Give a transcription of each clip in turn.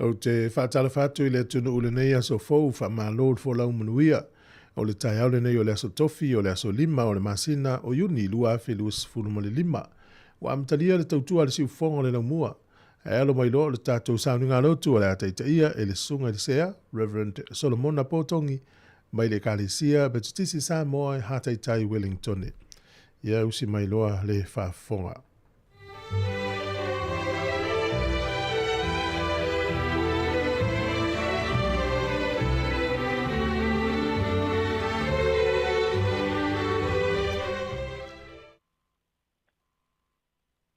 Ou te faatalofa atu i le atunuu i lenei aso fou, faamalo le folau manuia. O le taeao lenei o le aso Tofi, o le aso 5 o le masina o Iuni 2025. Ua amatalia le tautua a le siufofoga o le laumua. Ae alo mai loa o le tatou sauniga lotu o le a taitaia e le susuga i le Sea, Reverend Solomona Potogi, mai le Ekalesia Metotisi Samoa e Hataitai Wellingtone. Ia usi mai loa le faafofoga.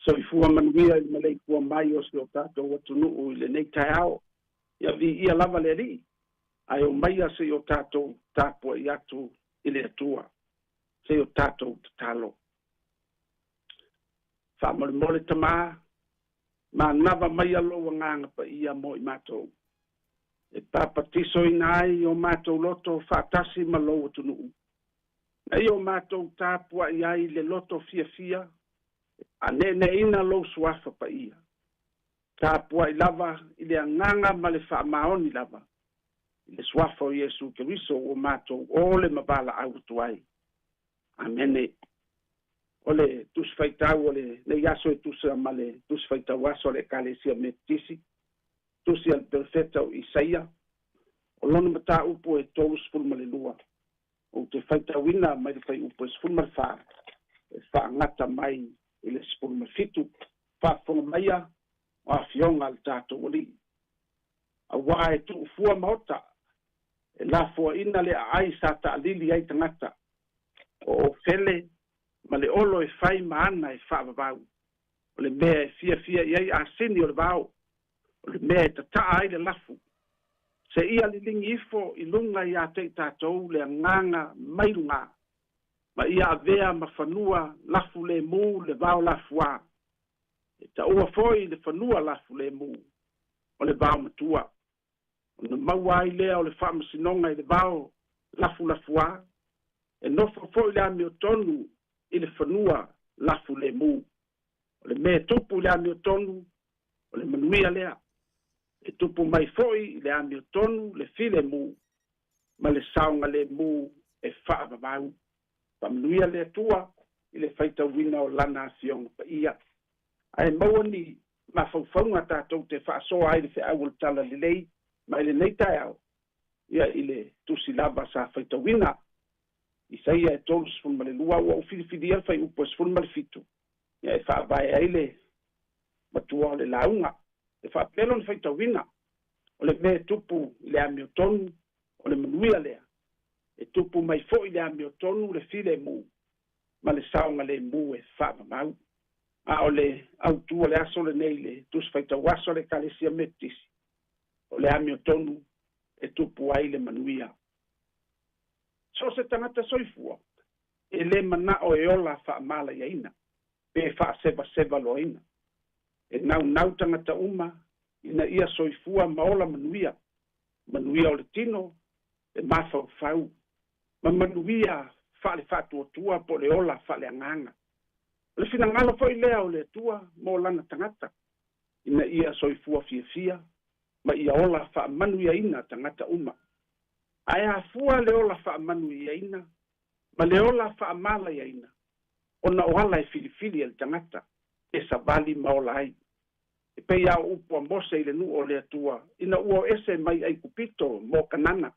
Soifua manuia i le maleifua mai o si o tatou atunuu i lenei taeao. Ia viia lava le Alii, ae omaia se i o tatou tapuai atu i le Atua, se i o tatou tatalo. Faamolemole Tamā, manava maia lou Agaga Paia mo i matou, e papatisoina ai o matou loto faatasi ma lou atunuu, na ia o matou tapuai ai le loto fiafia, aneeneina lou suafa paia. Tapuai lava i le agaga ma le faamaoni lava, i le suafa o Iesu Keriso ua matou ole ma valaau atu ai. Amene. O le Tusi Faitau o lenei aso e tusa ma le Tusi Faitau aso a le Ekalesia Metotisi, Tusi a le Perofeta o Isaia, o lona mataupu e 32. Ou te faitauina mai le fuaiupu e 14 e faagata mai i le 17. Faafofoga maia o afioga a le tatou Alii. Auā e tuufua maota, e lafoaina le aai sa taalili ai tagata, o ofele ma le olo e fai ma ana e faavavau. O le mea e fiafia i ai asini o le vao, o le mea e tataa ai le lafu. Seia liligi ifo i luga ia te i tatou le agaga mai lugā, ma ia avea ma fanua lafulemu le vao lafuā. E taua foi le fanua lafulemu o le vao matua. Ona maua ai lea o le faamasinoga i le vao lafulafuā, e nofo foi le amiotonu i le fanua lafulemu. O le mea e tupu i le amiotonu, o le manuia lea. E tupu mai foi i le amiotonu le filemu ma le saogalemu e faavavau. Faamanuia le Atua i le faitauina o lana Afioga Paia. Ae maua ni mafaufauga tatou te faasoa ai le feau o le Talalelei mai lenei taeao, ia i le tusi lava sa faitauina. Isaia e 32, ua ou filifilia le fuaiupu e 17, ia e faavae ai le matua o le lauga. E faapea lona faitauina, o le mea e tupu i le amiotonu, o le manuia lea. E tupu mai foi i le amiotonu le filemu ma le saogalemu e faamamau. A o le autu o le aso lenei, le Tusi Faitau Aso a le Ekalesia Metotisi, o le amiotonu e tupu ai le manuia. So o se tagata soifua, e le manao e ola faamalaiaina pe faasevaseva loaina. E naunau tagata uma ina ia soifua ma ola manuia, manuia o le tino, le mafaufau, ma manuia faale-faatuatua po o le ola faaleagaga. O le finagalo foi lea o le Atua mo lana tagata, ina ia soifua fiafia ma ia ola faamanuiaina tagata uma. Ae afua le ola faamanuiaina ma le ola faamalaiaina ona o ala e filifili e le tagata e savali ma ola ai. E pei lava o upu a Mose i le nuu o le Atua ina ua o ese mai Aikupito mo Kanana.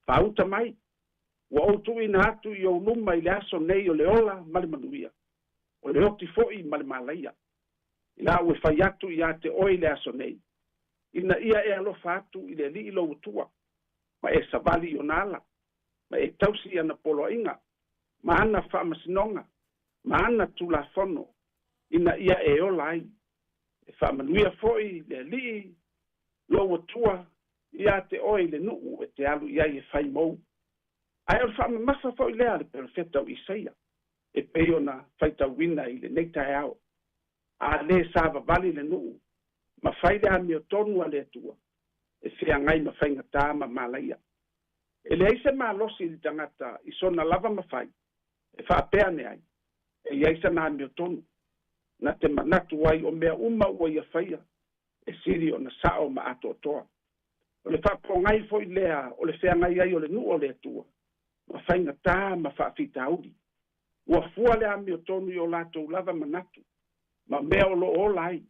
Faauta mai, ua ou tuuina atu i ou luma i le aso nei o le ola ma le manuia, o le oti foi ma le malaia. I la ua fai atu ia te oe i le aso nei, ina ia e alofa atu i le Alii lou Atua, ma e savali i ona ala, ma e tausi i ana poloaiga, ma ana faamasinoga, ma ana tulafono, ina ia e ola ai. E faamanuia foi le Alii lou Atua ia te oe i le nuu e te alu i ai e fai mou. Ae o le faamamafa foi lea a le perofeta o Isaia, e pei ona faitauina i lenei taeao. A lē savavali le nuu ma fai le amiotonu a le Atua, e feagai ma faigata ma malaia. E leai se malosi i le tagata i sona lava mafai, e faapea ane ai, e i ai sana amiotonu, na te manatu ai o mea uma ua ia faia, e sili ona sao ma atoatoa. O le faapogai foi lea o le feagai ai o le nuu o le Atua, ma faigata ma faafitauli. Ua fua le amiotonu i o latou lava manatu, ma mea o loo ola ai,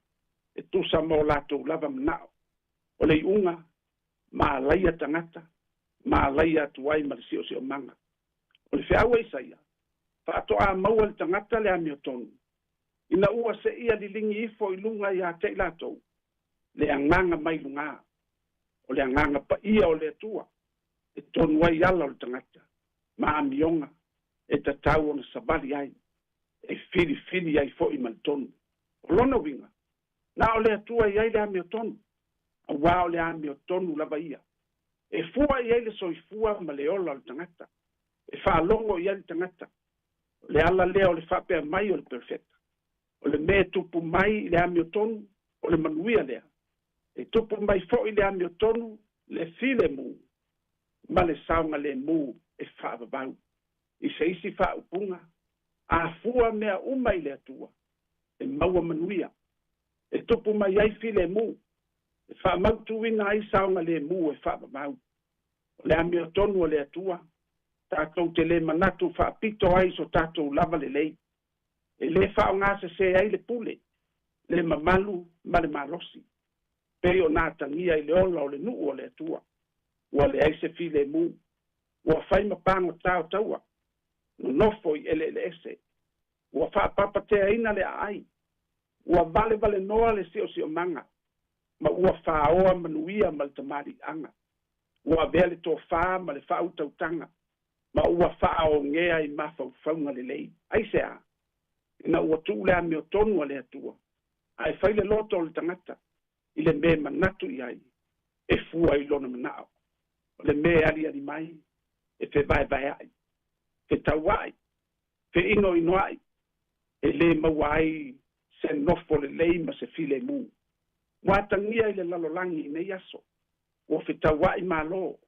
e tusa ma o latou lava manao. O le iuga, malaia tagata, malaia atu ai ma le siosiomaga. O le feau a Isaia, faatoa maua le tagata le amiotonu, ina ua seia liligi ifo i luga ia te i latou, le agaga mai lugā, o le Agaga Paia o le Atua, e tonu ai ala o le tagata, ma amioga e tatau ona savali ai, e filifili ai foi ma le tonu. O lona uiga, na o le Atua e i ai le amiotonu, auā o le amiotonu lava ia. E fua i ai le soifua ma le ola o le tagata. E faalogo i ai le tagata. O le ala lea o le faapea mai o le perofeta. O le mea e tupu mai i le amiotonu, o le manuia lea. E tupu mai foi le amiotonu, le filemu ma le saogalemu e faavavau. I se isi faaupuga, a fua mea uma i le Atua, e maua manuia. E tupu mai ai filemu, e faamautuina ai saogalemu e faavavau. O le amiotonu o le Atua, tatou te le manatu faapito ai so tatou lava lelei. E lē faaaogasesē ai le pule, le mamalu ma le malosi. Pei ona atagia i le ola o le nuu o le Atua. Ua leai se filemu, ua fai ma pagotā o taua, nonofo i eleeleese. Ua faapapateaina le aai, ua valevalenoa le siosiomaga, ma ua faoa manuia ma le tamaliiaga. Ua avea le tofā ma le faautautaga, ma ua faaogea i mafaufauga lelei. Aisea? Ina ua tuu le amiotonu a le Atua, ae fai le loto o le tagata i le mea e manatu i ai, e fua i lona manao. O le mea e aliali mai, e fevaevaea'i, fetaua'i, feinoinoa'i, e lē maua ai se nofo lelei ma se filemu. Ua atagia i le lalolagi i nei aso, ua fetaua'i malo,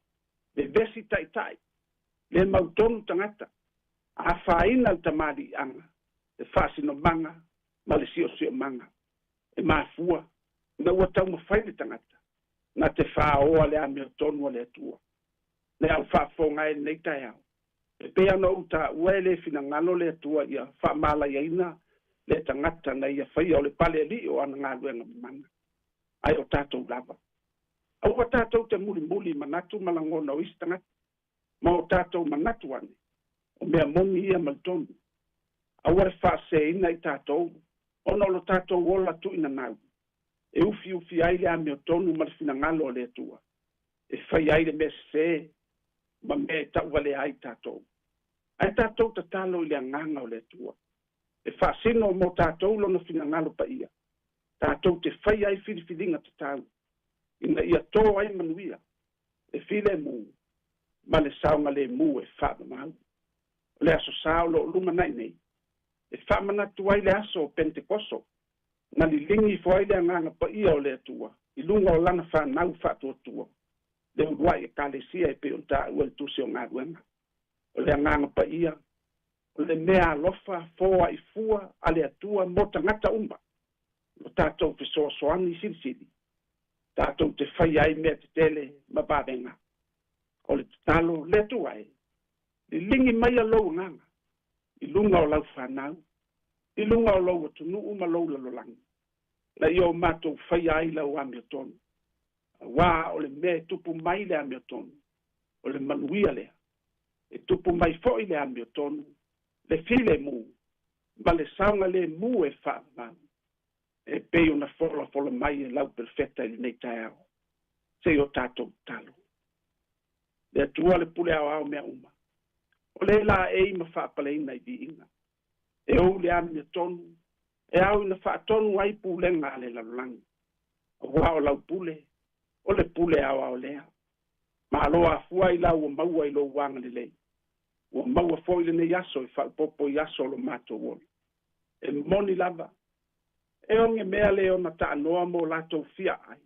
vevesi ta'ita'i, lē mautonu tagata, afaina le tamaliiaga, le faasinomaga ma le siosiomaga. E mafua, ina ua taumafai le tagata, na te fāoa le amiotonu a le Atua. Le au faafofoga e lenei taeao. E pei ona ou taua e lē finagalo le Atua ia faamalaiaina le tagata na ia faia o le palealii o ana galuega mamana. Ae o tatou lava. Aua tatou te mulimuli manatu ma lagona o isi tagata. Ma o tatou manatu ane, o mea moni ia ma le tonu. Aua le faasēina i tatou, ona o lo tatou ola tuuinanau. E ufiufi ai le amiotonu ma le finagalo o le Atua. E fai ai le mea sesē ma mea e tauvalea ai tatou. Ae tatou tatalo i le agaga o le Atua. E faasino mo tatou lona finagalo paia. Tatou te fai ai filifiliga tatau. Ina ia tō ai manuia, le filemu ma le saogalemu e faamamau. O le aso Sa o lo o lumanai nei, e faamanatu ai le aso o Penetekoso, na liligi ifo ai le agaga paia o le Atua i luga o lana fanau faatuatua, le uluai ekalesia e pei ona taua i le tusi o galuega. O le agaga paia, o le mea alofa foaifua a le Atua mo tagata uma, lo tatou fesoasoani silisili, tatou te faia ai mea tetele ma vavega. O le tatalo, le Atua e, liligi maia lou agaga i luga o lau fanau, i luga o lou atunuu ma lou lalolagi, ina ia o matou faia ai lau amiotonu. Auā o le mea e tupu mai le amiotonu, o le manuia lea. E tupu mai foi le amiotonu, le filemu ma le saogalemu e faavavau, e pei ona folafola mai e lau perofeta i lenei taeao. Se i o tatou tatalo. Le Atua le pule aoao mea uma, o le laei ma faapaleina i viiga. E ou le amiotonu, e ao ina faatonu ai pulega a le lalolagi. Auā o lau pule, o le pule aoao lea. Malo afua i la ua maua i lou agalelei. Ua maua foi lenei aso e faaopoopo i aso o lo matou ola. E moni lava, e oge mea le ona taanoa mo latou fia ai,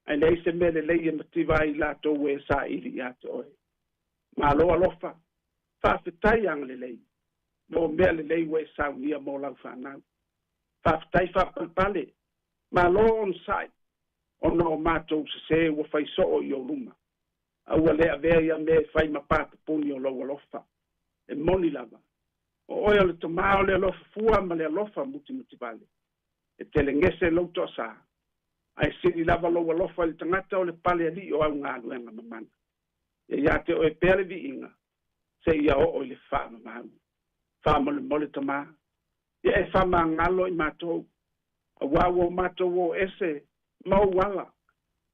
ae leai se mea lelei e mativa ai i latou e saili ia te oe. Malo alofa, faafetai agalelei, mo mea lelei ua e saunia mo lau fanau. Faafetai faapalepale, malo onosai, ona o matou sesē ua fai soo i ou luma. A ua le avea ia mea e fai ma papupuni o lou alofa. E moni lava, o oe o le Tama o le alofa fua ma le alofa mutimutivale. E telegese lou toasā, ae sili lava lou alofa i le tagata o le palealii o au galuega mamana. Ia ia te oe pea le viiga, seia oo i le faamamau. Faamolemole Tama, ia e faamagalo i matou, auā ua o matou o ese ma ou ala,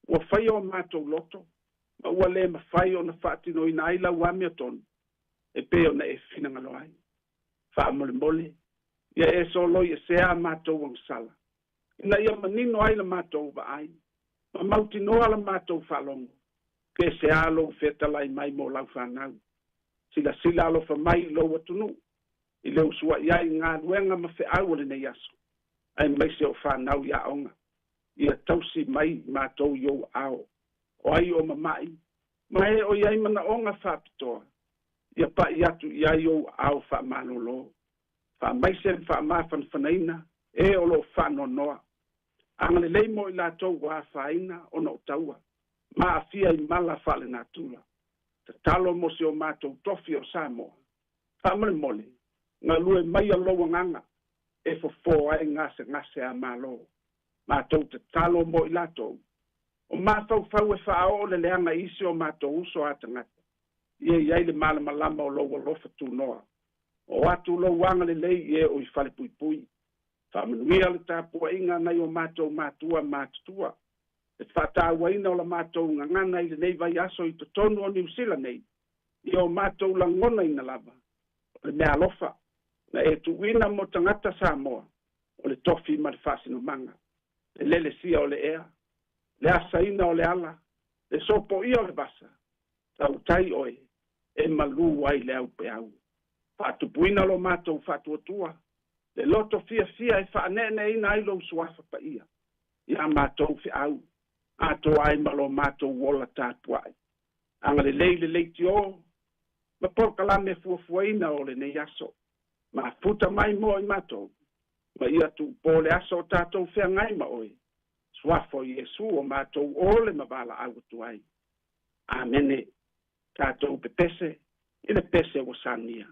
ua faia o matou loto, ma ua le mafai ona faatinoina ai lau amiotonu e pei ona e finagalo ai. Faamolemole, ia e soloiesea a matou agasala. Ina ia manino ai la matou vaai, ma mautinoa la matou faalogo, pe sea lou fetalai mai mo lau fanau. Silasila alofa mai i lou atunuu, i le usuai ai i galuega ma feau o lenei aso, aemaise o fanau i aoga. Ia tausi mai i matou i ou aao, o ai o mama'i, ma e o i ai manaoga faapitoa, ia pa'i atu i ai ou aao faamalolo. Faamaise ma faamafanafanaina e o loo faanoanoa. Agalelei mo i latou ua afaina ona o taua, ma aafia i mala faalenatura. Tatalo mo si o matou tofi o Samoa. Faamolemole, galue maia lou agaga e fofo ai gasegase a Malo. Matou tatalo mo i latou o mafaufau e faaoo le leaga i isi o matou uso a tagata. Ia i ai le malamalama o lou alofa tunoa. O atu lou agalelei i e o i falepuipui. Faamanuia le tapuaiga a nai o matou matua matutua. Le faatauaina o la matou gagana i lenei vaiaso i totonu o Niu Sila nei, ia o matou lagonaina lava o le meaalofa na e tuuina mo tagata Samoa o le tofi ma le faasinomaga, le lelesia o le ea, le asaina o le ala, le sopoia o le vasa, tautai oe e malū ai le aupeau. Faatupuina lo matou faatuatua, le loto fiafia e faaneeneeina ai lou suafa paia iā matou feau, atoa ai ma lo matou ola tapuai. Agalelei le leitio ma polokalame fuafuaina o lenei aso. Mafuta mai mo i matou, ma ia tuupō le aso o tatou feagai ma oe. Suafa o Iesu o matou ole ma valaau atu ai. Amene. Tatou pepese i le pese ua saunia.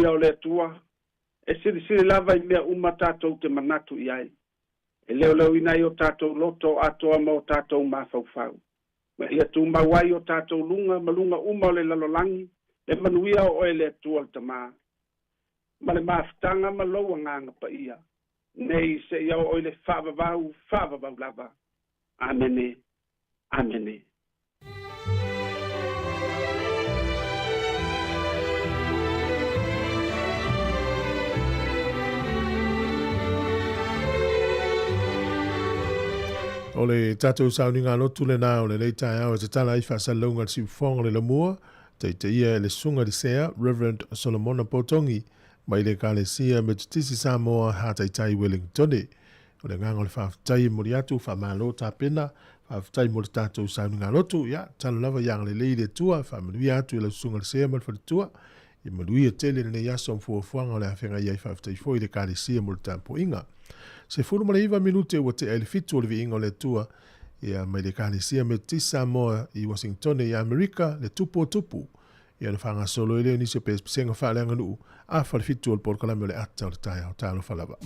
manuia o le Atua, e silisili lava i mea uma tatou te manatu i ai. E leoleoina ai o tatou loto atoa ma o tatou mafaufau. Ma ia tumau ai o tatou luga ma luga uma o le lalolagi, le manuia o oe le Atua le Tamā. Ma le mafutaga ma lou agaga paia, nei seia oo i le faavavau, faavavau lava. Amene, amene. O le tatou sauniga lotu lena o lenei taeao e tatala ai faasalalauga a le siufofoga o le Laumua, taitaia e le Susuga i le Sea, Reverend Solomona Potogi, mai le Ekalesia Metotisi Samoa Hataitai Wellingtone. O le agaga o le faafetai e momoli atu, faamalo tapena, faafetai mo le tatou sauniga lotu. Ia, tatalo lava ia agalelei le Atua, faamanuia atu i lau Susuga i le Sea ma le faletua, ia manuia tele lenei aso ma fuafuaga o le a feagai ai. Faafetai foi i le Ekalesia mo le tapuaiga. 19 minute ua tea i le 7 o le viiga o le Atua, ia mai le Ekalesia Metotisi Samoa i Washingtone i Amerika, le tupu o tupu. Ia ona faagasolo ai lea o nisi o pesepesega faaleaganuu afa le 7 o le polokalame o le ata o le taeao. Talofa lava.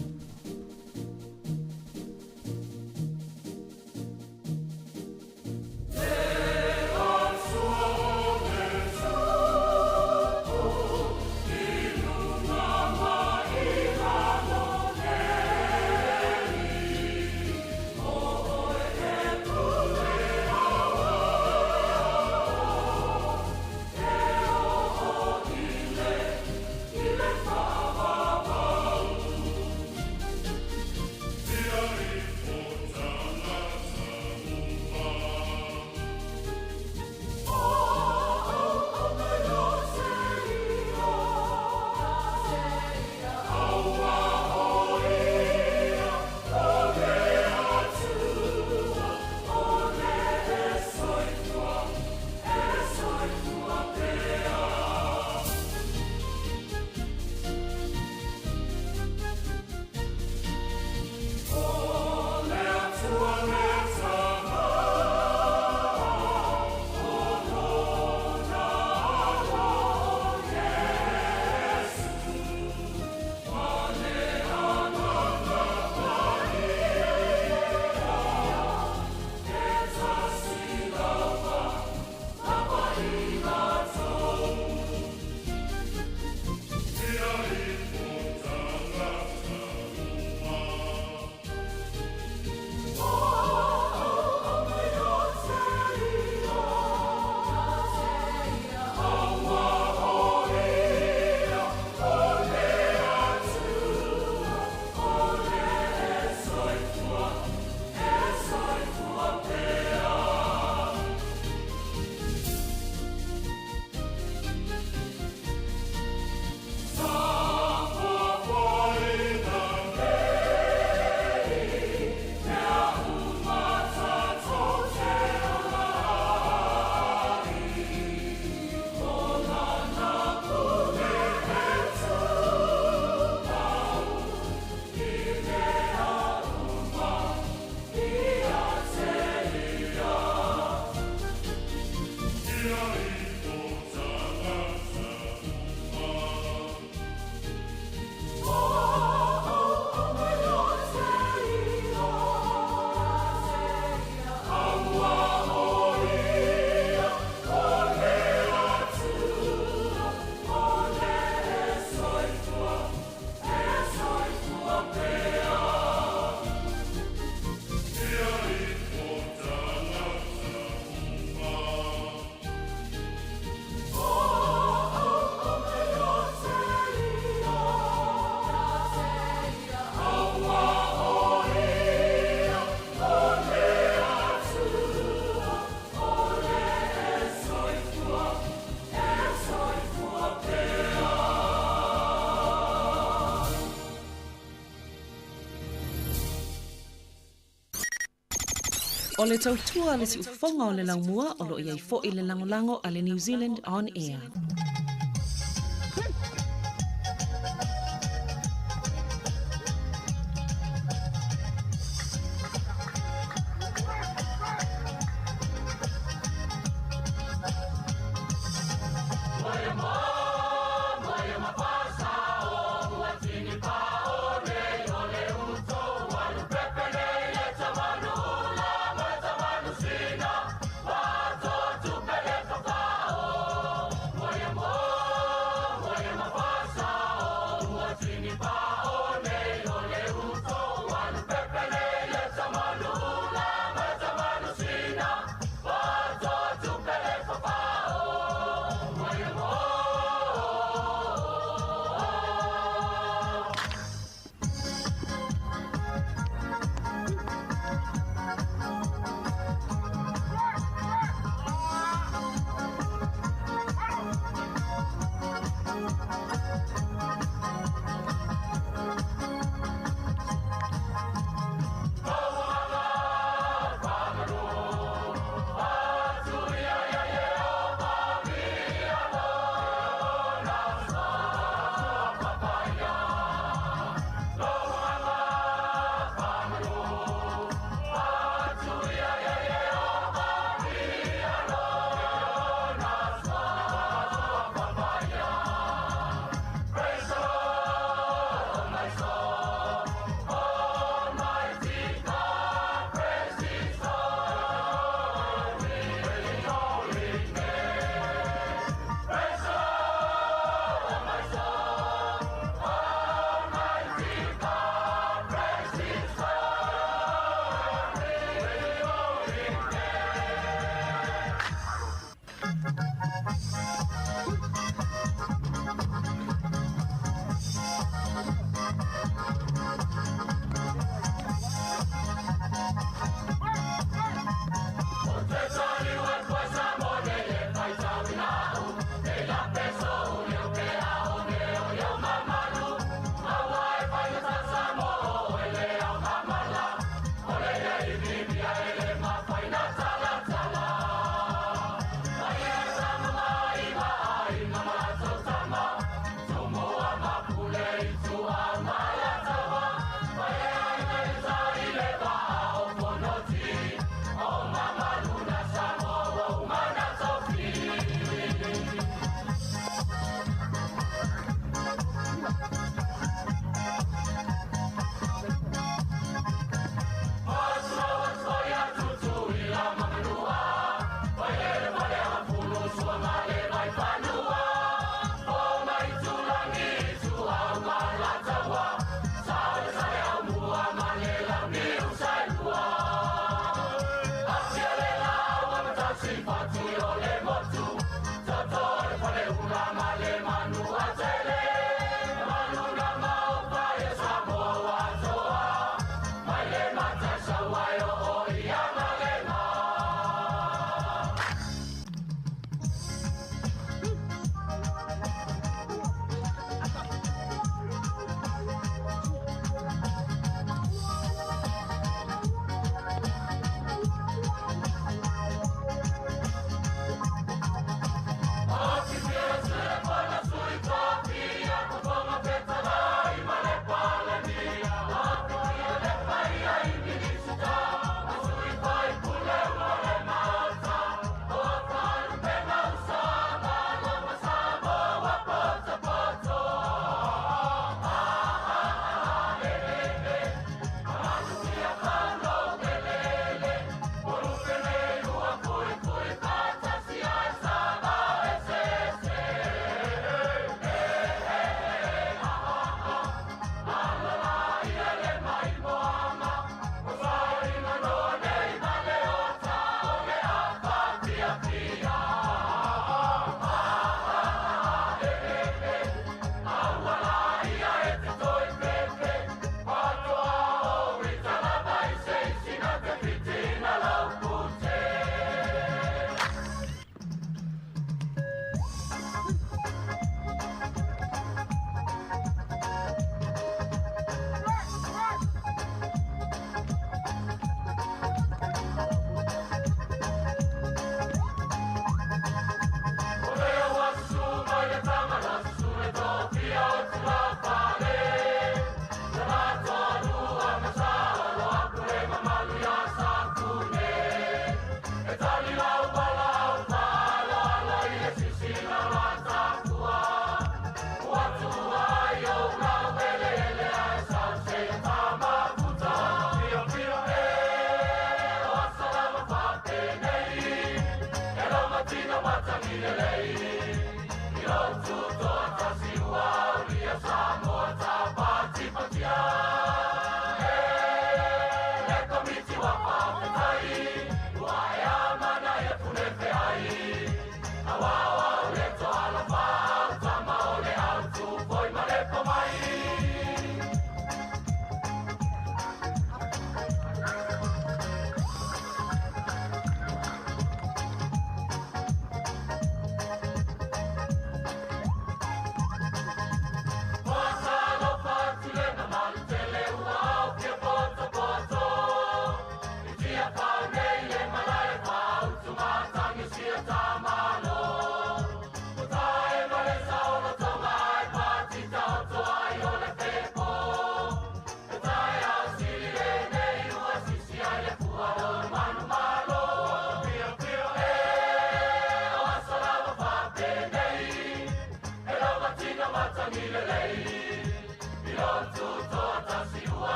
O le tautua a le siufofoga o le laumua o lo o i ai foi le lagolago a le New Zealand On Air.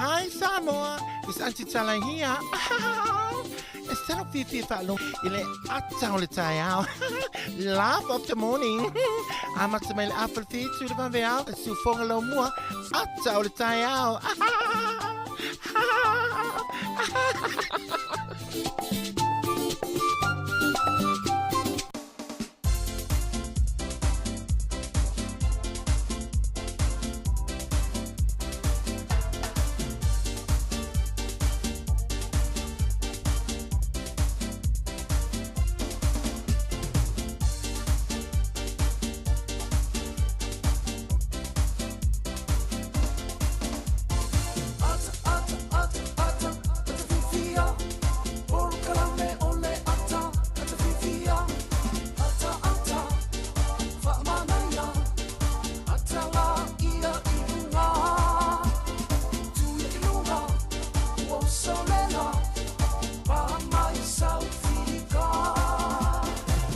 Hi Samoa, it's Auntie Tala here. E salo fifi whaalo i le ata o le taeao. Laugh of the morning. Amata mai le afa le whitu le vave ao. E siufoga lau mua. Ata o le taeao.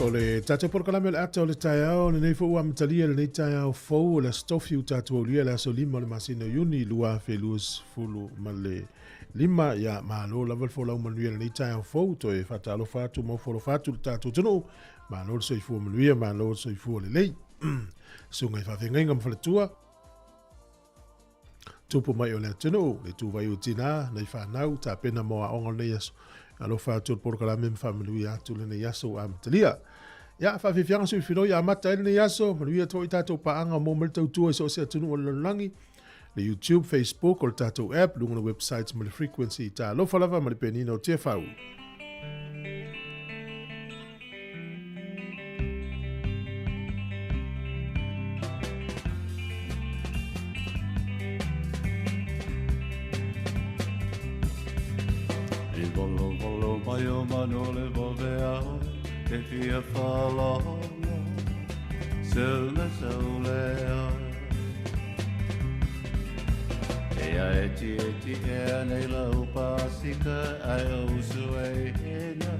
O le tatou polokalame o le ata o le taeao lenei foi ua amatalia lenei taeao fou o le Aso Tofi ua tatou aulia le aso 5 o le masina o Iuni 2025. Ia malo lava le folau manuia lenei taeao fou, toe faatalofa atu ma ofo alofa atu i le tatou atunuu. Malo le soifua manuia, malo le soifua lelei. Susuga i faafeagaiga ma faletua, tupu mai o le atunuu, le ituvai o tina, nai fanau, tapena mo aoga o lenei aso. Alofa atu o le polokalame ma faamanuia atu lenei aso ua amatalia. Ia, faafiafiaga sui filoi amata ai lenei aso, manuia atu foi tatou paaga mo mai le tautua i so o se atunuu o le lalolagi, le YouTube, Facebook, o le tatou app, luga o le website ma le frequency. Talofa lava ma le penina o Tiafau. I volovolo mai o manu le vave ao, e fia whalongo, seu me seu lea. E a e ti e ti e a nei lau pasika, ai o usu e hena,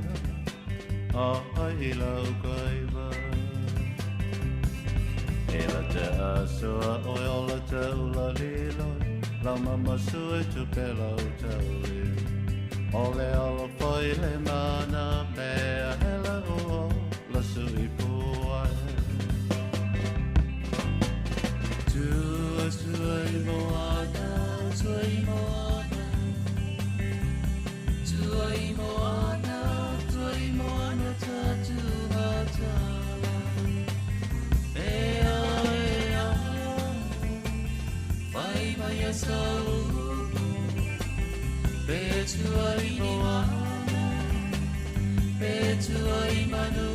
a ai lau kaiva. E la te asoa oi o la te ula liloi, lau mama sui tu pe lau tauli. O le ala whai le mana mea hela o la sui puai. Tua sui moana, sui moana, Tuai moana, tuai moana, tatu hatala. Ea, ea, whai mai a sau. Pe tuai moana, pe tuai manu.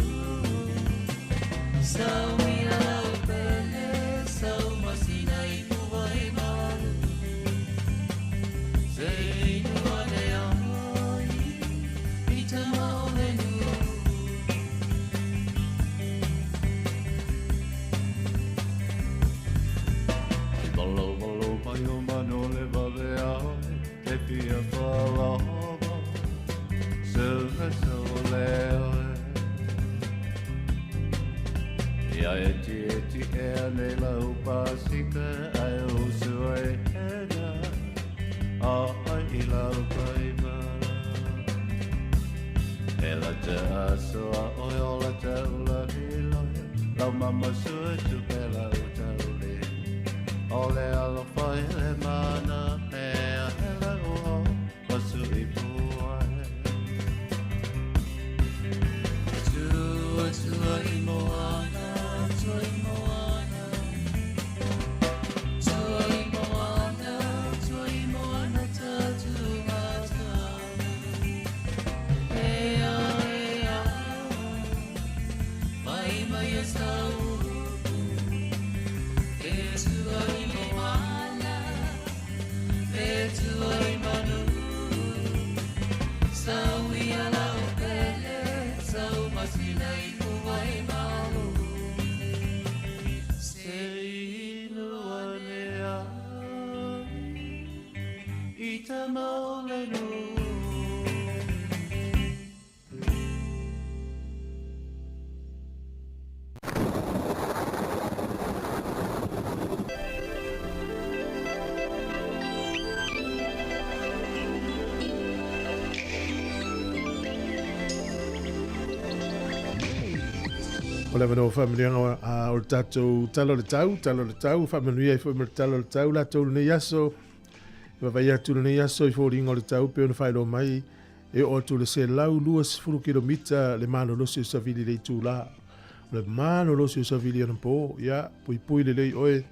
Sau mira lau pele, sau masina i puwai malu. Se inu ane ai, i tama o le nu. I valo valo mai o manu le vave ao, te fia whalongo, seu me seu leo. Ia e ti e ti e a nei lau pasika, ai o sui hena, a ai i lau kaiva. E la te asoa oi o la te ula liloi, lau mama sui tu pe lau tauli. O le alo whai le mana mea hela o o sui puai. Tua tuai moana, tuai moana, tuai moana, tuai moana, tatu matala. Ea, ea, mai mai a sau. E tuai moana, e tuai manu. Sau ia lau pele, sau masina i puwai malu. Se inu ane ai, i tama o le nu. O le avanoa faamanuiaga o le tatou Tala o le Tau, Tala o le Tau, faamanuia ai foi ma le Tala o le Tau latou lenei aso. E vaavaai atu lenei aso i foliga o le tau pei ona faailoa mai e oo atu le 120 kilomita le malolosi o savili i le itula. O le malolosi o savili anapo, ia, puipui lelei oe,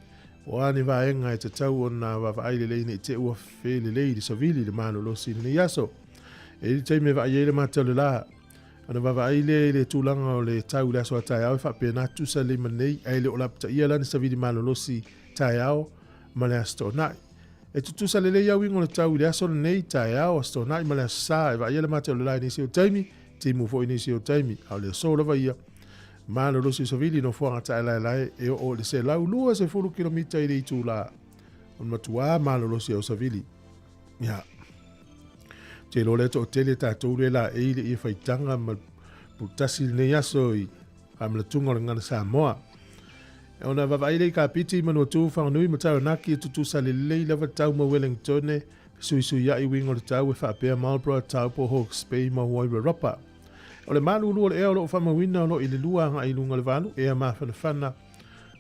o a ni vaega e tatau ona vaavaai lelei ne i te i ua felelei le savili le malolosi i lenei aso. E i ai le taimi e vaai ai le mata o le la, ona vaavaai lea i le tulaga o le tau i le aso a taeao e faapena tusa lelei ma nei, ae le o lapataia la ni savili malolosi taeao ma le Aso Toonai. E tutusa lelei au uiga o le tau i le aso lenei, taeao, Aso Toonai ma le Aso Sa, e vaaia le mata o le la i nisi o taimi, timu foi i nisi o taimi, a o le aso lava ia, malolosi o savili nofoaga taelaelae e oo i le 120 kilomita i le itula. O le matuā malolosi au savili. Ia. Te iloa lea toatele tatou le laei le ia faitaga ma putasi lenei aso i faamalatuga o le Gagana Samoa. Ona vaavaai lea i Kapiti, Manuatu, Whanganui ma Taranaki e tutusa lelei lava tau ma Wellingtone, fesuisuiai uiga o le tau e faapea Marlborough, Taupo, Hawke's Bay ma Wairarapa. O le malulu o le ea o lo o faamauina o lo o i le 2 agai i luga o le 8, ea mafanafana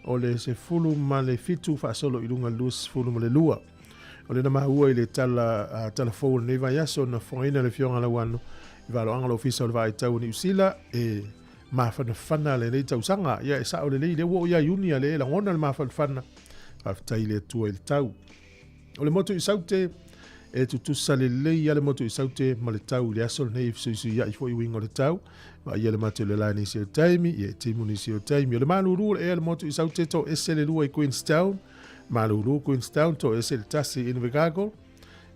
o le 17 faasolo i luga i le 22. O lena maua i le tala, tala fou o lenei vaiaso na fofogaina e le Afioga Lauano i valoaga o le Ofisa o le Vaai Tau o Niu Sila e mafanafana lenei tausaga. Ia e sao lelei lea ua oo ia Iuni a lea e lagona le mafanafana. Faafetai i le Atua i le tau. O le motu i Saute, e tutusa lelei a le motu i Saute ma le tau i le aso lenei e fesuisuiai foi uiga o le tau. Vaaia le mate o le la i nisi o taimi, ia e timu nisi o taimi. O le malulu o le ea le motu i Saute to ese le 2 i Queenstown, malulu Queenstown to ese le 1 i Invercargill,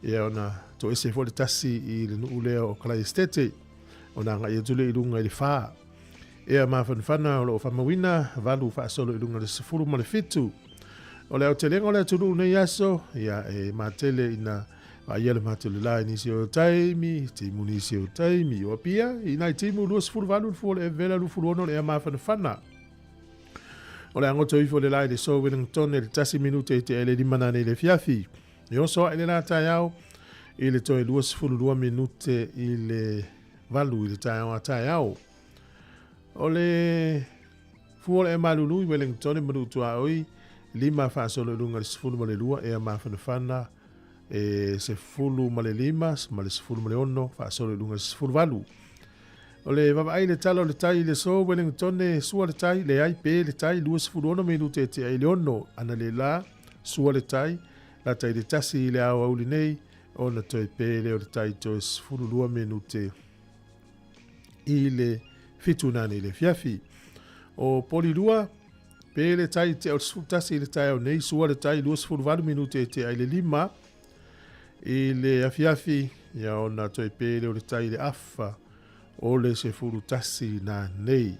ia ona to ese foi le 1 i le nuu lea o Kalaestete. Ona agai atu lea i luga i le 4. Ea mafanafana o lo o faamauina 8 faasolo i luga i le 17. O le aotelega o le atunuu nei aso, ia e matele ina vaaia le mate o le la i nisi o taimi, timu nisi o taimi. O Apia, i nai timu 28 le fua o le Evela 26 le ea mafanafana. O le agoto ifo le la i le so Wellington e le 1 minute i te ele lima nane i le fiafi. E oso ae le la taeao i le toe 22 minute i le 8 i le taeao a taeao. O le fua o le ea malulu i Wellington e manu tuaoi, 5 faasolo i luga i le 12 ea mafanafana e 15 ma le 16 faasolo i luga i le 18. O le vaavaai i le tala o le tai i le so Wellington e sua le tai, leai pe le tai 26 minute e tea i le 6 ana le la sua le tai, lata i le 1 i le aoauli nei ona toe pe lea o le tai toe 12 minute i le 7 nane i le afiafi. O Polirua, pe le tai tea o le 11 i le taeao nei, sua le tai 28 minute e tea i le 5 i le afiafi, ia ona toe pe lea o le tai i le afa o le 11 nanei.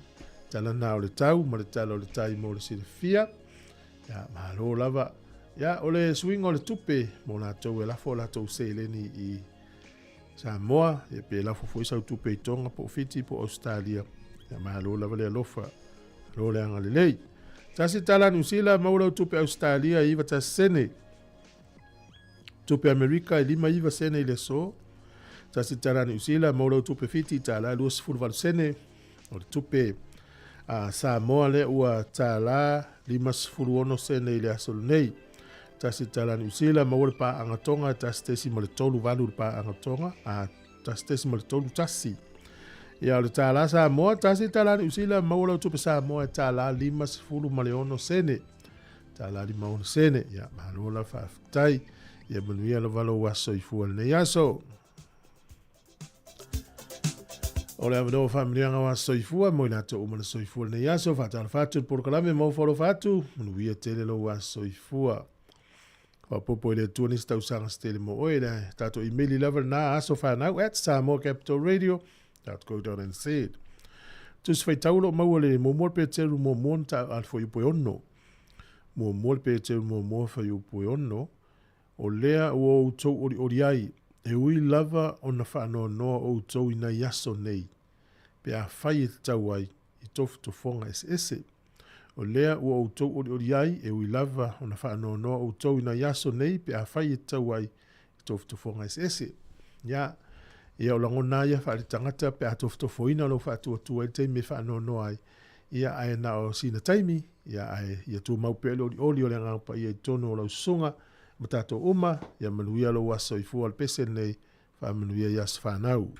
Tala na o le tau ma le tala o le tai mo le silafia. Ia, malo lava. Ia, o le suiga o le tupe mo latou e lafo latou seleni i Samoa, ia pe lafo foi sau tupe i Tonga po o Fiti po o Australia. Ia malo lava le alofa, malo le agalelei. Tasi tala Niu Sila, maua lau tupe Australia i 91 sene. Tupe Amerika i 59 sene i le aso. Tasi tala Niu Sila, maua lau tupe Fiti tala 28 sene. O le tupe a Samoa lea ua tala 56 sene i le aso lenei. Tasi tala Niu Sila, maua le paaga Tonga e 1.38 le paaga Tonga, a 1.31. Ia o le tala Samoa, tasi tala Niu Sila, maua lau tupe Samoa e tala 56 sene. Tala 56 sene. Ia, malo la faafetai. Ia manuia lava lou aso i fua lenei aso. O le avanoa faamanuiaga o aso soifua mo i latou uma le soifua lenei aso, faatalofa atu i le polokalame ma ofo alofa atu, manuia tele lou aso soifua. Faaopoopo i le Atua nisi tausaga se tele mo oe, le tatou imeli lava lena asofanau@samoacapitalradio.co.nz. Tusi faitau lo o maua le muamua le Peteru muamua na ta a le fuaiupu e 6. Muamua le Peteru muamua fuaiupu e 6. O lea ua outou olioli ai, e ui lava ona faanoanoa outou i nai aso nei, pe afai e tatau ai i tofotofoga eseese. O lea ua outou olioli ai, e ui lava ona faanoanoa outou i nai aso nei, pe afai e tatau ai i tofotofoga eseese. Ia, ia o lagona ia faale-tagata pe a tofotofoina lou faatuatua i le taimi e faanoanoa ai. Ia, ae na o sina taimi, ia, ae ia tumau pea le olioli o le Agaga Paia i totonu o lau susuga ma tatou uma, ia manuia lou aso i fua o le pese lenei, faamanuia i aso fanau.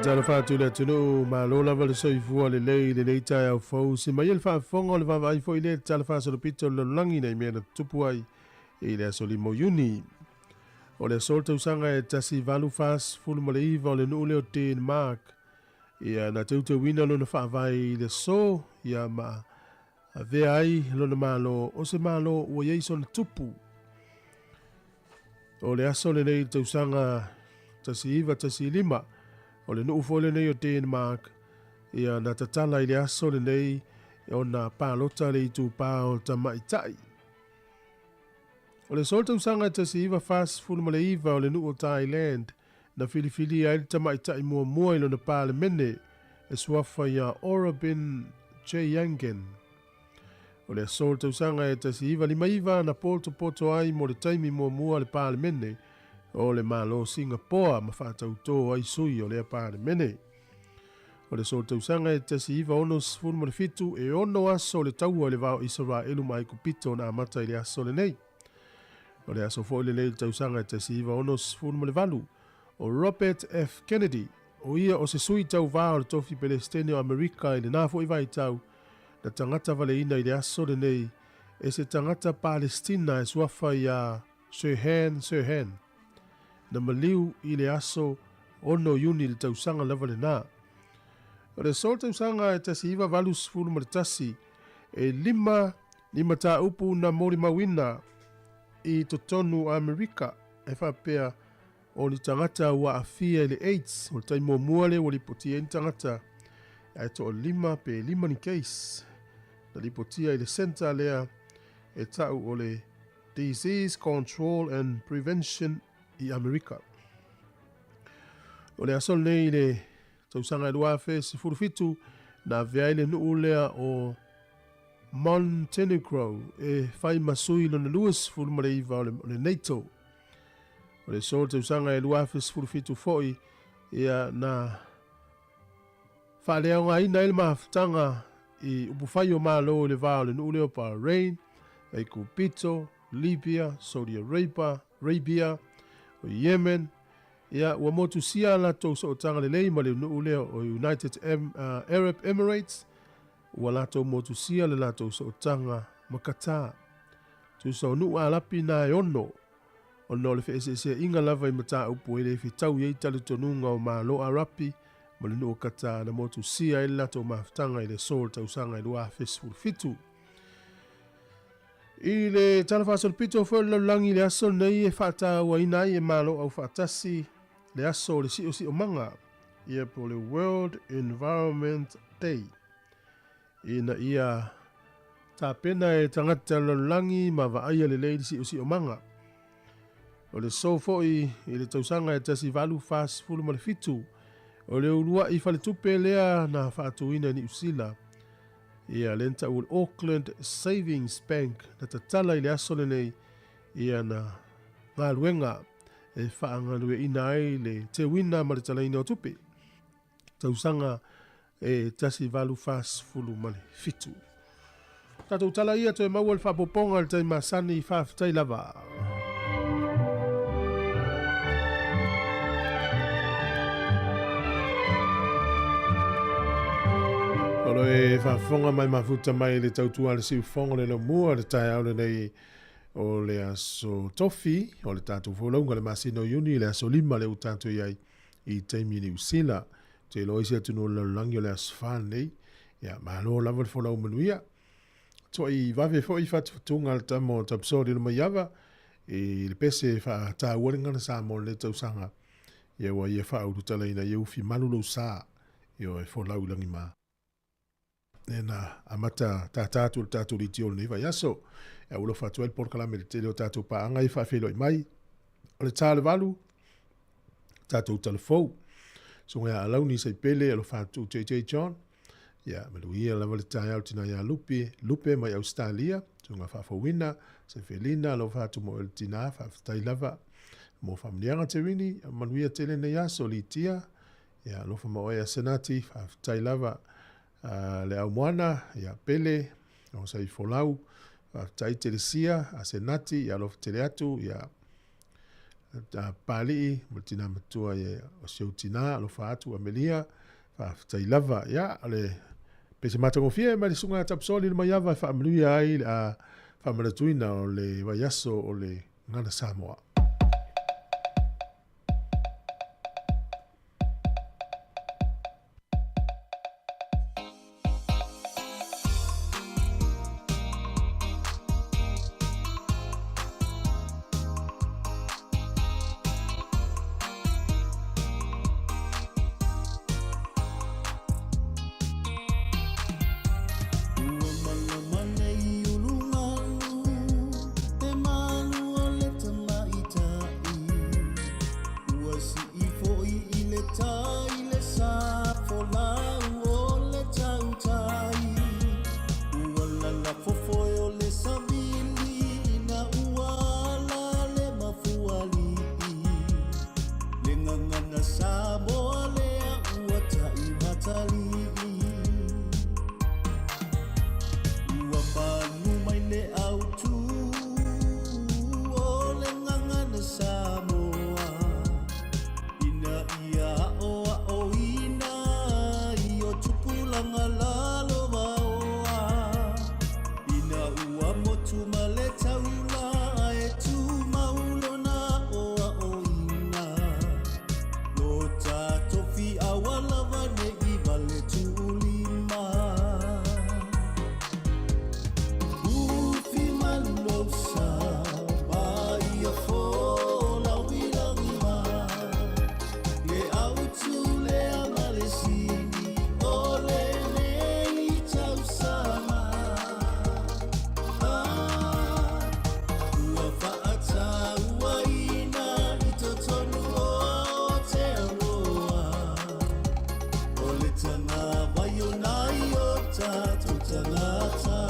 Talofa atu i le atunuu, malo lava le soifua lelei i lenei taeao fou. Se mai e le faafofoga o le vaavaai foi lea i le tala faasolopito o le lalolagi nai mea na tutupu ai i le aso 5 o Iuni. O le aso o le tausaga e 1849 o le nuu lea o Denmark, ia na teuteuina lona faavae i le aso, ia ma avea ai lona malo o se malo ua i ai sona tupu. O le aso lenei i le tausaga 1915, o le nuu foi lenei o Denmark, ia na tatala i le aso lenei ona palota le itupa o tamaitai. O le aso o le tausaga 1949 o le nuu o Thailand, na filifilia ai le tamaitai muamua i lona palemene e suafa ia Orabin Chayangen. O le aso o le tausaga e 1959 na potopoto ai mo le taimi muamua le palemene o le Malo o Singapoa ma faatautō ai sui o lea palemene. O le aso o le tausaga e 1967 e ono aso o le taua i le va o Isaraelu ma Aikupito na amata i le aso lenei. O le aso foi lenei i le tausaga e 1968 o Robert F. Kennedy, o ia o se sui tauvā o le tofi Pelesitene o Amerika i lena foi vaitau, na tagata valeina i le aso lenei e se tagata Palestina e suafa iā Sirhan Sirhan, na maliu i le aso 6 Iuni i le tausaga lava lenā. O le aso o le tausaga e 1981, e lima ni mataupu na molimauina i totonu o Amerika e faapea o ni tagata ua aafia i le AIDS. O le taimi muamua lea ua lipotia ai ni tagata ae toalima pe lima ni case na lipotia i le centre lea e ta'u o le Disease Control and Prevention i Amerika. O le aso lenei i le tausaga e 2017 na avea ai le nuu lea o Montenegro e fai ma sui lona 29 o le NATO. O le aso o le tausaga e 2017 foi ia na faaleaogaina ai le mafutaga i upufai o Malo i le va o le nuu lea o Bahrain, Aikupito, Libya, Saudi Arabia, Arabia, o Yemen, ia ua motusia a latou sootaga lelei ma le nuu lea o United Arab Emirates, ua latou motusia le latou sootaga ma Qatar. Tusa o nuu Arapi na e ono, ona o le feeseeseaiga lava i mataupu e le fetaui ai talitonuga o Malo Arapi ma le nuu o Qatar na motusia ai le latou mafutaga i le aso o le tausaga e 2017. I le Tala Faasolopito foi o le Lalolagi i le aso lenei e faatauaina ai e Malo Aufaatasi le aso o le Siosiomaga, ia po o le World Environment Day, ina ia tapena e tagata o le lalolagi ma vaaia lelei le siosiomaga. O le aso foi i le tausaga e 1847, o le uluai faletupe lea na faatuina i Niu Sila, Ia, lea na tau o le Auckland Savings Bank na tatala i le aso lenei ia na galuega e faagalueina ai le teuina ma le talaina o tupe. Tausaga e 1847. Tatou tala ia toe maua le faapopoga i le taimi masani, faafetai lava. O lo e faafofoga mai mafuta mai le tautua a le siufofoga o le laumua le taeao lenei o le aso Tofi o le tatou folauga le masina o Iuni le aso 5 lea ua tatou i ai i taimi i Niu Sila. Te iloa isi atunuu o le lalolagi o le aso 4 lenei. Ia, malo lava le folau manuia. Tuai vave foi fatufatuga a le tama o Tapsori le Maiava i le pese e faataua le gana Samoa i lenei tausaga. Ia ua ia faaulutalaina ia ufi malu lou sa, ioe, folau i lagima. E na amata tātā atu le tātou litio o lenei vaiaso. E alofa atu ai le polokalame i le tele o tātou paaga i faafeiloai mai. O le tā o le valu, tātou talafou. Susuga ia Alauni Saipele, alofa atu JJ John. Ia, manuia lava le taeao tina ia Lupe, Lupe mai Australia, susuga faafouina, Sefelina, alofa atu mo le tina, faafetai lava. Mo faamanuiaga Terini, manuia tele nei aso, Litia, ia, alofa ma oe Asenati, faafetai lava. Le aumoana, ia, Pele, o sa i folau, faafetai Telesia, Asenati, ia, alofa tele atu, ia, Papalii ma le tina matua ia o si ou tina, alofa atu Amelia, faafetai lava. Ia, o le pese matagofie mai le susuga ia Tapsoli le Maiava e faamanuia ai le faamanatuina o le vaiaso o le Gagana Samoa. Ua malama nei ulugalu, e malu o le tamaiti. fatu ma le taula ae tumau lona aoaoina. Lo tatofi aua lava ne'i vale tuulima. Ufi malosa ma ia folau i lagi ma. Le autu lea ma le sini o lenei tausaga. Ah, ua faatauaina i totonu o Aotearoa. O le tagavai o nai o tatou tagata.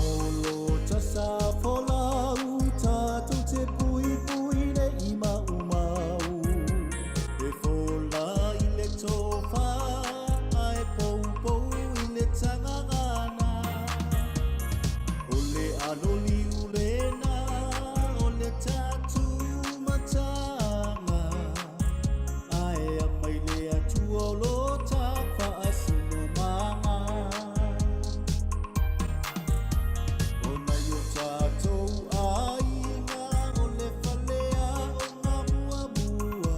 O lo tasa folau tatou te puipui nei maumau. E fola i le tofa ae poupou i le tagagana. O le alo liulena o le tatu mataga. Ae aumai le Atua o lo ta faasinomaga. O nai o tatou aiga o le faleaoga muamua.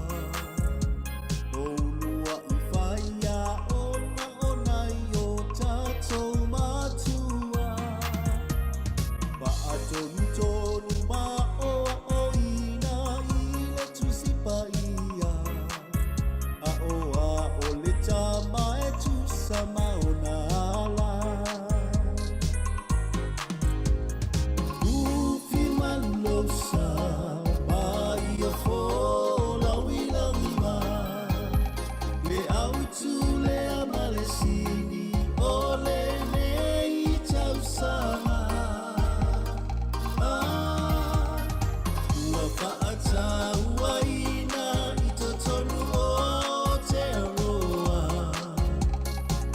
O uluai faiaoga o nai o tatou matua. Faatonutonu ma aoaoina i le Tusi Paia. Aoao le tama e tusa ma ona ala. Ufi malosa ma ia folau i lagi ma. Le autu lea ma le sini o lenei tausaga. Ah, ua faatauaina i totonu o Aotearoa.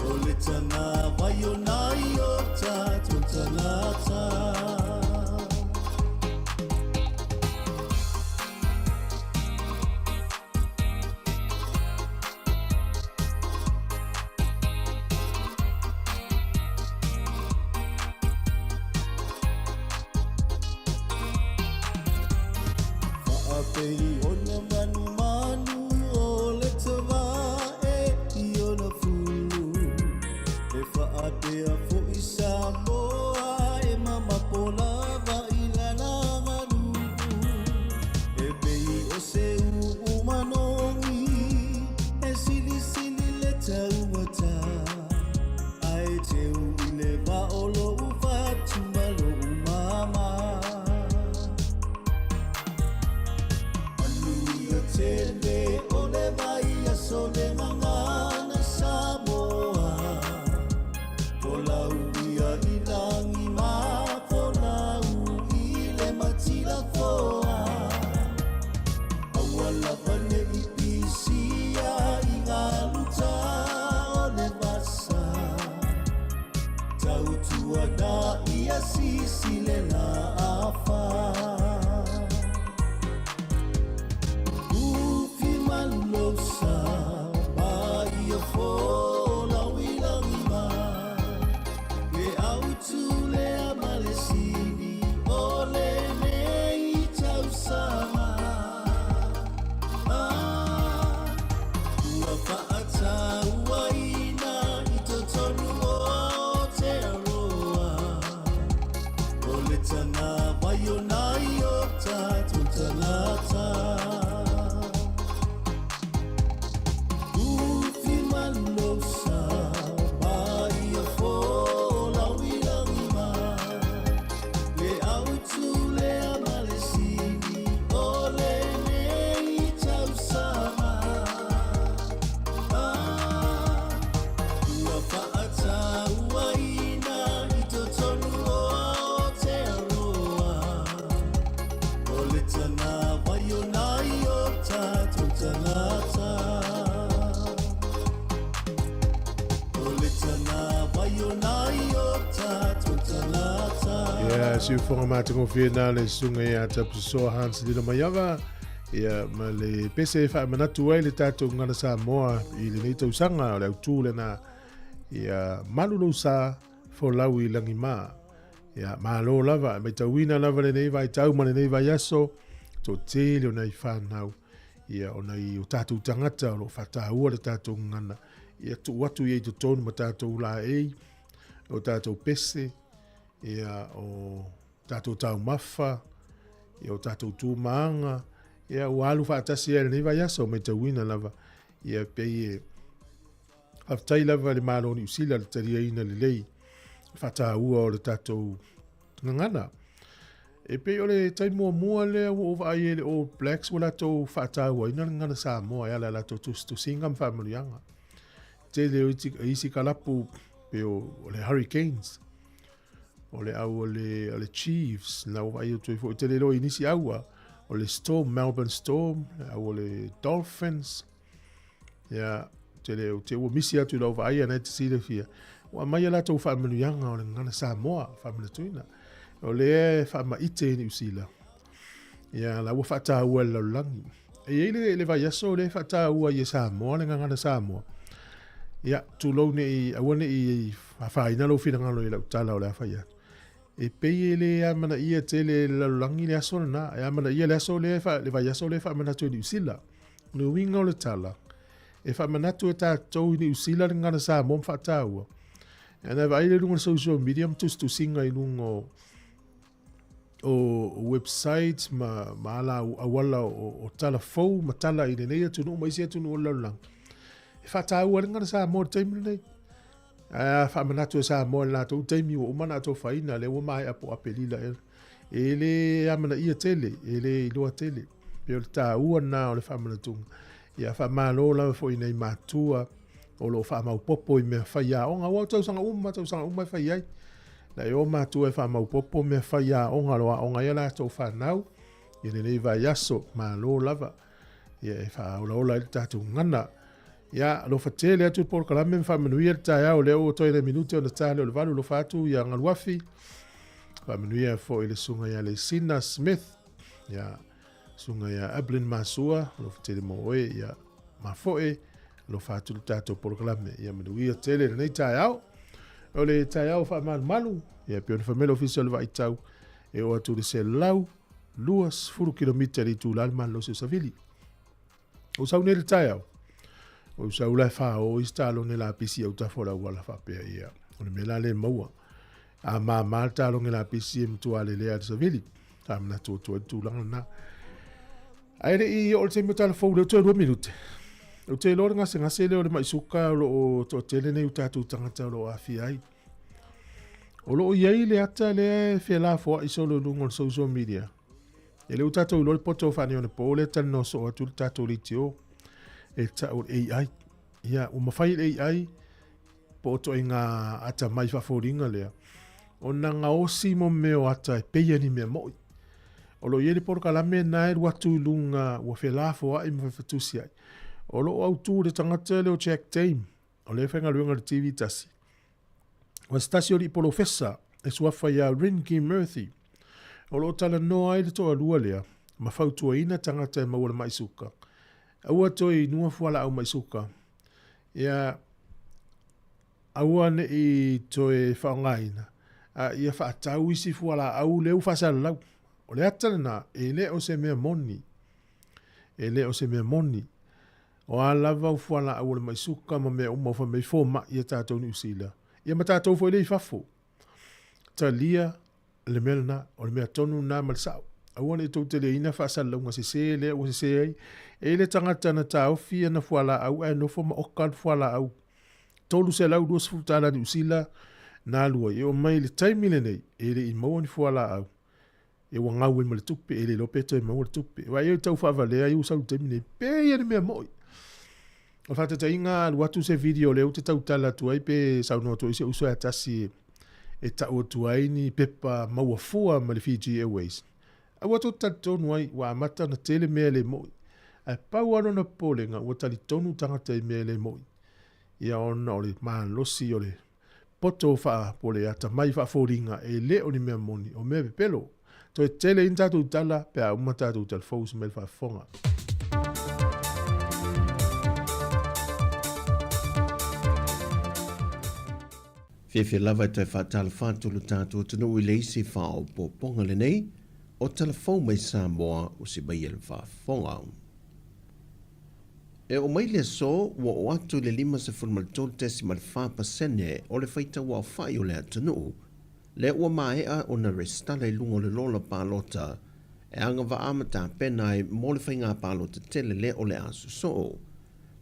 O le tagavai o nai o tatou tagata. Faapei ona manumanu o le tavae i ona fulu. E faapea foi Samoa e mamapo lava i lana aganuu. E pei o se uu manogi e silisili le taugata. Ae teu i le vao lou fatu ma lou mama. Manuia tele o le vaiaso le Gagana Samoa. Folau ia i lagi ma folau i le matilafoa. Aua lava nei pisia i galuta o le vasa. Tautuana ia sisi le laafa. Ufi malosa ma ia folau i lagi ma. Le autu lea ma le sini o lenei tausaga. Ah, ua faatauaina i totonu o Aotearoa. O le tagavai o nai o tatou tagata. Ia, siufoga matagofie na le susuga ia Tapusoa Hans Lilo Maiava, ia ma le pese e faamanatu ai le tatou gagana Samoa i lenei tausaga o le autū lena, ia malu lou sa folau i lagimā. Ia, malo lava, e maitauina lava lenei vaitau ma lenei vaiaso, toatele o nai whanau, ia, o nai o tātou tangata o lo o whataua le tātou ngana, ia tuu atu ia i totonu ma tātou laei, o tātou pese, ia, o tātou taumafa, ia, o tātou tūmānga, ia, ua alu whaatasi ai lenei vaiaso, maitauina lava, ia, pei e, Faafetai lava i le Malo o Niu Sila le taliaina lelei faataua o le tatou gagana. E pei o le taimi muamua lea ua ou vaai ai i le All Blacks ua latou faatauaina le gagana Samoa e ala i latou tusitusiga ma faamanuiaga. Tele o isi kalapu pei o le Hurricanes, o le au o le, o le Chiefs, na ua vaai atu ai foi tele loa i nisi aua, o le Storm, Melbourne Storm, le au o le Dolphins, Ia, te le, te ua misi atu i lau vaai ana e te silafia. Ua aumai a latou faamanuiaga o le gagana Samoa, faamanatuina. O lea e faamaite i Niu Sila. Ia, la ua faataua e le lalolagi. E i ai le, le vaiaso lea e faataua ai e Samoa le gagana Samoa. Ia, tulou ne i, aua ne i afaina lou finagalo i lau tala o le a fai atu. E pei e le amanaia tele e le lalolagi le aso lena. E amanaia le aso lea, le vaiaso lea e faamanatu e Niu Sila. O le uiga o le tala, e faamanatu e tatou i Niu Sila le gagana Samoa ma faataua. Ana e vaai le luga o le social media ma tusitusiga i luga o, o websites ma, ma ala auala o, o tala fou ma tala i lenei atunuu ma isi atunuu o le lalolagi. E faataua le gagana Samoa i le taimi lenei. Ae a faamanatu e Samoa i le latou taimi ua uma ona atofaina, lea ua maea po o Aperila ea. E le amanaia tele, e le iloa tele. Pei o le taua lena o le faamanatuga. Ia faamalo lava foi i nai matua o lo o faamaopoopo i mea fai aoga. Aua o tausaga uma, tausaga uma e fai ai. Na e o matua e faamaopoopo mea fai aoga o lo o aoga ai a latou fanau i lenei vaiaso. Malo lava. Ia e faaolaola ai le tatou gagana. Ia, alofa tele atu le polokalame ma faamanuia le taeao lea ua toe le minute ona ta lea o le 8, alofa atu ia Galuafi. Faamanuia foi le susuga ia Leisina Smith, ia susuga ia Evelyn Masua, alofa tele mo oe, ia mafoe, alofa atu le tatou polokalame. Ia manuia tele lenei taeao. O le taeao faamalumalu, ia pei ona fai mai le ofisa o le Vaaitau, e oo atu i le 120 kilomita i le itula le malolosi o Savili. O sau nei le taeao, o sau la e whāo i taloge lapisi au tafo la uala whapea ia. O le mea la le maua. A māmā le taloge lapisi e matua le lea le savili. Tā manatu o tua i tūlanga na. Ae le i o le taimi o tala fou leo toe 2 minute. O te iloa le gasegase lea o le mai suka o lo o toatele nei o tātou tangata o lo o aafia ai. O lo o i ai le ata lea e felafoai solo i luga o le social media. E le o tatou iloa le poto o faaneionapo lea e talanoa soo atu le tatou leitio e tau o le AI. Ia, ua mafai e le AI po o toaiga atamai faafoliga lea ona gaosi mo mea o ata e peia ni mea moi. O lo o i ai le polokalame na e alu atu i luga ua felafoai ma fefetusi ai. O lo o autū le tagata lea o Jack Tame, o lea e faigaluega i le TV tasi. O se tasi o alii polofesa e suafa iā Rinki Murthy, o lo o talanoa ai le toalua lea ma fautuaina tagata e maua le mai suka. Aua toe inua fualaau mai suka, ia aua ne i toe faaaogaina, a ia faatau isi fualaau lea ua faasalalau. O le ata lena, e le o se mea moni. E le o se mea moni. O a lava o fualaau o le mai suka ma mea uma ua fai mai fomai ia tatou Niu Sila, ia ma tatou foi lea i fafo. Talia le mea lena, o le mea tonu lena ma le sao. Aua ne i tou teliaina faasalalauga sese lea ua sese ai. E i ai le tagata na taofi ana fualaau ae nofo ma oka le fualaau $320 tala Niu Sila na alu ai. E oo mai i le taimi lenei, e le i maua ni fualaau. E ua gau ai ma le tupe, e le iloa pe toe maua le tupe. Vaai ai tau faavalea ai ua sau i le taimi nei, pe ia le mea moi. O le faataitaiga, alu atu se video lea ou te tautala atu ai pe saunoa atu ai si ou uso ia tasi e tau atu ai ni pepa maua fua ma le Fiji Airways. Aua tou te talitonu ai, ua amata ona tele mea e le moi. Ae pau lava lona popolega, ua talitonu tagata i mea e le moi. Ia ona o le malosi o le poto faa po le atamai faafoliga e lē o ni mea moni o mea pepelo. Toe tele ina tatou tala pe a uma tatou talafou se mai le faafofoga. Fiafia lava e toe faatalofa atu lo tatou atunuu i le isi faaopoopoga lenei o Talafou mai Samoa o si mai e le faafofoga. E oo mai le aso ua oo atu i le 53.4% o le faitauaofai o le atunuu lea ua maea ona resitala i luga o le lola palota e agavaa ma tapena ai mo le faiga palota tele lea o le a sosoo.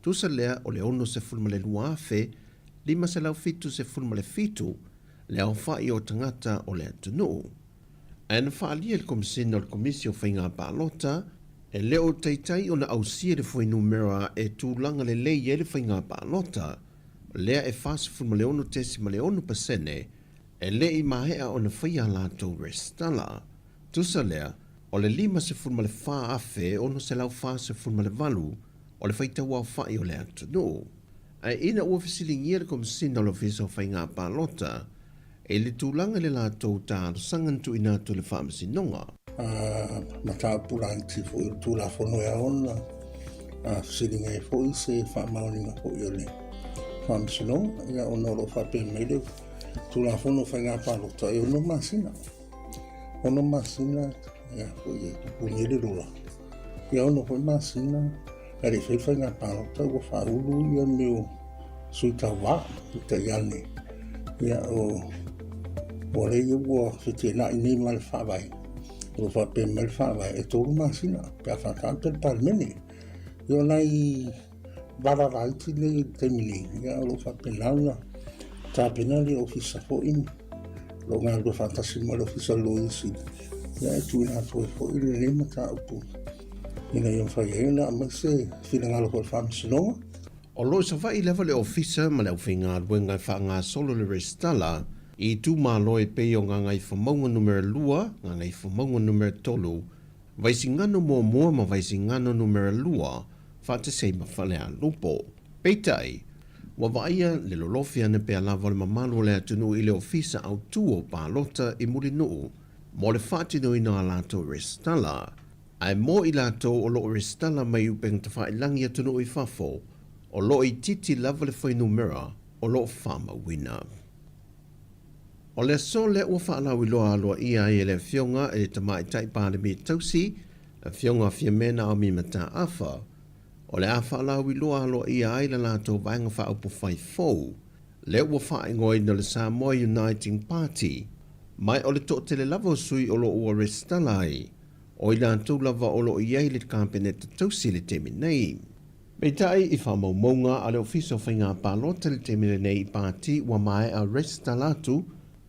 Tusa lea o le 62,577 le aofai o tagata o le atunuu. Ae na faaalia e le Komesina o le Komisi o Faiga Palota, e le o taitai ona ausia le fuainumera e tulaga lelei ai le faiga palota, lea e 46.6% e le i maea ona faia a latou resitala. Tusa lea, o le 54,648 o le faitauaofai o le atunuu. Ae ina ua fesiligia le Komesina o le Ofisa o Faiga Palota i le tulaga i le latou talosaga na tuuina atu i le Faamasinoga, Mataupu laiti foi o le Tulafono e ao ona fesiliga ai foi se faamaoniga foi o le Faamasinoga, ia ona o lo o faapea mai le Tulafono o Faiga Palota e 6 masina. 6 masina ia foi e pupuni ai le lola. Ia 6 foi masina e le i fai le faiga palota ua faaulu ia mea o sui tauva peitai ane ia o ua lea ia ua feteenai nei ma le faavae. O lo o faapea mai le faavae e 3 masina pe a faataape le Palemene. Ia o nai vala laiti nei i le taimi nei, ia o lo o faapena ona tapena le ofisa foi o lo o galulue faatasi ma le ofisa o le Loia Sili, ia e tuuina atu ai foi lenei mataupu ina ia mafai ai ona aumai se finagalo foi o le Faamasinoga. O lo o Savaii lava le ofisa ma le aufaigaluega e faagasolo le resitala i itumalo e pei o Gagaifomauga Numera 2, Gagaifomauga Numera 3, Vaisigano 1 ma Vaisigano Numera 2, faatasi ai ma Falealupo. Peitai, ua vaaia le lolofi ane pea lava o le mamalu o le atunuu i le ofisa autū o palota i Mulinuu mo le faatinoina o a latou resitala. Ae mo i latou o lo o resitala mai i upegatafailagi atunuu i fafo, o lo o itiiti lava le fuainumera o lo o faamauina. O le aso lea ua faalauiloa aloaia ai e le Afioga i le Tamaitai Palemia Tausi, le Afioga Fiame Naomi Mataafa, o le a faalauiloa aloaia ai le latou Vaega Faaupufai fou, lea ua faaigoaina o le Samoa Uniting Party, ma o le toatele lava o sui o lo o ua resitala ai, o i latou lava o lo o i ai i le Kapeneta Tausi i le taimi nei. Peitai, i faamaumauga a le Ofisa o Faiga Palota i le taimi lenei i pati ua maea resitala atu,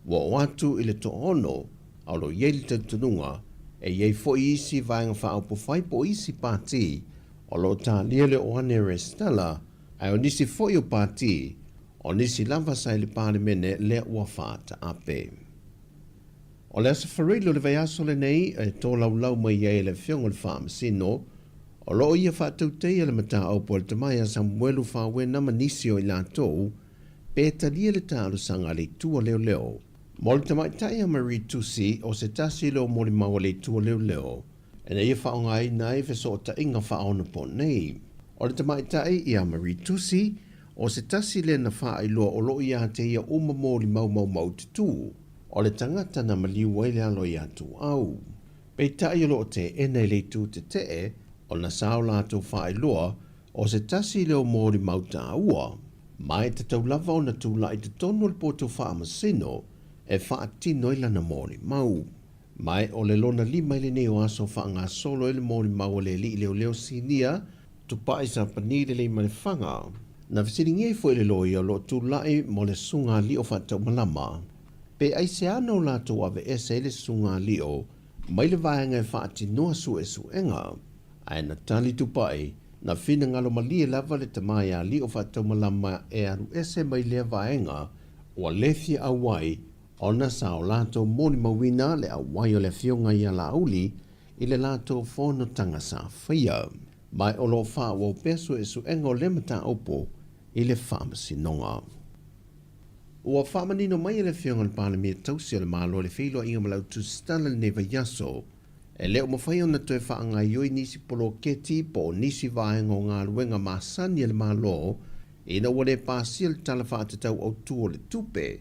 ua oo atu i le toaono, a o lo o i ai le talitonuga e i ai foi isi vaega faaupufai po o isi pati o lo o talia le oo ane e resitala, ae o nisi foi o pati, o nisi lava sa i le Palemene lea ua faataape. O le Aso Faraile o le vaiaso lenei e tolaulau mai ai e le Afioga i le Faamasino, o lo o ia faatauteia le mataupu a le tama ia Samuelu Fawena ma nisi o i latou pe talia le talosaga a le Itu a Leoleo. Mo le tamaitai a Marie Tusi o se tasi lea o molimau a le Itu a Leoleo ina ia faaaogaina ai fesootaiga faaonaponei. O le tamaitai ia Marie Tusi o se tasi lea na faailoa o lo o ia te ia uma molimau maumaututu o le tagata na maliu ai le alo iā Tuau. Peitai o lo o teena i le itu tetee ona sa o latou faailoa o se tasi lea o molimau taua, ma e tatau lava ona tulai i totonu o le poto faamasino e faatino ai lana molimau. Ma e o le lona lima i lenei o aso faagasolo ai le molimau a le alii leoleo sinia Tupai Sapani le Leimalefaga. Na fesiligia ai foi le loia o lo o tulai mo le susuga alii o Faataumalama, pe aisea na o latou aveese ai le susuga alii o mai le vaega e faatinoa suesuega. Ae na tali Tupai, na finagalo malie lava le tama ia alii o Faataumalama e alu ese mai lea vaega ua le fia auai ona sa o latou molimauina le auai o le afioga ia Laauli i le latou fonotaga sa faia. Ma o lo o faaauau pea suesuega o lea mataupu i le Faamasinoga. Ua faamanino mai e le Afioga i le Palemia tausi o le Malo le feiloaiga ma le au tusitala i lenei vaiaso, e le o mafai ona toe faagaoioi nisi poloketi po o nisi vaega o galuega masani a le Malo ina ua le pasia le Tala Faatatau Autu o le Tupe,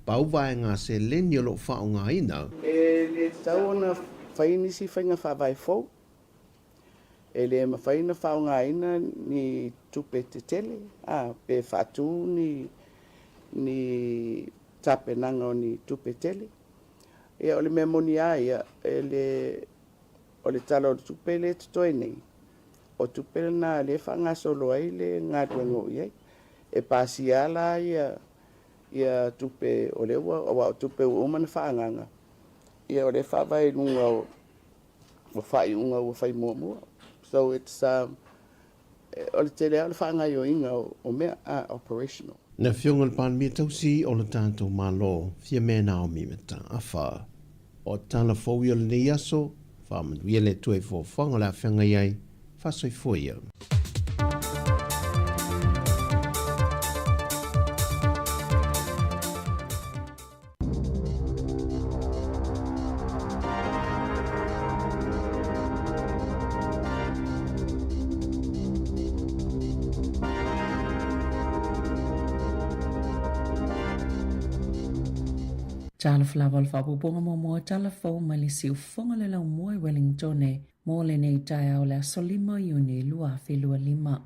pau vaega seleni o lo o faaaogaina. E le tatau ona fai nisi faiga faavae fou. E le mafai ona faaaogaina ni tupe tetele a pe faatu ni tapenaga o ni tupe tele. Ia o le mea moni lava ia, e le o le Tala o le Tupe lea e totoe nei, o tupe lena lea e faagasolo ai le galuega o i ai. E pasia la ia tupe o lea ua, aua o tupe ua uma ona faaagaaga, ia o lea e faavae i luga o faaiuga ua fai muamua. So it's o le tele lava o le faagaoioiga o mea operational. Le Afioga i le Palemia tausi o le tatou Malo, Fiamē Naomi Mataafa. O tala fou ia o lenei aso, faamanuia le Atua i foafoaga o le a feagai ai, faasoifua ia. Talofa lava o le faaopoopoga muamua o tala fou mai le siufofoga o le laumua i Wellingtone mo lenei taeao o le aso 5 o Iuni 2025.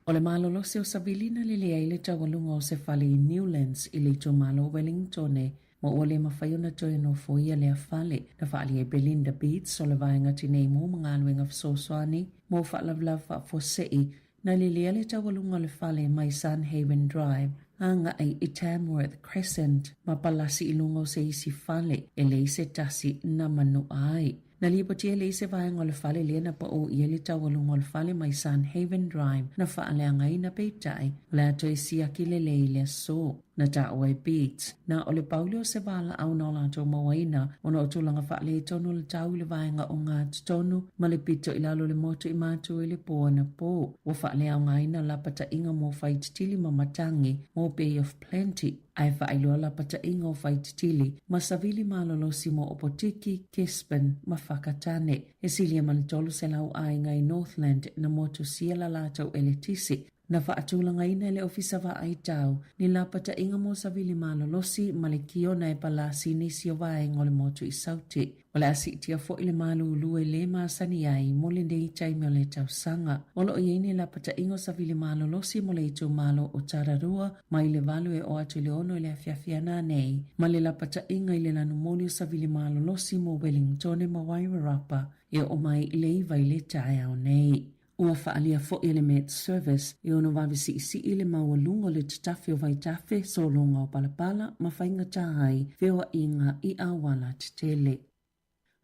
O le malolosi o savili na lele ai le taualuga o se fale i Newlands i le itumalo o Wellingtone ma ua le mafai ona toe nofoia lea fale. Na faaali ai Belinda Beats o le Vaega Tinei Mu ma Galuega Fesoasoani mo Faalavelave Faafuasei na lelea le taualuga o le fale mai Sun Haven Drive agai i Tamworth Crescent ma palasi i luga o se isi fale e leai se tasi na manu'a ai. Na lipotia e le isi vaega o le fale lea na pau i ai le taualuga o le fale mai Sun Haven Drive na faaleagaina peitai o le a toe siaki lelei i le aso. Na taua e Beats, na o le pau lea o se valaau na o latou mauaina ona o tulaga faaletonu o le tau i le vaega o Gatotonu ma le pito i lalo o le motu i Matu i le po anapo. Ua faaleaogaina lapataiga mo faititili ma matagi mo Bay of Plenty. Ae faailoa lapataiga o faititili ma savili malolosi mo Opotiki, Gisborne ma Whakatane. E silia ma le 300 aiga i Northland na motusia la latou eletise. Na faatulagaina e le Ofisa Vaai Tau ni lapataiga mo savili malolosi ma le kiona e palasi i nisi o vaega o le motu i Saute. O le a siitia foi le malūlū e lē masani ai mo lenei taimi o le tausaga. O lo o i ai nei lapataiga o savili malolosi mo le itumalo o Tararua mai le 8 e oo atu i le 6 i le afiafi ana nei, ma le lapataiga i le lanumoli o savili malolosi mo Wellingtone ma Wairarapa e oo mai i le 9 i le taeao nei. Ua faaalia foi e le Met Service e ono vave siisii le maualuga o le tatafe o vaitafe, sologa o palapala ma faigata ai feoaiga i auala tetele.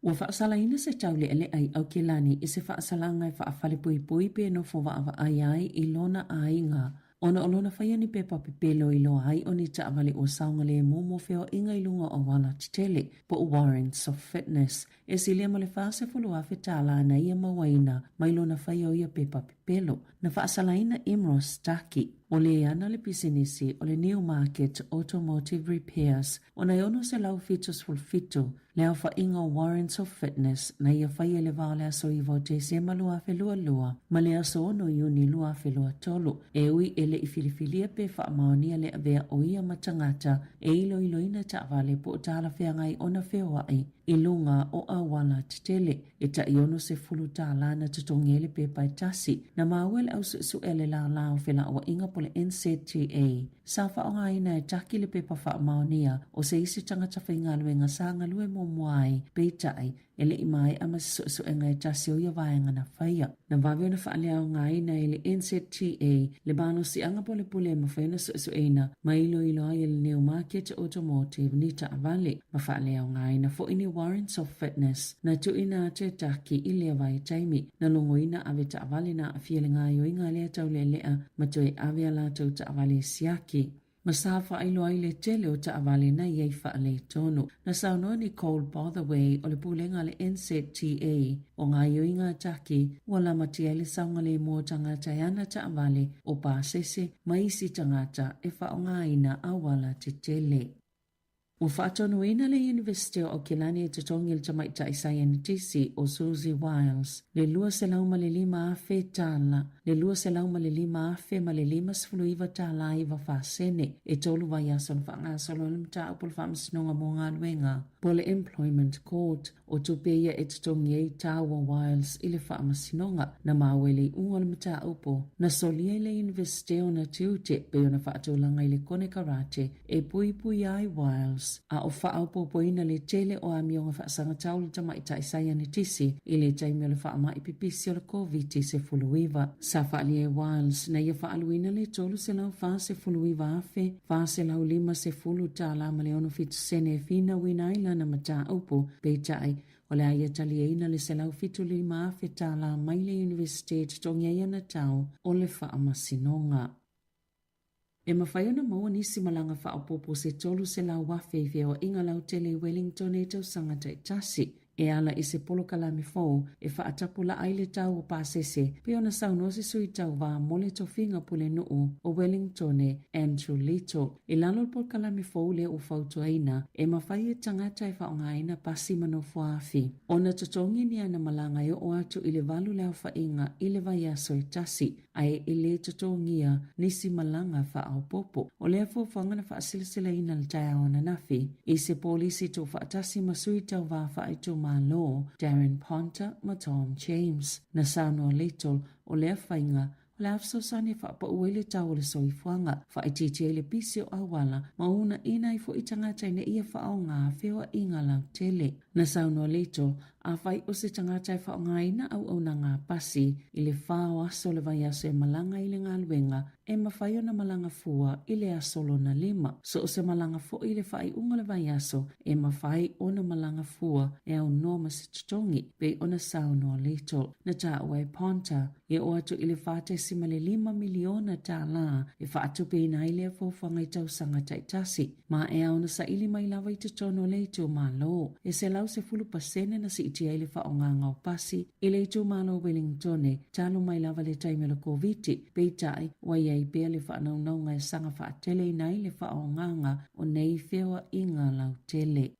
Ua faasalaina se taulealea i Aukilani i se faasalaga e faafalepuipui pe nofo vaavaai ai i lona aiga ona o lona faia ni pepa pepelo i loa ai o ni taavale ua saogalemu mo feoaiga i luga o auala tetele po o warrants of fitness. E silia ma le $40,000 tālā na ia mauaina mai lona faia o ia pepa pepelo. Na faasalaina Imros Taki, o le ana le pisinisi o le Newmarket Automotive Repairs ona e 677 le aofaiga o warrants of fitness na ia faia i le va o le aso 9 o Tesema 2022 ma le aso 6 Iuni 2023, e ui e le i filifilia pe faamaonia le avea o ia ma tagata e iloiloina taavale po o talafeagai ona feoai i luga o auala tetele. E tai $60 na totogi ai le pepa e tasi. Na maua e le au suesue a le lālā o felauaiga po o le NZTA. Sa faaaogaina e Taki le pepa faamaonia o se isi tagata faigaluega sa galue muamua ai, peitai, e le i maea ma se suesuega e tasi o ia vaega na faia. Na vave ona faaleaogaina e le NZTA le malosiaga polepole e mafai ona suesueina ma iloilo ai e le Newmarket Automotive ni taavale ma faaleaogaina foi ni warrants of fitness na tuuina atu e Taki i lea vaitaimi. Na logoina ave taavale na aafia le gaoioiga a lea taulealea ma toe ave a latou taavale e siaki. ma sa faailoa ai le tele o taavale na i ai faaletonu. Na saunoa Nicole Botherway o le pulega a le NZTA o gaoioiga a taki ua lamatia ai le saogalemu o tagata e ana taavale, o pasese ma isi tagata e faaaogaina auala tetele. Ua faatonuina le Iunivesite o Aukilani e totogi i le tamaitai saienitisi o Susie Wiles le $205,000 tala, le $205,059 tala 94 sene e tolu vaiaso na faagasolo ai le mataupu o le Faamasinoga mo Galuega po o le Employment Court. O tupe ia e totogi ai tā ua Wiles i le Faamasinoga na maua i le iuga o le mataupu na solia i le Iunivesite ona tiute pei ona faatulaga i le konekarate e puipuia ai Wiles a o faaopoopoina le tele o amioga faasagatau i le tamaitai saienitisi i le taimi o le faamai pipisi o le Koviti-19. Sa faaalia e Wiles na ia faaaluina le $349,450 tala ma le 67 sene e finauina ai lana mataupu, peitai, o le a ia taliaina le $175,000 tala mai le Iunivesite e totogi ai ana tau o le faamasinoga. E mafai ona maua nisi malaga faaopoopo se 300,000 i feoaiga lautele i Wellington i tausaga taitasi, e ala i se polokalame fou e faatapulaa ai le tau o pasese, pei ona saunoa se sui tauva mo le tofiga pulenuu o Wellingtone, Andrew Little. I lalo o le polokalame fou lea ua fautuaina, e mafai e tagata e faaaogaina pasi ma nofoaafi ona totogi ni ana malaga e oo atu i le 8 le aofaiga i le vaiaso e tasi, ae e lē totogia nisi malaga faaopoopo. O lea fuafuaga na faasilasilaina i le taeao ananafi i se polisi tuufaatasi ma sui tauva faaitumalo Darren Ponter ma Tom James. Na saunoa Little, o lea faiga, o le a fesoasoani e faapau ai le tau o le soifuaga, faaitiitia ai le pisi o auala ma uunaina ai foi tagata ina ia faaaoga feoaiga lautele. Na saunoa Little, Afai o se tagata e faaaogaina auaunaga pasi i le fa o aso o le vaiaso e malaga i le galuega, e mafai ona malaga fua i le aso lona lima. So o se malaga foi i le faaiuga o le vaiaso, e mafai ona malaga fua e aunoa ma se totogi, pei ona saunoa Little. Na taua e Ponter, e oo atu i le $4.5 miliona tala e faatupeina ai lea fuafuaga i tausaga taitasi. Ma e ao ona saili mai lava i totonu o le itumalo. E 110% na siitia ai le faaaogaga o pasi i le itumalo o Wellingtone talu mai lava le taimi o le Koviti, peitai, ua i ai pea le faanaunauga e saga faateleina ai le faaaogaga o nei feoaiga lautele.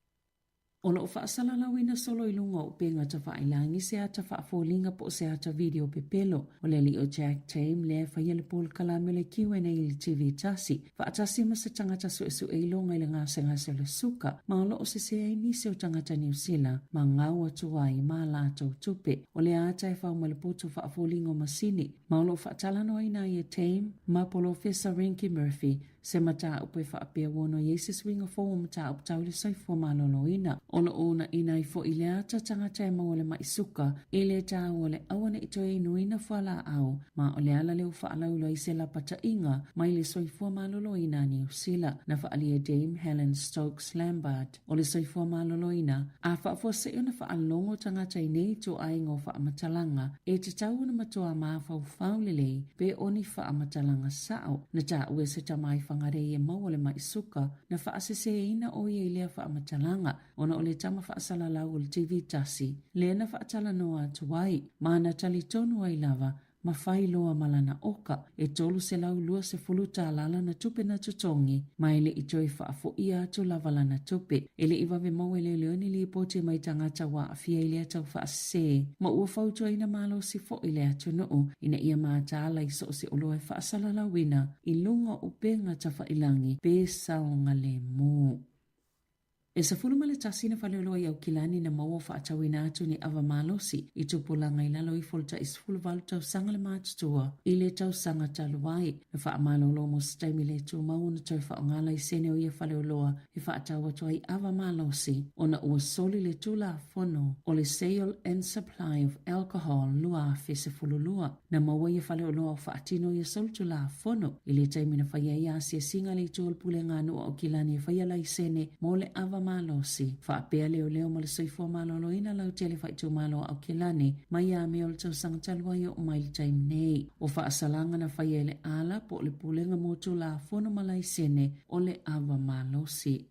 O lo o faasalalauina solo i luga o upega tafailagi se ata faafoliga po o se ata video pepelo o le alii o Jack Tame lea e faia le polokalame o le Q and A i le TV tasi, faatasi ma se tagata suesue iloga i le gasegase o le suka, ma o lo o sese ai nisi o tagata Niu Sila ma gau atu ai ma latou tupe. O lea ata e fau ma le poto faafoliga o masini, ma o lo o faatalanoaina ai e Tame ma Polofesa Rinky Murphy Se mataupu e faapea ua ono i ai se suiga fou o mataupu tau i le soifua maloloina. O lo o uunaina ai foi le ata tagata e maua le mai suka i le taua o le aua ne i toe inuina fualaau, ma o le ala lea ua faalauiloa ai se lapataiga mai le soifua maloloina a Niu Sila. Na faaalia e Dame Helen Stokes Lambert o le soifua maloloina, a faafuasei ona faalogo tagata i nei ituaiga o faamatalaga, e tatau ona matuā mafaufau lelei pe o ni faamatalaga sao. Na taua e se tama i Whangarei e maua le mai suka, na faaseseina ʻo ia i lea faamatalaga ona o le tama faasalalau o le TV tasi lea na faatalanoa atu ai, ma na talitonu ai lava ma fai loa ma lana oka, e $320 tālā lana tupe na totogi, ma e le i toe faafoia atu lava lana tupe. E le i vave maua e leoleo ni lipoti mai tagata ua aafia i lea tau faasesē, ma ua fautuaina malosi foi le atunuu ina ia mataala i so o se oloa e faasalalauina i luga o upega tafailagi pe saogalemu. E 11 na faleoloa i Aukilani na maua faatauina atu ni ava malosi i tupulaga i lalo ifo o le tai 18 tausaga le matutua i le tausaga talu ai. Na faamalolo mo se taimi le tumau ona toe faaaoga laisene o ia faleoloa e faatau atu ai ava malosi ona ua soli le Tulafono o le Sale and Supply of Alcohol 2012. Na maua ia faleoloa o faatino ia solitulafono i le taimi na faia ai asiasiga a le Itu o le Pulega a Nuu o Aukilani e faia laisene mo le ava malosi. malosi faapea leoleo ma le soifua maloloina lautele faaitumalo o Aukilani mai ia Me o le tausaga talu ai e oo mai i le taimi nei. O faasalaga na faia e le ala po o le Pulega mo Tulafono ma Laisene o le Ava Malosi.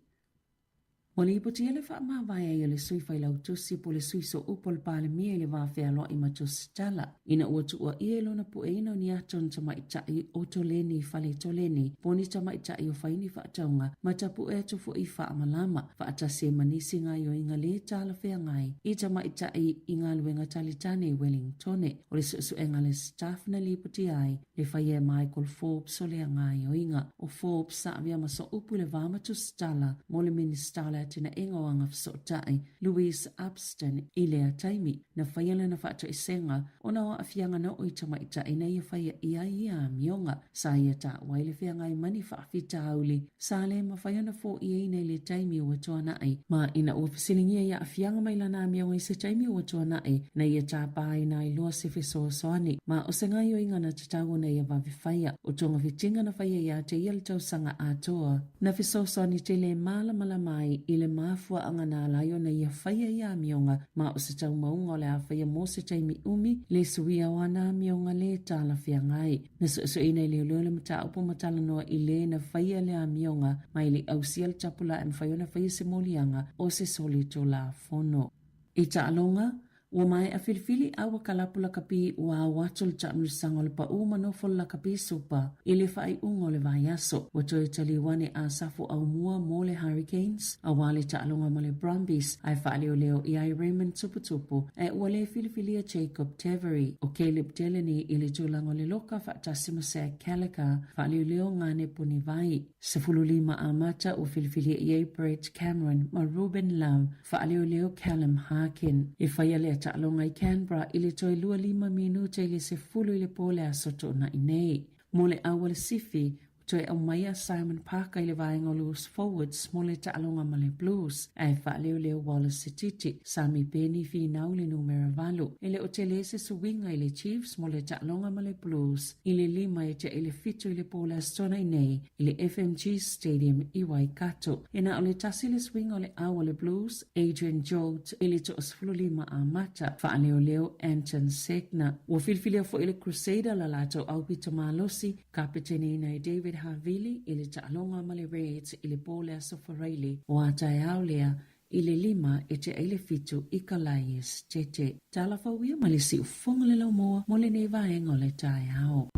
Ua lipotia le faamavae ai o le Sui Failautusi po o le Sui Sooupu o le Palemia i le va fealoai ma Tusitala ina ua tuuaia i lona pueina o ni ata o ni tamaitai o Toleni i Faletoleni po o ni tamaitai o fai ni faatauga ma tapue atu foi i faamalama faatasi ai ma nisi gaoioiga le talafeagai i tamaitai i galuega talitane i Wellingtone. O le suesuega a le Staff na lipotia ai le faia e Michael Forbes o lea gaoioiga. O Forbes sa avea ma sooupu i le va ma Tusitala mo le Minisita o le Atinaega o Agafesootai, Louise Upston, i lea taimi. Na faia lana faatoesega ona o aafiaga na oo i tamaitai na ia faia i ai ia amioga. Sa ia taua ai le feagai ma ni faafitauli sa le mafai ona foiaina i le taimi ua tuanai, ma ina ua fesiligia i aafiaga mai lana amioga i se taimi ua tuanai, na ia tapaina ai loa se fesoasoani, ma o se gaoioiga na tatau ona ia vave faia. O togafitiga na faia ia te ia le tausaga atoa, na fesoasoani tele e malamalama ai i le mafuaaga na ala ai ona ia faia ia amioga, ma o se taumauga o le a faia mo se taimi umi le suia o ana amioga le talafeagai. Na suesueina e leoleo le mataupu ma talanoa i le na faia le amioga ma e le i ausia le tapulaa e mafai ona faia se moliaga o se solitulafono. I taaloga, ua maea filifili a ua kalapu lakapi ua ao atu le taamilosaga o le paʻu ma nofo le lakapi supa i le faaiuga o le vaiaso. Ua toe taliu ane a Safo Aumua mo le Hurricanes aua le taaloga ma le Brumbies ae faaleoleo i ai Raymond Tuputupu ae ua le filifilia Jacob Tavery. ʻO Caleb Delany i le tulaga o le loka faatasi ma Zach Callagher, faaleoleo Gane Punivai. 15 amata ua filifilia i ai Brett Cameron ma Ruben Love, faaleoleo Callum Harkin. E faia lea taaloga i Canberra i le toe 25 minute i le 10 i le po le Aso Toonai nei. Mo le auala sifi, Toe aumaia Simon Parker i le vaega o loose forwards mo le taaloga ma le Blues, ae faaleoleo Wallace Sititi, Sami Peni finau le numera 8. E le o tele se suiga i le Chiefs mo le taaloga ma le Blues i le 5 e tea i le 7 i le po le Aso Toonai nei i le FMG Stadium i Waikato. E na o le tasi le suiga o le au a le Blues, Adrian Jolt i le toa-15 amata, faaleoleo Anton Segner. Ua filifilia foi le Crusader la latou aupito malosi Kapeteneina e David Havili i le taaloga ma le Reds i le po le Aso Faraile o a taeao lea i le 5 e tea i le 7 i Kalae Esetete. Tala fou ia mai le siufofoga le laumua mo lenei vaega o le taeao.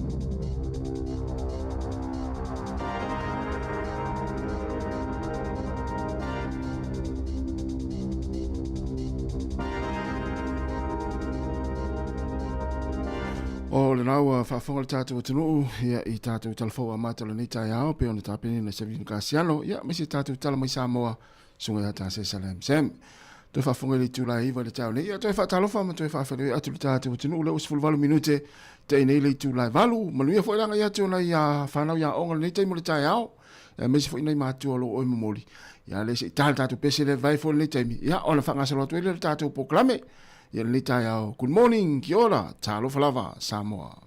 O lena ua faafofoga le tatou atunuu ia, i tatou talafou amata o lenei taeao pe ona tapenina e Savino Kasiano ia aemaise tatou tala mai Samoa susuga ia Tase Salam Sam. Toe faafofoga i le itula e 9 i le taeao nei. Ia toe faatalofa ma toe faafeiloai atu le tatou atunuu lea ua 18 minute te nei le itula e 8. Manuia foi le agai atu o nai fanau ia aoga lenei taimi o le taeao. Ia aemaise foi nai matua o lo o oe momoli. Ia le se i ta le tatou pese le vai foi lenei taimi. Ia ona faagasolo atu ai lea le tatou polokalame. Ia lenei taeao. Good morning, kia ora, talofa lava, Samoa.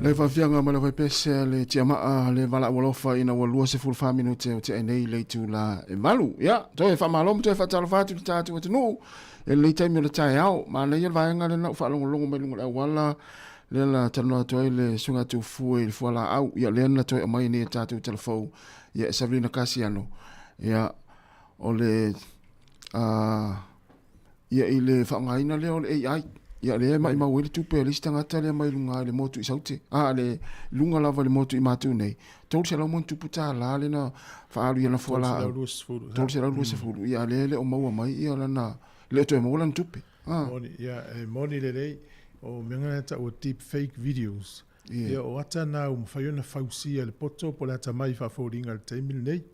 Le faafiaga ma le faipese le tiamaa le valaau alofa ina ua 24 minute o tea nei le itula e 8. Ia, toe faamalo ma toe faatalofa atu i le tatou atunuu i lenei taimi o le taeao. Manaia le vaega lea na ou faalogologo mai luga o le auala lea na talanoa atu ai le susuga Tufue i le fualaau. Ia, lea na toe aumai nei e tatou talafou. Ia, e Savelina Kasiano. Ia, o le ia i le faaaogaina lea o le AI. Ia lea e maimau ai le tupe a le isi tagata lea mai luga i le motu i Saute. A le luga lava i le motu i matou nei, $300+ lea na faaalu i ana fualaau. 320. Ia lea e le o maua mai ia lana, le o toe maua lana tupe. Ah. Moni, ia, e moni lelei, o mea na taua deep fake videos. Ia, o ata na ua mafai ona fausia e le poto po o le atamai faafoliga i le taimi lenei.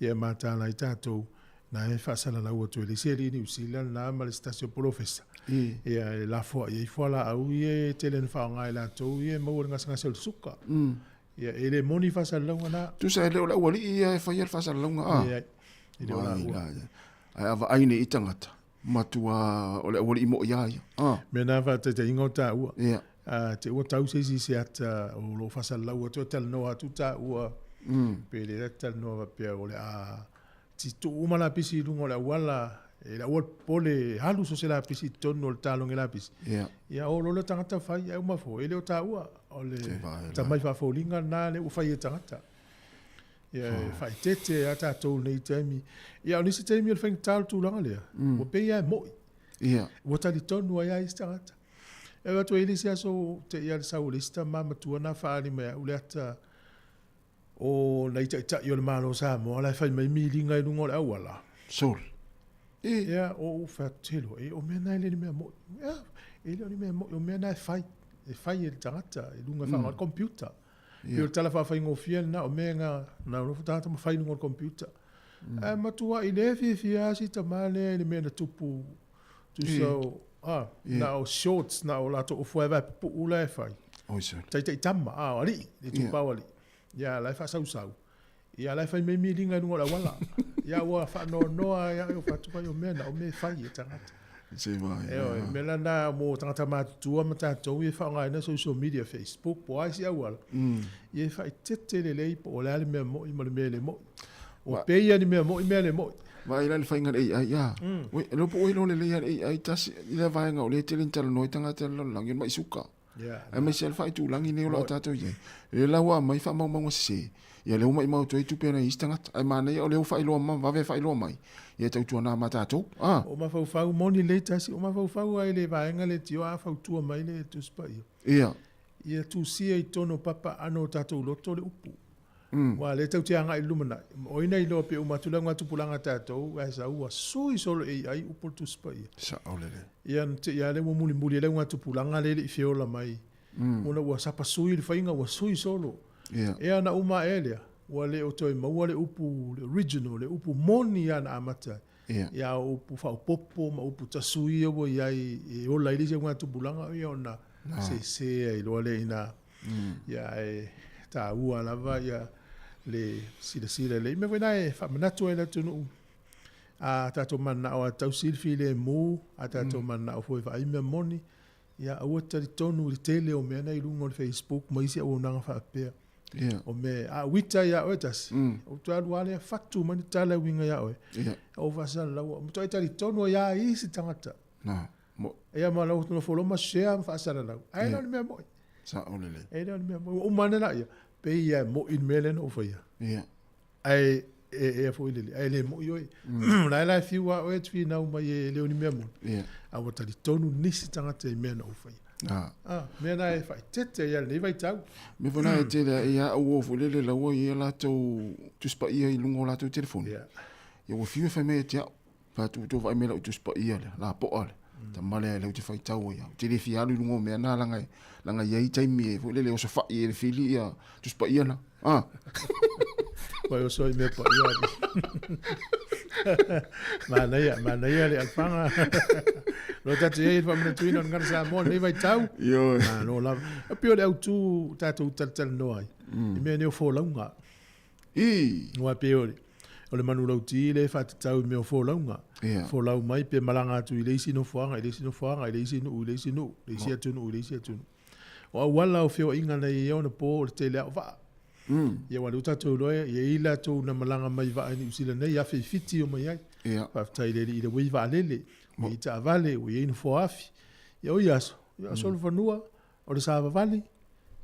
Ia e mataala ai tatou, na e faasalalau atu e le isi alii Niu Sila lena ma le isi tasi o polofesa. Ia e lafoai ai fualaau ia e tele ina faaaoga e latou ia e maua i le gasegase o le suka. Ia e le moni faasalalauga na. Tusa e le o le aualii ia e faia le faasalalauga a? Leai, e le o laua. Ae a vaai nei i tagata, matua o le aualii moi lava ia. A. Mea na faataitaiga o taua. Ia. A te ua tau se isi i se ata o lo o faasalalau atu e talanoa atu taua. Pe le talanoa faapea o le a tituu uma lapisi i luga o le auala, e le aua le popole, alu so o se lapisi i totonu o le taloge lapisi. Ia. Ia o lo le tagata fai, ae uma foi, e le o taua. O le tamai faafoliga lena lea ua fai e tagata. Ia e faaeteete lava tatou i lenei taimi. Ia o nisi taimi o le faigata o le tulaga lea, ua pei lava e moi. Ia. Ua talitonu ai lava isi tagata. E oo atu ai i le isi aso te i lava le sau o le isi tama matua na faaali mai au le ata o nai taitai o le Malo o Samoa la e fai mai miliga i luga o le auala. Sol. Ia, o ou fai atu, telo, e o mea na e le o ni mea moi. Ia, e le o ni mea moi, o mea na e fai. E fai e le tagata i luga e faaaoga le computer. Pei o le tala faafaigofie lena, o mea na nonofo tagata ma fai i luga o le computer. Ae matuai le fiafia lava si tama lea i le mea na tupu, tusa o, a, na o shorts, na o latou ofu lava e vaepupuu la e fai. Taitai tama, a, o alii, le itupa o alii. Ia, la e faasausau. Ia, la e fai mai miliga i luga o le auala. Ia, ua faanoanoa ai au, fai atu ai, o mea na, o mea e fai e tagata. Ioe, o mea la na mo tagata matutua ma tatou ia e faaaogaina social media, Facebook po o a isi auala, ia e faaeteete lelei po o le a le mea moi ma le mea e le moi. Ua pei lava ni mea moi mea le moi. Vaai la i le faiga o le AI, a. Oi, e iloa po o ai loa lelei lava le AI tasi i lea vaega o lea e tele ina talanoa ai tagata i le lalolagi, o le mai suka. Aemaise lava le faaitulagi nei o lo o tatou i ai. O lea la ua aumai faamaumauga sese, ia lea ua maimau atu ai tupe a nai isi tagata. Ae manaia o lea ua faailoa ma vave faailoa mai, ia tautuana ma tatou. A. O mafaufau moni lelei tasi, o mafaufau lava i le vaega lea tio a fautua mai le Tusi Paia. Ia. Ia tusia i totonu o papa aano o tatou loto le upu. Aua o lea tatou te agai i le lumanai, o ai na iloa pe uma atu le augatupulaga a tatou ae sau ua sui solo e ai upu o le Tusi Paia. Sao lelei. Ia na te i lava lea ua mulimuli ai le augatupulaga lea e le i feola mai, ona ua sapa sui le faiga ua sui solo. Ia na uma ae lea, ua le o toe maua le upu, le original, le upu moni lava na amata ai. Ia a o upu faaopoopo ma upu tasui ia ua i ai e ola ai le isi augatupulaga, ia ona sese ai loa lea i ina. Ia ae taua lava ia le silasila lelei. O le mea foi lena e faamanatu ai le atunuu, a tatou mananao lava e tausi le filemu, a tatou mananao foi e vaai mea moni, ia aua te talitonu i le tele o mea na i luga o le Facebook ma isi auaunaga faapea. O mea, a uita ia oe tasi, ou toe alu lava lea fatu mai ni tala e uiga ia oe, ou faasalalaua. Matuai talitonu ai lava isi tagata. Ia ma lau nofo loa ma share ma faasalalau. Ae le o le mea moi. Sao lelei. E le o le mea moi. Ua uma ane laia, pei lava e moi le mea lea na ou faia. Ae e foi lele, ae le moi oe. La la e fiu lava oe e te finau mai e le o ni mea moni. A ua talitonu nisi tagata i mea na ou faia. Ah, mea na e faaeteete ai lava i lenei vaitau. Mea foi na e tele ai a au o foi lele laua i a latou Tusi Paia i luga o latou telefoni. Ia ua fiu e fai mai ia te au. Fai atu, tou vaai mai lau Tusi Paia lea, lapoa lea. Tama lea lea ou te faitau ai au. Ou te le fia alu i luga o mea na, leaga, leaga e i ai taimi e foi lele e osofai ai e le fili ia Tusi Paia na. Ah. Ua e oso i mea paia ali. Manaia, manaia le alfaga. Lo tatou i ai i le faamanatuina o le Gagana Samoa i lenei vaitau. Ioe. Malo lava. E pei o le autu tatou talatalanoa ai, i mea nei o folauga. I. Aua e pei o le, o le manulauti lea e faatatau i mea o folauga. Yeah. Folau mai pe malaga atu i le isi nofoaga, i le isi nofoaga, i le isi nuu, i le isi nuu, le isi atunuu, i le isi atunuu. O auala o feoaiga na i ai ona po o le tele lava o vaa. Ia aua o lea ua tatou iloa e i ai latou na malaga mai i vaa i Niu Sila nei, 1007 omai ai. Faafetai i le Alii o lea ua i ai vaalele, ua i ai taavale, ua i ai nofoa afi. Ia o ia aso, ia o solofanua, o le savavali,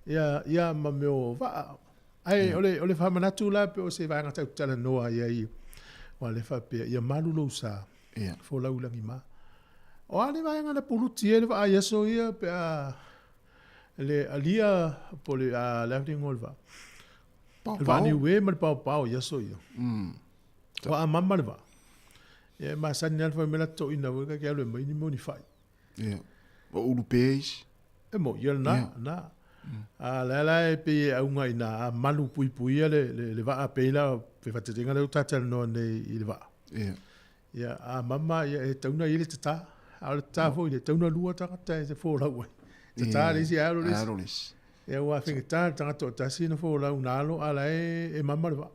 ia, ia ma mea o vaa. Ae o le, o le faamanatu la pe o se vaega tatou te talanoa ai ai, aua o lea e faapea, ia malu lou sa, folau i lagima. O a le vaega na puluti ai le vaa i aso ia pe a le alia po o le a le a le igoa o le vaa? Le vaa niue ma le paopao i aso ia. Ua amama le vaa. Ia e masani lava fai mai la totoina foi ka ke alu e mai ni mea o ni fai. Ia. O ulu pē isi. E mo ia lena, na. A la la e pei e auga ina a malu puipuia le le, le vaa pei la pe faataitaiga lea ua ta talanoa nei i le vaa. Ia. Ia, a mama, ia, e tatau ona i ai le tata. A o le tata foi, e tatau ona lua tagata e folau ai. Tata le isi ae alo le isi. Alo le isi. Ia, aua faigata le tagata toatasi ona folau na alo, a o la e, e mama le vaa.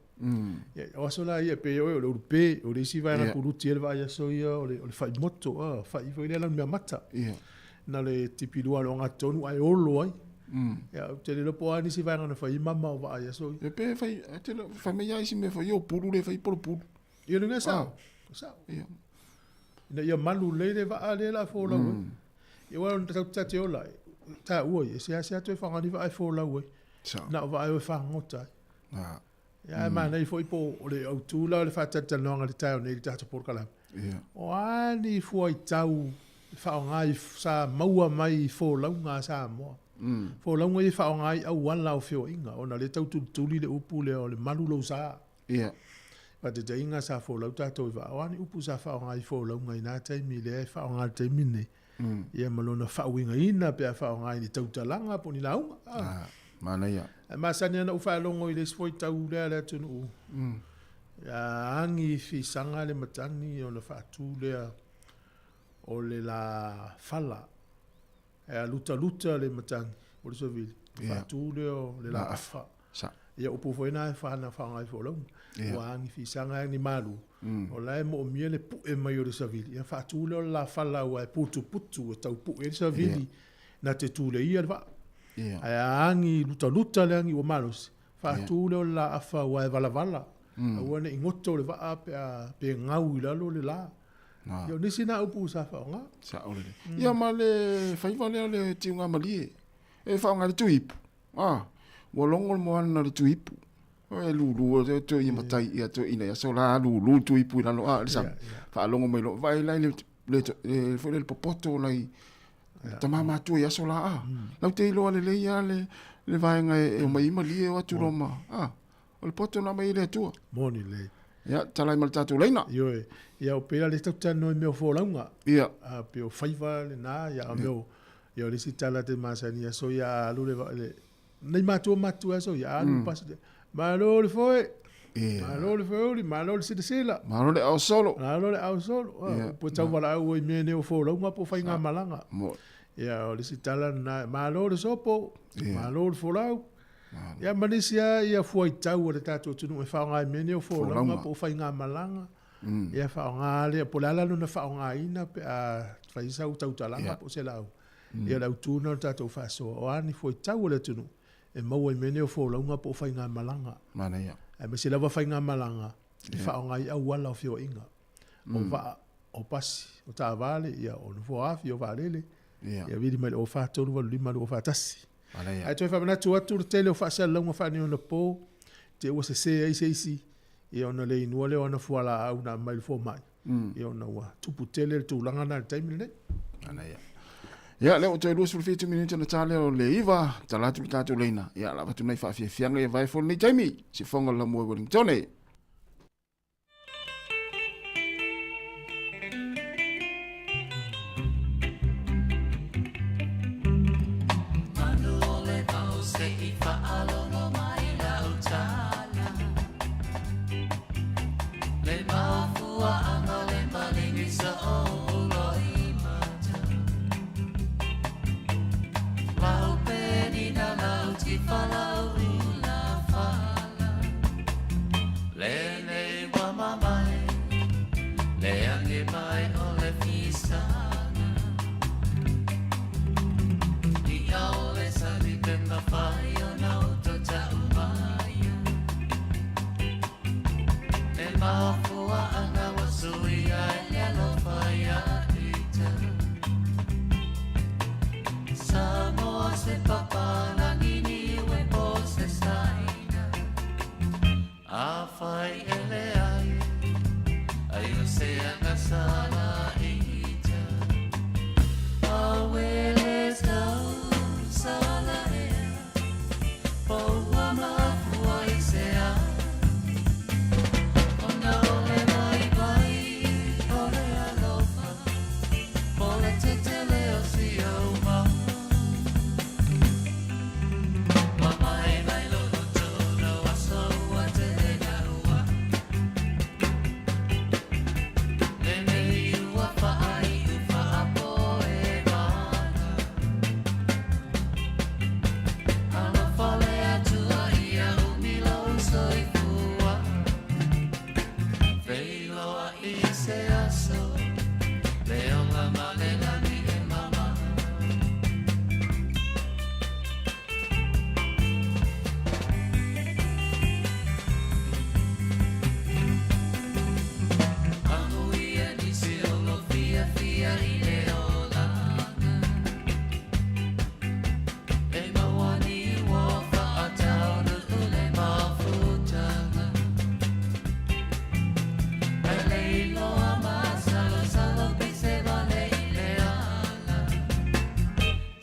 Ia, o aso la ia, e pei o oe o le ulupe, o le isi vaega puluti ai le vaa i aso ia, o le, o le faimoto, a, fai foi lea lanumeamata. Na o le tipilua o le ogatotonu ae olo ai. Ia, ou te le iloa po o a nisi vaega na fai ai mama o vaa i aso ia. E pe fai, e te fai mai lava isi mea fai, o pulu le fai polo pulu. Ia le mea sao. Sao. Ia. Ina ia malu lelei le vaa lea la folau ai. Ia aua o tatou te ola, taua ia, e seasea toe faaaoga ni vaa e folau ai. Sao. Na o vaa e o e fagogota ai. Ah. Ia ae manaia foi po o le autu la o le faatalatalanoaga i le taeao nei i le tatou polokalame. Ia. O a ni fuaitau e faaaoga i sa maua mai i folauga a Samoa. Folauga ia e faaaoga ai auala o feoaiga ona o lea e tau tulituli le upu lea o le malu lou sa. Ia. Faataitaiga sa folau tatou i vaa, o a ni upu sa faaaoga i folauga i na taimi lea e faaaoga i le taimi lenei. Ia ma lona faauigaina pe a faaaoga i ni tautalaga po o ni lauga. Ah, manaia. Ae masani lava ona ou faalogo i le isi fuaitau lea a le atunuu. Ia agi i fisaga le matagi ona faatu lea o le la fala. E a lutaluta le matagi o le savili, faatu lea o le laafa. Sa. Ia upu foi na e whana whangai folauga. Ia. Ua agi fisaga agi malu. O la e moomia le pue mai o le savili. Ia faatu lea o le lafala aua e putuputu e tau pue ai le savili. Na te tuleia le vaa. Ia. Ae a agi lutaluta le agi ua malosi, faatu lea o le laafa aua e valavala. Aua ne i goto le vaa pe a pe gau i lalo le la. Ah. Ia o nisi na upu sa faaaoga. Sao lelei. Ia ma le faiva lea o le tiugamalie e faaaoga i le tuipu. Ah, ua logo le moana i le tuipu. E lulu e toe ia matai ia toe ina ia so la lulu le tuipu i lalo a le sami. Faalogo mai loa vaai la i le le le foi lea le popoto lai tama matua i aso la a. Lau te iloa lelei lava le le vaega e omai ai malie o atu loa ma a. O le poto na aumai e le Atua. Moni lelei. Ia, tala ai ma le tatou laina. Ioe. Ia, o pei lea tatou te talanoa i mea o folauga. Ia. A, pei o faiva lena, ia, a mea o, ia, o le isi tala te masani ia, so ia a alu le, le, nei matua matua so ia alu mm. pasi, malo le foe, Ia. malo le foeuli, malo le silasila. Malo le ao solo. Malo le ao solo. Ia. Po tau valaau ai mea nei o folauga po o faigamalaga. Mo. Ia, o le isi tala lena, malo le sopo, Ia. malo le folau. Ia ma nisi lava ia fuaitau a le tatou atunuu e faaaoga ai mea nei o folauga po o faigamalaga. Ia faaaoga lea, po o le a la lona faaaogaina pe a fai sau tautalaga po o se lauga. Ia o le autu lena o le tatou faasoa, o a ni fuaitau a le atunuu e maua i mea nei o folauga po o faigamalaga. Manaia. Aemaise lava faigamalaga e faaaoga ai auala o feoaiga, o vaa, o pasi, o taavale, ia o nofoa-afi, o vaalele. Ia vili mai i le 04 385 241. Ae toe faamanatu atu le tele o faasalalauga faaneionapo te ua sese ai se isi, ia ona le inua lea o ana fualaau na aumai i le fomai, ia ona ua tupu tele le tulaga lena i le taimi lenei. Manaia. Ia, lea ua toe 27 minute ona ta lea o le 9, tala atu le tatou leina. Ia, lava atu nai faafiafiaga ia vae foi lenei taimi. Sifoga o le Lamua i Wellingtone.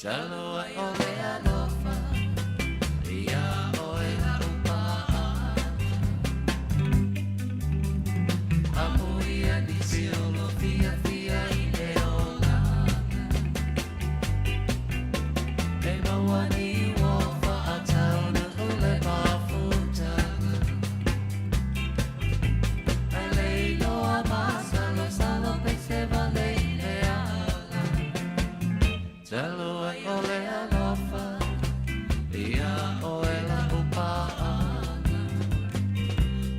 Talo ai o le alofa Ia oe la upaa Amuia nisi o lo fia fia i le olaga E maua ni ua whaatauna o le mafutaga Ai leiloa masalo salo pe se vale i le ala Talo ai o le alofa Ia oe la upaaga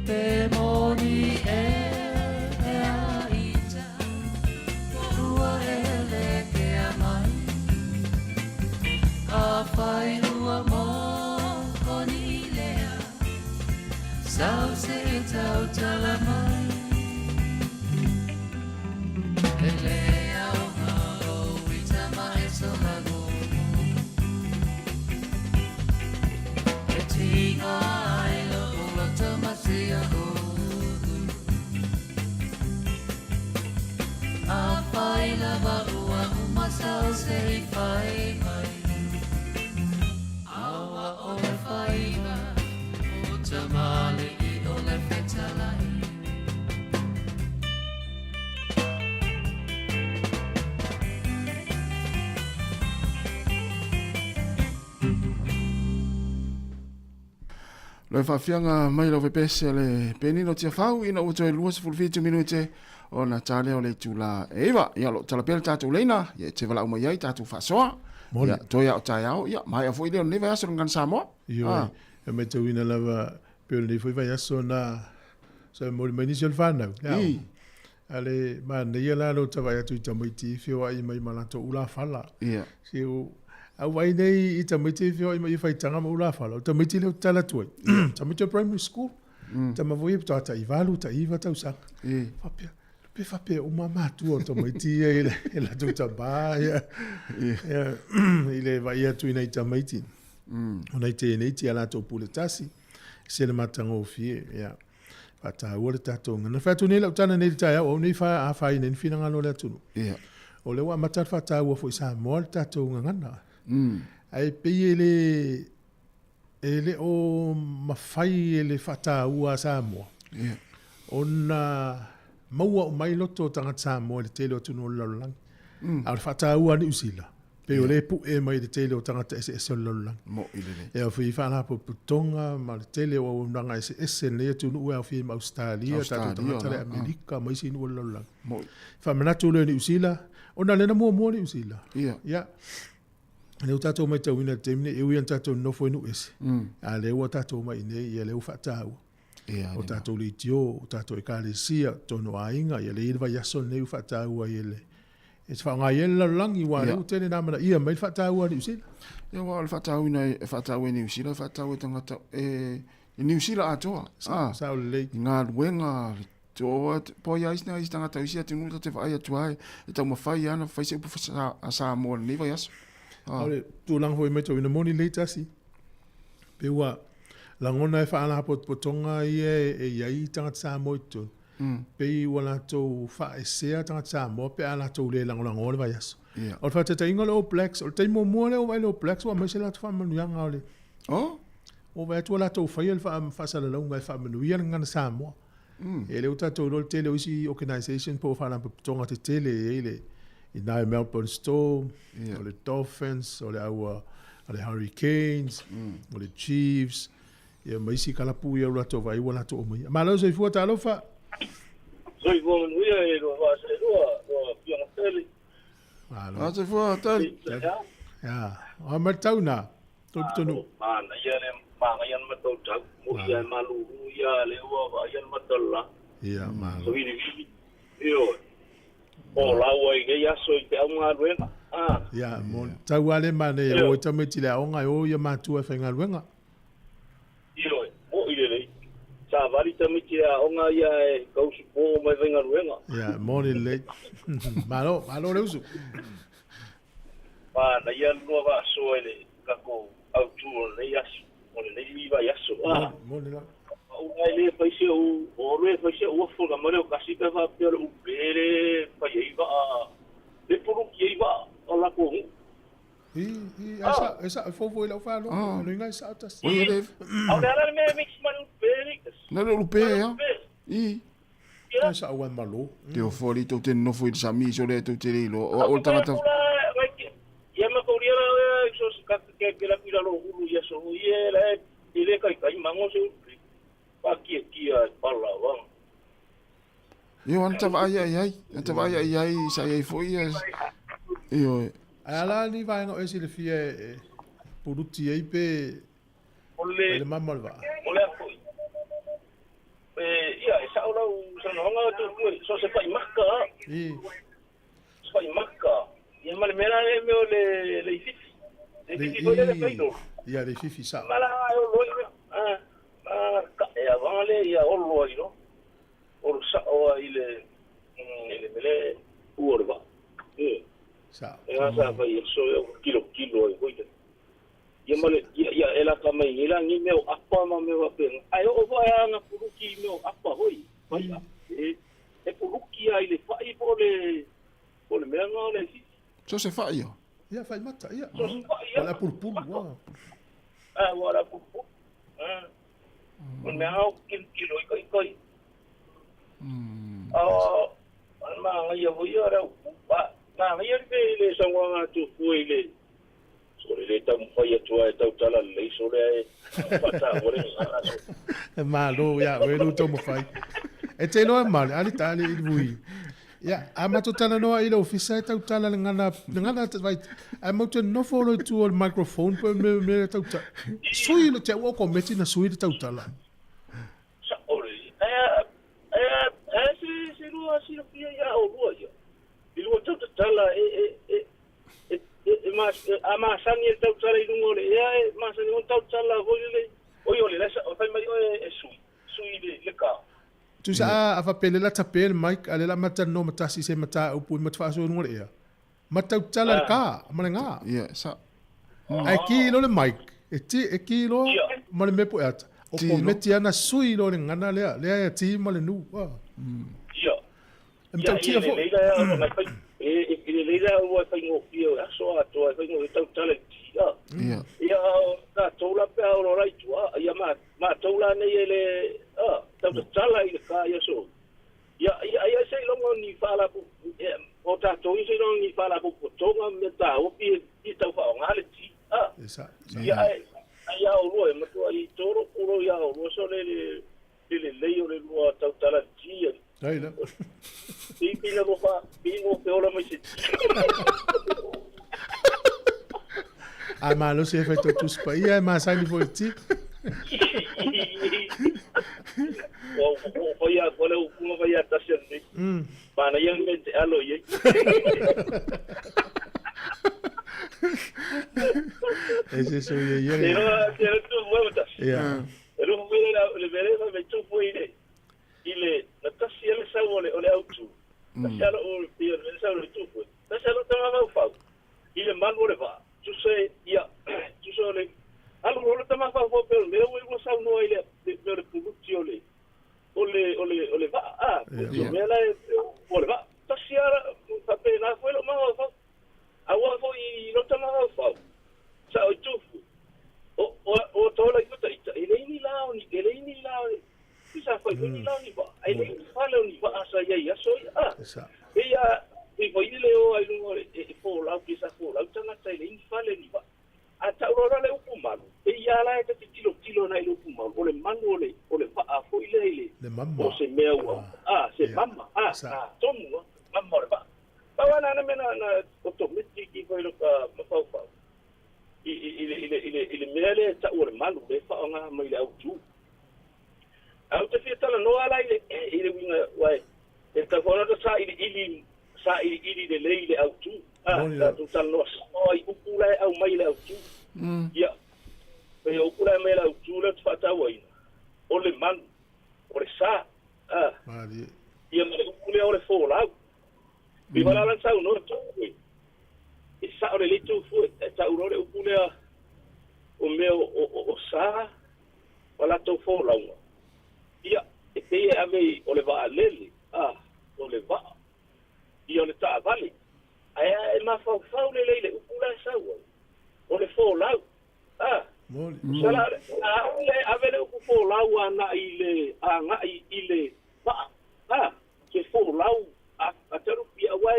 Pe moni e e a ita Ua ele ke a mai A whai ua mō koni lea Sau se tau tala mai E le au ngā o ita ma e sola E tinga ai lo uloto masia ulu A whai lava ua umasau se i whai mai Aua o le whaiva O tamale i o le fetalai Lo e faafiaga mai lau fepese le penino Tiafau ina ua toe 27 minute ona ta lea o le itula e 9. Ia o lo o tala pea le tatou leina, ia e te valaau mai ai tatou faasoa. Moni. Ia toe a o taeao, ia maea foi lea o lenei vaiaso le Gagana Samoa. Ioe, e matauina lava pei o lenei foi vaiaso na sa momoli mai nisi o le fanau. I. A le manaia la lou tavaai atu i tamaiti i feoai mai ma latou ulafala. Ia. Se o au vaai nei i tamaiti e feoai mai i faitaga ma ulafala, o tamaiti lea ou te tala atu ai, tamaiti o primary school, tama foi ia faatoa tai valu, tai iva tausaga. I. Faapea, pe faapea uma matua o tamaiti ia i le latou tama ia, ia, i le vaai atu i nai tamaiti. Ona i tēneiti a latou pule tasi, se le matagofie, ia. Faataua le tatou gagana. Fai atu nei lau tala nei i le taeao, au nei fa afaina ai ni finagalo o le atunuu. Ia. O lea ua amata le faataua foi i Samoa le tatou gagana. Ae pei e le e le o mafai e le faataua a Samoa. Ia. Ona maua uma ai loto o tagata Samoa i le tele o atunuu o le lalolagi. A o le faataua a Niu Sila, pei o lea e pue mai i le tele o tagata eseese o le lalolagi. Mo'i lelei. E aofia ai faalapotopotoga ma le tele o auaunaga eseese i lenei atunuu e aofia ai ma Ausetalia, tatou tagata la i Amerika ma isi nuu o le lalolagi. Mo'i. Faamanatu lea o Niu Sila, ona lea na muamua Niu Sila. Ia. Ia. Lea ua tatou matauina i le taimi nei, e ui lava ina tatou nonofo i nuu ese, a lea ua tatou mai i inei, ia lea ua faataua. Ia, O tatou leitio, o tatou ekalesia, totonu o aiga, ia lea e i ai le vaiaso lenei ua faataua ai e le e te faaaoga ai le lalolagi, aua o lea ua tele ina amanaia mai le faataua a Niu Sila. Ia, aua o le faatauina e faataua e Niu Sila, e faataua e tagata e Niu Sila atoa. Sa, sao lelei. I galuega, to po ia isi nai tagata o isi atunuu ta te vaai atu ai, e taumafai lava ona fai se upu a Samoa i lenei vaiaso. A o le tulaga foi e matauina moni lelei tasi, pei ua lagona e faalapotopotoga ia e i ai tagata Samoa i totonu, pei ua latou faaesea tagata Samoa pe a latou le lagolagoa le vaiaso. O le faataitaiga o le All Blacks, o le taimi muamua lea ua vaai le All Blacks ua aumai se latou faamanuiaga o le ua vaai atu ua latou faia le faasalalauga e faamanuia le gagana Samoa. E le ua tatou iloa le tele o isi organisation po o faalapotopotoga tetele e i ai le i nai Melbourne Storm, o le Dolphins, o le au o le Hurricanes, o le Chiefs, ia ma isi kalapu ia ua latou vaai ua latou aumaia. Malo soifua talofa. Soifua manuia e lua vaa se lua, lua afioga tele. Malo. A soifua tali. Ia, o mai tau na. Tonu. Manaia le manaia le matautau. Mo ia e malulu ia le ua vaai le matala. Ia, malo. Savili vili. Ioe. O laua i nei aso i te au galuega. Ah. Ia, mo tau lava le manaia o e tamaiti le aoga e o ia matua e faigaluega. Ioe, mo'i lelei. Savali tamaiti le aoga ia e kausipo mai faigaluega. Ia, moni lelei. Malo, malo le usu. Manaia le lua vaasoa i le tatou autu o lenei aso, o lenei vaiaso. Ah. Moni lava. Au ai le fai se u, o le fai se uafu na male o kasi pe faapea le upe le fai ai vaa, le puluki ai vaa o la ko. I. E sa'o, e fou foi i lau faalogo. O lona uiga e sa'o tasi. Oi, e le. A o le a la le mea e mix ma le ulupe alii tasi? Na le ulupe ea. I. E sa'o ua e malo. Te ofo alii tou te nonofo i le sami so lea tou te le iloa. O au o le tagata. Ia ma kaulia la oe so se ka ke ke la pila lo ulu ia so ia la e le kai kai mango se ulupe. Pa kia kia e pala wa. Io ana ta vaai ai ai, ana ta vaai ai ai sa ai foi ia. Ioe. Ae a la ni vaega o e silafia e puluti ai pe O le le mama o le vaa? O le a foi. E, ia, e sa'o lau saunoaga atu e so se fa'imaka a. I. Se fa'imaka. Ia ma le mea la le mea o le leififi. Leififi foi le le failolo. Ia, leififi sa'o. Ma la e olo ai le, a, ma ka'e avaga le ia olo ai loa. Olo sa'o ai le, i le mea le ua o le vaa. Ioe. Sa'o. E a sa fai aso e ua kilokilo ai foi le. Ia ma le, ia, ia e laka mai nei lagi mea o apa ma mea faapena. Ae oo foi a ana puluki i mea o apa foi, fai apa. E, e puluki lava i le fai po o le, po o le mea lena o le fifi. So se fai ia. Ia, fai mata, ia. So se fai ia. O le apulupulu, a. A, ua o le apulupulu. A. O le mea lena o kilokilo i kai kai. A, o le manaia foi ia o le au, a, manaia le mea i le saunoaga a Tufue i le, Sole le taumafai atu lava e tautala lelei sole ae faataua le gagana sole. E malo ia oe lou taumafai. E te iloa e male, a le tali i le vui. Ia, a matou talanoa i le ofisa e tautala le gagana, le gagana vai, ae matou te nofo loa i tua o le microphone pe mea mea tautala. Sui le te au o kometi na sui le tautala. Sa'o lelei. Ae ae ae se se lua silafia ia olua ia. I lua tautatala e e e e e ma a masani e le tautala i luga o le ea e masani ona tautala foi lele oi o le la e fai mai oe e sui sui le le ka. Tusa a a faapea le la tape le mic a le la ma talanoa ma tasi i se mataupu i ma te faasoa i luga o le ea. Ma tautala le ka ma le ga. Ia, sa. Ae ki loa le mic, e ti, e ki loa ma le mea po e ata. O kometi ana sui loa le gagana lea, lea e ti ma le nu. Ia. E matautia foi. Ia, e lelei la e lelei la ua e faigofie o le aso atoa e faigofie tautala i ti. Ia. Ia, o tatou la pe a olo la i tua, ia matou la nei e le, tautatala i le ka ia so. Ia, ia, ia seiloga o ni faalapo, o tatou ia seiloga o ni faalapotopotoga ma mea taua pi e tau faaaoga le ti. A, ia, ae, ae ia olua e matua i tolo pulo ia olua so le le le lelei o le lua tautala i ti. Ai la. Pi pi na lua fa, pi mo pe ola mai se ti. A malosi e fai tau tusi paia e masani foi i ti. Ua ua fai a ua le upu fai a tasi nei. Manaia le mea te alo i ai. E se so ia ia. Te roa te roa tu fue tasi. Ia. E roa fue le le mea le mai tu fue i le i le na tasi ele sau o le o le autu. Tasi alo o le le sau le tu fue. Tasi alo tama mau fau. I le malu o le vaa, tusa ia, tusa o le alu loa le tama faufau pei o le mea ua ua saunoa i le mea o le puluti o le, o le, o le, o le vaa, a, puluti o mea la e, o le vaa. Tasi lava, faapena foi lou mafaufau. Aua foi i lou tama faufau, sa o i Tufu, o, o, o tola i uta ita, e leai ni la o ni, e leai ni la o, sa fai foi ni la o ni vaa, ae leai ni fale o ni vaa sa i ai i aso ia, a. Pei a pei foi le o ai luga o le e folau pe sa folau tagata e leai ni fale ni vaa. A tau loa la le upu malu, pei a la e ta te tilotilo ana i le upu malu, o le malu o le o le vaa foi lea i le Le mama. o se mea ua a se mama a a tonu a mama o le vaa. Pau a na mea na na otometi foi lo ka mafaufau i i i le i le i le i le mea lea e tau o le malu lea e faaaoga mai le autu. Ae ou te fia talanoa la i le i le uiga aua e tatau foi ona ta sailiili sailiili lelei i le autu. A Moni la. tatou talanoa sao ai upu la e aumai i le autu. Ia, pei o upu la e aumai i le autu lea ou te faatauaina, o le manu, o le sa, a, Malie. ia ma le upu lea o le folau. Pei ua la saunoa tou e, e sao lelei tou fua e tau loa le upu lea o mea o sa ma latou folauga. Ia, e pei e ave i, o le vaalele, a, o le vaa, ia o le taavale. Ae a e mafaufau lelei i le upu la e sau ai, O le folau. A. Moli. Sala a le ave le upu folau agaʻi le agaʻi i le va'a. A. Se folau a a talu pia auā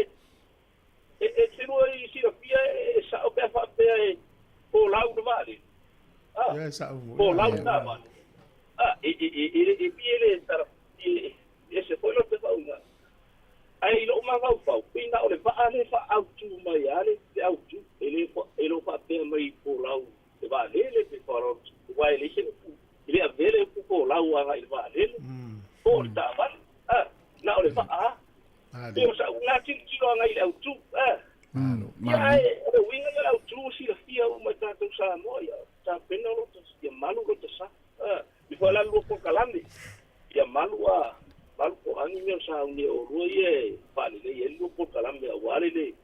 e e te lua i silafia e sa'o pe a fa'apea e folau le vaalele. A. Ia e sa'o foi. Folau lena vaalele. A e e e e e pei e le tala e ese foi lote fa'auiga. Ae i lo'u mafaufau, pei na o le va'a lea e fa'aautū mai a le le autū, e lē e lē o fa'apea mai folau le vaalele pe folau uā e leai se upu, e lē avea le upu folau aga'i le vaalele, po o le taavale, a, na o le va'a a. Pei o sa'u lena tilotilo aga'i i le autū, a. Ia ae o le uiga ia o le autū ua silafia uma e tatou Samoa, ia tapena lo ta, ia malu lo ta sa, a. E foi la lua polokalame, ia malu a malu po o a ni mea o sauni e olua ia e faalelei ai le lua polokalame aua le le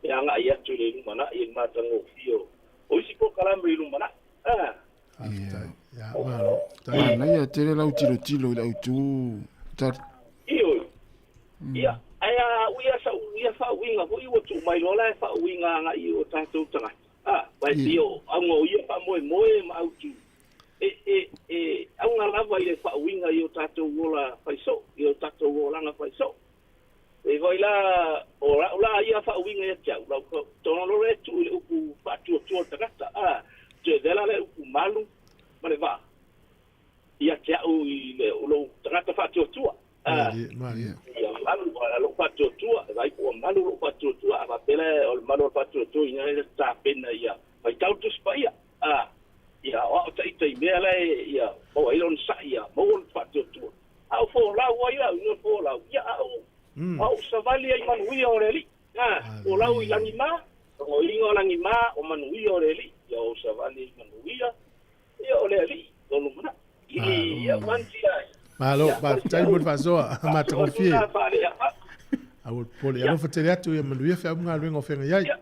e agaʻi atu i le lumanaʻi e le matagofie o isi polokalame i lumanaʻi. A. Faafetai. Ia, malo. Manaia tele lau tilotilo i le autū. Tali. Ioe. Ia, ae a ui a sa'u ia faauiga foi ua tuu mai loa la e faauiga agaʻi i o tatou tagata. A, aua e pei o auga o ia faamoemoe ma autū e, e, e auga lava i le faauiga i o tatou ola faisoo, i o tatou olaga faisoo. E foi la, o la'u la ia faauiga ia te au, lau tona loa e tuu i le upu faatuatua o le tagata, a, toe avea la le upu malu ma le vaa ia te a'u i le o lou tagata faatuatua, a, ia malu a lou faatuatua, e vaai po ua malu lou faatuatua, a faapea la o le malu o le faatuatua ina ia tapena ia faitau le Tusi Paia, a, ia aoao taita i mea la e ia maua ai le onosaʻi ia maua le faatuatua. A o folau ai lau inoa folau, ia a ou a ou savali ai manuia o le Alii. A, folau i lagimā, logoina o lagimā o manuia o le Alii. Ia ou savali ai manuia ia o le Alii lo lumanai. Ia manti ai. Malo, Ia, o le faafetai mo le faasoa, matagofie. lena faaleafa. Aua le popole. Alofa tele atu ia manuia feau ma galuega o feagai ai. Ia,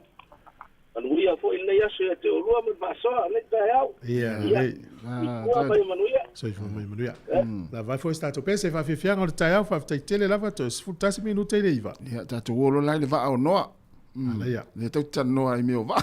manuia foi lenei aso ia te olua ma le faasoa lenei taeao. Ia, Ia, lelei. soifua ma ia manuia. Soifua ma ia manuia. Lava ai foi se tatou pese faafiafiaga o le taeao, faafetai tele lava, toe 11 minute i le 9. Ia, tatou o loa la i le vaa o Noa. Manaia. Lea tatou te talanoa ai i mea o vaa.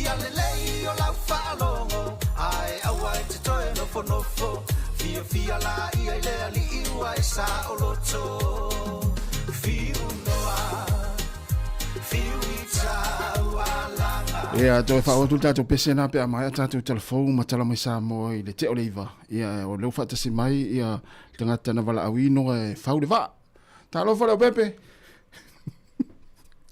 Ia lelei o lau faalogo, ae aua e te toe nofonofo. Fiafia laia i le Alii ua e saoloto. Fiu noa, fiu i taualaga. Ia, toe faaauau atu le tatou pese na pe a maea tatou talafou ma tala mai Samoa i le tea o le 9. Ia, o lea ua faatasi mai ia le tagata na valaauina e fau le vaa. Talofa Leaupepe!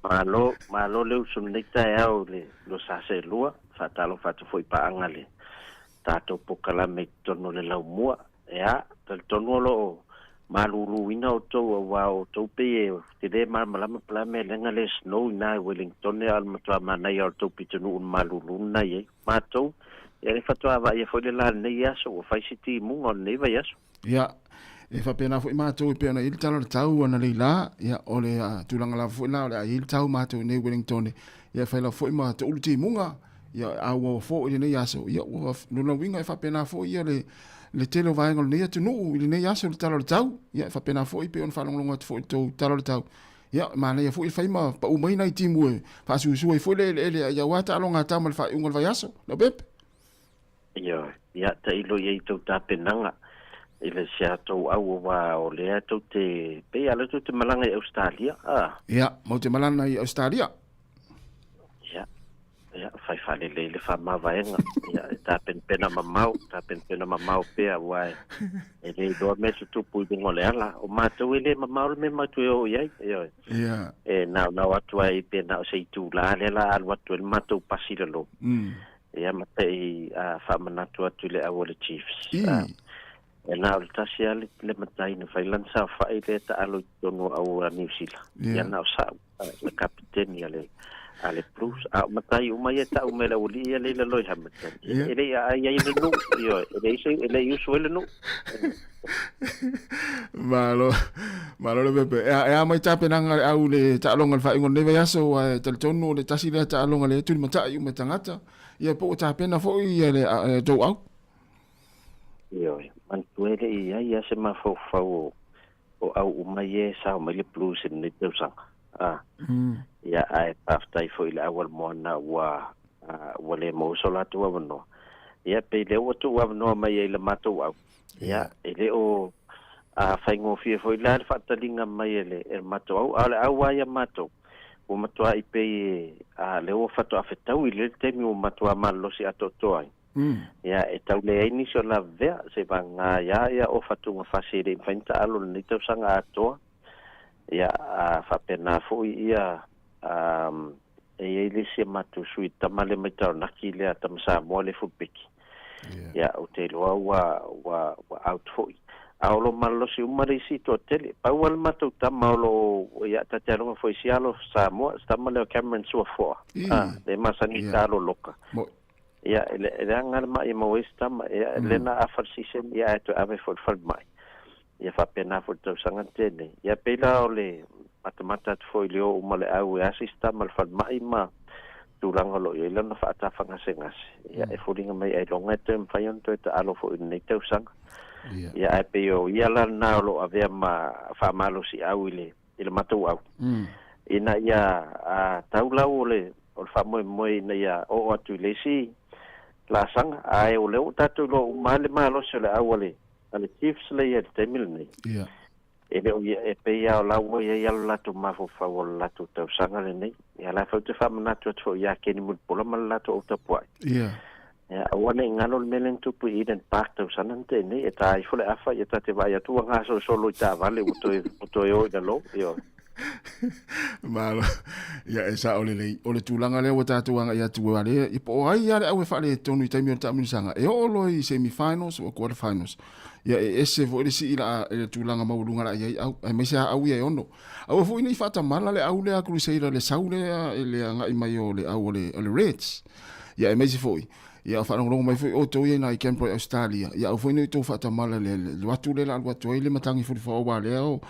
Malo, malo le uso lenei taeao i le 272, faatalofa atu foi i paaga le tatou pokalame i totonu o le laumua. Ea, talitonu o lo o maluluina outou aua o outou pei e tele malamalama po o le a mea leaga le snow i ina i Wellington a o le matua manaia o le tou pitonuu na malulu lena i ai. Matou, ia le faatoa vaaia foi le la lenei aso, ua fai si timuga o lenei vaiaso. Ia, e faapena foi matou e pei ona i ai le tala o le tau analeila, ia, o le tulaga lava foi la o le a i ai le tau matou i nei Wellington, ia e fai lava foi ma toulu timuga, ia auau foi i lenei aso, ia ua lona uiga e faapena foi ia le le tele o vaega o lenei atunuu i lenei aso le tala o le tau, ia e faapena foi pei ona faalogologo atu foi i le tou tala o le tau, ia manaia foi le fai ma pau mai nai timu e faasuasua ai foi le eleele ia aua taaloga a tama i le faaiuga o le vaiaso. Leaupepe. Ioe, ia tailo i ai tou tapenaga i le si a tou au aua o lea tou te, pei a lea tou te malaga i Ausetalia, a? Ia, matou te malaga i Ausetalia. Ia, ia, fai faalelei le faamavaega, ia, e tapenapena mamao, tapenapena mamao pea aua e le iloa mea e tutupu i luga o le ala. O matou e le mamao le mea matou e oo i ai, ioe. Ia. E naonao atu ai pe na o se itula lea la alu atu ai le matou pasi i lalo. Ia ma te i faamanatu atu i le au o le Chiefs. I. E na o le tasi lava le matai na fai lana saofai lea taalo i totonu o au a Niu Sila. Ia. Ia na o sa'u, le kapiteni a le a le Blues. A o matai uma ia e ta'u mai e le aualii ia lea i lalo i Hamilton. Ia. E le i aai ai le nuu, ioe, e leai se, e le i usu ai le nuu. Malo, malo le pepe. E a, e a mai tapenaga le au le taaloga le faaiuga o lenei vaiaso, aua e talitonu o le tasi lea taaloga lea e tulimatai uma e tagata. Ia po ua tapena foi ia le, le tou au. Ioe, manatua e le i i ai lava se mafaufau o, o au uma ia e sao mai le Blues i lenei tausaga. A, ia, ae faafetai foi i le au a le Moana ua, ua le maua so latou avanoa. Ia, pei lea ua tuu avanoa mai ai i le matou au. Ia, e le o faigofie foi la le faataliga mai e le, e le matou au, a o le au lava ia matou, ua matuai pei e, lea ua faatoa fetaui i le taimi ua matua malolosi atoatoa ai. Ia, e tau leai nisi o lavevea, seivaga ia ia Ofa Tuugafasi e le i mafai ona taalo i lenei tausaga atoa. Ia, a faapena foi ia, e i ai le isi a matou sui tama lea mai Taranaki lea tama Samoa lea fulupiki. Ia, ou te iloa ua, ua, ua out foi. A o lo o malolosi uma le isi toatele. Pau lava le matou tama o lo o, ia, ta te alofa foi i si alo Samoa, si tama lea o Cameron Suafoa, a, lea e masani i taalo loka. Ia, e le, e leaga le mai e maua ai se tama, ia, lea na afa le season, ia, ae toe ave foi i le falemai. Ia faapena foi le tausaga tenei. Ia pei la o le matamata atu foi i le o uma le au e asi se tama i le falemai ma tulaga o lo o i ai lana faatafagasegase. Ia e foliga mai ailoga e toe mafai ona toe taalo foi i lenei tausaga. Ia ae pei o ia la lena o lo o avea ma faamalosiau i le i le matou au. Ina ia tau lau o le o le faamoemoe ina ia oo atu i le isi laasaga, ae o lea ua tatou iloa uma lava le malosi o le au a le a le Chiefs lea i ai i le taimi lenei. E le o ia, e pei lava o la ua i ai lava lo latou mafaufau o le latou tausaga lenei. Ia la foi ou te faamanatu atu foi ia Keni Mulipola ma le latou au tapuai. Ia, aua ne i galo le mea lea na tupu i Eden Park tausaga na tea nei, e ta ifo le afa, ia ta te vaai atu ua gasolosolo i taavale ua toe, ua toe o i lalo, ioe. Malo. Ia, e sao lelei. O le tulaga lea ua tatou agai atu aua lea, ia po o ai lava le au e faaletonu i taimi o le taamilosaga, e oo loa i semi finals o quarter finals. Ia e ese foi le sii la i le tulaga maualuga la i ai au, aemaise lava au ia e ono. Aua foi ne i faatamala le au lea a Crusader le sau lea i le agai mai o le au o le, o le Reds. Ia aemaise foi, ia faalogologo mai foi outou ia i nai Canberra i Australia, ia aua foi ne i outou faatamala le, le alu atu lea la alu atu ai le matagi fulifoa aua lea o,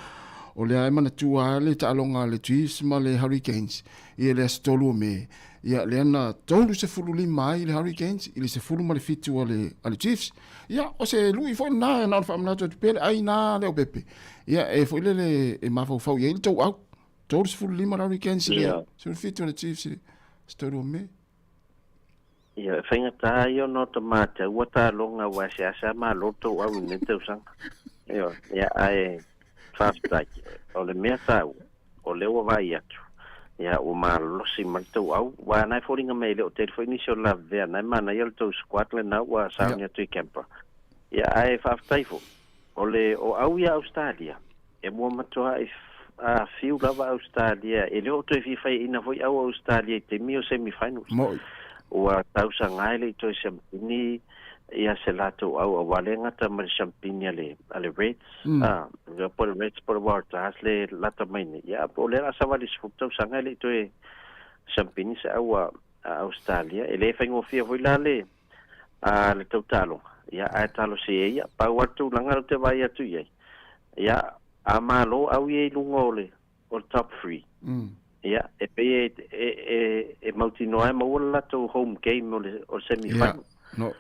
o lea e manatua lava le taaloga a le Chiefs ma le Hurricanes i le aso 3 o Me, ia lea na 35 ai le Hurricanes i le 17 a le, a le Chiefs. Ia, o se lui foi lena na ona faamanatu atu pea le ai na Leaupepe. Ia, e foi lele e mafaufau i ai le tou au. 35 le Hurricanes i le 17 o le Chiefs i le aso 3 o Me. Ia, e faigata ia ona o ta mataua taaloga aua e seasea malo le tou au i lenei tausaga. Ioe, ia ae faafetai, o le mea taua, o lea ua vaai atu, ia ua malolosi mai le tou au, aua na e foliga mai e le o tele foi nisi o lavevea, na e manaia le tou squad lena ua sauni atu i Canberra. Ia ae faafetai foi, o le o au ia Ausetalia, e mua matua'i fiu lava Ausetalia, e le o toe fia faiaina foi au Ausetalia i taimi o semi finals. Mo'i. Ua tausaga e le i toe siampini ia se latou au aua le gata ma le siampini a le a le Reds, a, po o le Reds po o le Waratahs le lata mai nei. Ia, o lea o le a savali 10 tausaga e le i toe siampini se au a Ausetalia. E le faigofie foi la le a le tau taaloga, ia, ae talosia e ia. Pau lava le tulaga lea ou te vaai atu i ai, ia, a malo au ia i luga o le, o le top three, ia, e pei e, e, e, e mautinoa e maua le latou home game o le, o le semi-final. Ia, no.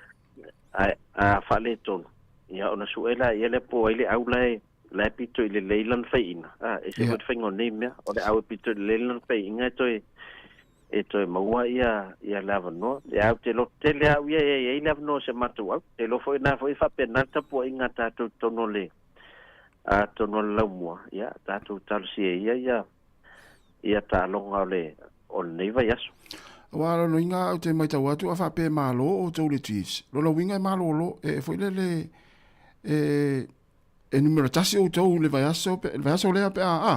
Ae, a faaletonu, ia, ona sue laia lea po o ai le au la e, la e pito i lelei lana faiaina. A, e ese foi le faiga o nei mea, o le au e pito i lelei lana faiaina e toe, e toe maua ia ia le avanoa. Ia ou te loto tele au ia e i ai le avanoa o si a matou au. Te iloa foi na foi e faapena le tapuaiga a tatou i totonu o le a totonu o le laumua, ia tatou talosia ia ia ia taaloga o le o lenei vaiaso. Aua o lona uiga ou te matau atu a faapea e malo outou le Chiefs, lona uiga e malolo e foi lele e e numera tasi outou i le vaiaso le vaiaso lea pe a a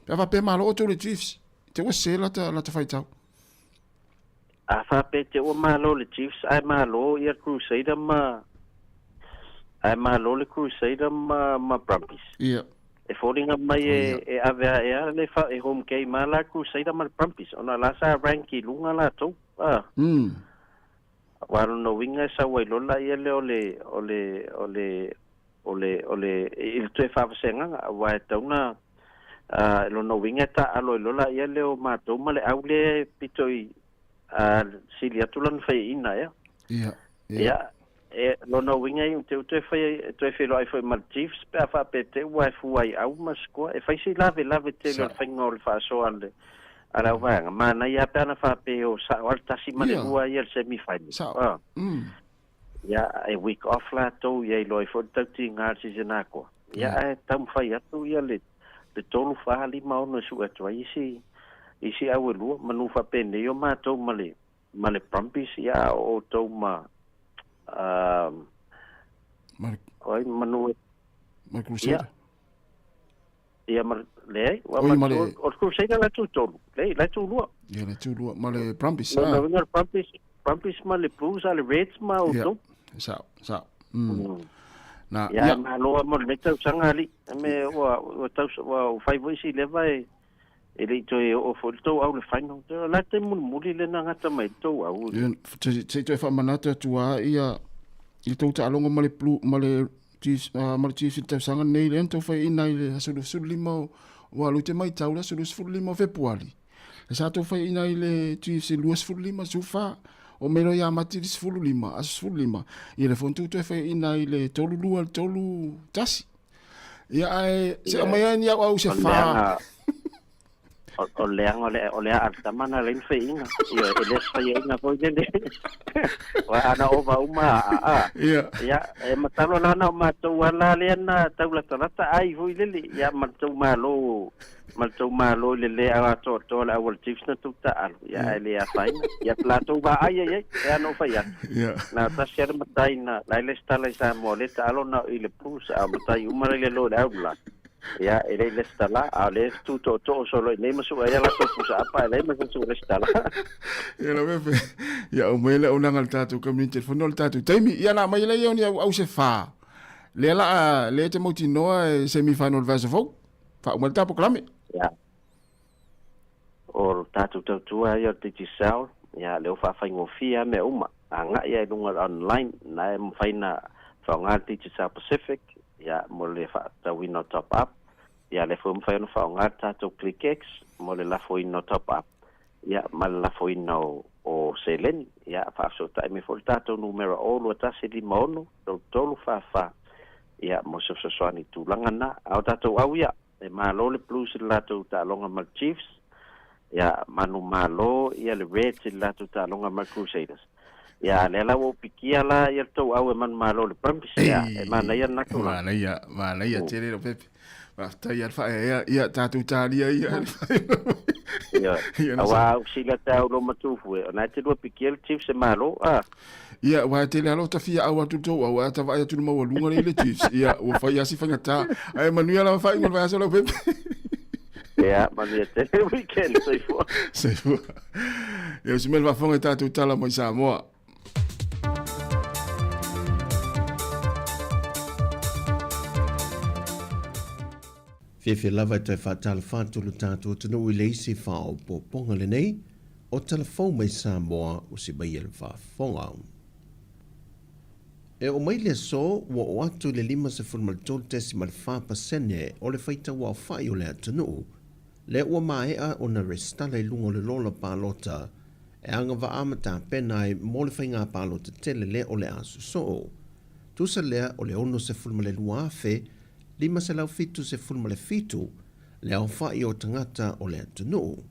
pe a faapea e malo outou le Chiefs. Te ua sese lata lata faitau. A faapea te ua malo le Chiefs ae malo ia Crusader ma ae malo le Crusader ma ma Brumbies. Ia. E foliga mai e e ave ae a le fa e home game a la Crusader ma le Brumbies ona la sa rank i luga latou. Ah. Aua o lona uiga e sau ai loa laia lea o le o le o le o le o le i le toe faavasegaga aua e tatau ona a lona uiga e taaalo ai loa laia lea o matou ma le au lea e pito i a sili atu lana faiaina ea. Ia. Ia, e lona uiga i te toe fai toe feiloai foi ma le Chiefs pe a faapea te ua e fua i au ma sikoa e fai si lavelave tele o le faiga o le faasoa a le a le auvaega. Manaia lava pe ana faapea o sao lava le tasi ma le lua ia le semi final. Sao. Ah. Ia, e week off latou, ia iloa ai foi le tautiga a le season atoa. Ia, ae taumafai atu ia le le 3, 4, 5, 6 e sue atu ai isi isi au e lua, manu faapenei o matou ma le ma le Brumbies, ia a o outou ma um, Ma le, o ai manu e ma le Crusader. Ia. Ia ma leai, ua Oi, ma ma le- o le Crusader la tu tolu. Leai, la tu lua. Ia le tu lua ma le Brumbies. No, Ah. no, le Brumbies, Brumbies ma le Blues, a le Reds ma Ia. outou. Sao, sao. Na, Ia, ia. malo a mo le tausaga ali. Me ua ua taus ua fai foi si leva e e le i toe oo foi le tou au le final. La te mulimuli le na gata mai le tou au. Ia, se i toe faamanatu atu lava ia i tou taaloga ma le Blue ma le Chiefs, ma le Chiefs i le tausaga lenei lea na tou faiaina ai i le aso 25 o ua alu i te matau le aso 25 o Fepuari. Le sa tou faiaina ai i le Chiefs i le 25, 14, o mai loa ia Mati i le 15, aso 15, ia lea foi na tou toe faiaina ai i le 32 i le 31. Ia ae se aumai ai ni auau se fa. O le leaga o le aa le tama na leai ni faiaina. Ioe, e le faiaina foi lele. Aua ana ova uma a a. Ia. Ia, e matalo la na o matou ala lea na taulatalata ai foi lele. Ia ma le tou malo ma le tou malo i le le atoatoa le auala Chiefs na tou taaalo. Ia ae le afaina. Ia latou vaai ai ai, e ana ou fai atu. Ia. Na tasi lava le matai na la e lesitala i Samoa lea taalo na o i le Blues a o matai uma la i le lo i le au la. Ia, e le i lesitala, a o lea e tu tootoo solo i nei ma sue ai a latou pusa apa, e leai ma se atu o lesitala. Ia lau efe, ia aumai le auaunaga a le tatou community telephone o le tatou taimi. Ia na aumai lea ni au au se fa. Lea la lea te mautinoa e semi final vaiaso fou. Faauma le ta polokalame. Ia. O le tatou tautua ia o le Digicel, ia lea ua faafaigofie lava mea uma. Agai lava i luga o le online, na e mafai ona faaaoga le Digicel Pacific, ia mo le faatauina o top up, ia lea foi ua mafai ona faaaoga le tatou ClickX mo le lafoina o top up, ia ma le lafoina o o seleni. Ia faafesootai mai foi le tatou numera 0 21 56 33 44 ia mo se fesoasoani i tulaga na. A o tatou au ia, e malo le Blues i le latou taaloga ma le Chiefs, ia manumalo ia le Reds i le latou taaloga ma le Crusaders. Ia, lea la ua ou pikia la ia le tou au e manumalo i le Brumbies, ia, e manaia lena tulaga. Manaia, manaia tele Lopepe. Faafetai lava le faaeaea, ia tatou talia ia le faaiuga mai. Ioe. Ia, na Aua sa- a ou fesili atu au lo Matufue, o na e te lua pikia le Chiefs e malo, a. Ia, aua e tele lava lo ta fia au atu i le tou au, ae a ta vaai atu i le maualuga lea i le Chiefs, ia, ua fai lava si faigata. Ae manuia lava faaiuga o le vaiaso Lopepe. Ia, manuia tele weekend, soifua. Soifua. Ia, o si mea le faafofoga i tatou tala mai Samoa. Fiafia lava e toe faatalofa atu lo tatou atunuu i le isi faaopoopoga lenei o Tala Fou mai Samoa o si mai e le faafofoga. E oo mai le aso ua oo atu i le 53.4% o le faitauaofai o le atunuu lea ua maea ona resitala i luga o le lola palota e agavaa ma tapena ai mo le faiga palota tele lea o le a sosoo. Tusa lea o le 62,577 le aofai o tagata o le atunuu.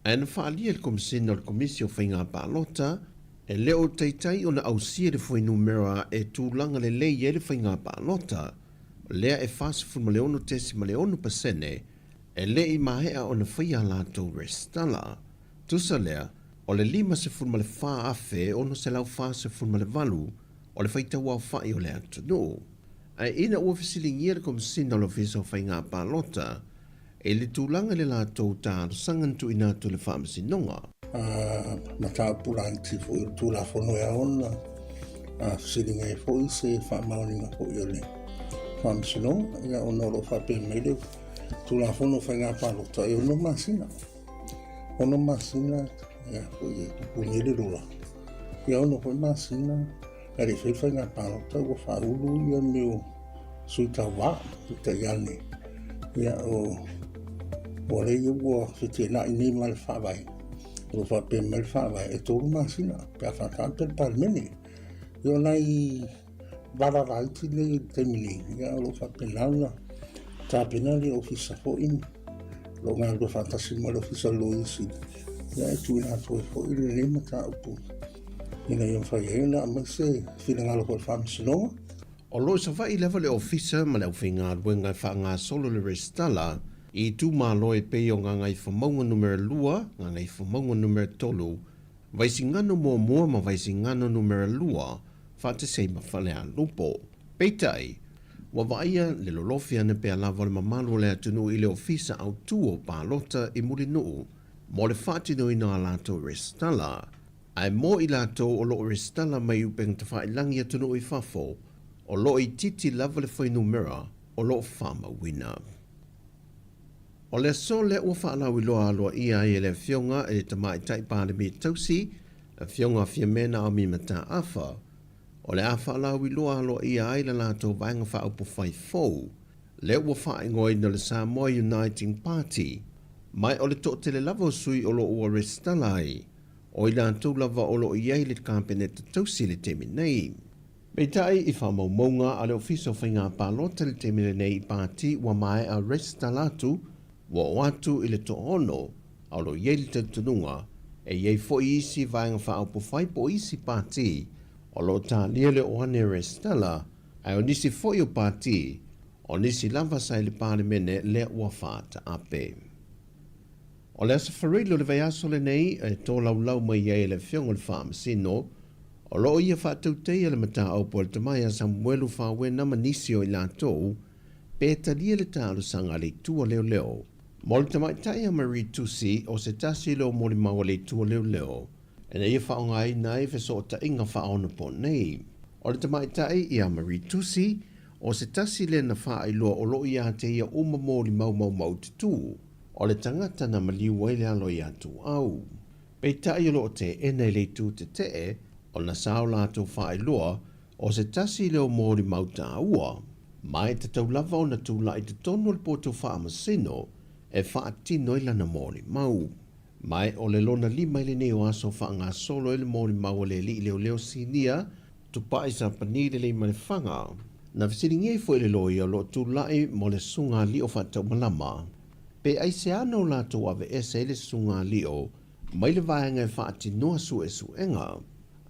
Ae na faaalia e le Komesina o le Komisi o Faiga Palota, e le o taitai ona ausia le fuainumera e tulaga lelei ai le faiga palota, lea e 46.6% e le i maea ona faia a latou resitala. Tusa lea, o le 54,648 o le faitauaofai o le atunuu. Ae ina ua fesiligia le Komesina o le Ofisa o Faiga Palota i le tulaga i le latou talosaga na tuuina atu i le Faamasinoga. A mataupu laiti foi o le Tulafono e ao ona fesiliga ai foi se faamaoniga foi o le Faamasinoga, ia ona o lo o faapea mai le Tulafono o Faiga Palota e 6 masina. 6 masina ia foi e pupuni ai le lola. Ia 6 foi masina e le i fai faiga palota ua faaulu ia mea o sui tauva, peitai ane ia o ua lea ua feteenai nei ma le faavae. O lo o faapea mai le faavae e 3 masina pe a faataape le Palemene. Ia o nai vala laiti nei i le taimi nei, ia o lo o faapena ona tapena le ofisa foi o lo o galulue faatasi ma le ofisa o le Loia Sili, ia e tuuina atu ai foi lenei mataupu ina ia mafai ai ona aumai se finagalo foi o le Faamasinoga. O lo o Savaii lava le ofisa ma le aufaigaluega e faagasolo le resitala i itumalo e pei o Gagaifomauga Numera 2, Gagaifomauga Numera 3, Vaisigano 1 ma Vaisigano Numera 2, faatasi ai ma Falealupo. Peitai, ua vaaia le lolofi ane pea lava o le mamalu o le atunuu i le Ofisa Autu o Palota i Mulinuu mo le faatinoina o a latou resitala. Ae mo i latou o lo o resitala mai i upegatafailagi atunuu i fafo, o lo o itiiti lava le fuainumera o lo o faamauina. O le aso lea ua faalauiloa aloaia ai e le Afioga i le Tamaitai Palemia Tausi, le Afioga Fiame Naomi Mataafa, o le a faalauiloa aloaia ai le latou Vaega Faaupufai fou, lea ua faaigoaina le Samoa Uniting Party, ma o le toatele lava o sui o lo o ua resitala ai, o i latou lava o lo o i ai i le Kapeneta Tausi i le taimi nei. Peitai, i faamaumauga a le Ofisa o Faiga Palota i le taimi lenei i pāti ua maea resitala atu, ua oo atu i le toaono, a o lo o i ai le talitonuga, e i ai foi isi vaega faaupufai po o isi pāti o lo o talia le oo ane resitala, ae o nisi foi o pāti, o nisi lava sa i le Palemene lea ua faataape. O le Aso Faraile o le vaiaso lenei e tolaulau mai ai e le Afioga i le Faamasino, o lo o ia faatauteia le mataupu a le tama ia Samuelu Fawena ma nisi o i latou, pe talia le talosaga a le Itu a Leoleo. Mo le tamaitai a Marie Tusi, o se tasi lea o molimau a le Itu a Leoleo, ina ia faaaogaina ai fesootaiga faaonaponei. O le tamaitai ia Marie Tusi, o se tasi lea na faailoa o lo o ia te ia uma molimau maumaututu. O le tagata na maliu ai le alo iā Tuau. Peitai o lo o teena i le itu tetee, ona sa o latou faailoa, o se tasi lea o molimau taua, ma e tatau lava ona tulai i totonu o le poto faamasino e faatino ai lana molimau. Ma e o le lona lima i lenei o aso faagasolo ai le molimau a le alii leoleo sinia Tupai Sapani le Leimalefaga. Na fesiligia ai foi le loia o lo o tulai mo le susuga alii o Faataumalama, pe aisea na o latou aveese ai le susuga alii mai le vaega e faatinoa suesuega.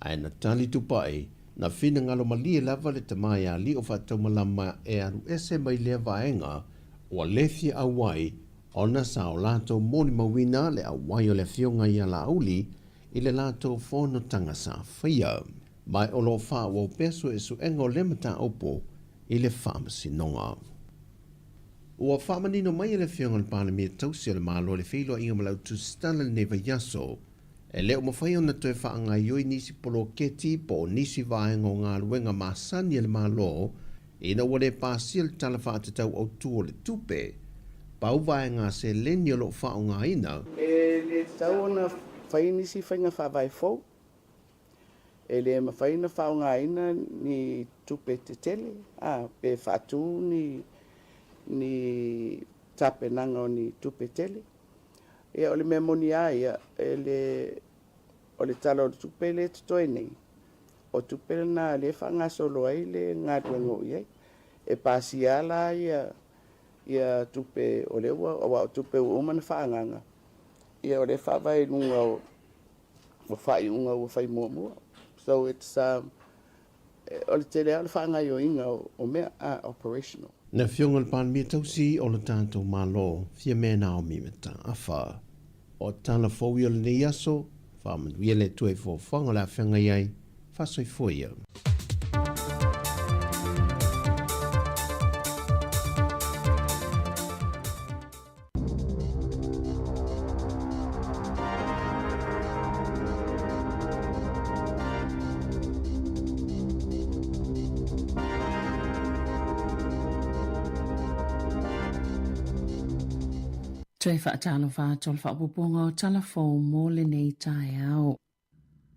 Ae na tali Tupai, na finagalo malie lava le tama ia Aliiofaataumalama e alu ese mai lea vaega ua le fia auai ona sa o latou molimauina le auai o le afioga ia Laauli i le latou fonotaga sa faia. Ma o lo o faaauau pea suesuega o lea mataupu i le Faamasinoga. Ua faamanino mai e le Afioga i le Palemia Tausi o le Malo le feiloaiga ma le au tusitala i lenei vaiaso, e le o mafai ona toe faagaoioi nisi poloketi po o nisi vaega o galuega masani a le Malo ina ua le pasia le Tala Faatatau Autu o le Tupe, pau vaega seleni o lo o faaaogaina. E le tatau ona fai nisi faiga faavae fou. E le mafai ona faaaogaina ni tupe tetele a pe faatu ni ni tapenaga o ni tupe tele. Ia o le mea moni lava ia, e le o le Tala o le Tupe lea e totoe nei, o tupe lena lea e faagasolo ai le galuega o i ai. E pasia lava la ia ia tupe o lea ua aua o tupe ua uma ona faaagaaga, ia o lea e faavae i luga o o faaiuga ua fai muamua. So it's um, o le tele lava o le faagaoioiga o mea, operational. Le Afioga i le Palemia Tausi o le tatou Malo, Fiame Naomi Mataafa. O tala fou ia o lenei aso, faamanuia le Atua i foafoaga o le a feagai ai, faasoifua ia. Toe faatalofa atu o le faaopoopoga o tala fou mo lenei taeao.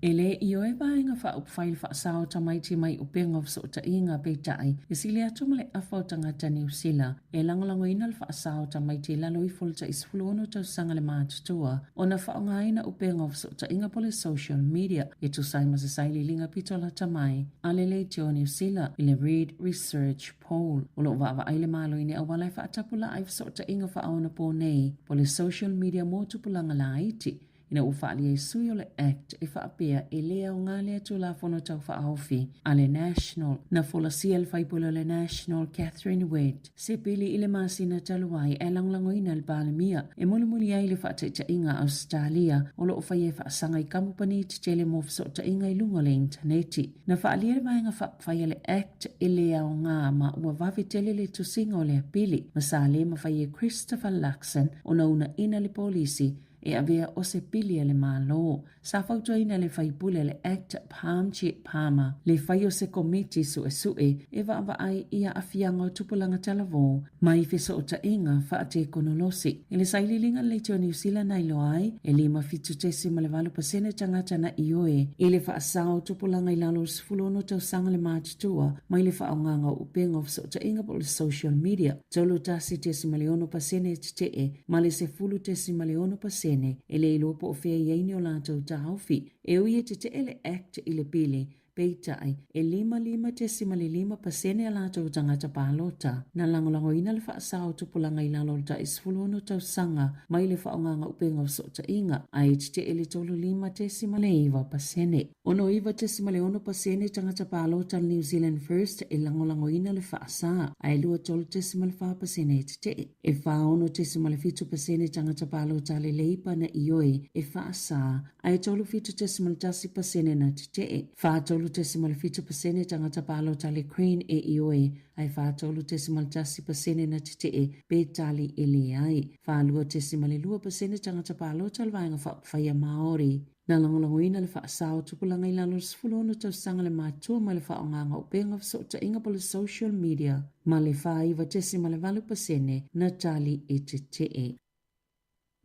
E le ioe Vaega Faaupufai le faasao tamaiti mai upega o fesootaiga, peitai, e sili atu ma le afa o tagata Niu Sila e lagolagoina le faasao tamaiti i lalo ifo o le tai 16 tausaga le matutua ona faaaogaina upega o fesootaiga po o le social media e tusa ai ma se sailiiliga pito lata mai a le Leitio o Niu Sila i le Reid Research Poll. O lo o vaavaai le Malo i ni auala e faatapulaa i fesootaiga faaonaponei po o le social media mo tupulaga laiti ina ua faaalia ai sui o le Act e faapea e le aoga lea Tulafono Tau Faaofi a le National. Na folasia le faipule o le National Catherine Wett se pili i le masina talu ai ae lagolagoina le Palemia e mulimuli ai le faataitaiga a Ausetalia o lo o faia e faasaga i kamupani tetele mo fesootaiga i luga o le initaneti. Na faaalia le Vaega Faaupufai a le Act e le aoga ma ua vave tele le tusiga o lea pili ma sa le mafai e Christopher Luxon ona uunaina le polisi e avea o se pili a le Malo. Sa fautuaina le faipule a le Act Parmjit Parmar le fai o se komiti suesue e vaavaai i aafiaga o tupulaga talavou mai fesootaiga faatekonolosi. I le sailiiliga a le Leitio Niu Sila na iloa ai, e 57.8 pasene tagata na ioe i le faasao o tupulaga i lalo o le 16 tausaga le matutua mai le faaaogaga o upega o fesootaiga po o le social media, 31.6 pasene e tetee ma le 10.6% e le iloa po o fea i ai ni o latou taofi. E ui e tetee le Act i le pili, peitai, e 55.5% a latou tagata palota na lagolagoina le faasao tupulaga i lalo o le tai 16 tausaga mai le faaaogaga upega o fesootaiga, ae tetee le 35.9%. 69.6% tagata palota le New Zealand First e lagolagoina le faasa, ae 23.4% e tetee. E 46.7% tagata palota le Leipa na ioe e faasa, ae 37.1% na tetee. 43.7% tagata palota le Green e ioe, ae 43.1% na tetee pe tali e leai. 42.2% tagata palota le Vaega Faaupufai a Māori. Na lagolagoina le faasao tupulaga i lalo o le 16 tausaga le matua mai le faaaogaga o upega o fesootaiga po o le social media ma le 49.8% na tali e tetee.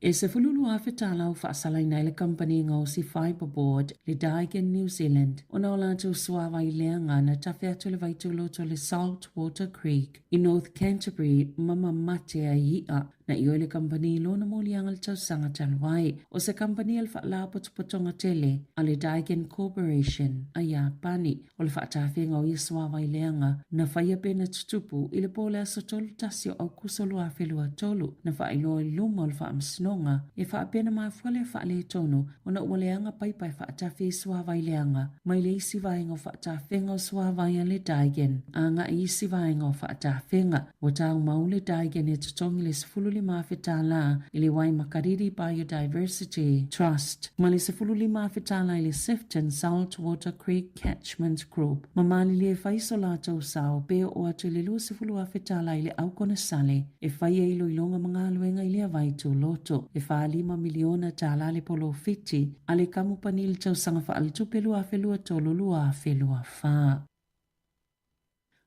E $12,000 tala ua faasalaina ai le kamupani gaosi Fibreboard le Daikin New Zealand ona o latou suavai leaga na tafe atu i le vaituloto o le Saltwater Creek i North Canterbury ma mamate ai i'a. Na ioe le kamupani i lona moliaga i le tausaga talu ai. O se kamupani a le Faalapotopotoga Tele a le Daikin Corporation a Iapani. O le faatafega o ia suavai leaga na faia pe na tutupu i le po o le aso 31 o Aukuso 2023, na faailoa i luma o le Faamasinoga e faapea na mafua lea faaletonu ona ua leaga paipa e faatafe i suavai leaga mai le isi vaega o faatafega o suavai a le Daikin agai i isi vaega o faatafega. Ua taumau le Daikin e totogi le $15,000 i le Waimakariri Biodiversity Trust ma le $15,000 i le Sefton Saltwater Creek Catchment Group ma malilie e fai so latou sao pe oo atu i le $20,000 i le aukonesale e fai ai iloiloga ma galuega i lea vai tūloto. E $45 miliona le polofiti a le kamupani i le tausaga faaletupe 2023/2024.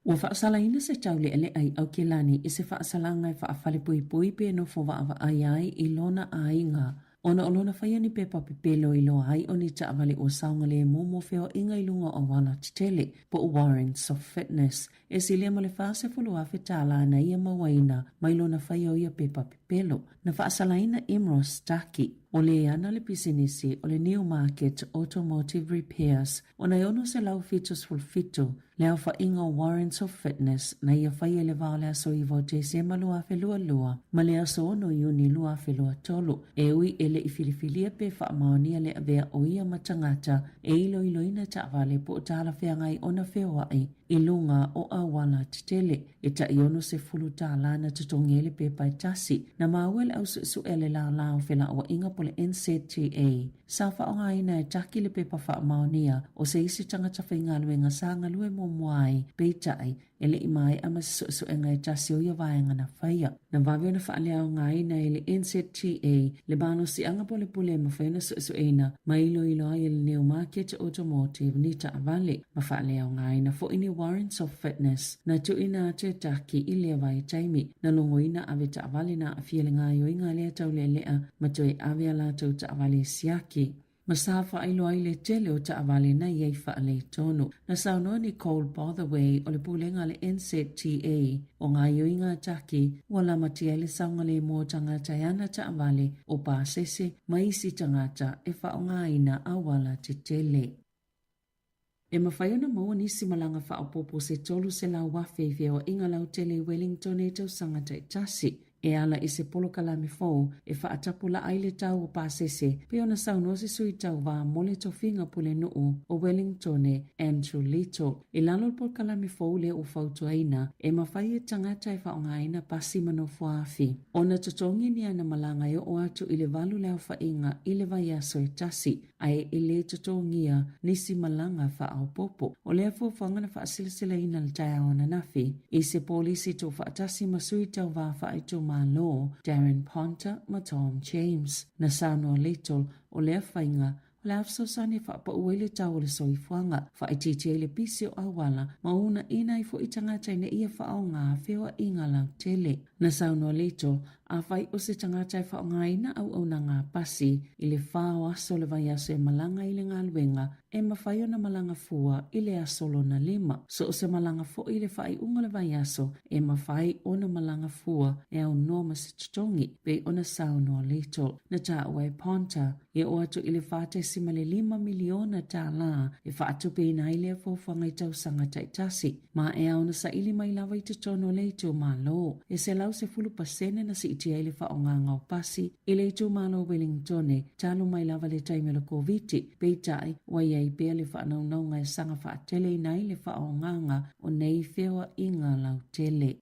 Ua faasalaina se taulealea i Aukilani i se faasalaga e faafalepuipui pe nofo vaavaai ai i lona aiga ona o lona faia ni pepa pepelo i loa ai o ni taavale ua saogalemu mo feoaiga i luga o auala tetele po o warrants of fitness. E silia ma le $40,000 na ia mauaina mai lona faia o ia pepa pepelo. Na faasalaina Imros Taki, o le ana le pisinisi o le Newmarket Automotive Repairs ona e 677 le aofaiga o Warrants of Fitness na ia faia i le va o le aso 9 o Tesema 2022 ma le aso 6 Iuni 2023, e ui e le i filifilia pe faamaonia le avea o ia ma tagata e iloiloina taavale po o talafeagai ona feoai i luga o auala tetele. E tai $60 na totogi ai le pepa e tasi. Na maua e le au suesue a le Lālā o Felauaiga po o le NZTA, sa faaaogaina e Taki le pepa faamaonia o se isi tagata faigaluega sa galue muamua ai, peitai, e le i maea ma se suesuega e tasi o ia vaega na faia. Na vave ona faaleaogaina e le NZTA le malosiaga po o le pule e mafai ona suesueina ma iloilo ai e le Newmarket Automotive ni taavale ma faaleaogaina foi ni warrants of fitness na tuuina atu e Taki i lea vaitaimi. Na logoina ave taavale na aafia le gaoioiga a lea taulealea ma toe ave a latou taavale e siaki. Ma sa faailoa ai le tele o taavale na i ai faaletonu. Na saunoa Nicole Botherway o le pulega a le NZTA o gaoioiga a Taki ua lamatia ai le saogalemu o tagata e ana taavale o pasese ma isi tagata e faaaogaina auala tetele. E mafai ona maua nisi malaga faaopoopo se 300,000 i feoaiga lautele i Wellington i tausaga taitasi, e ala i se polokalame fou e faatapulaa ai le tau o pasese, pei ona saunoa se sui tauva mo le tofiga pulenuu o Wellingtone, Andrew Little. I lalo o le polokalame fou lea ua fautuaina, e mafai e tagata e faaaogaina pasi ma nofoaafi ona totogi ni ana malaga e oo atu i le 8 le aofaiga i le vaiaso e tasi, ae e lē totogia nisi malaga faaopoopo. O lea fuafuaga na faasilasilaina i le taeao ananafi i se polisi tuufaatasi ma sui tauva faaitumalo Darren Ponter ma Tom James. Na saunoa Little, o lea faiga, o le a fesoasoani e faapau ai le tau o le soifuaga, faaitiitia ai le pisi o auala ma uunaina ai foi tagata ina ia faaaoga feoaiga lautele. Na saunoa Little, Afai o se tagata e faaaogaina auaunaga a pasi i le fa o aso o le vaiaso e malaga i le galuega, e mafai ona malaga fua i le aso lona lima. So o se malaga foi i le faaiuga o le vaiaso, e mafai ona malaga fua e aunoa ma se totogi, pei ona saunoa Little. Na taua e Ponter, e oo atu i le $4.5 miliona e faatupeina ai lea fuafuaga i tausaga taitasi. Ma e ao ona saili mai lava i totonu o le itumalo. E 110% na siitia ai le faaaogaga o pasi i le itumalo o Wellingtone talu mai lava le taimi o le Koviti, peitai ua i ai pea le faanaunauga e saga faateleina ai le faaaogaga o nei feoaiga lautele.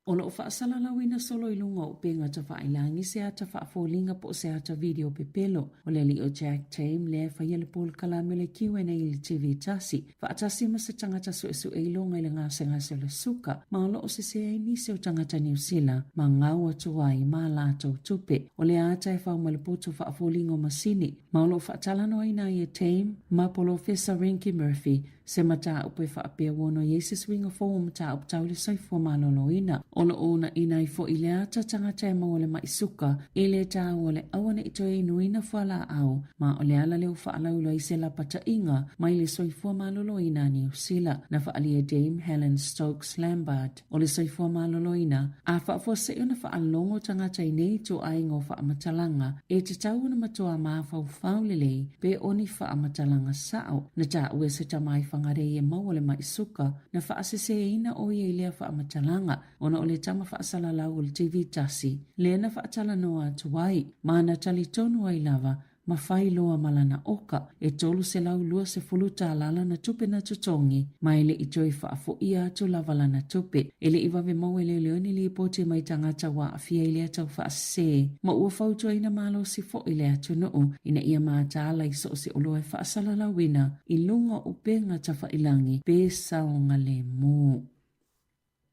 O lo o faasalalauina solo i luga o upega tafailagi se ata faafoliga po o se ata video pepelo o le alii o Jack Tame lea e faia le polokalame o le Q&A i le TV tasi, faatasi ma se tagata suesue iloga i le gasegase o le suka, ma o lo o sese ai nisi o tagata Niu Sila ma gau atu ai ma latou tupe. O le ata e fau mai le poto faafoliga o masini, ma o lo o faatalanoaina ai e Tame ma Polofesa Rinki Murphy. Se mataupu e faapea ua ono i ai se suiga fou o mataupu tau i le soifua maloloina. O lo o uunaina ai foi le ata tagata e maua le maʻi suka i le taua o le aua ne i toe inuina fualaau ma o le ala lea ua faalauiloa ai se lapataiga mai le soifua maloloina a Niu Sila. Na faaalia e Dame Helen Stokes Lambert o le soifua maloloina a faafuasei ona faalogo tagata i nei ituaiga o faamatalaga e tatau ona matuā mafaufau lelei pe o ni faamatalaga sao. Na taua e se tama i Whangarei e maua le maʻi suka, na faaseseina ʻo ia i lea faamatalaga ona o le tama faasalalau o le TV tasi lea na faatalanoa atu ai, ma na talitonu ai lava ma fai loa ma lana oka, e $320 tālā lana tupe na totogi, ma e le i toe faafoia atu lava lana tupe. E le i vave maua e leoleo ni lipoti mai tagata ua aafia i lea tau faasesē, ma ua fautuaina malosi foi le atunuu ina ia mataala i so o se oloa e faasalalauina i luga o upega tafailangi pe saogalemu.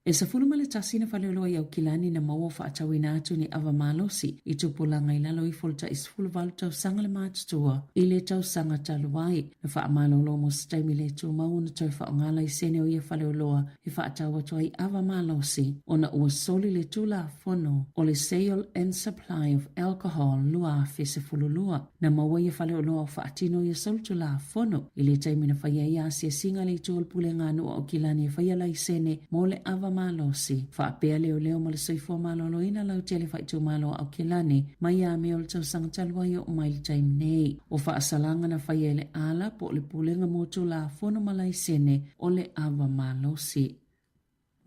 E 11 na faleoloa i Aukilani na maua faatauina atu ni ava malosi i tupulaga i lalo ifo o le tai 18 tausaga le matutua i le tausaga talu ai. Na faamalolo mo se taimi le tumau ona toe faaaoga laisene o ia faleoloa e faatau atu ai ava malosi ona ua soli le Tulafono o le Sale and Supply of Alcohol 2012. Na maua ia faleoloa o faatino ia solitulafono i le taimi na faia ai asiasiga a le Itu o le Pulega a Nuu o Aukilani e faia laisene mo le ava malosi faapea leoleo ma le soifua maloloina lautele faaitumalo a Aukilani mai ia Me o le tausaga talu ai oo mai le taimi nei. O faasalaga na faia e le ala po o le Pulega mo Tulafono ma Laisene o le Ava Malosi.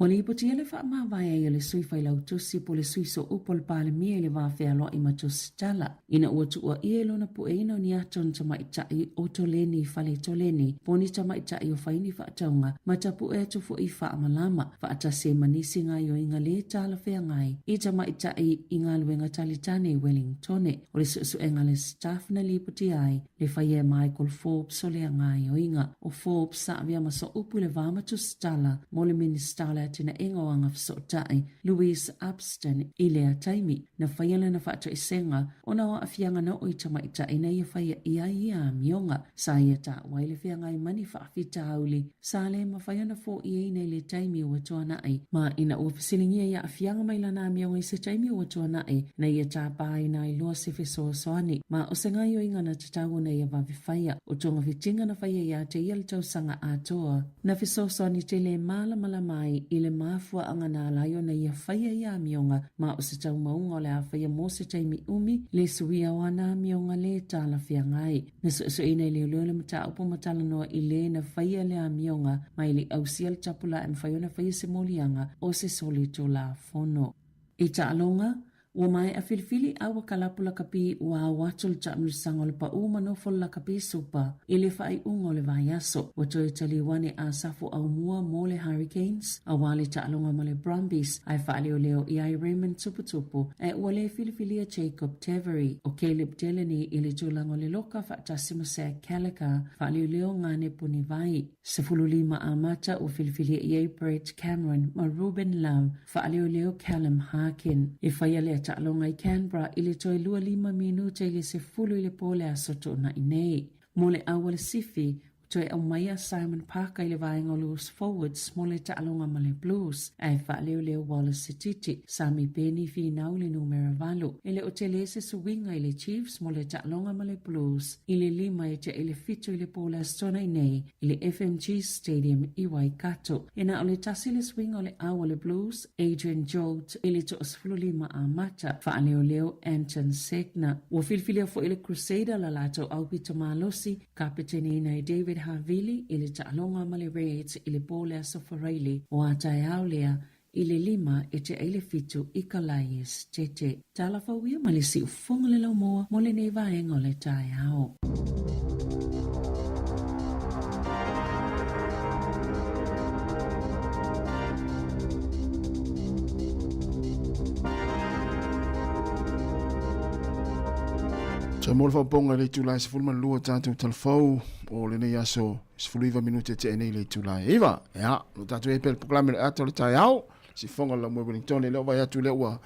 Ua lipotia le faamavae ai o le Sui Failautusi po o le Sui Sooupu o le Palemia i le va fealoai ma Tusitala ina ua tuuaia i lona pueina o ni ata o ni tamaitai o Toleni i fale Toleni po o ni tamaitai o fai ni faatauga ma tapue atu foi i faamalama faatasi ai ma nisi gaoioiga lē talafeagai i tamaitai i galuega talitane i Wellingtone. O le suesuega a le staff na lipotia ai le faia e Michael Forbes o lea gaoioiga. O Forbes sa avea ma sooupu i le va ma Tusitala mo le Minisita o le Atinaega o Agafesootai, Louise Upston, i lea taimi. Na faia lana faatoesega ona o aafiaga na oo i tamaitai na ia faia i ai ia amioga. Sa ia taua ai le feagai ma ni faafitauli sa le mafai ona foiaina i le taimi ua tuanai, ma ina ua fesiligia i aafiaga mai lana amioga i se taimi ua tuanai, na ia tāpāina ai loa se fesoasoani, ma o se gaoioiga na tatau ona ia vave faia. O togafitiga na faia iā te ia le tausaga atoa, na fesoasoani tele e mālamalama ai i le mafuaaga na ala ai ona ia faia ia amioga, ma o se taumauga o le a faia mo se taimi umi le suia o ana amioga lē talafeagai. Na suesueina e leoleo le mataupu ma talanoa i le na faia le amioga ma e le i ausia le tapulaa e mafai ona faia se moliaga o se solitulafono. I taaloga, ua maea filifili a ua kalapu lakapi ua ao atu le taamilosaga o le paʻū ma nofo le lakapi supa i le faaiuga o le vaiaso. Ua toe taliu ane a Safo Aumua mo le Hurricanes auā le taaloga ma le Brumbies ae faaleoleo i ai Raymond Tuputupu ae ua le filifilia Jacob Tavery. ʻO Caleb Delany i le tulaga o le loka faatasi ma Zach Callagher, faaleoleo Gane Punivai. 15 amata ua filifilia i ai Brett Cameron ma Ruben Love, faaleoleo Callum Harkin. E faia lea taaloga i Canberra i le toe 25 minute i le 10 i le po le aso Toonai nei. Mo le auala sifi, ua toe aumai a Simon Parker i le vaega o loose forwards mo le taaloga ma le Blues, ae faaleoleo Wallace Sititi, Sami Peni finau i le numera 8. E le o tele se suiga i le Chiefs mo le taaloga ma le Blues i le 5 e tea i le 7 i le po le Aso Toonai nei i le FMG Stadium i Waikato. E na o le tasi le suiga o le au a le Blues, Adrian Jolt i le 15 amata, faaleoleo Anton Segner. Ua filifilia foi le Crusader la latou aupito malosi, kapeteniina e David Havili i le taaloga ma le Reds i le po le Aso Faraile o a taeao lea i le 5 e tea i le 7 i Kalae Esetete. Tala fou ia mai le siufofoga le laumua mo lenei vaega o le taeao. Sa mo le faaopoopoga i le itula e 12 tatou talafou o lenei aso 19 minute tea nei le itula e 9. Ia, lo tatou e pea le polokalame o le ata o le taeao. Sifoga la moe Wellington e leo vai atu lea ua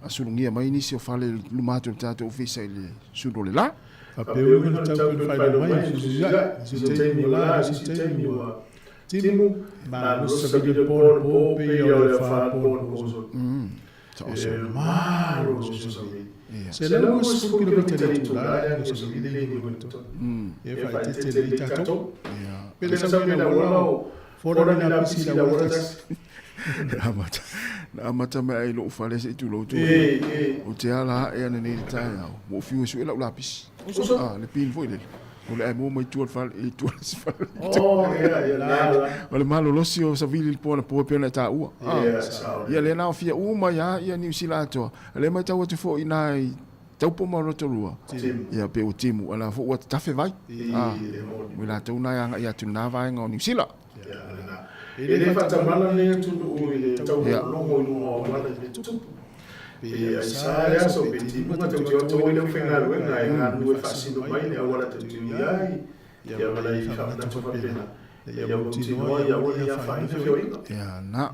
sulugia mai nisi o fale i luma atu o le tatou ofisa i le sulu o le la. Faapea uiga le tau pei ona faailoa mai, fesuisuiai, nisi taimi ua la, nisi taimi ua. Timu, malolosi savili le po na po, pei o le afa po na po soli. Taoso. E malolosi savili. 120 kilomita le itula le ago savili le i Wellington. E faaeteete lelei tatou. Pe le sau i le auala o fola ni lapisi i le auala tasi. Amata, na amata mai ai lou fale se i tulou tu. Ou te ala ae ana nei le taeao, ua ou fiu e sue lau lapisi. Ah, le pin foi lele. O le ae mai tua le fale, i tua le fale. Oh, ia, ia, la, la. O le malolosi o savili le po na po e pei ona e taua. Ah, Ia, sao. ia lea na aofia uma ia ia Niu Sila atoa. Lea matau atu foi i nā i Taupo ma Rotorua. Timu. Ia, pe ua timu, ala foi ua tatafe vai. I, Ah, le moni. mo i latou na e agai atu i lena vaega o Niu Sila. Ia, lena. E le faatamala lenei atunuu i le taulogologo i luga o auala i le tutupu. Pe ai sa le aso, pe timuga tau te oto ai le aufaigaluega e galulue faasino mai le auala tau te ui ai, ia ma nai faamanatu faapena, ia mautinoa ia aua ne i afaina feoaiga. Ia, na.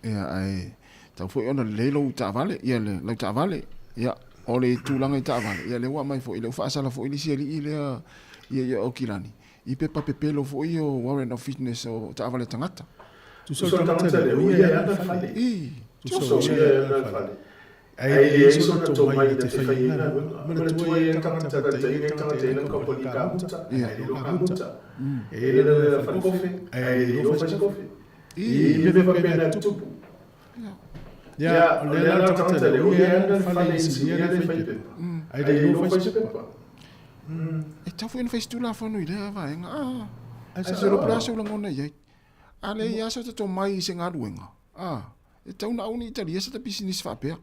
Ia, ae tau foi ona lelei lou taavale, ia le lau taavale. Ia, o le tulaga i taavale, ia lea ua aumai foi, lea ua faasala foi le isi alii lea ia ia Aukilani, i pepa pepelo foi ia o warrant of fitness o taavale a tagata. Tusa o le tagata lea, o ia e ana le fale. I, Tusa o ia e ana le fale. Ae le leai sona tomai na te fai ai galuega. Manatua ia tagata na te ina tagata e ina kompani kamuta, ae le iloa kamuta. E ina le fale kofe, ae le iloa fai se kofe. I mea faapena e tutupu. Ia, o lea la tagata lea, o ia e ana le fale inisinia lea e fai pepa, ae le iloa fai se pepa. E tatau foi ona fai se Tulafono i lea vaega. Ah, se iloa po o le a sou lagona i ai. A leai lava se tomai i se galuega, ah, e tatau ona au ne i talia se ta pisinisi faapea.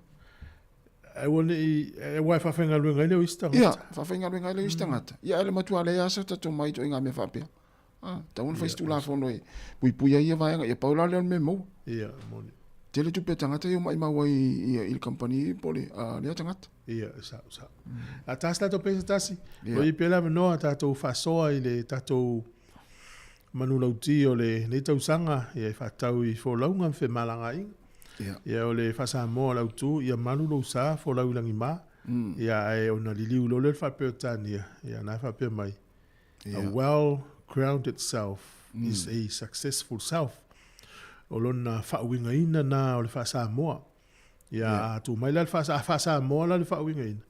Aua ne i, aua e faafaigaluega ai lea o isi tagata. Ia, faafaigaluega ai lea o isi tagata. Ia, ae le matua leai lava se tomai i ituaiga mea faapea. Ah, tatau ona fai se Tulafono e puipui ai ia vaega. Ia, pau la lea o le mea e maua. Ia, moni. Tele tupe a tagata ia o maimau ai i le kamupani po o le lea tagata. Ia, sao, sao. A tasi tatou pesa tasi, o i pea le avanoa tatou faasoa i le tatou manulauti o lenei tausaga, ia e faatatau i folauga ma femalagaaiga. Ia, o le faa-Samoa o le autu, ia malu lou sa, folau i lagima. Ia, ae ona liliu loa lea o le faa-Peretania, ia, na e faapea mai, A well-grounded self is a successful self. O lona faauigaina na o le faa-Samoa. Ia, a tuu mai la le faa, a faa-Samoa la le faauigaina,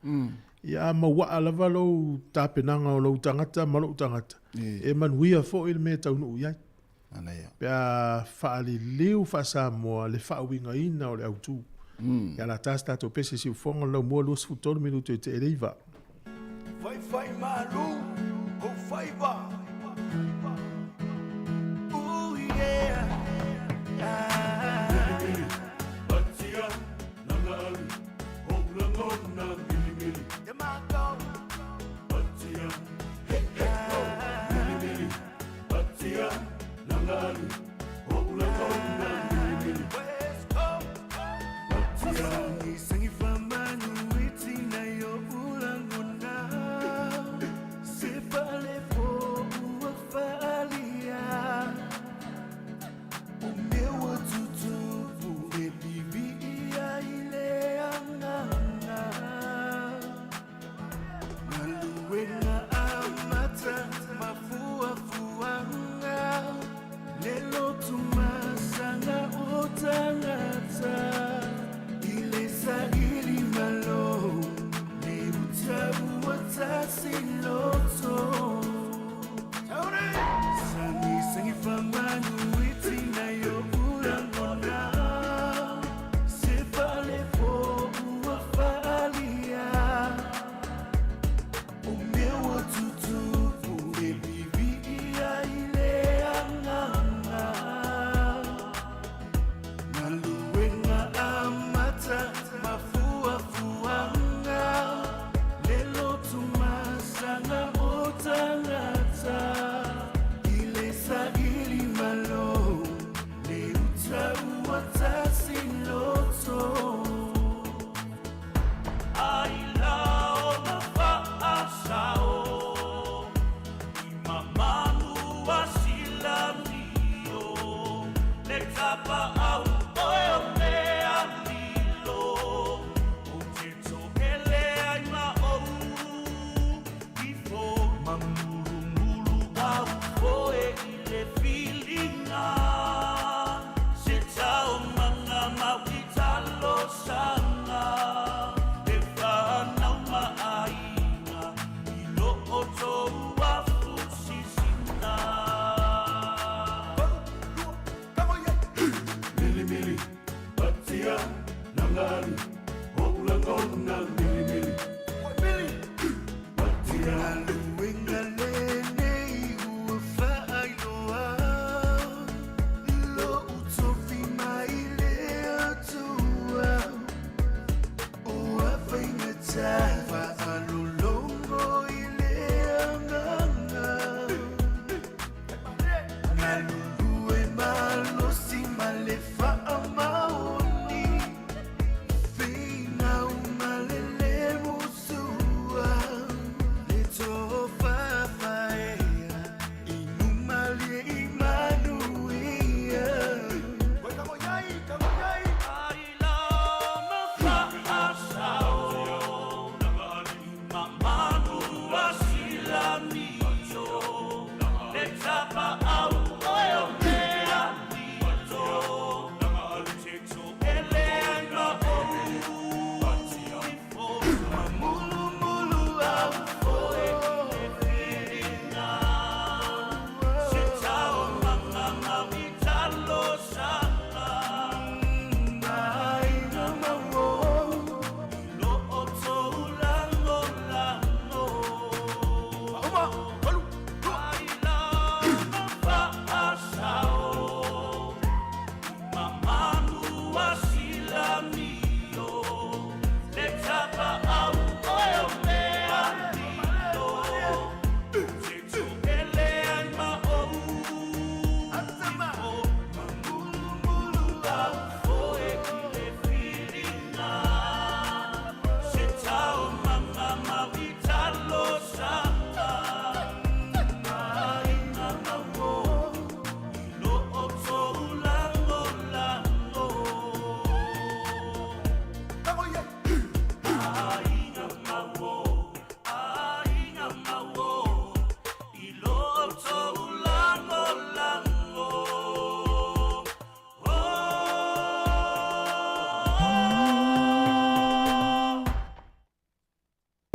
ia a mauaa lava lou tapenaga o lou tagata ma lou tagata, e manuia foi le mea e taunuu i ai. Pe a faaliliu faa-Samoa le faauigaina o le autu. Ia la tasi tatou pese siufoga o le laumua 23 minute i te 9. Faifai malu ou faiva. Ooh yeah. Patia nanga alu o lagona milimili. Te mātou. Patia he he ho milimili. Patia nanga alu o lagona milimili. West Coast. Patia. Sangi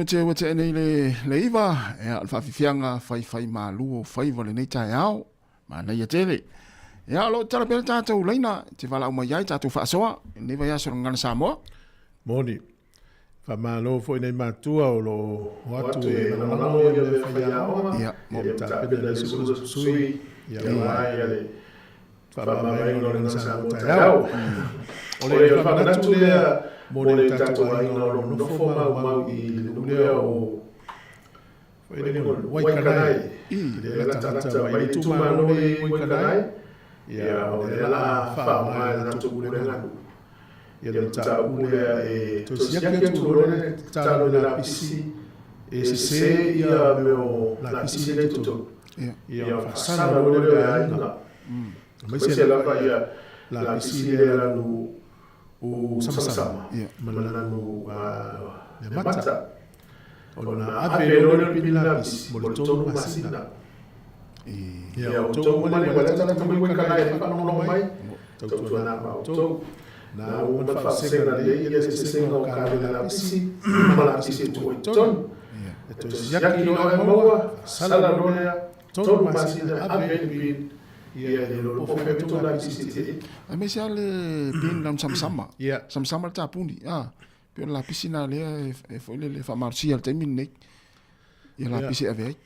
Te ua tea nei le, le iva, ea, o le faafifiaga faifai malu o faiva lenei taeao. Manaia tele. Ia, o lo o tala pea le tatou laina, te valaau mai ai tatou faasoa, i lenei vaiaso o le Gagana Samoa. Moni. Faamalo foi nai matua o lo o atu e lagolago ia mea faiaoga. Ia, mo tapena i se sui ia aua ia le faamamaina o le Gagana Samoa taeao. O le faamanatu lea mo le tatou aiga o lo o nofo maumau i le nuu lea o Waikanae, le latalata mai le itumalo i Waikanae, ia o lea la faaaoga e le latou pulega nuu. Ia le mataupu lea e toe siaki atu loa le tatalo i le lapisi e sese ia mea o lapisi lea i totonu. Ia ona faasala loa lea o le aiga. Aemaise lava ia lapisi lea lanu u samasama ma le lanu meamata. Ona ave loa lea o le pili lapisi mo le 3 masina. Ia outou uma le ua lata mai Waikanae e faalogologo mai, tautuana ma outou. Na ua uma le faasega lelei ia le eseesega o kalena lapisi ma lapisi e tuu ai i totonu. E toe siaki loa e maua, faasala loa lea, 3 masina ave ai le pin, ia e le iloa po o fea mea tou lapisi e te. Aemaise lava le pin lanu samasama. Samasama le tapuni. Ah. Pei o le lapisi lena lea e foi lele faamalosia i le taimi lenei. Ia lapisi e ave ai.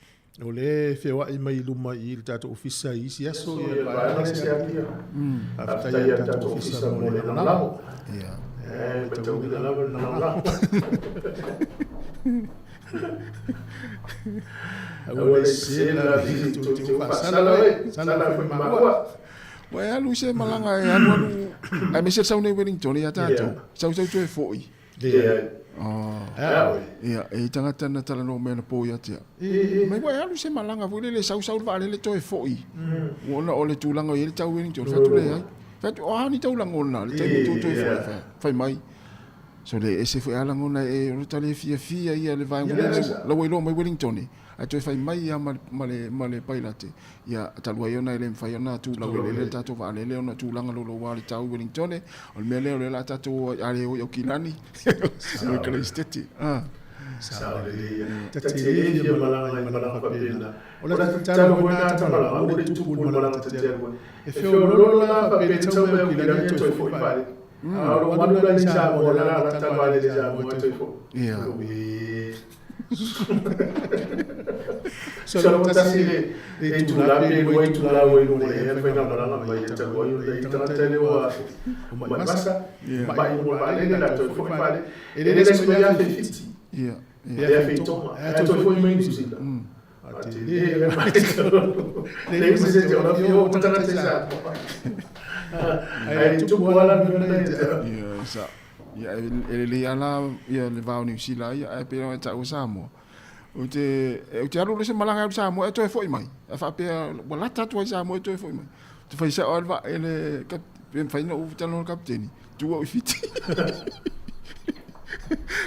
O lea e feoai mai i luma i le tatou ofisa i isi aso ia le vaega se atia. Faafetai i le tatou ofisa mo le lagolago. Ia. E matauina lava le lagolago. Aua le sese le lapisi tou te faasala oe, sala foi maua. Ua e alu i se malaga e alualu aemaise le sau nei Wellington ia tatou. Sau sau toe foi. Leai. Oh. Ia, e i tagata na talanoa mai anapo ia te au. Mai ua e alu i se malaga foi lele sau sau le vaalele toe foi. Ua ona o le tulaga o i ai le tau Wellington. Fai atu leai. Fai atu, o a ni tau lagona le taimi tou toe foi. Fai mai. So le ese foi a lagona e o le tale fiafia ia le vaega lele la ua iloa mai Wellington e. Ae toe fai mai ia ma le pailate, ia, talu ai ona e le mafai ona tulau eleele le tatou vaalele ona o tulaga louloua o le tau i Welingtone, o le mea lea o lea o le a tatou o ai, a le o i Aukilani, o i Kalaisiteti. Sao lelei ia. Ta te le fia malaga i malaga faapena. O le tatalo foi lena ta malaga, aua ne i tupu i le malaga ta te alu ai. E feoloolo la faapea i le tau mai Aukilani e toe foi vaalele. A o lou alu la i Samoa, o le a lata le vaalele i Samoa e toe foi. Ia. So lo tasi le le itula pe lua itula ua i luga i le faigamalaga mai e talu ai ona i tagata le ua mai masa mai mo vaalele la toe foi vaalele e le le se mai afe fiti ia e afe i Tonga ae toe foi mai New Zealand a te le le mai le se se te ola fio o tagata i sa ai tupu ala ni ona i te ia sa Ia, e lelei lava la ia le va o Niu Sila ia, ae pei ona e taua Samoa. Ou te, ou te alu loa se malaga e alu i Samoa e toe foi mai. Ae faapea ua lata atu ai i Samoa e toe foi mai. Ou te fai sao lava le vaa e le pe mafai ona ou talanoa i le kapiteni, tuu au i Fiti.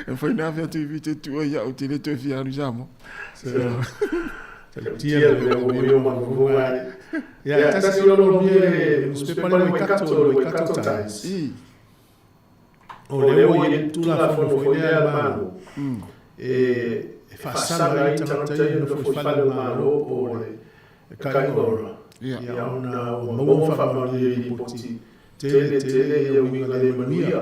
E mafai ona ave atu i Fiti e tuu ai au, ou te le toe fia alu i Samoa. Tia le mea ua io manuhunga ai. Ia, tasi o lo mia le newspaper le Waikato, le Waikato Times. O lea ua i ai le Tulafono foi lea a le Malo e faasala ai tagata ia e nofo i fale o le Malo po o le kaiga ora, ia ona ua maua ma faamaonia i lipoti tele tele ia uiga le manuia.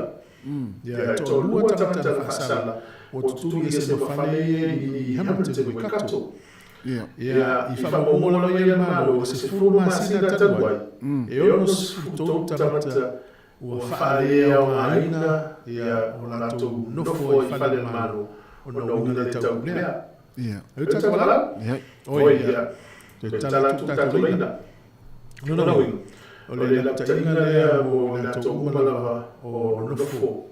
Ia e toalua tagata na faasala ua tutuli ese ma fale ia i Hamilton, Waikato. Ia i faamaumauga lava ia a le Malo i le 10 masina talu ai, e 63 tagata Ua faaleaogaina ia o latou nofo i fale o le Malo ona o uiga le taupulega. Ia. Ai tatou valaau? Ia. Oi, ia. Toe tala atu tatou laina. Lona uiga, o le lapataiga lea mo i latou uma lava o nofo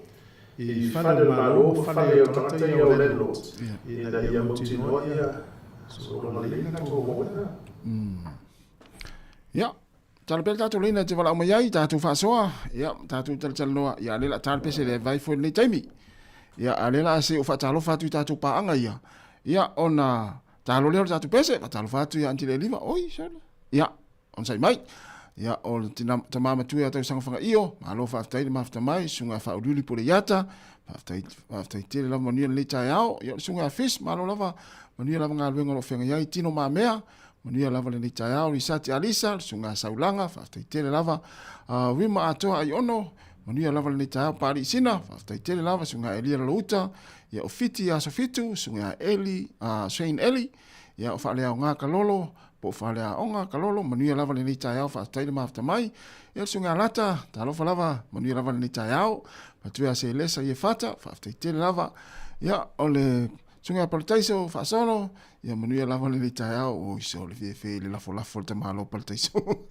i fale o le Malo ma fale o tagata ia o landlords, ina ia mautinoa ia sologa lelei latou auaunaga. Ia. Tala pea le tatou laina e te valaau mai ai, tatou faasoa, ia, tatou talatalanoa, ia, a lea la tala pese le vai foi lenei taimi. Ia, a lea la se o faatalofa atu i tatou paaga ia, ia, ona talo lea o le tatou pese, faatalofa atu ia Aunty Lealiva, oi, sole, ia, onosai mai. Ia, o le tina, tama matua ia tausaga whangaio, malo faafetai le mafuta mai, susuga Faauliuli Poleiata, Faafetai, faafetai tele lava manuia lenei taeao. Ia o le susuga ia Fish, malo lava, manuia lava galuega o lo o feagai ai, tino mamea, manuia lava lenei taeao. Risati Alisa, le susuga ia Saulaga, faafetai tele lava. Rima Atoa Aiono, manuia lava lenei taeao. Paali'i Sina, faafetai tele lava. Susuga ia Elia Lalouta, ia o Fiti Aso Fitu, susuga ia Eli, Shane Eli, ia o Faaleaoga Kalolo, po o Faleaoga Kalolo, manuia lava lenei taeao, faafetai le mafuta mai. Ia le susuga ia Lata, talofa lava, manuia lava lenei taeao. Matua ia Selesa ia Fata, faafetai tele lava. Ia o le susuga ia Palataiso Faasolo, ia manuia lava lenei taeao. Oi so le fefe le lafolafo le tamalo Palataiso.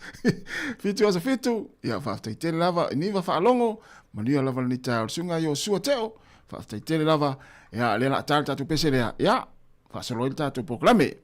Fitu aso fitu, ia faafetai tele lava. Niva Faalogo, manuia lava lenei taeao. Le susuga ia Iosua Teo, faafetai tele lava. Ia lea la a ta le tatou pese lea. Ia, faasolo ai le tatou polokalame.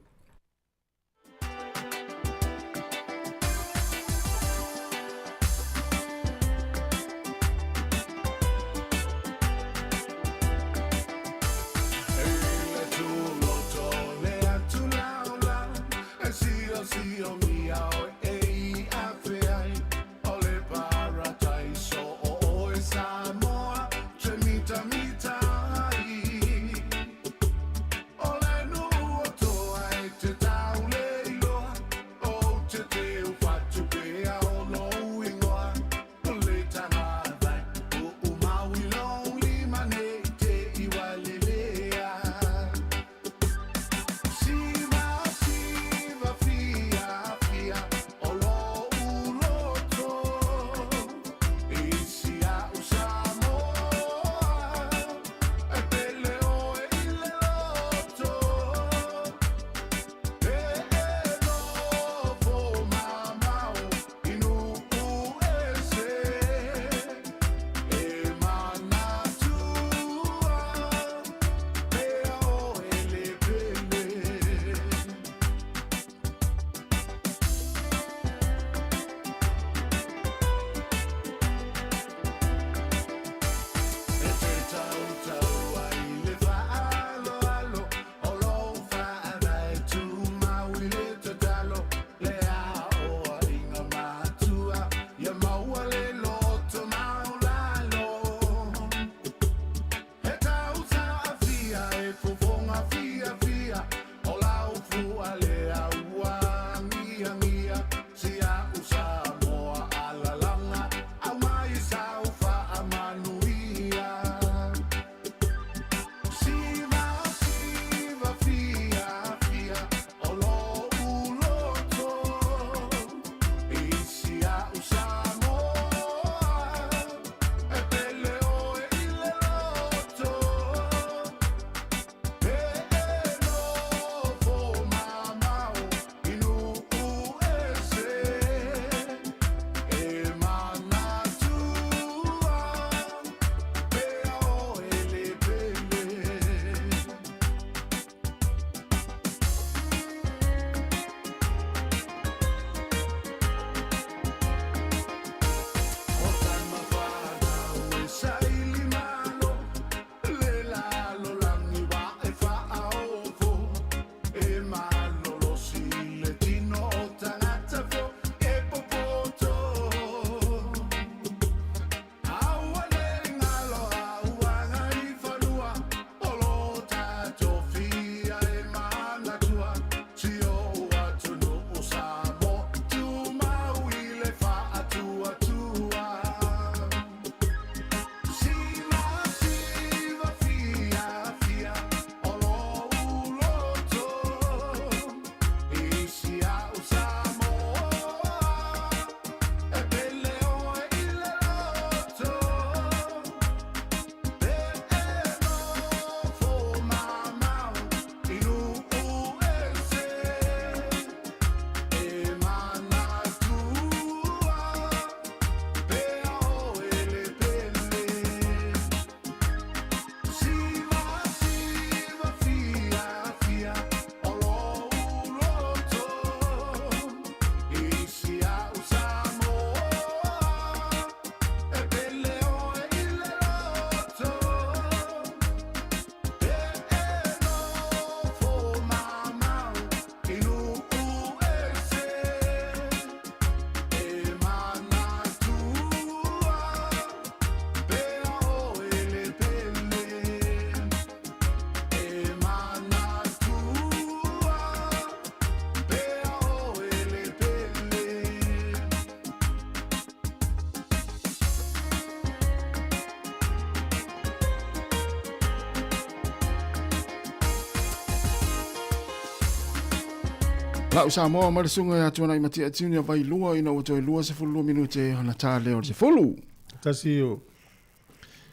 Lau Samoa ma le susuga ia Tuanaimatia Junior Vailua ina ua toe 22 minute ona ta lea o le 10. Tasi o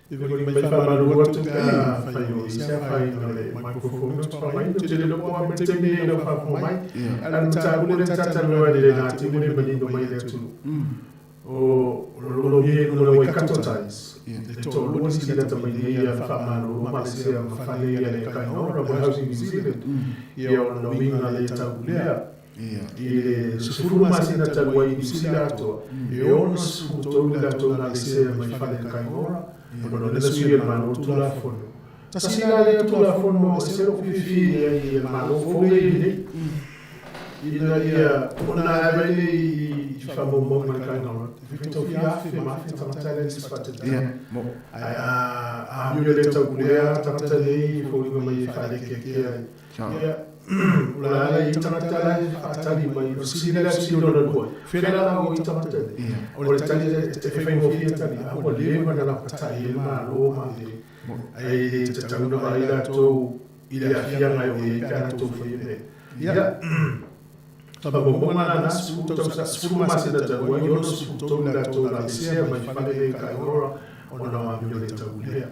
E voli mai faamalulu atu pe a fai o i se afaina o le microphone o te whangai o te lelo poa me te mene i lau whaafonga mai. A le mataupu le tataloa le le nā te mone manino mai le atunuu. O lo mie i luga o Waikato Times. E toalua nisi lata mai nei ia le faamalo ma le sea ma fale ia le Kainga Ora mo Housing New Zealand. Ia ona uiga le taulea. I le 10 masina talu ai i Niu Sila atoa, e 63 latou na lesea mai fale le Kainga Ora, ona o lena sui e le Malo Tulafono. Tasi la lea Tulafono e se lou fiafia i ai i le Malo fou lea i nei, ina ia ona ae mai nei i faamaumauga le Kainga Ora, e faitau fia afe ma afe tagata lea nisi faataitaiga. Ae a amio le taupulea tagata nei e foliga mai e faalekeakea ai. Ia, o la ala i tagata la e faatali mai, o le fesili lea fesili lona lua, fea la ua i tagata nei? O le tali e faigofie tali, a ua leva ona lapatai ai le Malo ma le, ai le tatau ona vaai latou i le aafiaga e oo i ai pe a latou faia mea. Ia, faamaumauga la na 10 tausaga, 10 masina talu ai, 63 latou na aveesea mai fale nei i Kaihora ona o amio le taulea.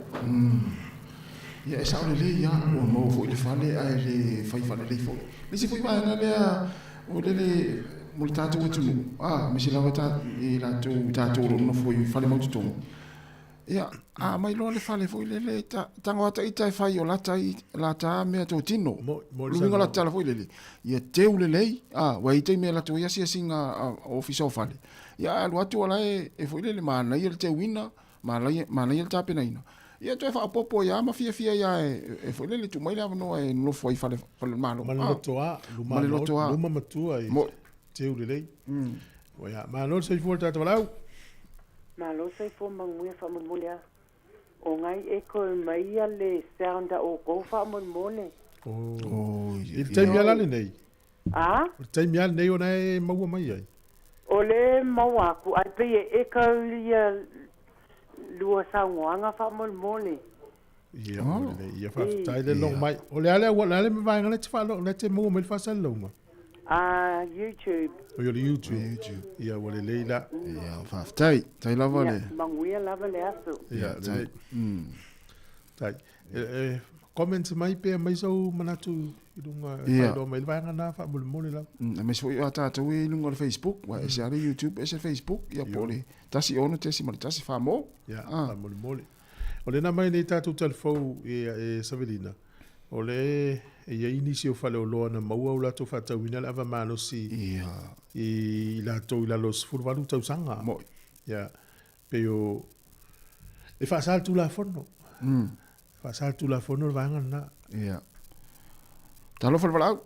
Ia, e sao lelei lava, ua maua foi le fale ae le fai faalelei foi. Le isi foi vaega lea o lele mo le tatou atunuu, aemaise lava i latou tatou o lo o nonofo i fale mautotogi. Ia, a aumai loa le fale foi lele, tago lava ita e fai o lata lata mea totino. Luga la tala foi lele, ia teu lelei, ua i ai taimi e alu atu ai asiasiga a ofisa o fale. Ia, ae alu atu o la e foi lele manaia le teuina, Manaia le tapenaina. Ia toe faaopoopo ai lava ma fiafia ai lava e foi lele tuu mai le avanoa e nonofo ai i fale o le Malo. Ma le lotoa, ma le lotoa. Luma matua i teu lelei. Ia, malo le soifua le tagata valaau. Malo soifua manuia faamolemole a. O ngai echo mai ia le sound a outou faamolemole. Oh, i le taimi ala lenei. A? O le taimi lava lenei ona e maua mai ai. O lea e maua atu, ae pei e echo ia lua saunoaga faamolemole. Ia, oh. Ia faafetai le logo mai. O le a le auala, le vaega lea e te faalogo, lea e te maua mai le faasalalauga? Ah, YouTube. O le YouTube. YouTube. Ia, ua lelei la. Ia, faafetai. Tai lava le. Ia, manuia lava le aso. Ia, lelei. Tai. E, comment mai pe mai sou manatu i luga e faailoa mai le vaega na faamolemole lava. Aemaise foi a tatou e i luga o le Facebook, ua ese lava le YouTube, ese le Facebook, ia po o le 16.1 faa-mo. Ia, faamolemole. O lena mai nei tatou talifou e Savelina, o le e i ai nisi o faleoloa na maua o latou faatauina le ava malosi i latou i lalo o 18 tausaga. Moi. Ia, pei o e faasa le Tulafono. E faasa le Tulafono le vaega lena. Ia. Talofa le valaau.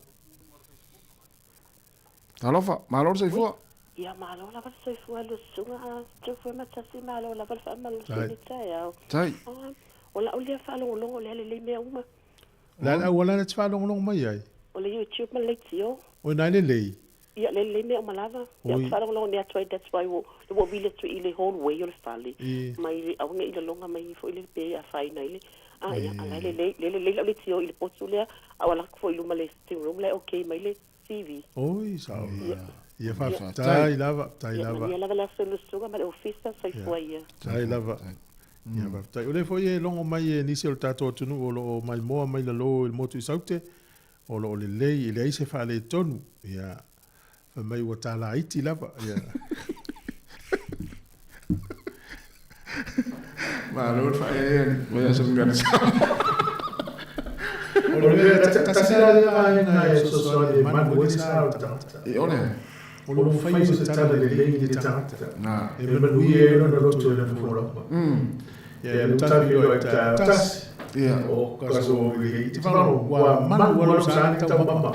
Talofa, malo le soifua. Ia malo lava le soifua le susuga Tufue Matasi, malo lava le faamalosi i le taeao. Tai. O lau lea faalogologo o lea lelei mea uma. O le a le auala lea e te faalogologo mai ai? O le YouTube ma le leitio. O ina e lelei? Ia lelei mea uma lava. Ia ou te faalogologo nei atu ai that's why ua ua vili atu i le hallway o le fale mai le aua nei laloga mai foi le pe afaina ai le a ia a la e lelei lea lelei lau leitio i le potu lea a ua alu atu foi i luma le sitting room la e okay mai le TV. Oi sao. Ia faafetai lava, faafetai lava. Ia manuia lava le aso i le susuga ma le ofisa, soifua ia. Faafetai lava. Ia faafetai. O lea foi e logo mai e nisi o le tatou atunuu o lo o maimoa mai lalo i le motu i Saute, O lo o lelei, e leai se faaletonu, ia, fai mai ua tālā iti lava, ia. Malo le faaeaea i le aso Gagana Samoa. O le mea, tasi la lea vaega e fesoasoani e manu ai le sa o le tagata. E ole. O lo o fai o se tala lelei i le tagata. E manuia ai lona loto i lana folauga. Ia, e utafi loa i taeao tasi. Ia. O ka so i te wharo, ua manu ua lau sa ni tau mama.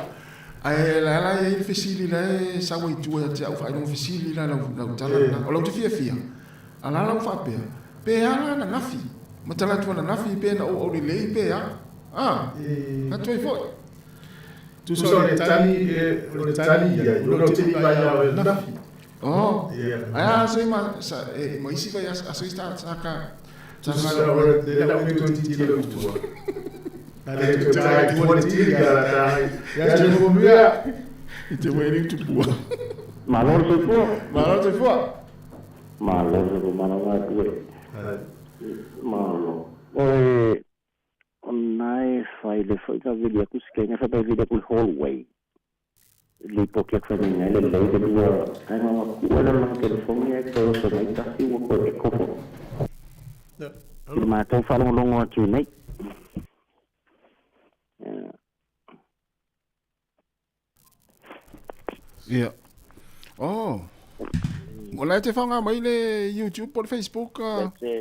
Ae la la e i ai le fesili la e sau ai tua ia te au faailoga fesili la lau lau tala lena. O lau te fiafia, a la lau faapea, pe a la ananafi? Ma tala atu ananafi pe na ou aulelei pe a? A, atu ai foi. Tusa o le tali, o le tali ia, i lou te iva ia oe ananafi. Oh, ae a aso i ma, sa, e, ma isi vai aso i sa, sa ka, sa ka. Tusa o le lau me toi titi lau tua. Na le tu tai tua le tiri ka la tai. Ia te mo mea. I te wei ni tupua. Malo le soifua. Malo le soifua. Malo le soifua, malo ngā tue. Malo. Oe, o nae whai le whai ka vili aku se kenga whai vili aku le hallway. Le poki aku whai ngai le lei le lua. Ai ngā kua le lang telefoni ai koe o mai tasi ua koe e kofo. I mātou whalongolongo atu nei. Ia. Oh. O la e te whaonga mai le YouTube po le Facebook? Le te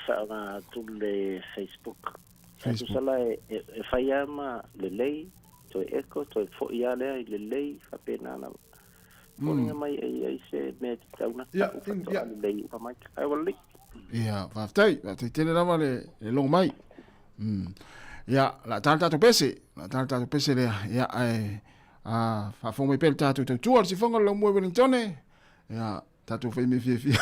whaonga atu le Facebook. Facebook. Sala e, e, e whai ama le lei, toe eko, toe fo i alea i le lei, whapena ana. Folinga mai e ia i se mea te tauna. Ia, ia. Le lei uka mai. Ai wala lei. Ia, faafetai, faafetai tele lava le, le logo mai. Ia, la tala tatou pese, la tala tatou pese lea. Ia, ae, a, faafofoga mai pea le tatou tautua le sifoga o le laumua i Wellingtone. Ia, tatou fai mea fiafia.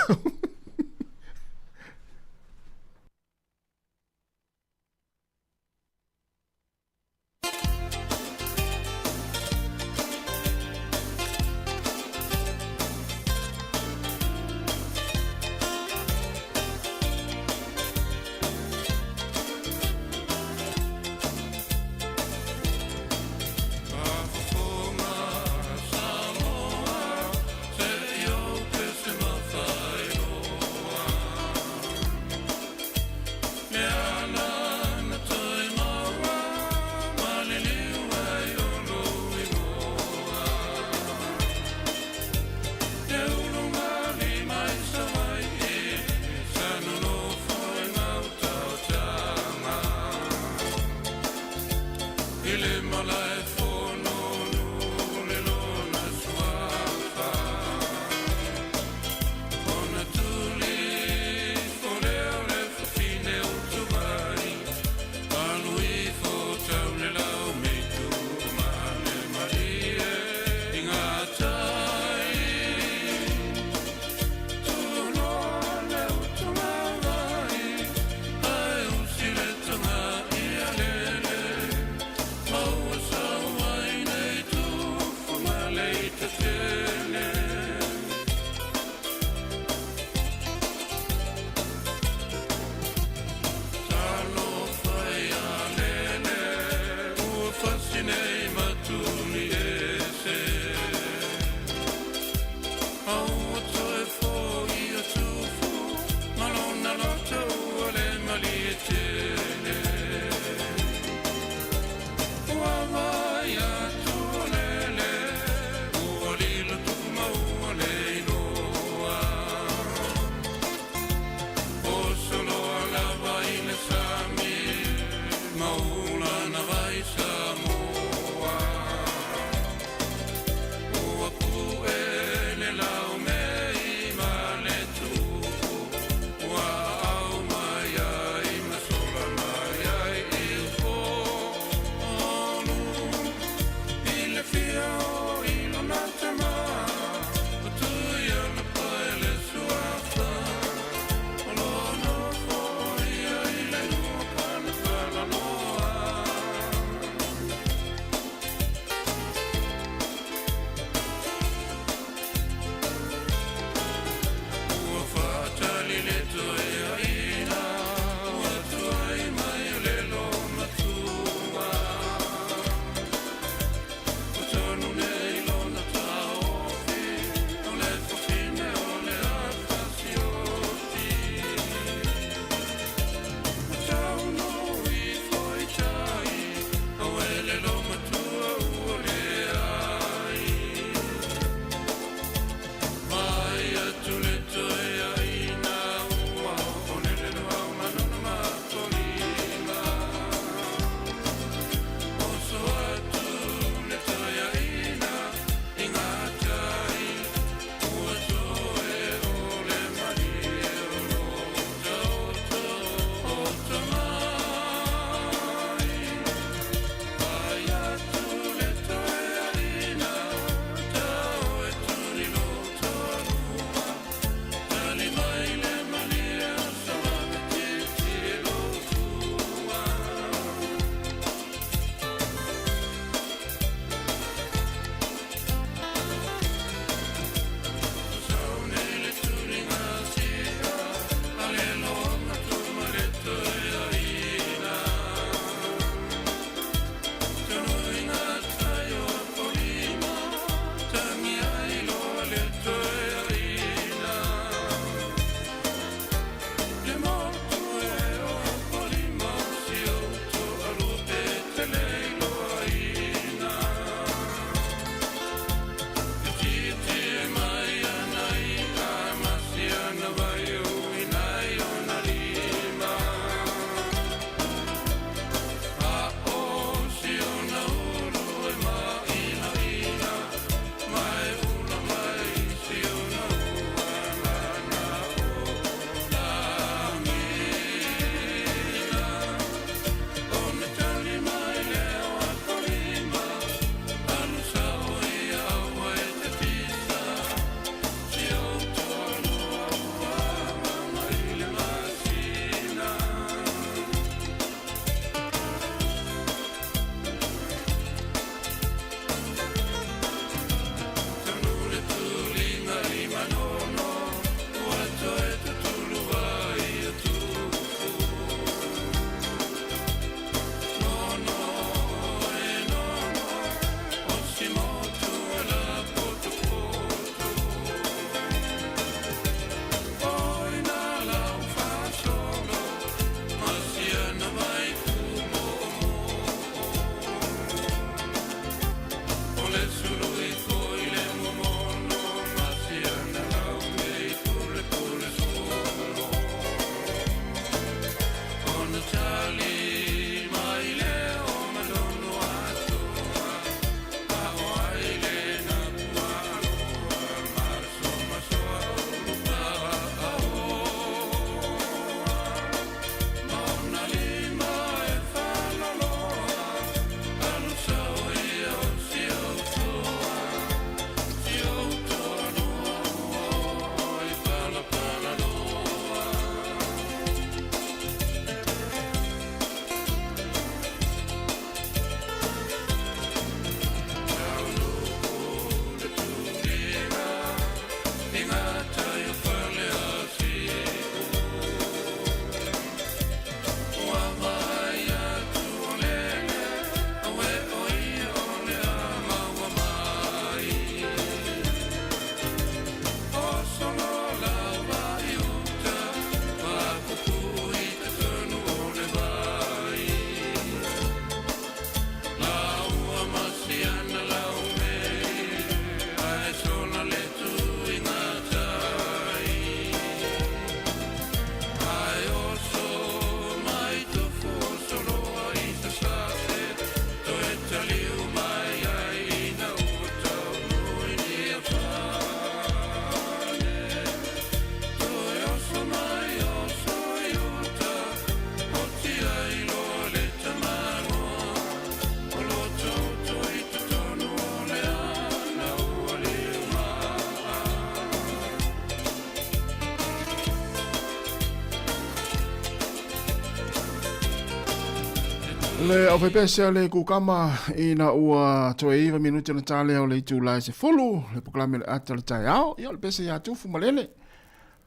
Le aufaipese a le kukama ina ua toe iva minute ona talea o le itula e 10, le polokalame o le ata o le taeao, ia o le pese ia Tufu Malele.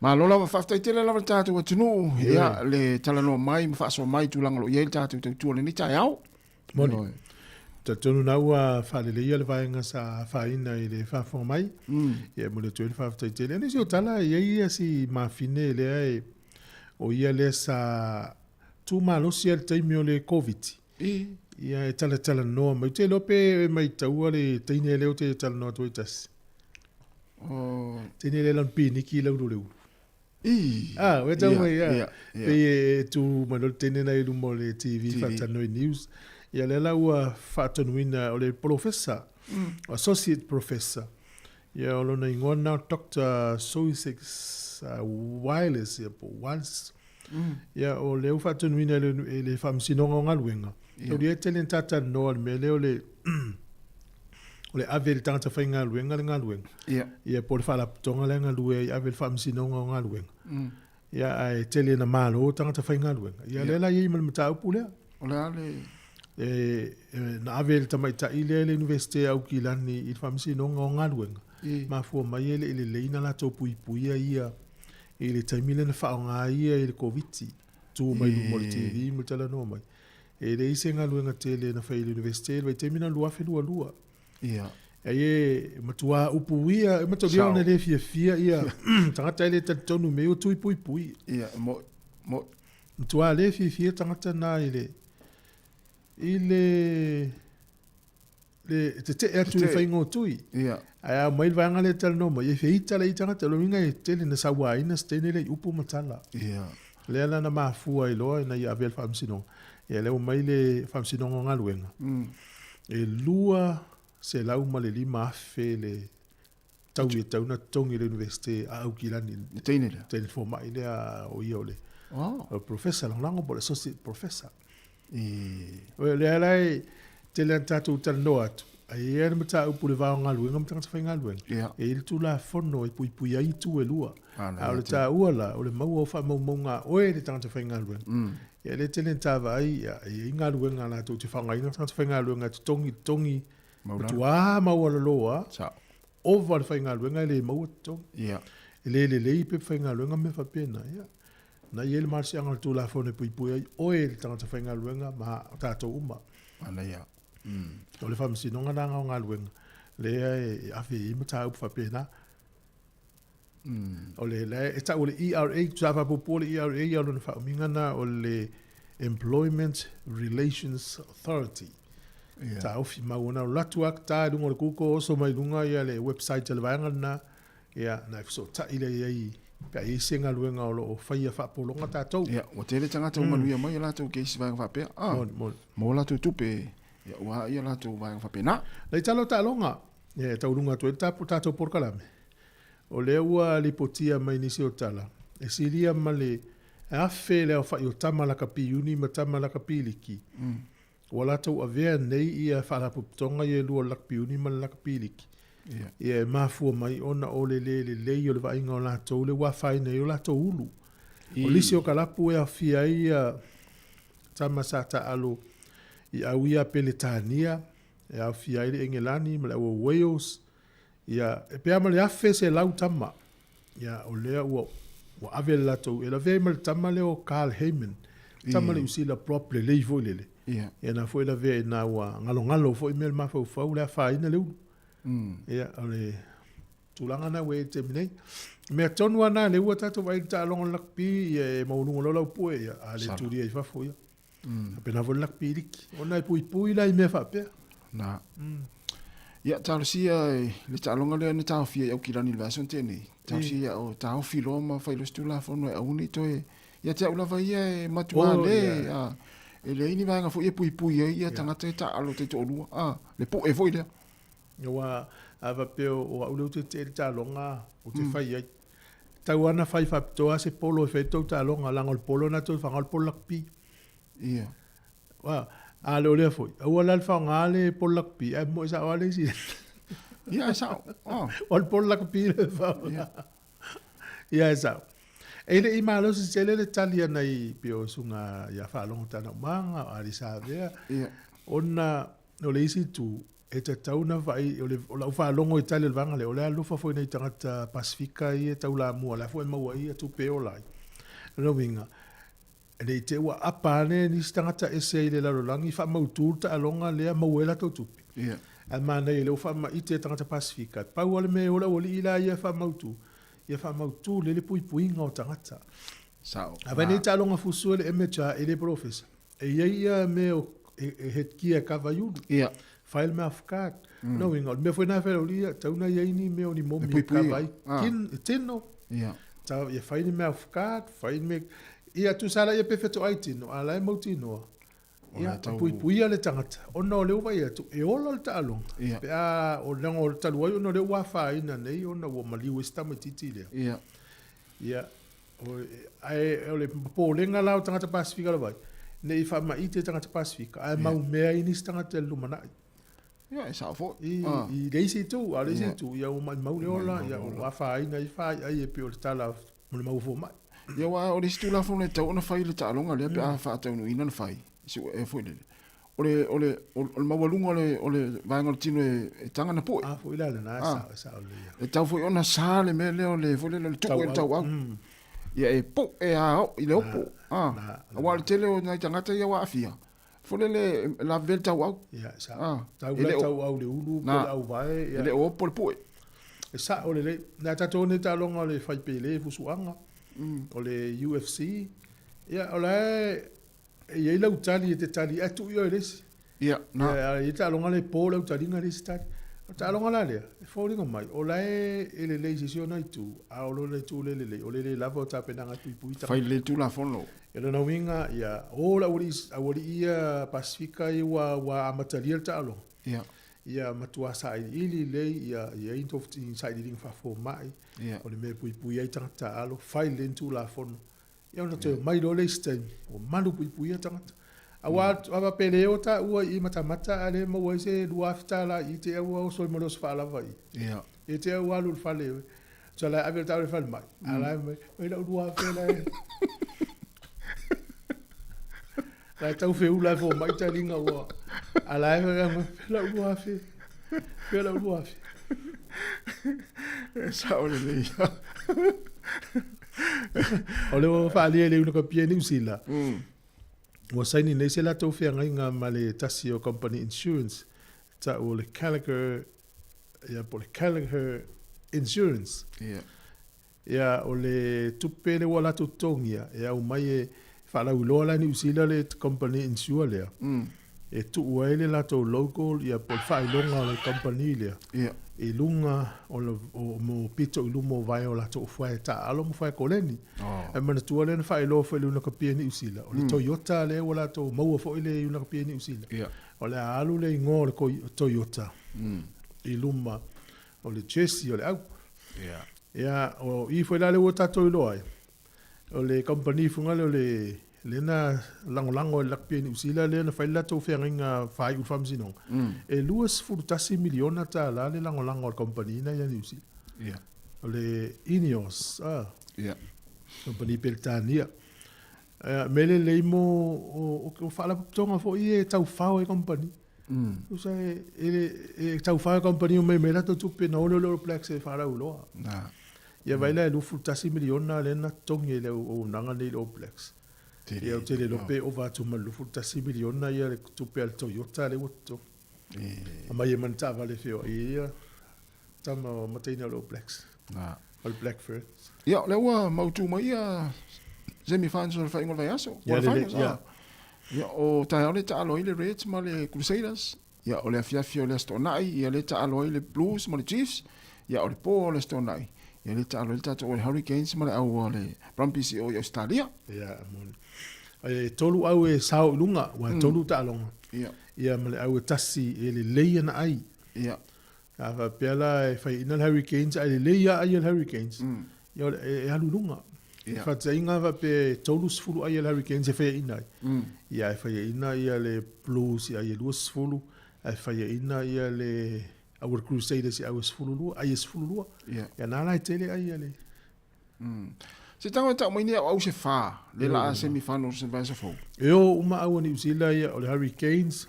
Malo lava, faafetai tele lava le tatou atunuu, ia le talanoa mai ma faasoa mai i tulaga o lo o i ai le tatou tautua i lenei taeao. Moni. Ioe. Talitonu na ua faaleleia le vaega sa afaina i le faafofoga mai. Ia e momoli atu ai le faafetai tele. O nisi o tala e i ai ia si mafine lea e o ia lea sa tu malosi i le taimi o le Koviti. Ia e talatalanoa mai. Ou te iloa pe e maitaua le teine lea ou te talanoa atu ai tasi. Oh. Teine lea lana piniki i le ulu o le ulu. I. Ah, ua tau mai, ia. Ia, ia. Pei e tu mai loa le teine na i luma o le TV, TV. faatalanoa i news. Ia lea la ua faatonuina o le polofesa, associate professor. Ia o lona igoa lena o Doctor Soisex Wireless, ia po o Wiles. Ia o lea ua faatonuina e le, e le Faamasinoga o Galuega. Ia. Taulia e tele na talatalanoa i le mea lea o le o le ave i le tagata faigaluega le galuega. Ia. Ia po o le faalapotopotoga lea e galue ai ave i le Faamasinoga o Galuega. Ia ae tele na malo tagata faigaluega. Ia lea la e i ai ma le mataupu lea. O le a le E, e, na ave e le tamaitai lea i le Iunivesite a Aukilani i le Faamasinoga o Galuega. I. Mafua mai e le i lelei na latou puipuia ia i le taimi lea na faaaoga ai ia i le Koviti, tu mai luma o le TV ma le talanoa mai. E leai se galuega tele na fai e le Iunivesite i le vaitaimi lena 2022. Ia. Ai e matua upuia, e mataulia Sao. ona le fiafia ia tagata e le talitonu mea o tui puipui. Ia, mo, mo. Matua le fiafia tagata na i le i le le tetee atu i le Tetee. faiga o tui. Ia. Ae a mai le vaega lea e talanoa mai, e feita le i tagata, o le uiga e tele na sauaina se teine lea i upu ma tala. Ia. Lea la na mafua ai loa ina ia avea le faamasinoga. Ia lea ua mai le faamasinoga o galuega. E 205,000 le tau e tau na totogi e le Iunivesite a Aukilani. Le teine lea? Teine fomai lea o ia o le, Oh. o le professor lagolago po o le associate professor. I. O lea la e tele ana tatou talanoa atu, ae i ai le mataupu i le va o galuega ma tagata faigaluega. Ia. E i ai le Tulafono e puipui ai itu e lua. Ah, A o le taua la, o le maua o faamaumauga a oe le tagata faigaluega. Ia le tele na ta vaai, ia, e i ai galuega a latou te faaaogaina tagata faigaluega e totogi, totogi, Maualalo. matua maualalo lava. Sao. Ova le faigaluega e le maua totogi. Ia. E le lelei pepa faigaluega ma mea faapena. Ia. Na i ai le malosiaga o le Tulafono e puipui ai oe le tagata faigaluega ma o tatou uma. Manaia. O le faamasinoga lena o galuega, lea e ave i ai mataupu faapena. O le la e tau o le ERA, sa faapuupuu le ERA, ia o lona faaumiga lena o le Employment Relations Authority. Ia. Taofi mau ona o alu atu lava ta i luga o le Google, oso mai luga ia le website a le vaega lena, ia na e fesootai lea i ai pe a i ai se galuega o lo o faia faapologa tatou. Ia, ua tele tagata ua manuia mai a latou case vaega faapea. Ah, Moni, moni. Mo latou tupe, ia ua ai a latou vaega faapena. Nai tala o taaloga, ia e tauluga atu ai le tatou polokalame. O lea ua lipotia mai nisi o tala, e silia ma le 1,000 le aofai o tama lakapi uni ma tama lakapi liki. Ua latou avea nei ia faalapotopotoga ia e lua o le lakapi uni ma le lakapi liki. Ia. Ia e mafua mai ona o le le lelei o le vaaiga o latou le ua afaina ai o latou ulu. O nisi o kalapu e aofia ai ia tama sa taalo i au ia Peletania, e aofia ai le Engelani ma le au o Wales. Ia, e pea ma le 1,100 tama. Ia, o lea ua, ua ave le latou, e lavea ai ma le tama lea o Carl Hayman. Tama le usila prop lelei foi lele. Ia. Ia na foi lavea i na ua ngalongalo foi mea le mafaufau le afaina le ulu. Ia, o le tulaga na ua i ai i le taimi nei. Mea tonu lava na lea ua tatou vaai i le taaloga o le lakapi, ia e maualuga loa lau pue, ia, a le Sala. tulia i fafo, ia. Faapena foi le lakapi liki. Ona e puipui la i mea faapea. Na. Ia, talosia e le taaloga lea na taofia i Aukilani i le vaiaso na tea nei. Talosia ia o taofi loa ma fai loa se Tulafono e aua ne i toe. Ia te au lava ia e matua Oh, le, ia. a, e leai ni vaega foi e puipui ai ia tagata e taalo taitoalua. A, le po'e foi lea. Ua a faapea o au lea ou te tetee i le taaloga ou te fai ai. Tau lava na fai faapitoa se polo e fai ai tou taaloga, leaga o le polo lena tou te faaaoga o le polo lakapi. Ia. Ua, a le o lea foi, aua la le faaaoga le polo lakapi, ae moe sao lava le isi. Ia, e sao. Oh. O le polo lakapi le faaaoga. Ia, e sao. E le i malosi tele le tali ana i pei o susuga ia Faalogo Tanaumaga, o Ali Savea, ona o le isi itu, e tatau ona vaai, o le, o lau faalogo i tali o le vaega lea, o le alofa foi i nai tagata Pasefika ia e taulamua, o la foi e maua ai tupe e ola ai. O lona uiga, ne i te i ua apa ane nisi tagata ese i le lalolagi faamautu le taaloga lea maua ai latou tupe. Ia. Ae manaia lea ua faamaite e tagata Pasefika, pau lava le mea e o le aualii la ia e faamautu, ia faamautu lelei le puipuiga o tagata. Sao. A fai nei taaloga fusu e le MHR e le polofesa, e i ai ia mea o e headgear e kava ai ulu. Ia. Fai le mouth guard. Mm. No uiga, o le mea foi na e fai lau ia, tau na i ai ni mea o ni momi e kava ai. Ah. Kin, e tino. Ia. Tau, ia fai ni mouth guard, fai ni mea, ia tusa la ia pe fetoai tino, a la e mautinoa. Ia, e puipuia le tagata, ona o lea ua vaai atu, e ola le taaloga. Ia. Pe a, o leaga o le talu ai ona o lea ua afaina nei ona ua maliu ai si tamaitiiti lea. Ia. Ia, o, ae o le popolega la o tagata Pasefika lava ai, ne i faamaite tagata Pasefika, ae maumea ai nisi tagata i le lumanai. Ia, e sao foi. I, Ah. i le isi itu, a o le isi Ia. itu, ia ua maumau le ola, ia ua afaina ai faaiai e pei o le tala mo le mau fomai. Ia, aua o le isi Tulafono e tatau ona fai i le taaloga lea pe a faataunuuina ona fai, si e foi lele. O le, o le, o le maualuga o le, o le vaega o le tino e, e taga ona po'e. A foi la lena, e Ah. sao, e sao lelei lava. E tatau foi ona sa le mea lea o le, foi lele, o le tuu e le Tauau. tauau. Ia e po'e a oo i le opo. Ah. na, Aua o le tele o nai tagata ia ua aafia, foi lele e lavevea le tauau. Ia, e sao. Ah. Tau E la le o- tauau i le ulu po Na. o le auvae, ia. E le o opo le po'e. E sao lelei. Na tatou nei taaloga o le faipele fusuaga, o le UFC, ia, o la e e i ai lau tali e te tali ae tuu i oe i le isi. Ia, na. Ia, e i ai taaloga le po le autaliga le isi tali. O le taaloga la lea, e foliga mai, o la e e lelei i se isi ona itu, a o lona itu le lelei, o le le lava o tapenaga e puipui tagata. Fai lelei Tulafono. E lona uiga, ia, o le aualii, aualii ia Pasefika ia ua, ua amatalia le taaloga. Ia. Ia matua sailiili lelei, ia i ai ni sailiiliga faafomai, Ia. o le mea e puipui ai tagata alo, fai lelei ni Tulafono. Ia ona toe omai loa le isi taimi, ua malu puipuia tagata. Aua a faapea e le o taua i matamata a le maua ai se $2,000 i te au ua oso ai ma le oso faalava i. Ia. E te au alu i le fale. So la ave le taua i le falemai. A la e mai, mai lau 2,000 la e. La e tau feula e fomai taliga ua. A la e mai, lau 2,000. Fea lau 2,000. E sao lelei. O le ua faaalia i le Unakapia i Niu Sila, ua saini nei se latou feagaiga ma le tasi o company insurance tau o le Gallagher, ia po o le Gallagher Insurance. Ia. Ia, o le tupe lea ua latou totogia e aumai e faalauiloa la i Niu Sila le company insure lea. E tuu ai le latou logo ia po o le faailoga o le kamupani lea Ia. i luga o le o mo pito i luma o vae o latou ufuae taaalo ma ufuae koleni. Oh. Ae manatua lea na faailoa foi i le Unakapia i Niu Sila, o le Toyota lea ua latou maua foi le Unakapia i Niu Sila. Ia. O le a alu le igoa o le Toyota i luma o le jersey o le au. Ia. Ia, o i foi la lea ua tatou iloa ai, O le kamupani fuga lea o le lea na lagolago e le Rugby a Niu Sila lea na fai le latou feagaiga faaiu i le Faamasinoga, e $21 miliona tala le lagolago a le kamupani lena ia Niu Sila. Ia. O le Ineos, ah. Ia. Kamupani Peretania. Ia, mea lelei mo o, o faalapotopotoga foi ia e taufao ai kamupani. Tusa e, e, e taufao ai kamupani o mai mai latou tupe na ole ole All Blacks e faalauiloa. Na. Ia vaai la e $21 miliona lea na totogi e le auaunaga nei i le All Blacks. Ia ou te le iloa pe ova atu ma le $21 miliona ia le tupe a le Toyota lea ua totogi. Aumai ai ma ni taavale e feoai ai ia tama o mataina o le All Blacks. Na. O le Black Ferns. Ia, o lea ua mautu mai ia semi-finals o le faaiuga o le vaiaso. Ia, lelei, ia. Ia, o taeao lea e taalo ai le Reds ma le Crusaders. Ia, o le afiafi o le Aso Toonai, ia lea e taalo ai le Blues ma le Chiefs. Ia, o le po o le Aso Toonai, ia lea e taalo ai le tatou o le Hurricanes ma le au a le Brumbies i o i Ausetalia. Ia, moni. E tolu au e sao i luga, ua e tolu taaloga. Ia. Ia, ma le au e tasi e lelei ana ai. Ia. A faapea la e faiaina le Hurricanes ae lelei lava ai e le Hurricanes, ia e alu i luga. Ia. Faataitaiga faapea e 30 ai e le Hurricanes e faiaina ai. Ia e faiaina ia le Blues i ai e 20, ae faiaina ia le au Crusaders i au e 12, ai e 12. Ia. Ia na la e tele ai ia le. Se tago e tau mai nei au au se whā, le la a semi-finals se vaiaso fou. E o uma au a New Zealand ia, o le Hurricanes,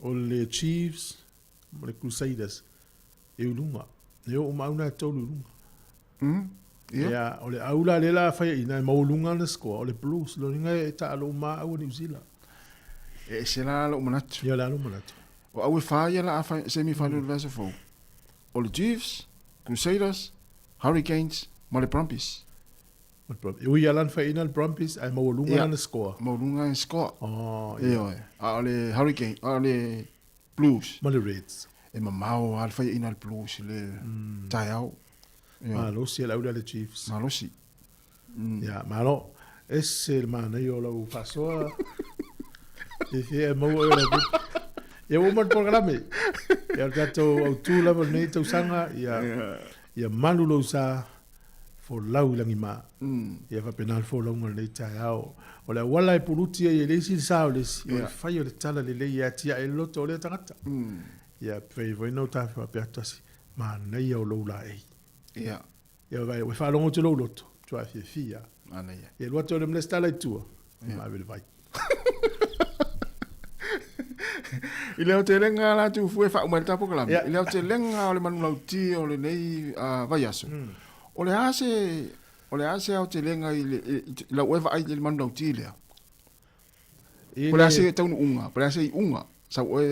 o le Chiefs, ma le Crusaders, e uluga. E o uma au na e tolu i luga. Ia. Ia, o le au la lea la fai ina e maualuga ana score, o le Blues, lona uiga e taalo uma au a New Zealand. E ese la lou manatu. Ia, o le a lou manatu? O au e whā ia la a semi-final le vaiaso fou. O le Chiefs, Crusaders, Hurricanes ma le Brumbies. Ma le Brumbies. E ui lava na faiaina le Brumbies ae maualuga lana score. Maualuga lana score. Oh, ia. Ioe. A o le Hurricane, a o le Blues. Ma le Reds. E mamao lava le faiaina a le Blues i le taeao. Ioe. Malosi e le au lea le Chiefs. Malosi. Ia, malo. Ese le manaia o lau faasoa. Fiafia e maua oe o lau pepa. Ia ua uma le polokalame. Ia o le tatou autu lava o lenei tausaga, ia, ia malu lou sa, folau i lagima. Ia faapena le folauga o lenei taeao. O le auala e puluti ai e le isi le sa o le isi, o le fai o le tala lelei e atiae le loto o lea tagata. Ia pei foi ona ou ta faapea atu tasi, manaia o lou laei. Ia. Ia vai, ua faalogo atu lou loto, matua fiafia. Manaia. Ia alu atu au i le Minista la i tua, ma ave le vai. I le aotelega la Tufue faauma ai le tatou polokalame, Ia. i le aotelega o le manulauti o lenei vaiaso, o le a se, o le a se aotelega i le, i lau oe vaai i le manulauti lea? I Po o le a le, se taunuuga, po o le a se iuga sau oe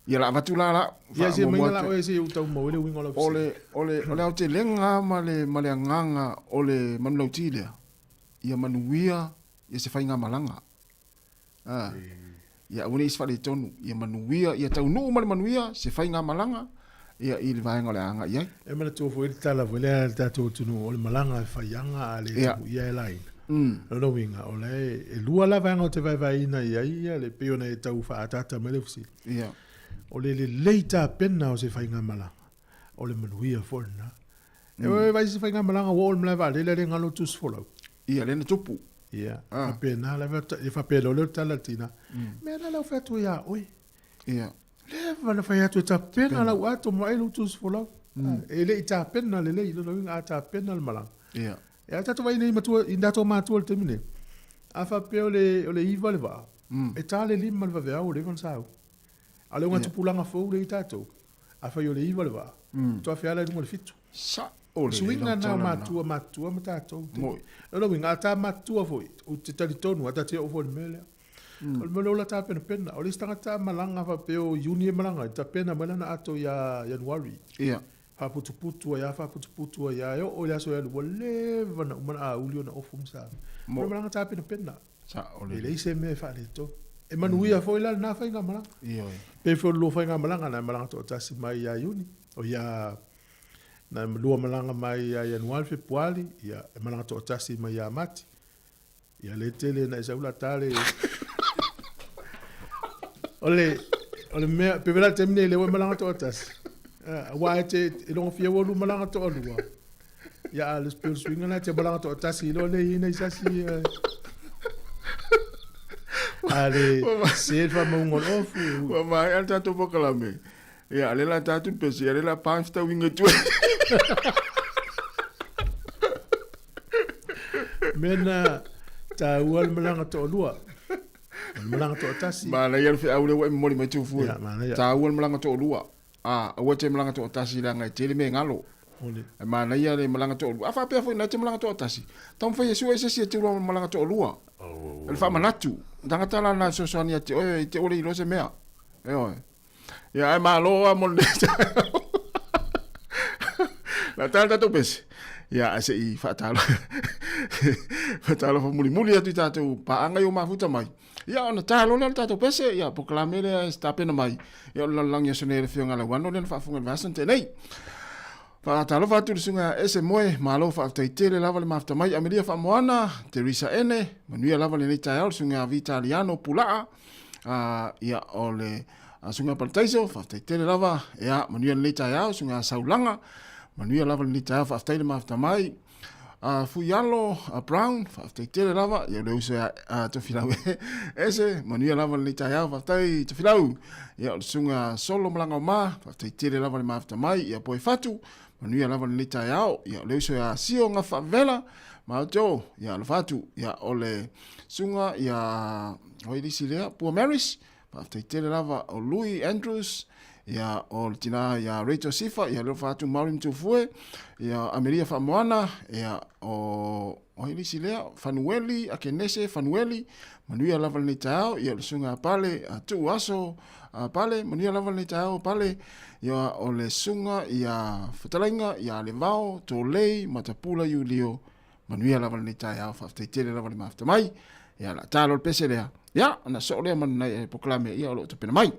Ia la avatu la la Ia se faamuamua maina la atu. oe se i ou tau maua ai le uiga o lau O fesili. le, o le, o le aotelega ma le, ma le agaga o le manulauti lea, ia manuia ia se faigamalaga. A, ia aua ne i se faaletonu, ia manuia, ia taunuu ma le manuia se faigamalaga ia i le vaega o le a agai i ai. E manatua foi le tala foi lea a le tatou atunuu, o le malaga e faiaga a le Ia. tapuia e laina. O lona uiga, o la e, e lua la vaega ou te vaevaeina i ai ia le pei ona e tau faaataata mai le fesili. Ia. O le lelei tapena o se faigamalaga, o le manuia foi lena. E mm. vai se faigamalaga ua oo i le malae vaalele a le galo tusi folau. Ia, lea na tupu. Ia, Ah. faapena lava, e faapea loa lea o le tala a le tina, mea la lau fai atu ia oe. Ia. Leva na fai atu e tapena lau ato ma ai lou tusi folau. E le i tapena lelei, lona uiga a tapena le malaga. Ia. E a tatou vaai nei matua, i tatou matua i le taimi nei, a faapea o le, o le 9 le vaa, e ta le 5 le vaveao ua leva ona sauni. A o le augatupulaga fou lea i tatou, a fai o le 9 le vaa, faatoa feala i luga o le 7. Sa o le Suiga na o matua matua ma tatou. O lona uiga, a ta matutua foi, ou te talitonu, a ta te oo foi i le mea lea. O le mea lea o la tapenapena. O le isi tagata a malaga faapea o Iuni e malaga ai, tapena mai lana ato ia Ianuari. Ia. Faaputuputu ai lava, faaputuputu ai lava, e oo i le aso e alu, ua leva ona uma ona auli ona ofu ma sa. O le malaga tapenapena. Sao E lelei. leai se mea e faaletonu. E manuia foi la lena faigamalaga. Ioe. Pe foi o le lua faigamalaga, na e malaga toatasi mai ia Iuni, o ia na e lua malaga mai ia Ianuari, Fepuari, ia e malaga toatasi mai ia Mati. Ia le tele na e sau la tale. O le, o le mea, pe vela taimi nei le ua e malaga toatasi. Aua e te, e logofia ua lu malaga toalua. Ia a le pe o le suiga lena e te malaga toatasi loa le i ai nai sasi. A le se le faamauga o le ofu. Ua maea le tatou polokalame. Ia, a le la tatou pese, a le la pa fetauiga i tua. Mea na taua le malaga toalua. O le malaga toatasi. Manaia le feau lea ua e momoli mai Tufue. Ia, manaia. Taua le malaga toalua. A, aua e te malaga toatasi leaga e tele mea e galo. Ole. E manaia le malaga toalua. A faapea foi na e te malaga toatasi, taumafai e sue se isi e te ula malaga toalua. Oh. O le faamanatu. Tagata la na e fesoasoani ia te oe, i te ua le iloa se mea. Ioe. Ia, ae malo lava mo lenei taeao. La tala tatou pese. Ia, ae se i faatalo. Faatalofa mulimuli atu i tatou paaga i o mafuta mai. Ia, ona talo lea o le tatou pese, ia, polokalame lea e tapena mai. Ia, o le lalolagi aso nei e le Afioga ia Lauano lea na faafofoga i le vaiaso na tea nei. Faatalofa atu i le susuga ia Ese Moe, malo faafetai tele lava le mafuta mai. Amelia Faamoana, Teresa Ene, manuia lava lenei taeao le susuga ia Vitaliano Pulaa. Ia, o le susuga Parataiso, faafetai tele lava. Ia, manuia lenei taeao, susuga Saulaga, manuia lava lenei taeao, faafetai le mafuta mai. Fuialo Brown, faafetai tele lava, ia o le uso ia Tofilau Ese, manuia lava lenei taeao, faafetai Tofilau. Ia o le susuga Solo Malagaoma, faafetai tele lava le mafuta mai, ia Poe Fatu, manuia lava lenei taeao. Ia o le uso ia Sio Gafaavela, maoto, ia alofa atu. Ia o le susuga ia oi le isi lea, Pua Maris, faafetai tele lava. O Louis Andrews, ia o le tina ia Rachel Sifa, ia alofa atu Mauri Mtufue, ia Amelia Faamoana, ia o oi le isi lea, Fanueli, Akenese Fanueli, manuia lava lenei taeao. Ia o le susuga a Pale, a Tuu Aso a Pale, manuia lava lenei taeao Pale. Ia o le susuga ia Fetalaiga ia Alevao Tolei Matapula Iulio, manuia lava lenei taeao, faafetai tele lava le mafuta mai. Ia la talo le pese lea, ia ona soo lea ma lenei polokalame ia o lo o tapena mai.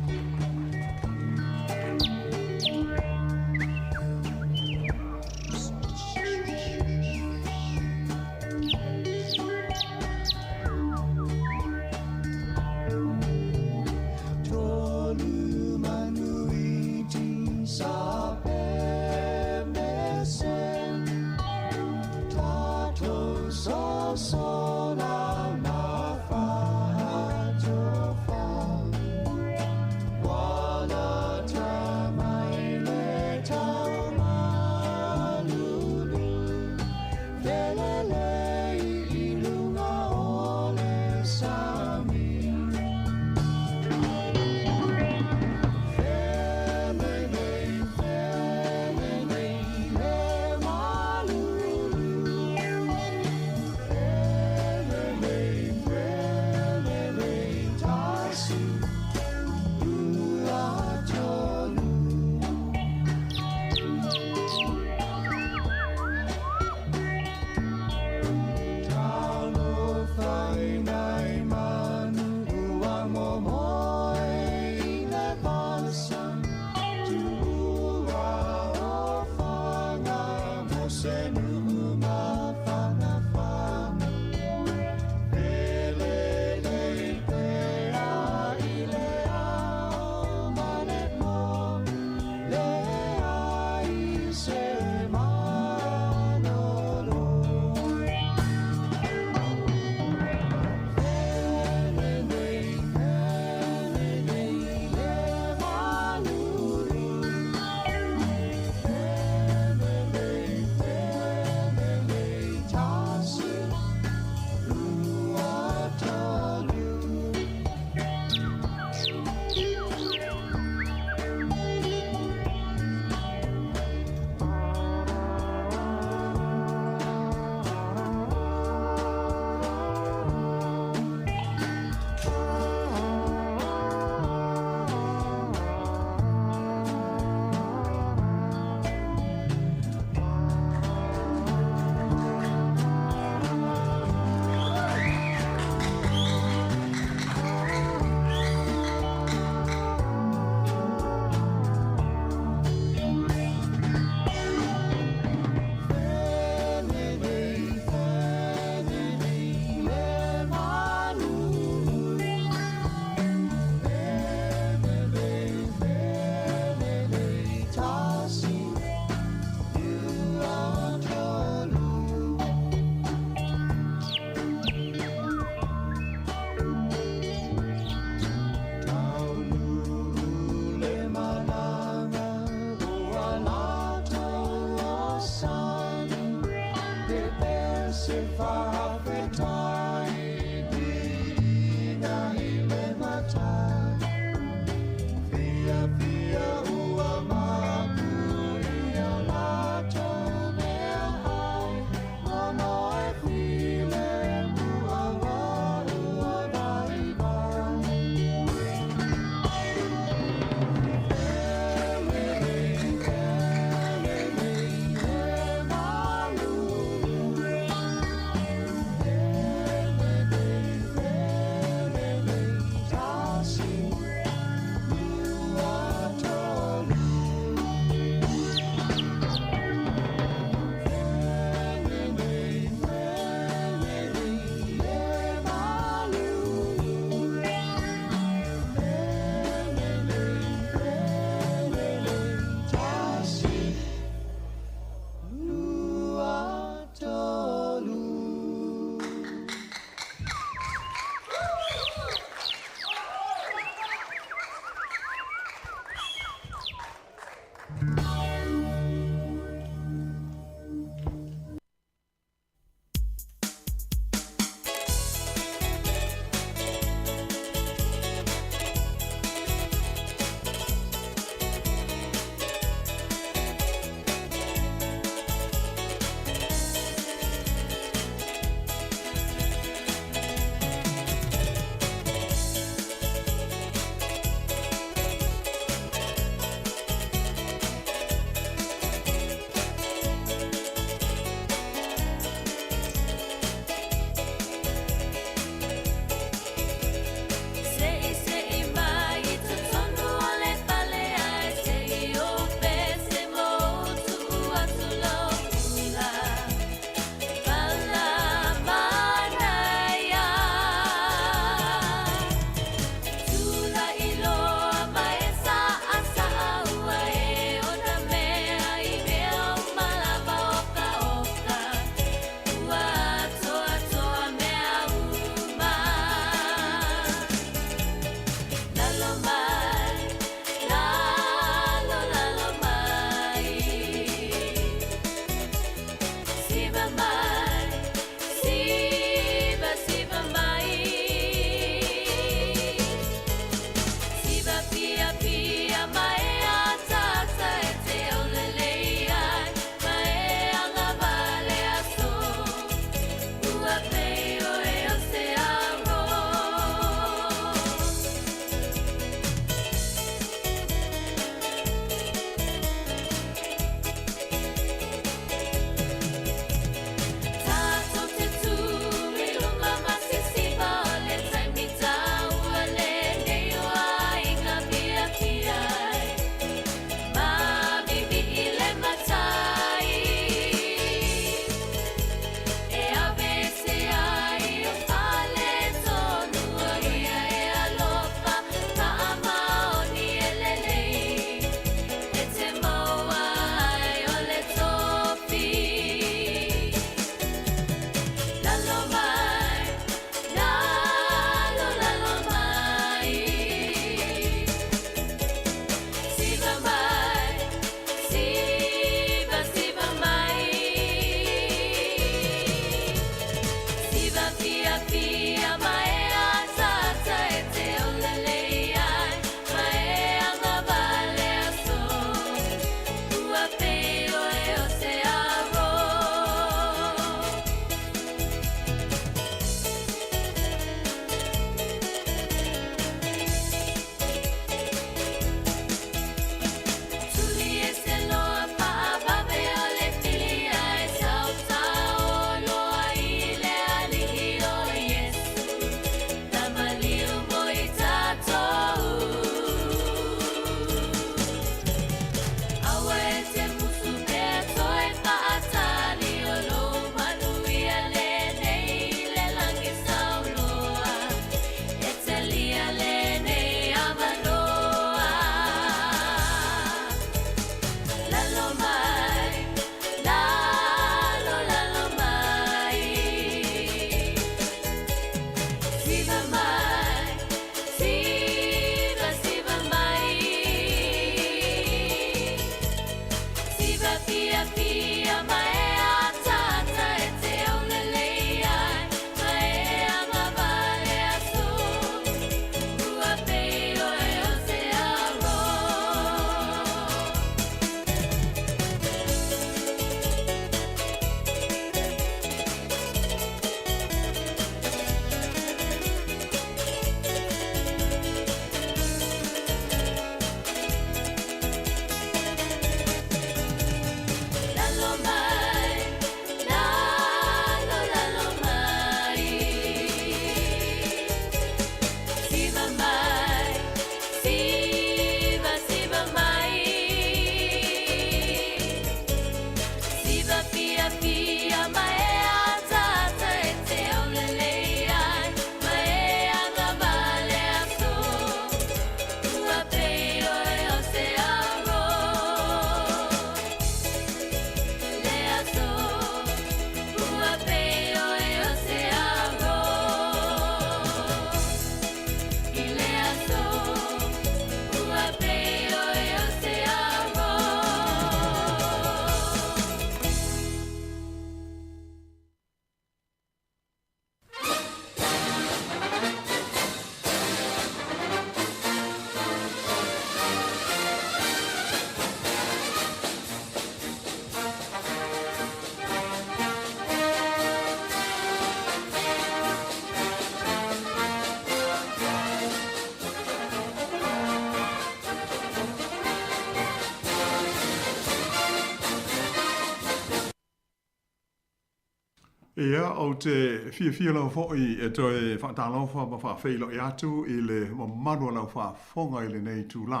Ia, ou te fiafia lava foi e toe faatalofa ma faafeiloai atu i le mamalu o lau faafofoga i lenei itulā.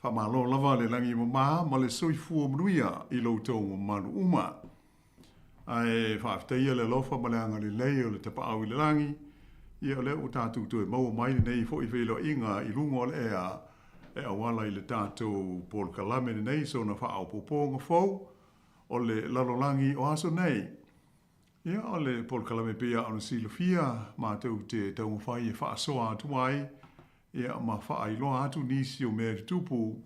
Faamalo lava le lagi e mama ma le soifua manuia i lo outou mamalu uma. Ae faafetaia le alofa ma le agalelei o le Tapaau i le Lagi, ia o lea ua tatou toe maua mai lenei foi feiloaiga i luga o le ea e auala i le tatou polokalame lenei sona faaopoopoga fou o le lalolagi o aso nei. Ia, o le polokalame pei lava ona silafia, matou te taumafai e faasoa atu ai, ia, ma faailoa atu nisi o mea e tutupu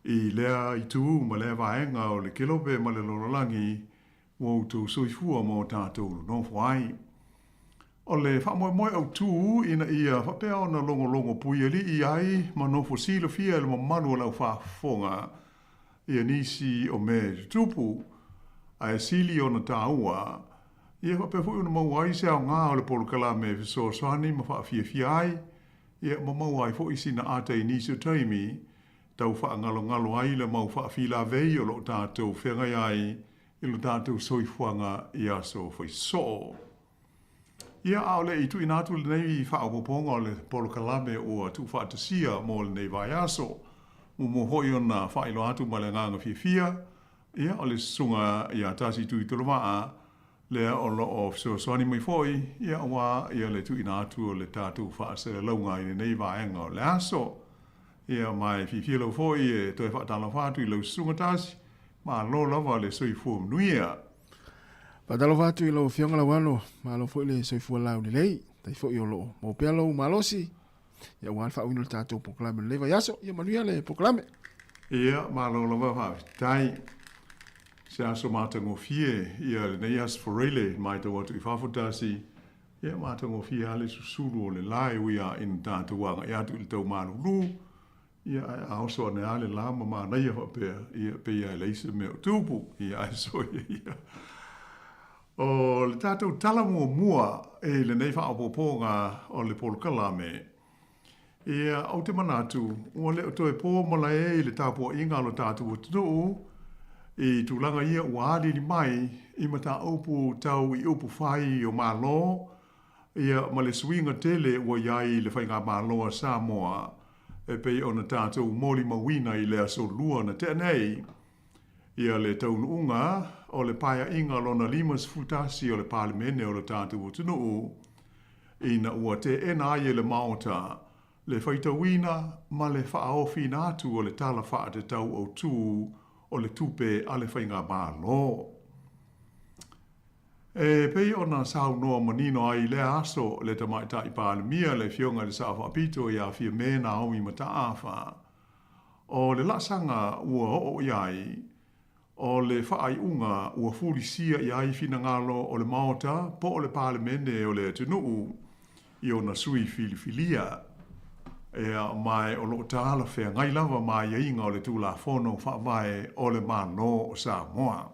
i lea itu ma lea vaega o le kelope ma le lalolagi ua outou soifua ma o tatou nonofo ai. O le faamoemoe autu ina ia faapea ona logologo puialii ai ma nofo silafia e le mamalu o le aufaafofoga ia nisi o mea e tutupu, ae sili ona taua, ia faapea foi ona maua ai se aoga o le polokalame e fesoasoani ma faafiafia ai, ia ma maua ai foi sina ata i nisi o taimi tau faagalogalo ai le mau faafilavei o lo o tatou feagai ai i lo tatou soifuaga i aso faisoo. Ia, a o le i tuuina atu lenei faaopoopoga o le polokalame ua tuufaatasia mo lenei vaiaso, muamua foi ona faailoa atu ma le agaga fiafia, ia, o le Susuga ia Tasi Tuitolovaa, lea o lo o fesoasoani mai foi, ia, aua ia le tuuina atu o le tatou faasalalauga i lenei vaega o le aso. Ia, ma e fiafia lava foi e toe faatalofa atu i lau Susuga Tasi, malo lava le soifua manuia. Faatalofa atu i lau Afioga Lauano, malo foi le soifua laulelei. Tai foi o loo maua pea lou malosi ia aua le faauiina o le tatou polokalame o lenei vaiaso. Ia manuia le polokalame. Ia, malo lava faafetai. Se aso matagofie ia lenei Aso Faraile matau atu i fafo tasi, ia matagofie lava le susulu o le la e ui lava ina tatou agai atu i le tau malulu, Ia, ae a oso ane lava le la ma manaia faapea, ia, pei lava e leai se mea o tupu, ia, ae soia ia. O le tatou tala muamua i lenei faaopoopoga o le polokalame, ia, ou te manatu, ua le o toe po malae i le tapuaiga a lo tatou atunuu i tulaga ia ua aliali mai i mataupu tau i upu fai o Malo, ia, ma le suiga tele ua i ai i le Faigamalo a Samoa e pei ona tatou molimauina i le Aso Lua na tea nei, ia le taunuuga o le Paeaiga lona 51 o le Palemene o lo tatou atunuu, ina ua teena ai e le Maota le faitauina ma le faaofiina atu o le Tala Faatatau Autu o le Tupe a le Faigamalo. E pei ona saunoa manino ai i lea aso le Tamaitai Palemia, le Afioga i le Sao Faapito ia Fiame Naomi Mataafa, o le laasaga ua oo i ai, o le faaiuga ua fulisia i ai finagalo o le Maota po o le Palemene o le atunuu i ona sui filifilia, ea, ma o lo o talafeagai lava ma aiaiga o le Tulafono Faavae o le Malo o Samoa.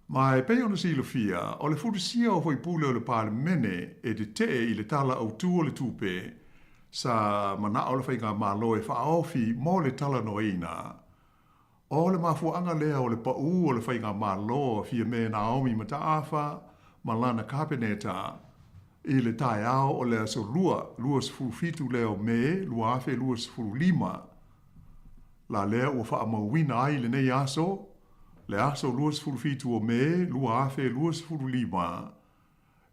Ma e pei ona silafia, o le fulisia o faipule o le Palemene e tetee i le Tala Autu o le Tupe, sa manao le Faigamalo e faaofi mo le talanoaina. O le mafuaaga lea o le paū o le Faigamalo a Fiame Naomi Mataafa ma lana Kapeneta i le taeao o le Aso Lua, 27 lea o Me 2025, La lea ua faamauina ai lenei aso, le aso 27 o Me 2025,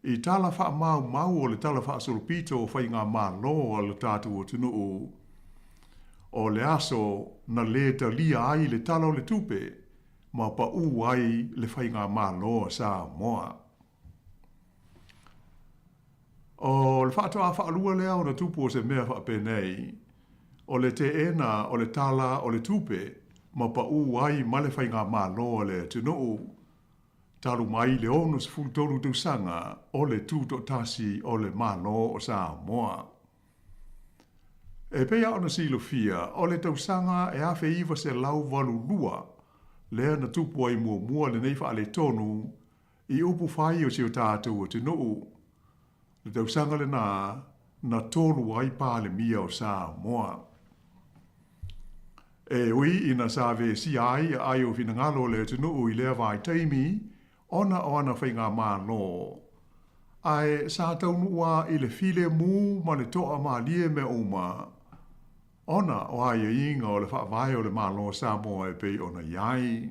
i tala faamaumau o le Tala Faasolopito o Faigamalo a lo tatou atunuu, o le aso na lē talia ai le Tala o le Tupe ma paū ai le Faigamalo a Samoa. O le faatoa faalua lea ona tupu o se mea faapenei, o le teena o le Tala o le Tupe ma paū ai ma le Faigamalo a le atunuu, talu mai le 63 tausaga o le tutoatasi o le Malo o Samoa. E pei lava ona silafia, o le tausaga e 1982 lea na tupu ai muamua lenei faaletonu i upu fai o si o tatou atunuu, le tausaga lena na tolu ai Palemia o Samoa. E ui ina sa vesia ai aai o finagalo o le atunuu i lea vaitaimi ona o ana faigamalo, ae sa taunuu lava i le filemu ma le toamalie mea uma, ona o aiaiga o le Faavae o le Malo o Samoa e pei ona i ai.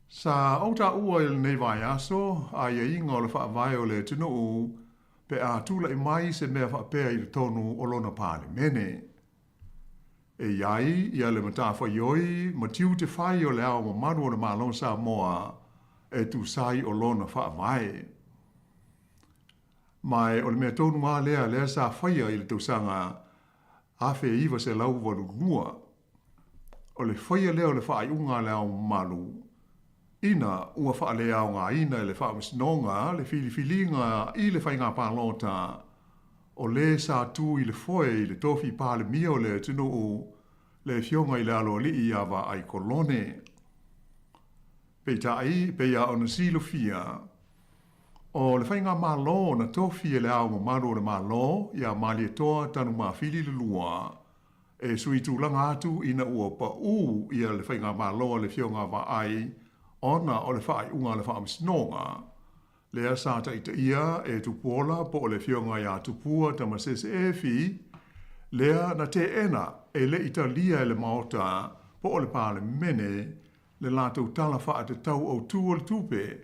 Sa ou taua i lenei vaiaso aiaiga o le Faavae o le atunuu pe a tulai mai se mea faapea i totonu o lona Palemene. E i ai ia le matafaioi ma tiute fai o le Ao Mamalu o le Malo o Samoa e tusa ai o lona Faavae. Ma o le mea tonu lava lea lea sa faia i le tausaga 1982, o le faia lea o le faaiuga a le Ao Mamalu ina ua faaleaogaina e le Faamasinoga le filifiliga i le faiga palota o le sa tu i le foe i le tofi Palemia o le atunuu, le Afioga i le Aloalii ia Vaai Kolone. Peitai, pei lava ona silafia, o le faigamalo na tofi e le Ao Mamalu o le Malo ia Malietoa Tanumafili II e sui tulaga atu ina ua pau ia le faigamalo a le Afioga a Vaai ona o le faaiuga a le Faamasinoga, lea sa taitaia e Tupuola po o le Afioga ia Tupua Tamasese Efi, lea na teena e le i talia e le Maota po o le Palemene le latou Tala Faatatau Autu o le Tupe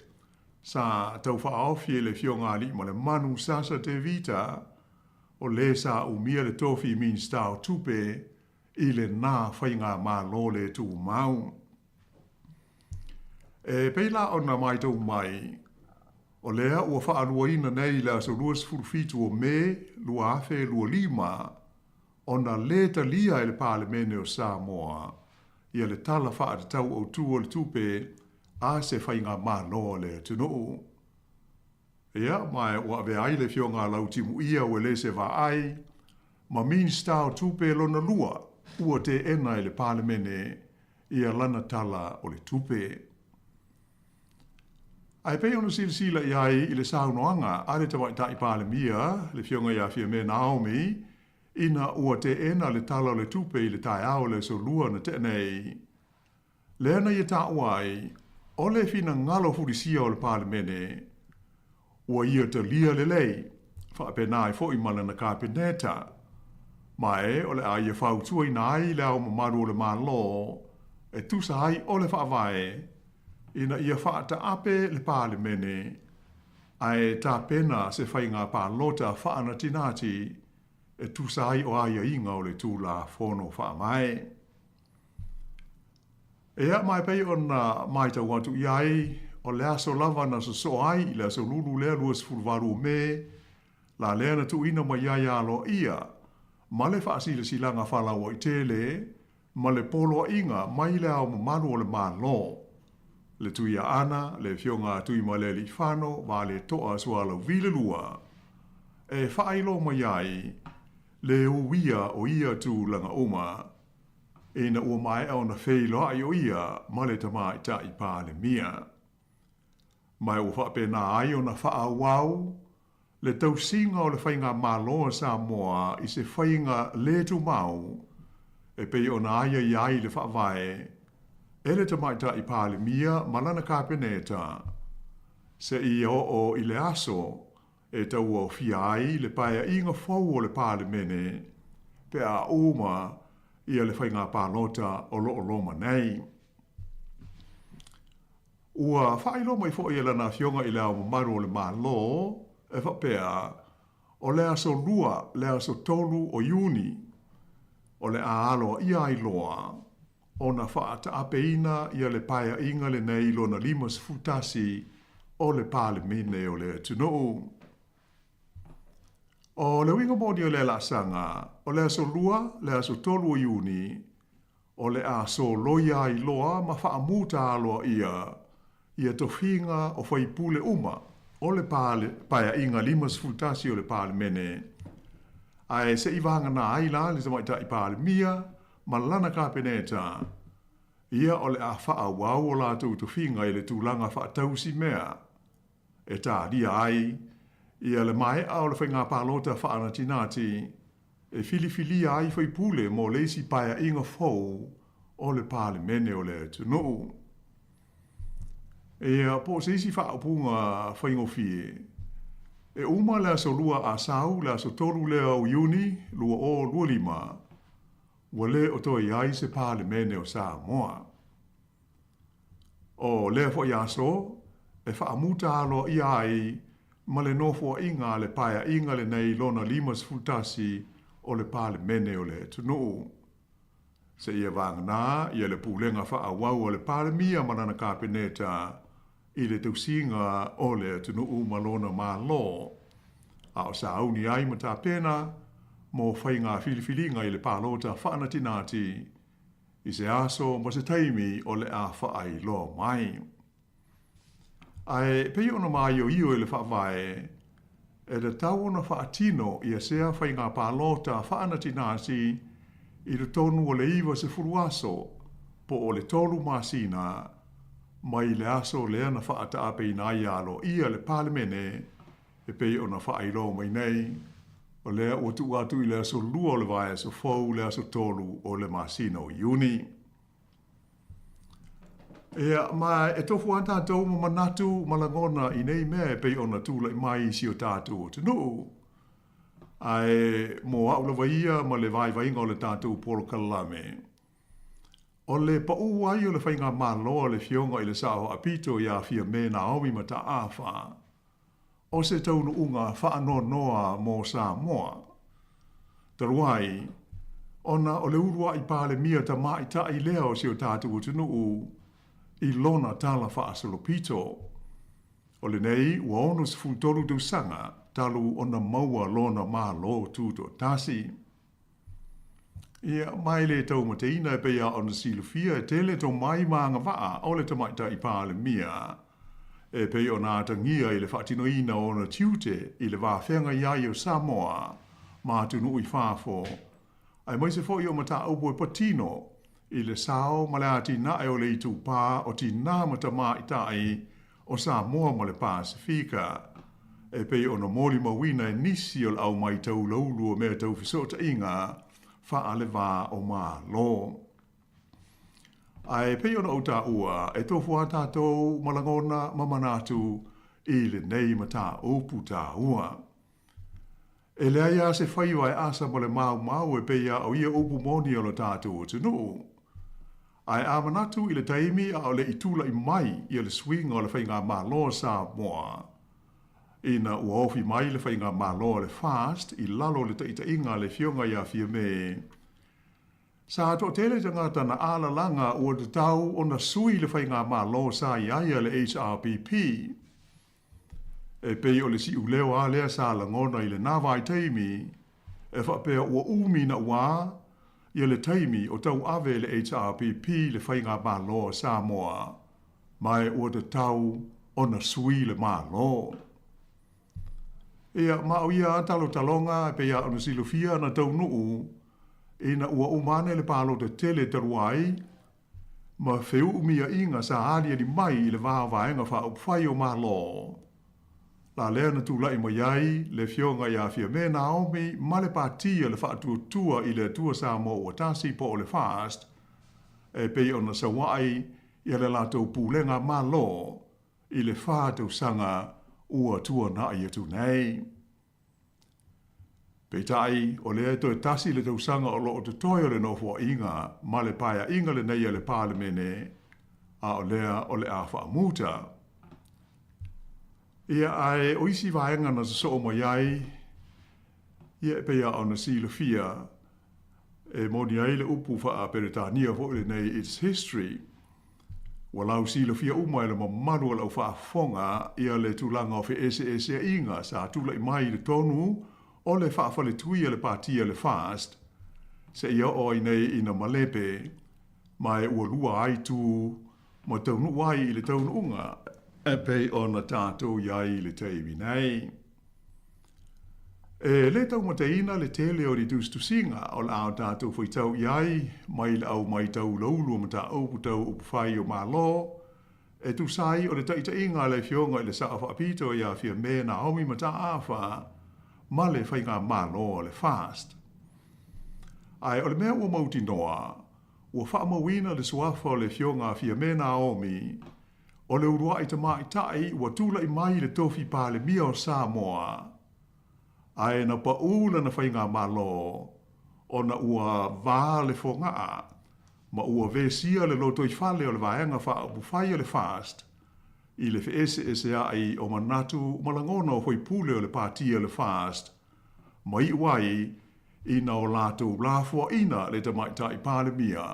sa tau faaofi e le Afioga Aliimalemanu Sasa Tevita, o lē sa umia le tofi Minisita o Tupe i lenā faigamalo le tumau. E pei la ona matau mai, o lea ua faaluaina nei i le aso 27 o Me 2025, ona lē talia e le Palemene o Samoa ia le Tala Faatatau Autu o le Tupe a se faigamalo a le atunuu. Ia, ma ua avea ai le Afioga a Lautimuia Uelese Vaai ma Minisita o Tupe lona lua ua teena e le Palemene ia lana Tala o le Tupe. Ae pei ona silasila i ai i le saunoaga a le Tamaitai Palemia, le Afioga ia Fiame Naomi, ina ua teena le Tala o le Tupe i le taeao o le Aso Lua na tea nei, lea na ia taua ai, o le finagalo fulisia o le Palemene, ua ia talia lelei, faapena ai foi ma lana Kapeneta, ma e o le a ia fautuaina ai le Ao Mamalu o le Malo e tusa ai o le Faavae ina ia faataape le Palemene ae tapena se faiga palota faanatinati e tusa ai o aiaiga o le Tulafono Faavae. Ea, ma e pei ona matau atu i ai, o le aso lava na sosoo ai i le aso Lulu lea 28 o Me, la lea na tuuina mai ai aloaia ma le faasilasilaga faalauaitele ma le poloaiga mai le Ao Mamalu o le Malo, le Tuiaana, le Afioga a Tuimalealiifano Vaaleto'a Sualauvi II, e faailoa mai ai le uia o ia tulaga uma ina ua maea ona feiloai o ia ma le Tamaitai Palemia. Ma ua faapena ai ona faaauau le tausiga o le faigamalo a Samoa i se faiga lē tumau e pei ona aiaia ai le Faavae e le Tamaitai Palemia ma lana Kapeneta seia oo i le aso e tauaofia ai le paeaiga fou o le Palemene pe a uma ia le faiga palota o lo o loma nei. Ua faailoa mai foi e Lana Afioga i Le Ao Mamalu o le Malo e faapea, o le aso 2 le aso 3 o Iuni, o le a aloaia ai loa ona faataapeina ia le paeaiga lenei lona 51 o le Palemene o le atunuu. O le uiga moni o lea laasaga, o le aso 2 le aso 3 o Iuni, o le a soloia ai loa ma faamuta aloaia ia tofiga o faipule uma o le Paeaiga 51 o le Palemene, ae se'i vagana ai la le Tamaitai Palemia ma lana Kapeneta, ia o le a faaauau o latou tofiga i le tulaga faatausimea e talia ai ia le maea o le faiga palota faanatinati e filifilia ai faipule mo le isi paeaiga fou o le Palemene o le atunuu. Ia, po o se isi faaupuga faigofie, e uma le aso lua Asau, le aso tolu lea o Iuni 2025, ua le o toe i ai se Palemene o Samoa. O lea foi aso e faamuta aloaia ai ma le nofoaiga a le Paeaiga lenei lona 51 o le Palemene o le atunuu. Seia vagana ia le pulega faaauau a le Palemia ma lana Kapeneta i le tausiga o le atunuu ma lona Malo, a o sauni ai ma tapena mo faiga filifiliga i le palota faanatinati i se aso ma se taimi o le a faailoa mai. Ae pei ona maioio i le Faavae, e tatau ona faatino ia sea faiga palota faanatinati i totonu o le 90 aso po o le tolu masina mai le aso lea na faataapeina ai aloaia le Palemene e pei ona faailoa mai nei, o lea ua tuu atu i le aso 2 o le vaiaso fou le aso 3 o le masina o Iuni. Ia, ma e tofu lava tatou ma manatu ma lagona i nei mea e pei ona tulai mai i si o tatou atunuu. Ae mo au lava ia ma le vaivaiga o le tatou polokalame, o le paū ai o le faigamalo a le Afioga i le Sao Faapito ia Fiame Naomi Mataafa, o se taunuuga faanoanoa mo Samoa. Talu ai, ona o le uluai Palemia tamaitai lea o si o tatou atunuu i lona tala faasolopito. O lenei ua 63 tausaga talu ona maua lona Malo Tutoatasi. Ia, ma e le taumateina e pei lava ona silafia e tele tomai ma agavaa o le Tamaitai Palemia e pei ona atagia i le faatinoina o ona tiute i le va feagai ai o Samoa ma atunuu i fafo, aemaise foi o mataupu e patino i le sao ma le atinae o le itupa o tinā ma tamaitai o Samoa ma le Pasefika, e pei ona molimauina e nisi o le au maitaulaulu o mea tau fesootaiga faale-va o Malo. Ae pei ona ou taua, e tofu lava tatou ma lagona ma manatu i lenei mataupu taua. E leai lava se faiva e asa ma le maumau e pei lava o ia upu moni o lo tatou atunuu. Ae a manatu i le taimi a o le i tulai mai ia le suiga o le faigamalo a Samoa, ina ua ofi mai le faigamalo a le FAST i lalo o le taitaiga a le Afioga ia Fiame, sa toatele tagata na alalaga ua tatau ona sui le faigamalo sa i ai a le HRPP. E pei o le siuleo a lea sa lagona i lena vaitaimi, e faapea ua umi naʻuā ia le taimi o tauave le HRPP le faigamalo a Samoa, ma e ua tatau ona sui le Malo. Ia, ma o ia a talotaloga e pei lava ona silafia na taunuu ina ua uma ane le palota tele talu ai, ma feuumiaiga sa aliali mai i le va o Vaega Faaupufai o Malo. La lea na tulai mai ai le Afioga ia Fiame Naomi ma le Pati a le Faatuatua i le Atua Samoa Ua Tasi po o le FAST, e pei ona saua'i ia le latou pulega Malo i le fa tausaga ua tuana'i atu nei. Peitai, o lea e toe tasi le tausaga o lo o totoe o le Nofoaiga ma le Paeaiga lenei a le Palemene, a o lea o le a faamuta. Ia, ae o isi vaega na sosoo mai ai, ia e pei lava ona silafia, E moni ai le upu faa-Peretania foi lenei It's history. Ua lausilafia uma e le mamalu o le au faafofoga ia le tulaga o feeseeseaiga sa tulai mai i totonu o le faafaletui a le Pati a le FAST seia oo ai nei ina malepe ma e ua lua ai tu ma taunuu ai i le taunuuga e pei ona tatou i ai i le taimi nei. E le taumateina le tele o ni tusitusiga o le a o tatou faitau i ai mai le au maitau ulaulu o mataupu tau upufai o Malo e tusa ai o le taitaiga a le Afioga i le Sao Faapito ia Fiame Naomi Mataafa ma le Faigamalo a le FAST. Ae o le mea ua mautinoa, ua faamauina le suafa o le Afioga a Fiame Naomi. o le uluaʻi tamaitai ua tulaʻi mai i le tofi Palemia o Samoa, ae na paʻū lana faigamalo ona ua vā le fogaa ma ua vesia le lotoifale o le Vaega Faaupufai o le FAST i le feʻeseʻeseaʻi o manatu ma lagona o faipule o le Pātia o le FAST ma iʻu ai ina o latou lafoaʻina le Tamaitai Palemia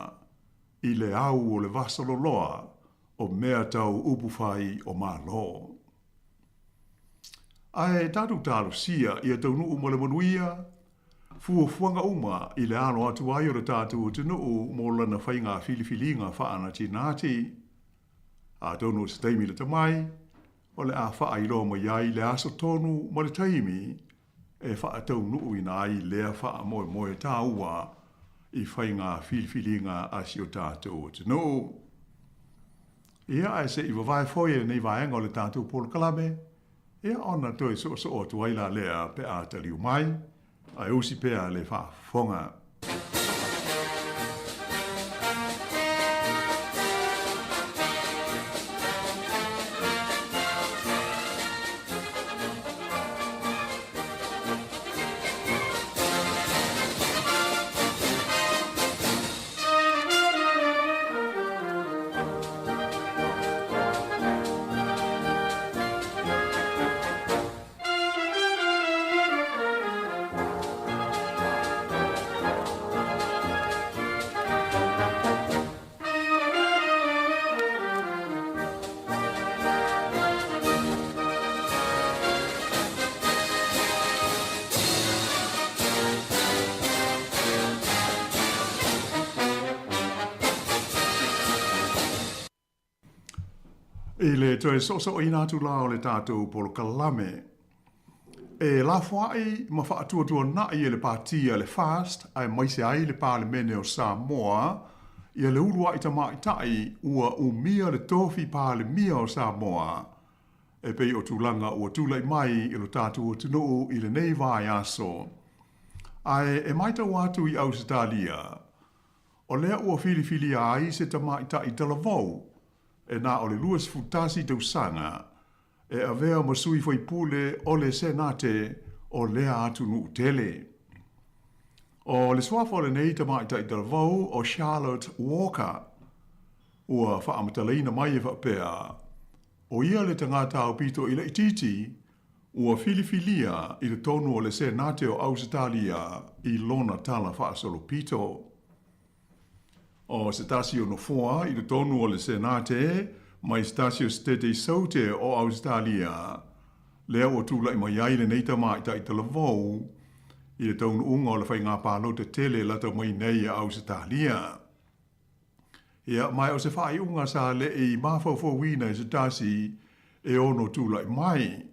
i le au o le vasaloloa o mea tau upufai o Malo. Ae tatou talosia ia taunuu ma le manuia fuafuaga uma i le alo atu ai o le tatou atunuu mo lana faiga filifiliga faanatinati. Atonu o se taimi lata mai, o le a faailoa mai ai le aso tonu ma le taimi e faataunuuina ai lea faamoemoe taua i faiga filifiliga a si o tatou atunuu. Ia, ae se i vavae foi e lenei vaega o le tatou polokalame, ia ona toe soosoo atu ai la lea pe a taliu mai, ae usi pea le faafofoga. I le toe soosooina atu la o le tatou polokalame, e lafoaʻi ma faatuatuanaʻi e le Pāti a le FAST aemaise ai le Palemene o Samoa ia le uluaʻi tamaitai ua umia le tofi Palemia o Samoa e pei o tulaga ua tulai mai i lo tatou atunuu i lenei vaiaso. Ae e matau atu i Ausetalia, o lea ua filifilia ai se tamaitai talavou e na o le 21 tausaga e avea ma sui faipule o le Senate o lea atunuu tele. O le suafa o lenei tamaitai talavou o Charlotte Walker, ua faamatalaina mai e faapea, o ia le tagata aupito i laitiiti ua filifilia i totonu o le Senate o Ausetalia i lona tala faasolopito. O se tasi o nofoa i totonu o le Senate mai se tasi o Setete i Saute o Ausetalia, lea ua tulaʻi mai ai lenei tamaitai talavou i le taunuuga o le faiga palota tele lata mai nei a Ausetalia. Ia, ma o se faaiuga sa leʻi mafaufauina e se tasi e ono tulaʻi mai.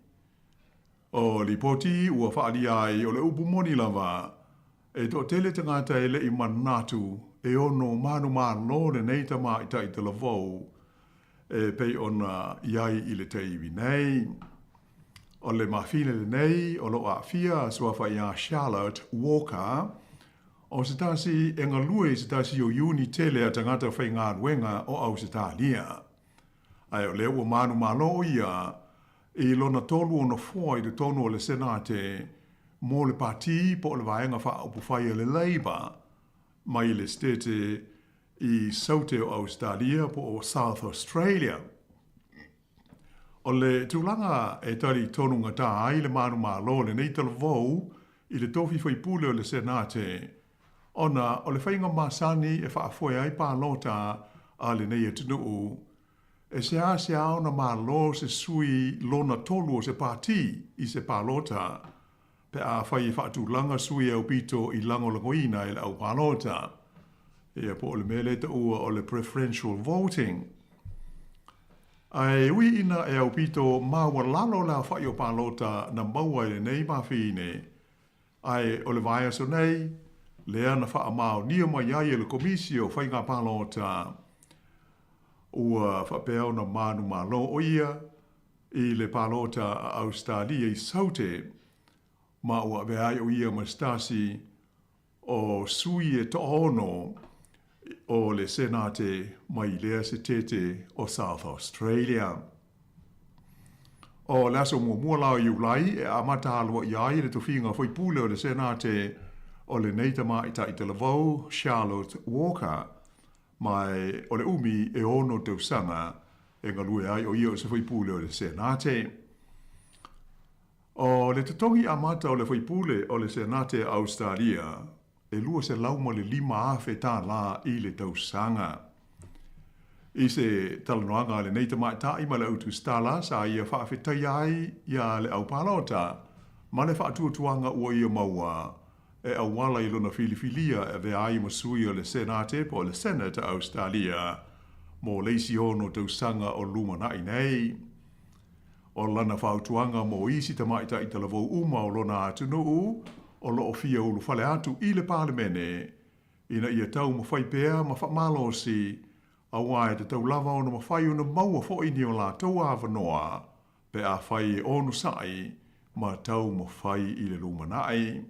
O lipoti ua faaalia ai o le upu moni lava, e toatele tagata e leʻi manatu e ono manumalo lenei tamaitai talavou e pei ona i ai i le taimi nei. O le mafine lenei o loo aafia suafa iā Charlotte Walker, o se tasi e galue i se tasi o iuni tele a tagata faigaluega o Ausetalia. Ae o lea ua manumalo o ia i lona tolu o nofoa i totonu o le Senate mo le Pāti po o le Vaega Faaupufai a le Labour mai le Setete i Saute o Ausetalia po o South Australia. O le tulaga e talitonugata ai le manumalo o lenei talavou i le tofi faipule o le Senate, ona o le faiga masani e faafoe ai palota a lenei atunuu, e seasea ona malo se sui lona tolu o se pāti i se palota, pe afai e faatulaga sui aupito i lagolagoina e le au palota. Ia po o le mea lea e taua o le preferential voting. Ae ui ina e aupito maualalo le aofaʻi o palota na maua i lenei mafine, ae o le vaiaso nei, lea na faamaonia mai ai e le Komisi o Faiga Palota, ua faapea ona manumalo o ia i le palota a Ausetalia i Saute, ma ua avea ai o ia ma se tasi o sui e toaono o le Senate mai lea Setete o South Australia. O le aso muamua la o Iulai e amata aloaia ai le tofiga faipule o le Senate o lenei tamaitai talavou Charlotte Walker, ma o le umi e 6 tausaga e galue ai o ia o se faipule o le Senate. O le totogi amata o le faipule o le Senate a Ausetalia e $205,000 tālā i le tausaga. I se talanoaga a lenei tamaitai ma le autusitala sa ia faafetaia ai iā le au palota ma le faatuatuaga ua ia maua e auala i lona filifilia e avea ai ma sui o le Senate po o le Senate a Ausetalia mo le isi 6 tausaga o lumanai nei. O lana fautuaga mo isi tamaitai talavou uma o lona atunuu o loo fia ulufale atu i le Palemene ina ia taumafai pea ma faamalosi auā e tatau lava ona mafai ona maua foi ni o latou avanoa pe afai e onosai ma taumafai i le lumanai.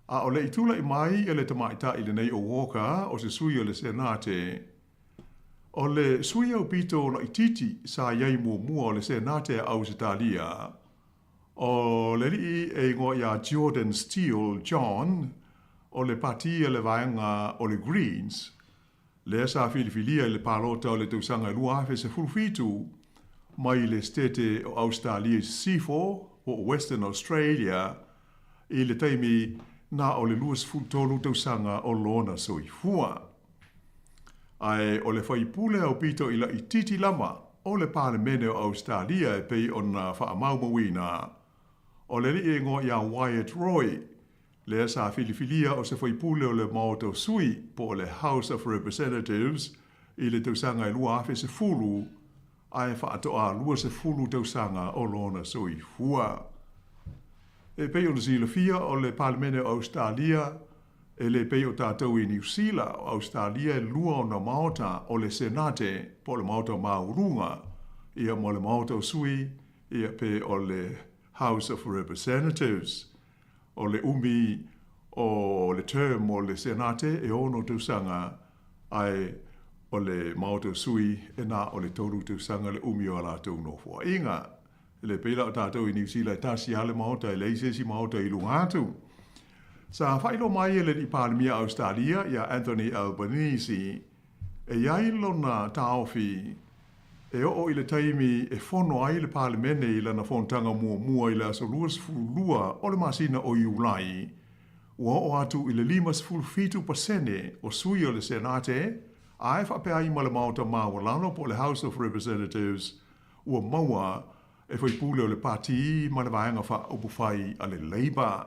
A o le i tula'i mai e le tamaitai lenei o Walker o se sui o le Senate, o le sui aupito laitiiti sa i ai muamua o le Senate a Ausetalia, o le alii e igoa ia Jordan Steele John o le pati a le vaega o le Greens, lea sa filifilia i le palota o le tausaga e 2017 mai le Setete o Ausetalia i Sisifo po o Western Australia i le taimi na o le 23 tausaga o lona soifua. Ae o le faipule aupito i laitiiti lava o le Palemene o Ausetalia e pei ona faamaumauina, o le alii e igoa ia Wyatt Roy, lea sa filifilia o se faipule o le Maota o Sui po o le House of Representatives i le tausaga e 2010, ae faatoa 20 tausaga o lona soifua. E pei ona silafia o le Palemene o Ausetalia e le pei o tatou i Niu Sila, o Ausetalia e lua ona maota o le Senate po o le Maota Maualuga ia ma le Maota o Sui ia pe o le House of Representatives. O le umi o le term o le Senate e 6 tausaga ae o le Maota o Sui e na o le 3 tausaga le umi o a latou nofoaiga. E le pei la o tatou i Niu Sila e tasi lava le Maota e leai se isi Maota i luga atu. Sa faailoa mai e le Alii Palemia a Ausetalia ia Anthony Albanese e i ai lona taofi e oo i le taimi e fono ai le Palemene i lana fonotaga muamua i le aso 22 o le masina o Iulai, ua oo atu i le 57% o sui o le Senate ae faapea ai ma le Maota Maualalo po o le House of Representatives ua maua e faipule o le Pati ma le Vaega Faaupufai a le Labour.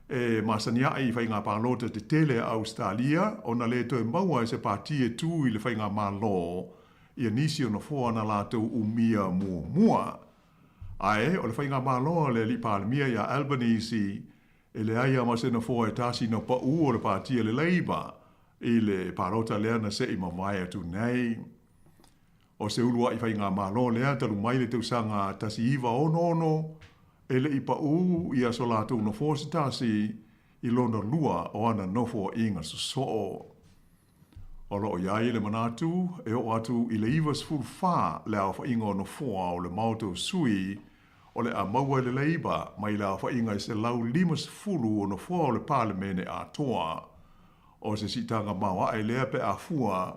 E masani aʻe i faiga palota tetele a Ausetalia ona le toe maua e se pati e tu i le faigamalo ia nisi o nofoa na latou umia muamua. Ae o le faigamalo a le Alii Palemia ia Albanese e leai a ma se nofoa e tasi na paʻu o le pati a le Labour i le palota lea na seʻi mavae atu nei. O se uluaʻi faigamalo lea talu mai le tausaga 1966 e le i paʻu ia so latou nofoa se tasi i lona lua o ana nofoaiga sosoo. O lo o i ai le manatu e oo atu i le 94 le aofaiga o nofoa o le Maota o Sui o le a maua e le Leiba mai le aofaiga e 150 o nofoa o le Palemene atoa. O se siitaga maoaʻe lea pe a fua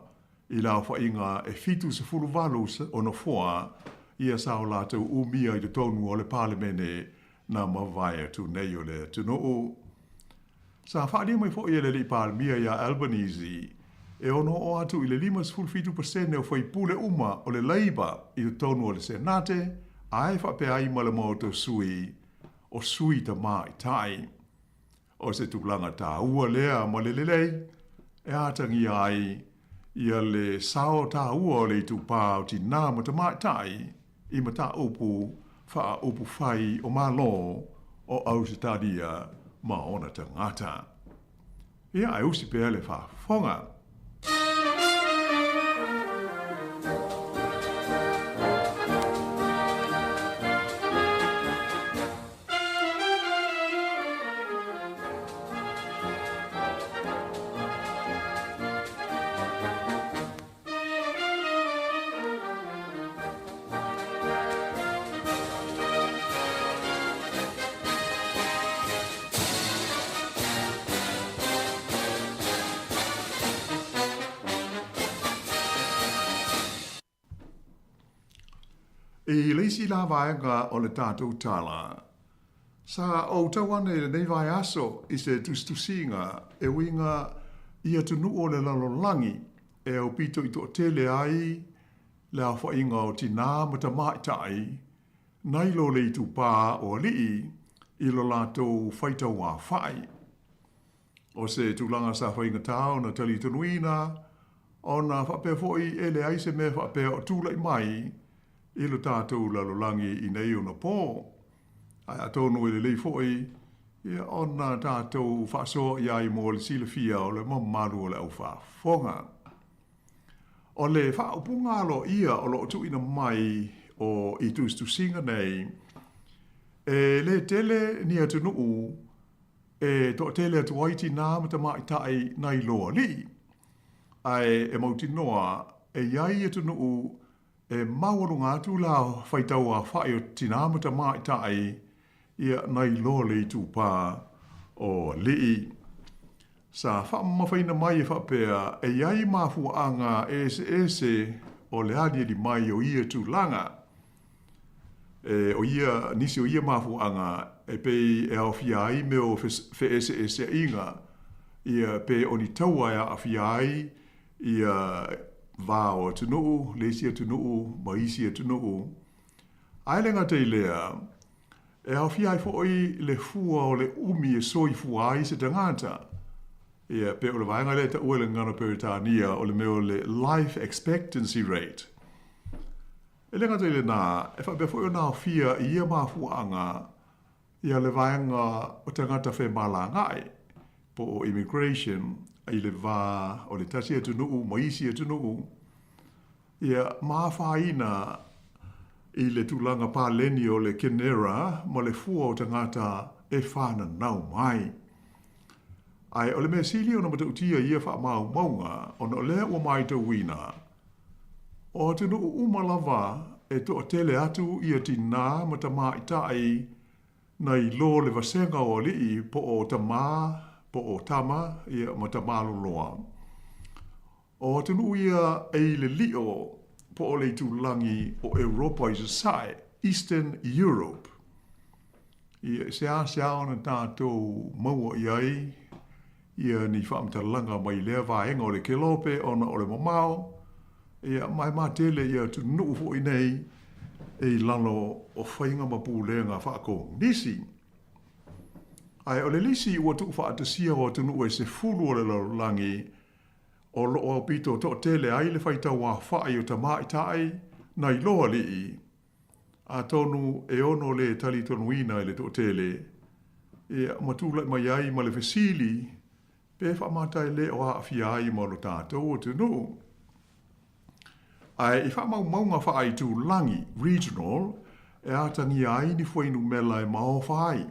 i le aofaiga e 78 o nofoa ia sa o latou umia i totonu o le Palemene na mavae atu nei o le atunuu. Sa faaalia mai foi e le Alii Palemia ia Albanese e ono oo atu i le 57% o faipule uma o le Labour i totonu o le Senate ae faapea ai ma le Maota o Sui o Sui Tamaitai. O se tulaga tāua lea ma le lelei e atagia ai ia le sao tāua o le itupā o tinā ma tamaitai i mataupu faaupufai o Malo o Ausetalia ma ona tagata. Ia, ae usi pea le faafofoga. I le isi la vaega o le tatou tala, sa ou tau ane i lenei vaiaso i se tusitusiga e uiga i atunuu o le lalolagi e aupito i toatele ai le aofaiga o tinā ma tamaitai nai lo le itupā o alii i lo latou faitauaofai. O se tulaga sa faigata ona talitonuina, ona faapea foi e leai se mea faapea o tulai mai i lo tatou lalolagi i nei ona pō. Ae atonu e lelei foi ia ona tatou faasoa i ai mo le silafia o le mamalu o le au faafofoga. O le faaupuga aloaia o lo o tuuina mai o i tusitusiga nei, e le tele ni atunuu e toatele atu ai tinā ma tamaitai nai lo alii, ae e mautinoa e i ai atunuu e maualuga atu la faitauaofai o tinā ma tamaitai ia nai lo le itupā o alii. Sa faamamafaina mai e faapea e i ai mafuaaga eseese o le aliali mai o ia tulaga. E, o ia, nisi o ia mafuaaga e pei e aofia ai mea o feeseeseaiga, ia pe o ni taua e aafia ai ia va o atunuu, le isi atunuu ma isi atunuu. Ae le gata i lea, e aofia ai foi le fua o le umi e soifua ai se tagata. Ia, pe o le vaega lea e taua i le gagana Peretania o le mea o le life expectancy rate. E le gata i lenā, e faapea foi ona aofia i ia mafuaaga ia le vaega o tagata femalagaai, po o immigration, i le va o le tasi atunuu ma isi atunuu, ia ma afaina i le tulaga paleni o le kenera ma le fua o tagata e fananau mai. Ae o le mea sili ona matautia i ia faamaumauga, ona o lea ua matauina, O atunuu uma lava e toatele atu ia tinā ma tamaitai nai lo le vasega o alii po o tamā po o tama ia ma tamaloloa. O atunuu ia e i le lio po o le itulagi o Europa i Sasae, Eastern Europe. Ia, e seasea ona tatou maua i ai ia ni faamatalaga mai lea vaega o le kelope ona o le mamao, ia, ma e matele ia atunuu foi nei e i lalo o faiga ma pulega faakomunisi. Ae o le lisi ua tuufaatasia o atunuu e 10 o le lalolagi o lo o aupito toatele ai le faitauaofai o tamaitai nai lo alii, Atonu e ono le talitonuina e le toatele, ia, ma tulai mai ai ma le fesili, pe faamata e le o aafia ai ma lo tatou atunuu. Ae i faamaumauga faaitulagi, regional, e atagia ai ni fuainumela e maofa ai.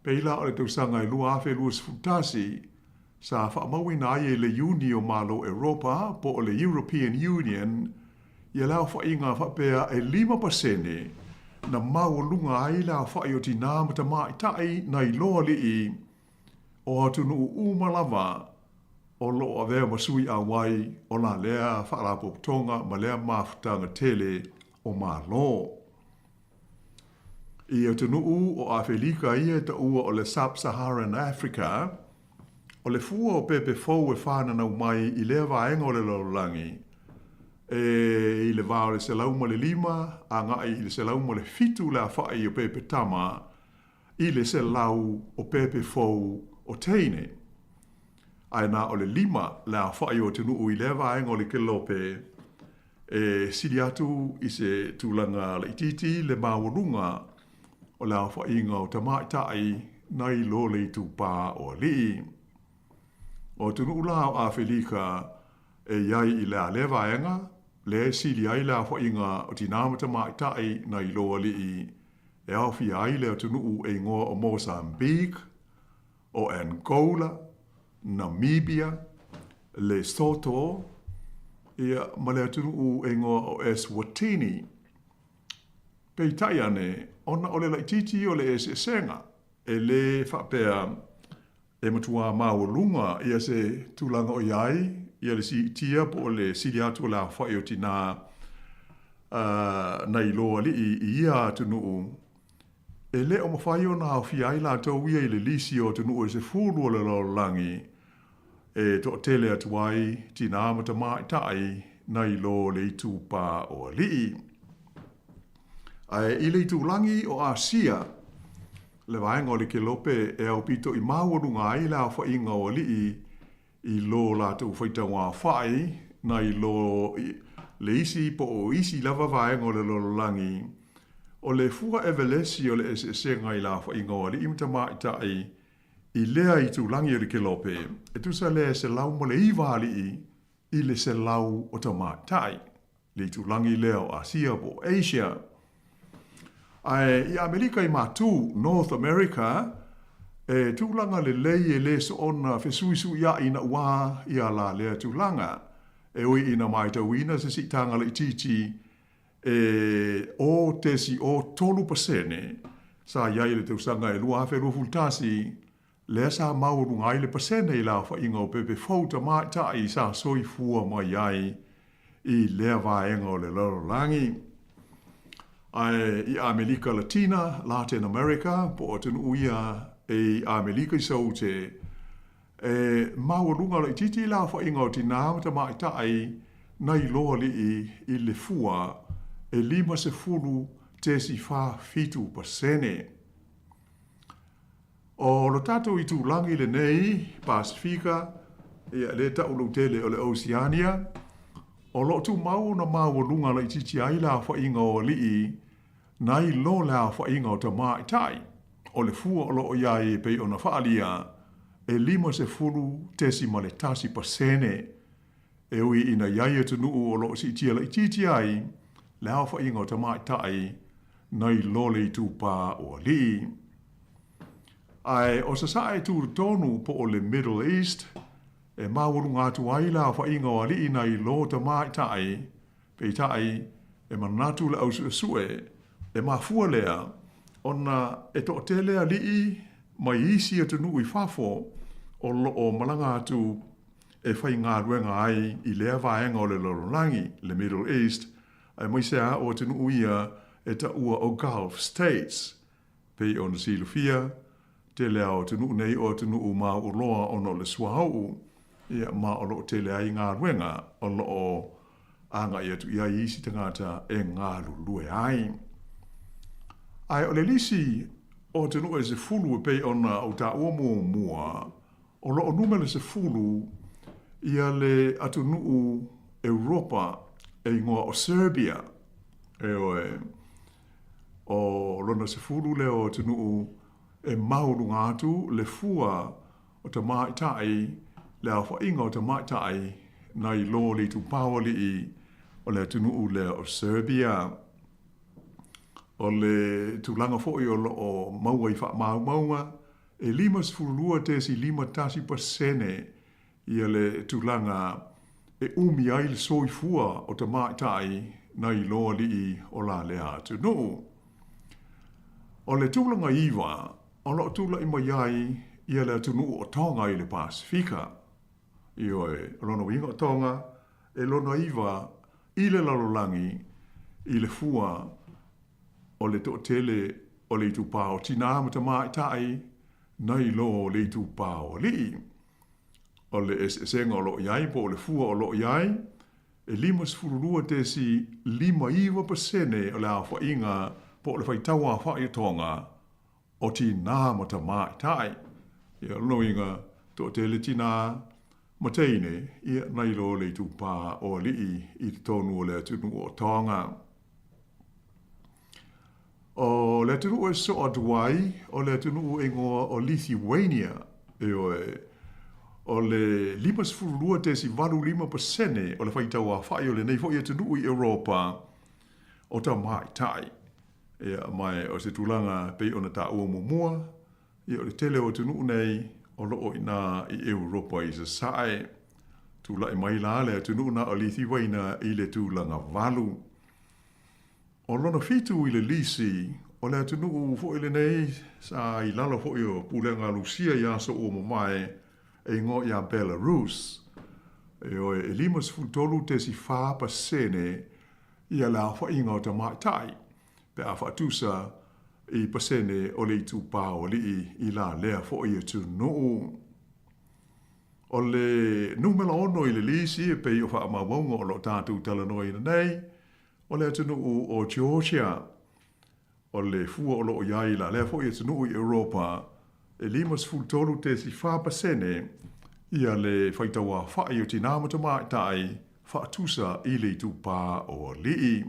Pei la o le tausaga e 2021, sa faamauina ai e le Iuni o Malo Europa po o le European Union ia le aofaiga faapea e 5% na maualuga ai le aofai o tinā ma tamaitai nai lo alii o atunuu uma lava o lo o avea ma sui auai o la lea faalapotopotoga ma lea mafutaga tele o Malo. I atunuu o Afelika ia e taua o le Sub-Saharan Africa, o le fua o pepe fou e whānanau mai i lea vaega o le lalolagi, e i le va o le 105 agai i le 107 le afa'i o pepe tama i le 100 o pepe fou o teine. Ae na o le 5 le aofa'i o atunuu i lea vaega o le kelope e sili atu i se tulaga laitiiti le maualuga o le aofaiga o tamaitai nai lo le itupā o alii. O atunuu la o Afelika e i ai i lea lea vaega, lea e sili ai le aofaiga o tinā ma tamaitai nai lo alii e aofia ai le atunuu e igoa o Mozambique, o Angola, Namibia, Lesotho, ia, ma le atunuu e igoa o Eswatini. Peitai ane, ona o le laitiiti o le eseesega, e lē faapea e matuā maualuga ia se tulaga o i ai ia le siitia po o le sili atu o le aofai o tinā. Nai lo aliʻi i ia atunuu, e le o mafai ona aofia ai latou ia i le lisi o atunuu e 10 o le lalolagi e toʻatele atu ai tinā ma tamaitai nai lo le itupa o aliʻi. Ae i le itulagi o ʻAsia, le vaega o le Kelope e aupito i maualuga ai le aofaiga o aliʻi i lo latou faitauaofai nai lo le isi po o isi lava vaega o le lalolagi, o le fua Evelesi o le eseesega i le aofaiga o aliʻi ma tamaitai i lea itulagi o le Kelope, e tusa lea e 109 aliʻi i le 100 o tamaitai, le itulagi lea o ʻAsia po o Asia. Ae i ʻAmelika i Matū, North America, e tulaga lelei e lē soona fesuisuiaʻi naʻuā ia la lea tulaga. E ui ina maitauina se siitaga laitiiti e 0.03% sa i ai i le tausaga e 2021, lea sa maualuga ai le pasene i le aofaiga o pepe fou tamaitai sa soifua mai ai i lea vaega o le lalolagi. Ae i ʻAmelika Latina, Latin America, po o atunuu ia e i ʻAmelika i Saute, e maualuga laitiiti le aofaiga o tinā ma tamaitai nai lo aliʻi i le fua e 50.47%. O lo tatou itulagi lenei, Pasefika, ia, lea e ta'u lautele o le Oceania, o lo o tumau ona maualuga laitiiti ai le aofaiga o aliʻi nai lo le aofaiga o tamaitai. O le fua o lo o i ai e pei ona faaalia, e 50.1%. E ui ina i ai atunuu o lo o siitia laitiiti ai le aofaiga o tamaitai nai lo le itupa o aliʻi. Ae o Sasae tutotonu po o le Middle East, e maualuga atu ai le aofaiga o aliʻi nai lo tamaitai, peitai, e manatu le ausuesue, e mafua lea ona e toatele aliʻi mai isi atunuu i fafo o lo o malaga atu e faigaluega ai i lea vaega o le lalolagi, le Middle East, aemaise lava o atunuu ia e taua o Gulf States. Pei ona silafia, tele lava o atunuu nei o atunuu mauoloa ona o le suauu, ia, ma o lo o tele ai galuega o lo o agai atu i ai isi tagata e galulue ai. Ae o le lisi o atunuu e 10 e pei ona ou taua muamua, O lo o numera 10 ia le atunuu Europa e igoa o Serbia. Ioe. O lona 10 lea o atunuu e maualuga atu le fua o tamaitai, le aofaiga o tamaitai nai lo le itupa o alii o le atunuu lea o Serbia. O le tulaga foi o lo o maua i faamaumauga, E 52.51% ia le tulaga e umi ai le soifua o tamaitai nai lo alii o la lea atunuu. O le tulaga 9 o lo o tula'i mai ai ia le atunuu o Tonga i le Pasefika. Ioe, o lona uiga o Tonga e lona 9 i le lalolagi i le fua o le toatele o le itupa o tinā ma tamaitai nai lo le itupa o alii. O le eseesega o lo o i ai po o le fua o lo o i ai, e 52.59% o le aofaiga po o le faitauaofai o Tonga o tinā ma tamaitai. Ia, o lona uiga, toatele tinā ma teine, ia, nai lo le itupa o alii i totonu o le atunuu o Tonga. O le atunuu e sosoo atu ai, o le atunuu e igoa o Lithuania, ioe, o le 52.85% o le faitauaofai o lenei foi atunuu i Europa o tamaitai. Ia, ma o se tulaga pei ona taua muamua, ia o le tele o atunuu nei o lo o i ina i Europa i Sasae. Tulai mai la le atunuu na o Lithuania i le tulaga 8. O lona 7 i le lisi, o le atunuu foi lenei sa i lalo foi o pulega a Lusia i aso ua mavae e igoa ia Belarus. Ioe, e 53.4% ia le aofaiga o tamaitai pe a faatusa i pasene o le itupa o alii i la lea foi atunuu. O le numera 6 i le lisi e pei o faamaumauga o lo o tatou talanoaina nei, o le atunuu o Georgia. O le fua o lo o i ai i la lea foi atunuu i Europa, e 53.4% ia le faitauaofai o tinā ma tamaitai faatusa i le itupa o alii.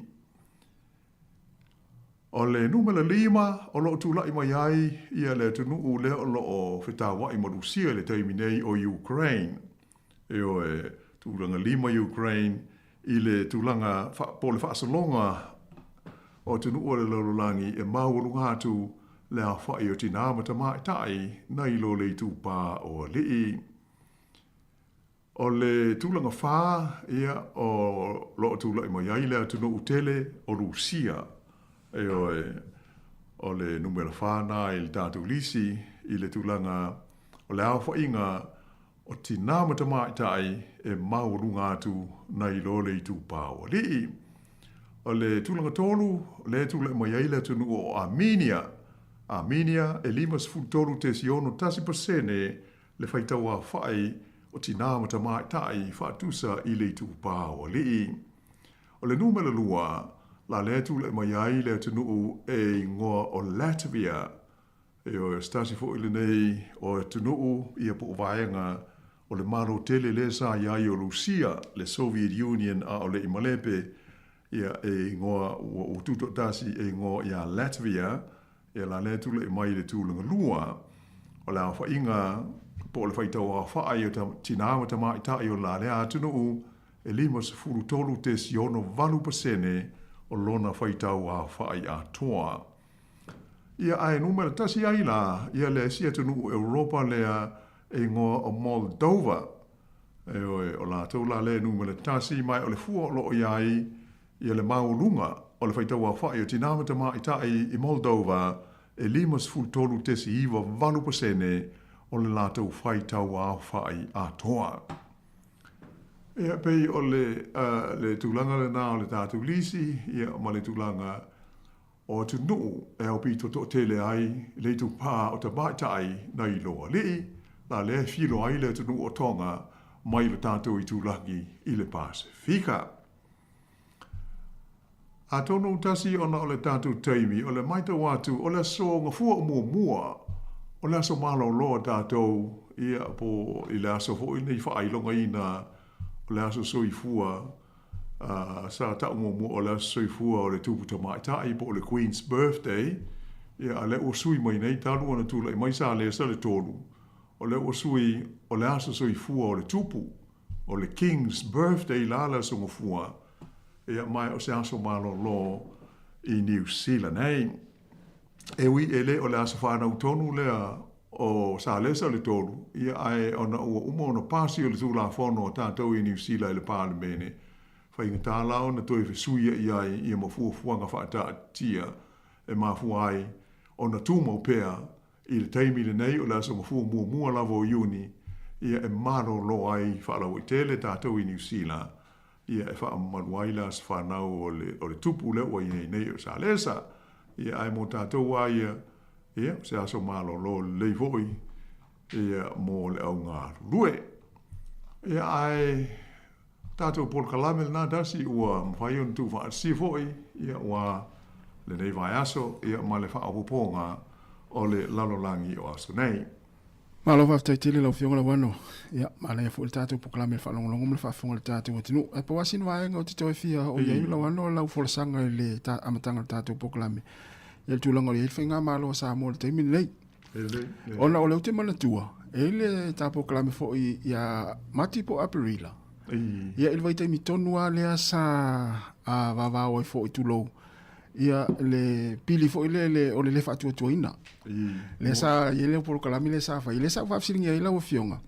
O le numera 5 o lo o tulai mai ai ia le atunuu lea o lo o fetauai ma Rusia i le taimi nei o Ukraine. Ioe, tulaga 5 Ukraine i le tulaga po o le faasologa o atunuu o le lalolagi e maualuga atu le aofai o tinā ma tamaitai nai lo le itupa o alii. O le tulaga 4, ia, o lo o tulai mai ai le atunuu tele o Rusia. Ioe, o le numera 4 na i le tatou lisi i le tulaga o le aofaiga o tinā ma tamaitai e maualuga atu nai lo le itupa o alii. O le tulaga 3, lea e tulai mai ai le atunuu o Armenia. Armenia e 53.61% le faitauaofai o tinā ma tamaitai faatusa i le itupa o alii. O le numera 2, la lea e tulai mai ai le atunuu e igoa o Latvia. Ioe, o se tasi foi lenei o atunuu ia po o vaega o le Malo tele lea sa i ai o Rusia, le Soviet Union a o le i malepe, ia e igoa ua tutoatasi e igoa ia Latvia, ia la lea tulai mai i le tulaga 2, o le aofaiga po o le faitauaofai o tinā ma tamaitai o la lea atunuu e 53.68% o lona faitauaofai atoa. Ia ae numera 1 ai la ia le isi atunuu Europa lea e igoa o Moldova. Ioe, o latou la lea e numera 1 ma o le fua o lo o i ai ia le maualuga o le faitauaofai o tinā ma tamaitai i Moldova e 53.98% o le latou faitauaofai atoa. Ia, pei o le, le tulaga lena o le tatou lisi, ia, ma le tulaga o atunuu e aupito toatele ai le itupa o tamaitai nai lo alii, la lea e filo ai le atunuu o Tonga mai lo tatou itulagi i le Pasefika. Atonu tasi ona o le tatou taimi, o le maitau atu o le aso gafua o muamua, o le aso malolo a tatou, ia, po i le aso foi lenei faailogaina o le aso soifua sa tau muamua o le aso soifua o le tupu tamaitai po o le Queen's Birthday, ia, a lea ua sui mai nei talu ona tulai mai Salesa le 3, o lea ua sui o le aso soifua o le tupu, o le King's Birthday la le aso gafua, ia, ma o se aso malolo i Niu Sila nei. E ui e le o le aso whanau tonu lea o Salesa le 3, ia ae ona ua uma ona pasi o le Tulafono a tātou i Niu Sila i le Palemene, whaingatā la ona toe fesuia i ai ia ma fuafuaga whaataatia e mafua ai ona tūmau pea i le taimi lenei o le aso gafua muamua lava o Iuni, ia e malolo ai faalauaitele tātou i Niu Sila, ia e faamamalu ai le aso whanau o le tupu lea ua i ai nei o Salesa. Ia ae mo tātou a ia, ia se aso malolo lelei foi, ia mo le au galulue. Ia ae tātou polokalame lena tasi ua mawhai ona tū whaatasi foi, ia ua lenei vai aso, ia ma le whaopoponga o le lalolagi o aso nei. Malo faafetai tele lau Afioga Lauano. Ia, manaia foi le tatou polokalame le faalogologo ma le faafofoga i le tatou atunuu. Ae pau lava sina vaega ou te toe fia oo i ai Lauano lau folasaga i le amataga o le tatou polokalame. Ia le tulaga o i ai le faigamalo a Samoa i le taimi lenei. Ona o lea ou te manatua, e i ai le ta polokalame foi ia Mati po o Aperila. Ia i le vaitaimi tonu lava lea sa vavao ai foi tulou ia le pili foi le le o le le faatuatuaina. Lea sa i ai le polokalame lea sa fai, lea sa ou faafesiligia ai lau Afioga.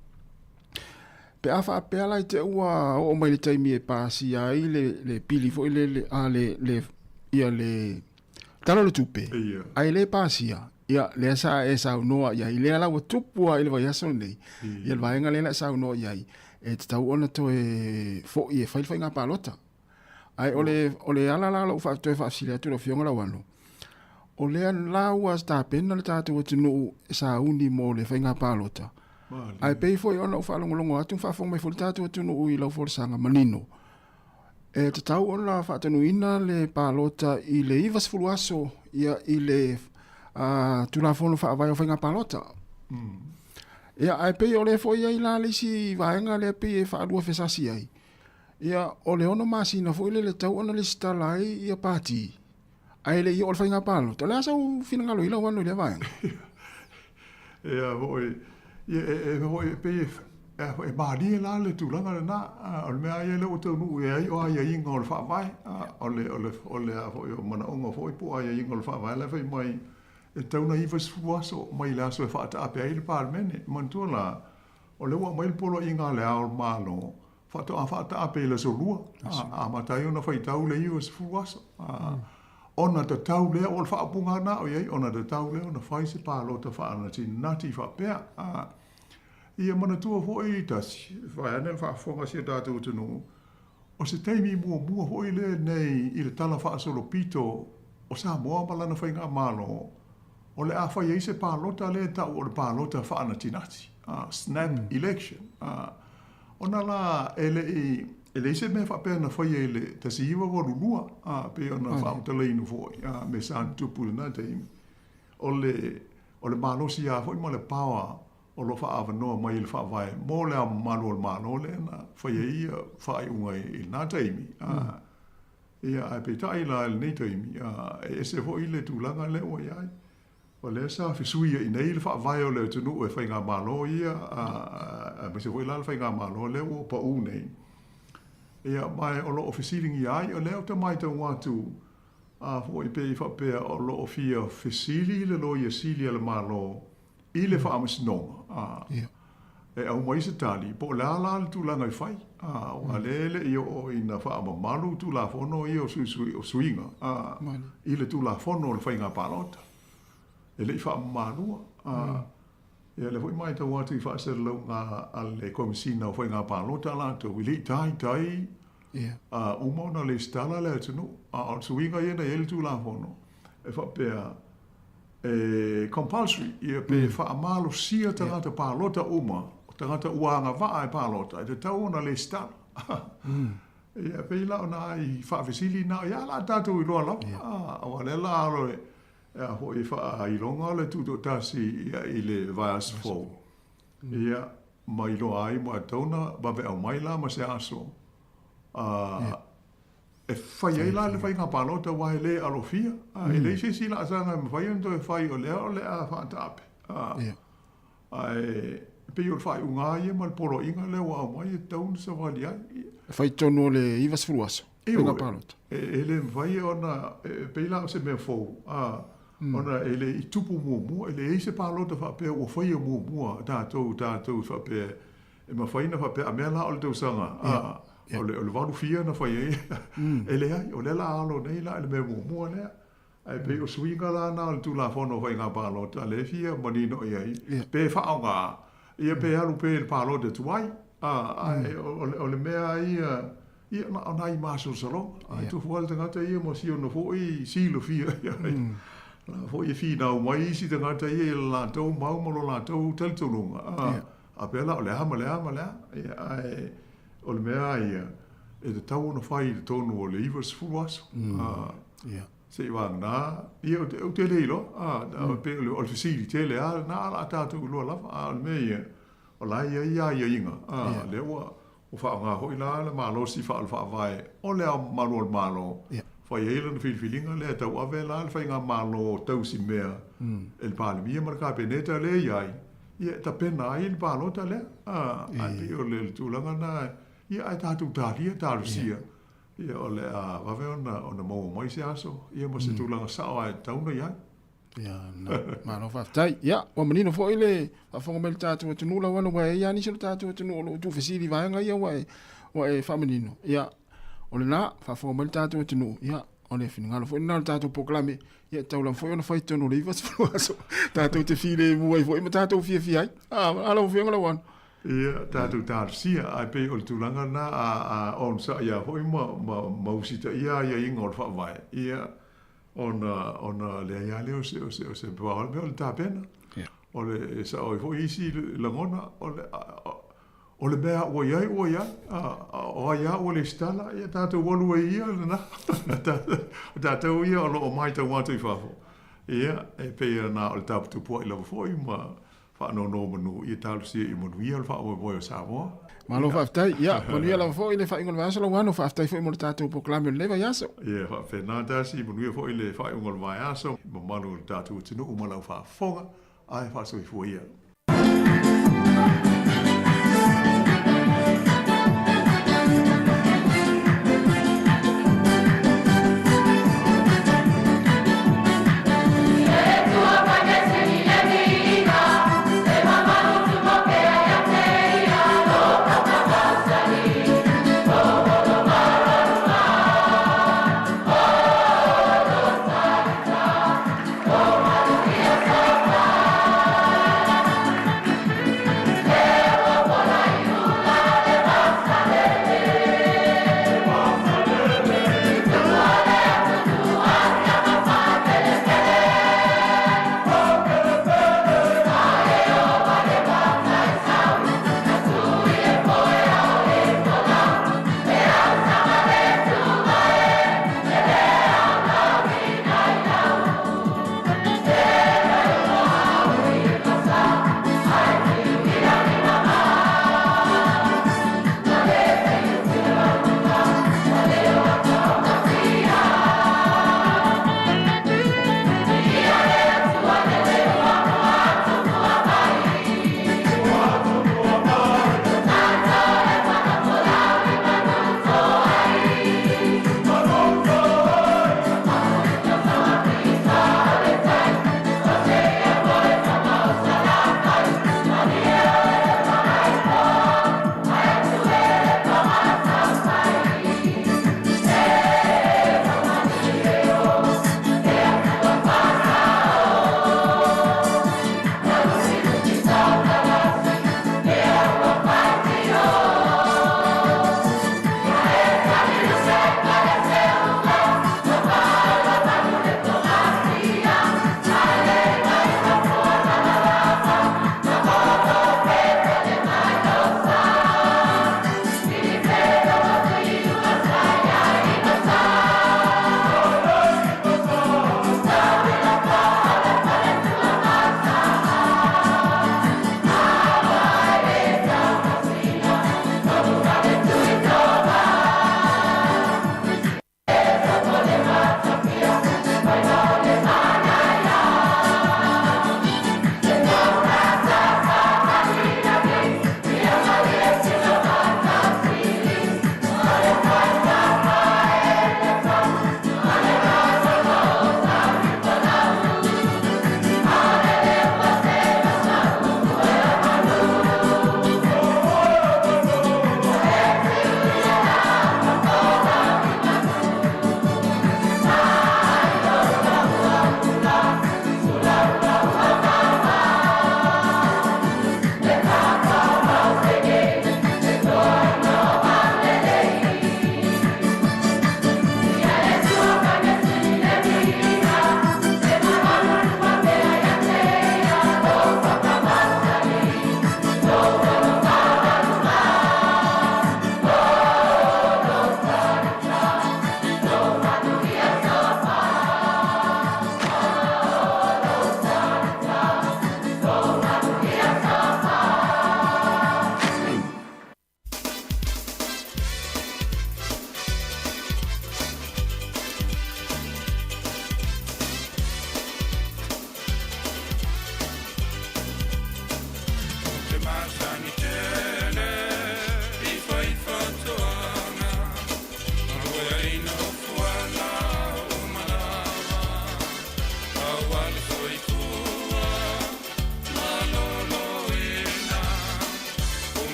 Pe a faapea la i te ua oo mai le taimi e pasia ai le pili foi le le a le le ia le Tala o le Tupe, ae le pasia, ia lea sa e saunoa i ai, lea la ua tupu lava i le vaiaso lenei, ia le vaega lea la e saunoa i ai, e tatau ona toe foi e fai le faiga palota. Ae o le, o le ala la lou toe faafesili atu i lau Afioga Lauano, o lea la ua tapena le tatou atunuu e sauni mo le faiga palota, ae pei foi ona ou faalogologo atu ma faafofoga mai foi le tatou atunuu i lau folasaga manino, e tatau ona faatanuina le palota i le 90 aso ia i le uh, Tulafono Faavae o Faiga Palota. Mm. Ia, ae pei o lea foi i ai la le isi vaega lea pei e faalua fesasi ai. Ia, o le ono masina foi lele tau ona lesitala ai ia pati. Ae le i oo le faiga palota. O le a sau finagalo i lau ano i lea vaega? Ia foi, ia e, e, foi, pei e, e, e malie la le tulaga lena, o le mea ia lea ua taunuu i ai o aiaiga o le faavae, o le, o le, o le a foi o manaoga foi po o aiaiga o le faavae la e fai mai e tatau ona 90 aso mai le aso e faataape ai le Palemene. Manatua la, o lea ua aumai le poloaiga a Le Ao o le Malo, faatoa faataape i le aso Lua, amata ai ona faitau le 90 aso. Ona tatau lea, o le faaupuga lena o i ai, ona tatau lea ona fai se palota faanatinati faapea. Ia manatua foi tasi, vaeane le faafofoga a si o tatou atunuu, o se taimi muamua foi lenei i le tala faasolopito o Samoa ma lana faigamalo, o le a fai ai se palota lea e tau o le palota faanatinati, snap election. Ona la e le i, e leai se mea faapea na faia i le 1982, ā, pei ona faamatalaina foi, ā, me sa tutupu i lena taimi, o le, o le malosi lava foi ma le power o lo o faaavanoa mai e le Faavae mo le Ao Mamalu o le Malo lea na fai ai ia faaiuga i lena taimi, ā, ia, ae peitai la i lenei taimi, ā, e ese foi le tulaga lea ua i ai. O lea sa fesuia'i nei le faavae o le atunuu e faigamalo ia, aemaise foi la le faigamalo lea ua pau nei. Ia, ma o lo o fesiligia ai, o lea ou te matau atu a foi pei faapea o lo o fia fesili le Loia Sili a le Malo i le Faamasinoga, a, e aumai se tali, po o le a la le tulaga e fai, a, aua lea e le i oo ina faamamalu Tulafono ia o o suiga, a, i le Tulafono o le Faiga Palota. E le i faamamalua. A, ia lea foi matau atu i faasalalauga a le Komesina o Faiga Palota latou, e le i taitai a, uma ona lesitala le atunuu. A o le suiga ia na i ai le Tulafono, e faapea, e compulsory, ia pe faamalosia tagata palota uma, o tagata ua agavaa e palota, e tatau ona lesitala. Ia, pei la o nai faafesili na, ia la tatou iloa lava, aua lea la alo e, a foi e faailoga le tutoatasi ia, i le vaiaso fou. Ia, ma iloa ai ma tatau ona vave aumai la ma se aso. A, E fai ai la le faiga palota aua e le alofia, a e leai se isi laasaga e mafai ona toe fai o lea o le a faataape. A, ae pei o le faaiuga lava ia ma le poloaiga lea ua aumai e tatau ona savali ai. E fai tonu o le 90 aso, faiga palota. E le mafai ona, e pei la o se mea fou, a, ona e le i tupu muamua, e leai se palota faapea ua faia muamua tatou, tatou faapea E mafai ona faapea, a mea la o le tausaga, a, o le, o le valu fia na fai ai. E leai, o lea la alo nei la i le mea muamua lea. Ae pei o suiga la na o le Tulafono o Faiga Palota lea e fia manino i ai, pe faaaoga, ia pe alu pea i le palota tuai. A, ae o le, o le mea ia, ia na o nai masalosaloga. Ae tufu lava le tagata ia ma si ona foi silafia i ai. La foi e finau mai isi tagata ia i le latou mau ma lo latou talitonuga. A, A pea la o le a ma le a ma le a, ia, ae o le mea lava ia, e tatau ona fai i totonu o le 90 aso. Mm. Yeah. Se i vagana, ia, ou te, ou te le iloa, a, mm. pe o le, o le fesili tele a, na ala a tātou iloa lava, a o le mea ia, o la ia ia aiaiga, a, yeah. lea ua, ua faaaoga foi la le malosi faa o le faavae o le Ao Mamalu o le Malo, yeah. fai ai lana filifiliga lea e tauave la le faigamalo tausi mea mm. e le Palemia ma le Kapeneta lea i ai, ia e tapena ai le palota lea. A, ae pei o le tulaga na, ia ae tatou talia, talosia, ia o le a vave ona, ona maua mai se aso, ia ma se mm. tulaga sao ae tatau ona i ai. Ia, na, malo faafetai. Ia, ua manino foi le faafofoga mai le tatou atunuu lau ana, ua e i ai nisi o le tatou atunuu o lo o tuufesili i vaega ia ua e, ua e faamanino. Ia, o lena, faafofoga mai le tatou atunuu. Ia, o le finagalo foi lena o le tatou polokalame. Ia, e tatau lava foi ona fai i totonu o le 90 aso. Tatou te filemu ai foi ma tatou fiafia ai. Ah, a lau Afioga Lauano. Ia, tatou talosia, ae pei o le tulaga lena a a onosai lava foi ma ma ma usitaia aiaiga o le Faavae, ia, ona ona leai lava lea o se o se o se pau o le mea o le tapena. O le e sao ai foi isi lagona, o le o le mea ua i ai ua i ai, a o ai lava ua lesitala, ia tatou alu ai ia lena. O tatou ia o lo o matau atu i fafo, ia, e pei ona o le taputupua'i lava foi ma faanonomanu ia talosia ia manuia le faamoemoe o Samoa. Malo faafetai. Ia, manuia lava foi le faaiuga o le vaiaso Lauano, faafetai foi mo le tatou polokalame o lenei vaiaso. Ia, faapena Darcy, manuia foi le faaiuga o le vaiaso, mamalu o le tatou atunuu ma lau faafofoga, ae faasoifua ia.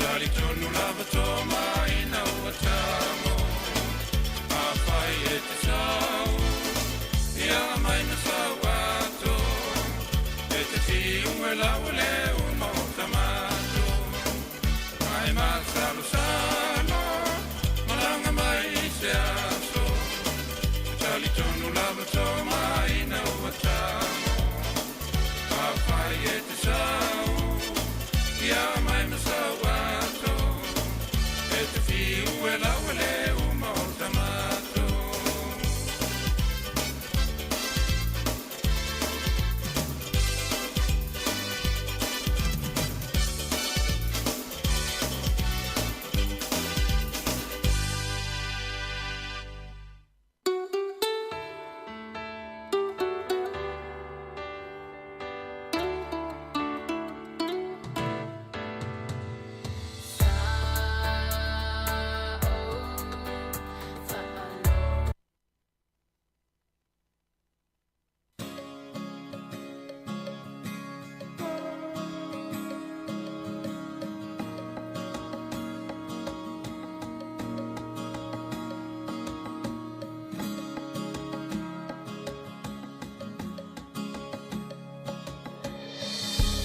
Talitonu lava tō mai na ua tango. A whai e te sau, ia mai na sau ato. E te whiu e lau le uma o tamato. Mai masalo salo, malanga mai i se aso. Talitonu lava tō mai na ua tango. A whai e te sau, ia mai ma sau ato. E te whiu e lau le uma o tamato.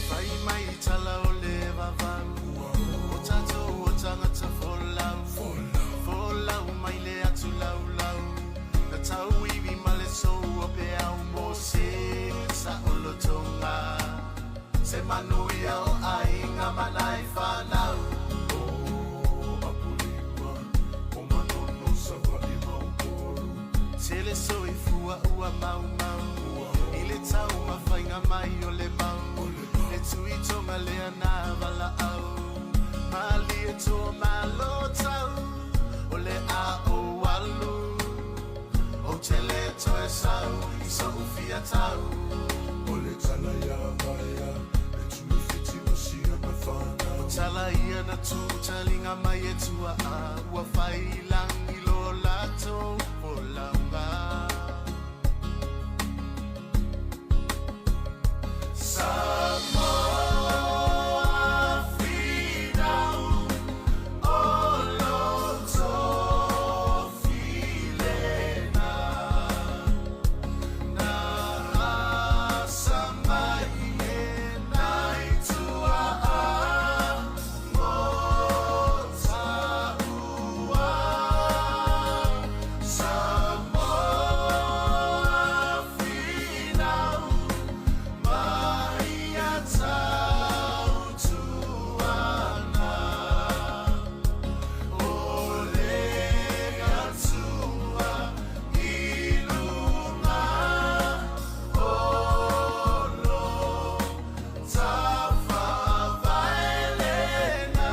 Fai mai tala o le vavau O tatou o tagata folau Folau mai le atu laulau Na tauivi ma le sou o peau mo se saolotoga Se manuia o aiga ma nai fanau Tele soifua ua maumau I le taumafaiga mai o le mau Le tuitoga lea na valaau Malie toa malo tau O le a o alu O tele toe sau I so'u fia tau O le tala ia vaea Le tuifiti ma sia na whanau O tala ia na tū taliga mai e tua'a ua failagi lo latou folauga Samoa finau o lo tofilena na asa mai e nai tua'a mo ta'ua. Samoa finau mai ia tautuana o le gatua i luga o lo tafavaelena.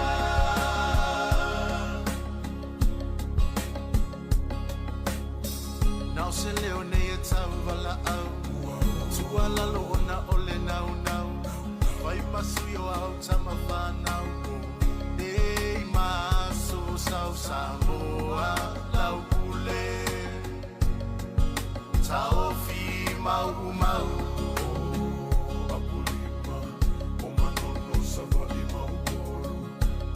Na o se leo nei e tauvalaau Tualalo ona o le naunau Fai masui o au tama whanau Nei maso sau Samoa lau pule Taofi mau umau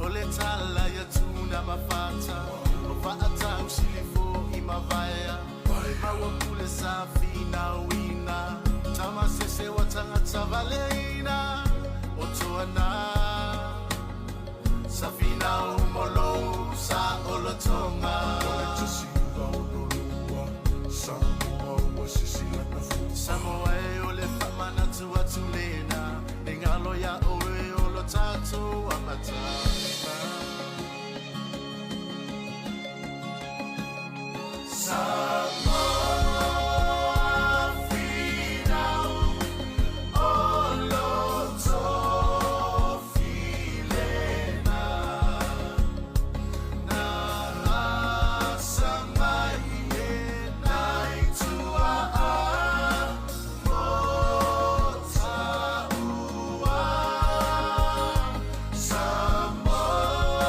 O le tala ia tuna mafata O faatau silifo i mavaea Maua pule sa finauina Tamasese wa tagata valeina O toana Sa finau molo sa olotoga Samoa e o le faamanatu atu lena Le galo ia oe o lo tatou amataga Samoa finau o lo tofilena na asa mai e nai tua'a mo ta'ua. Samoa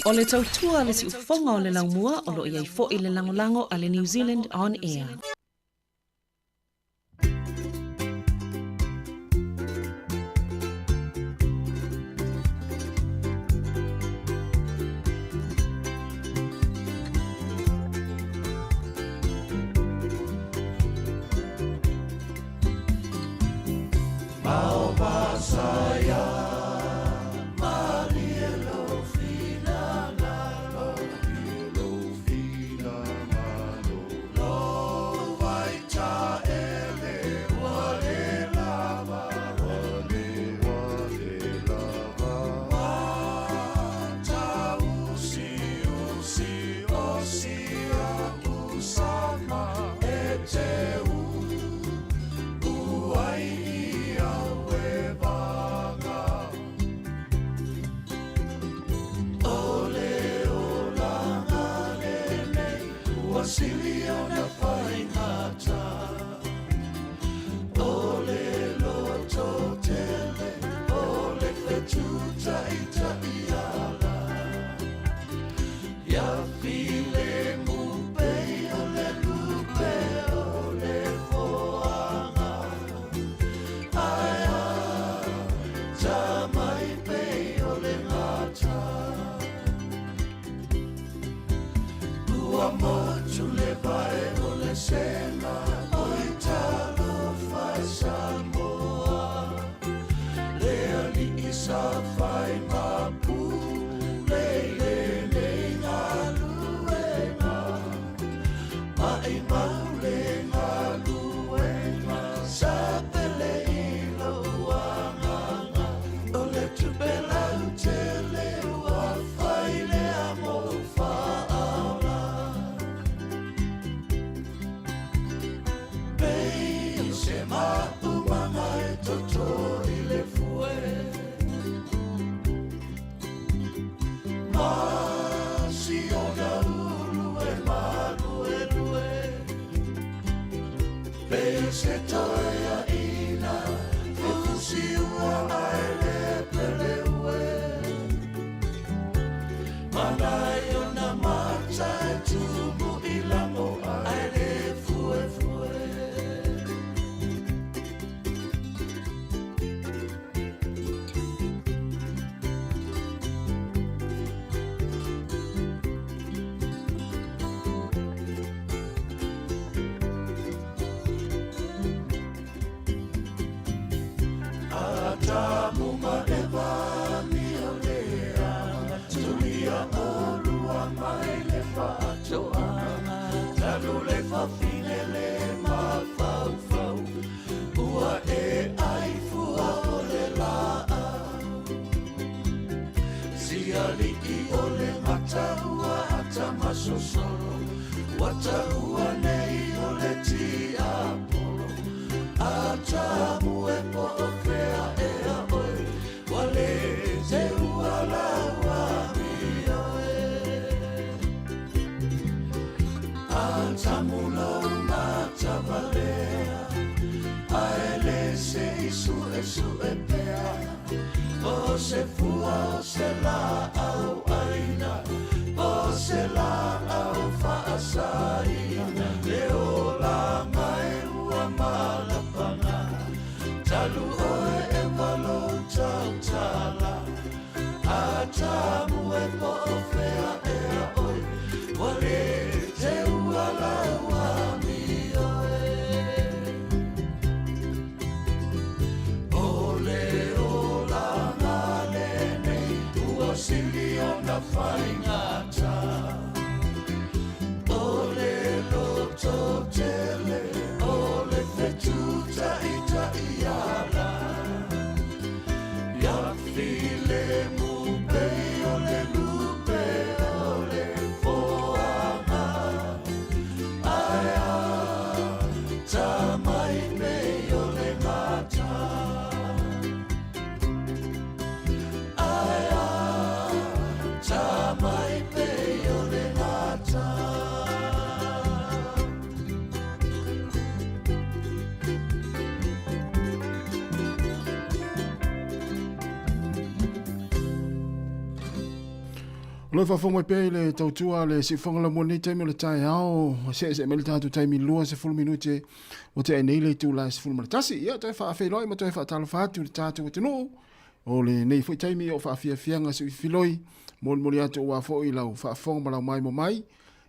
O le tautua a le siufofoga o le laumua o lo o i ai foi le lagolago a le New Zealand On Air. O lo faafofoga mai pea i le tautua a le siufofoga laumua i lenei taimi o le taeao, seesee mai le tatou taimi 20 minute ua tea ai nei le itula e 11. Ia, toe faafeiloai ma toe faatalofa atu i le tatou atunuu. O lenei foi taimi o faafiafiaga siufiloi, molimoli atu aua foi lau faafofoga ma lau maimoa mai.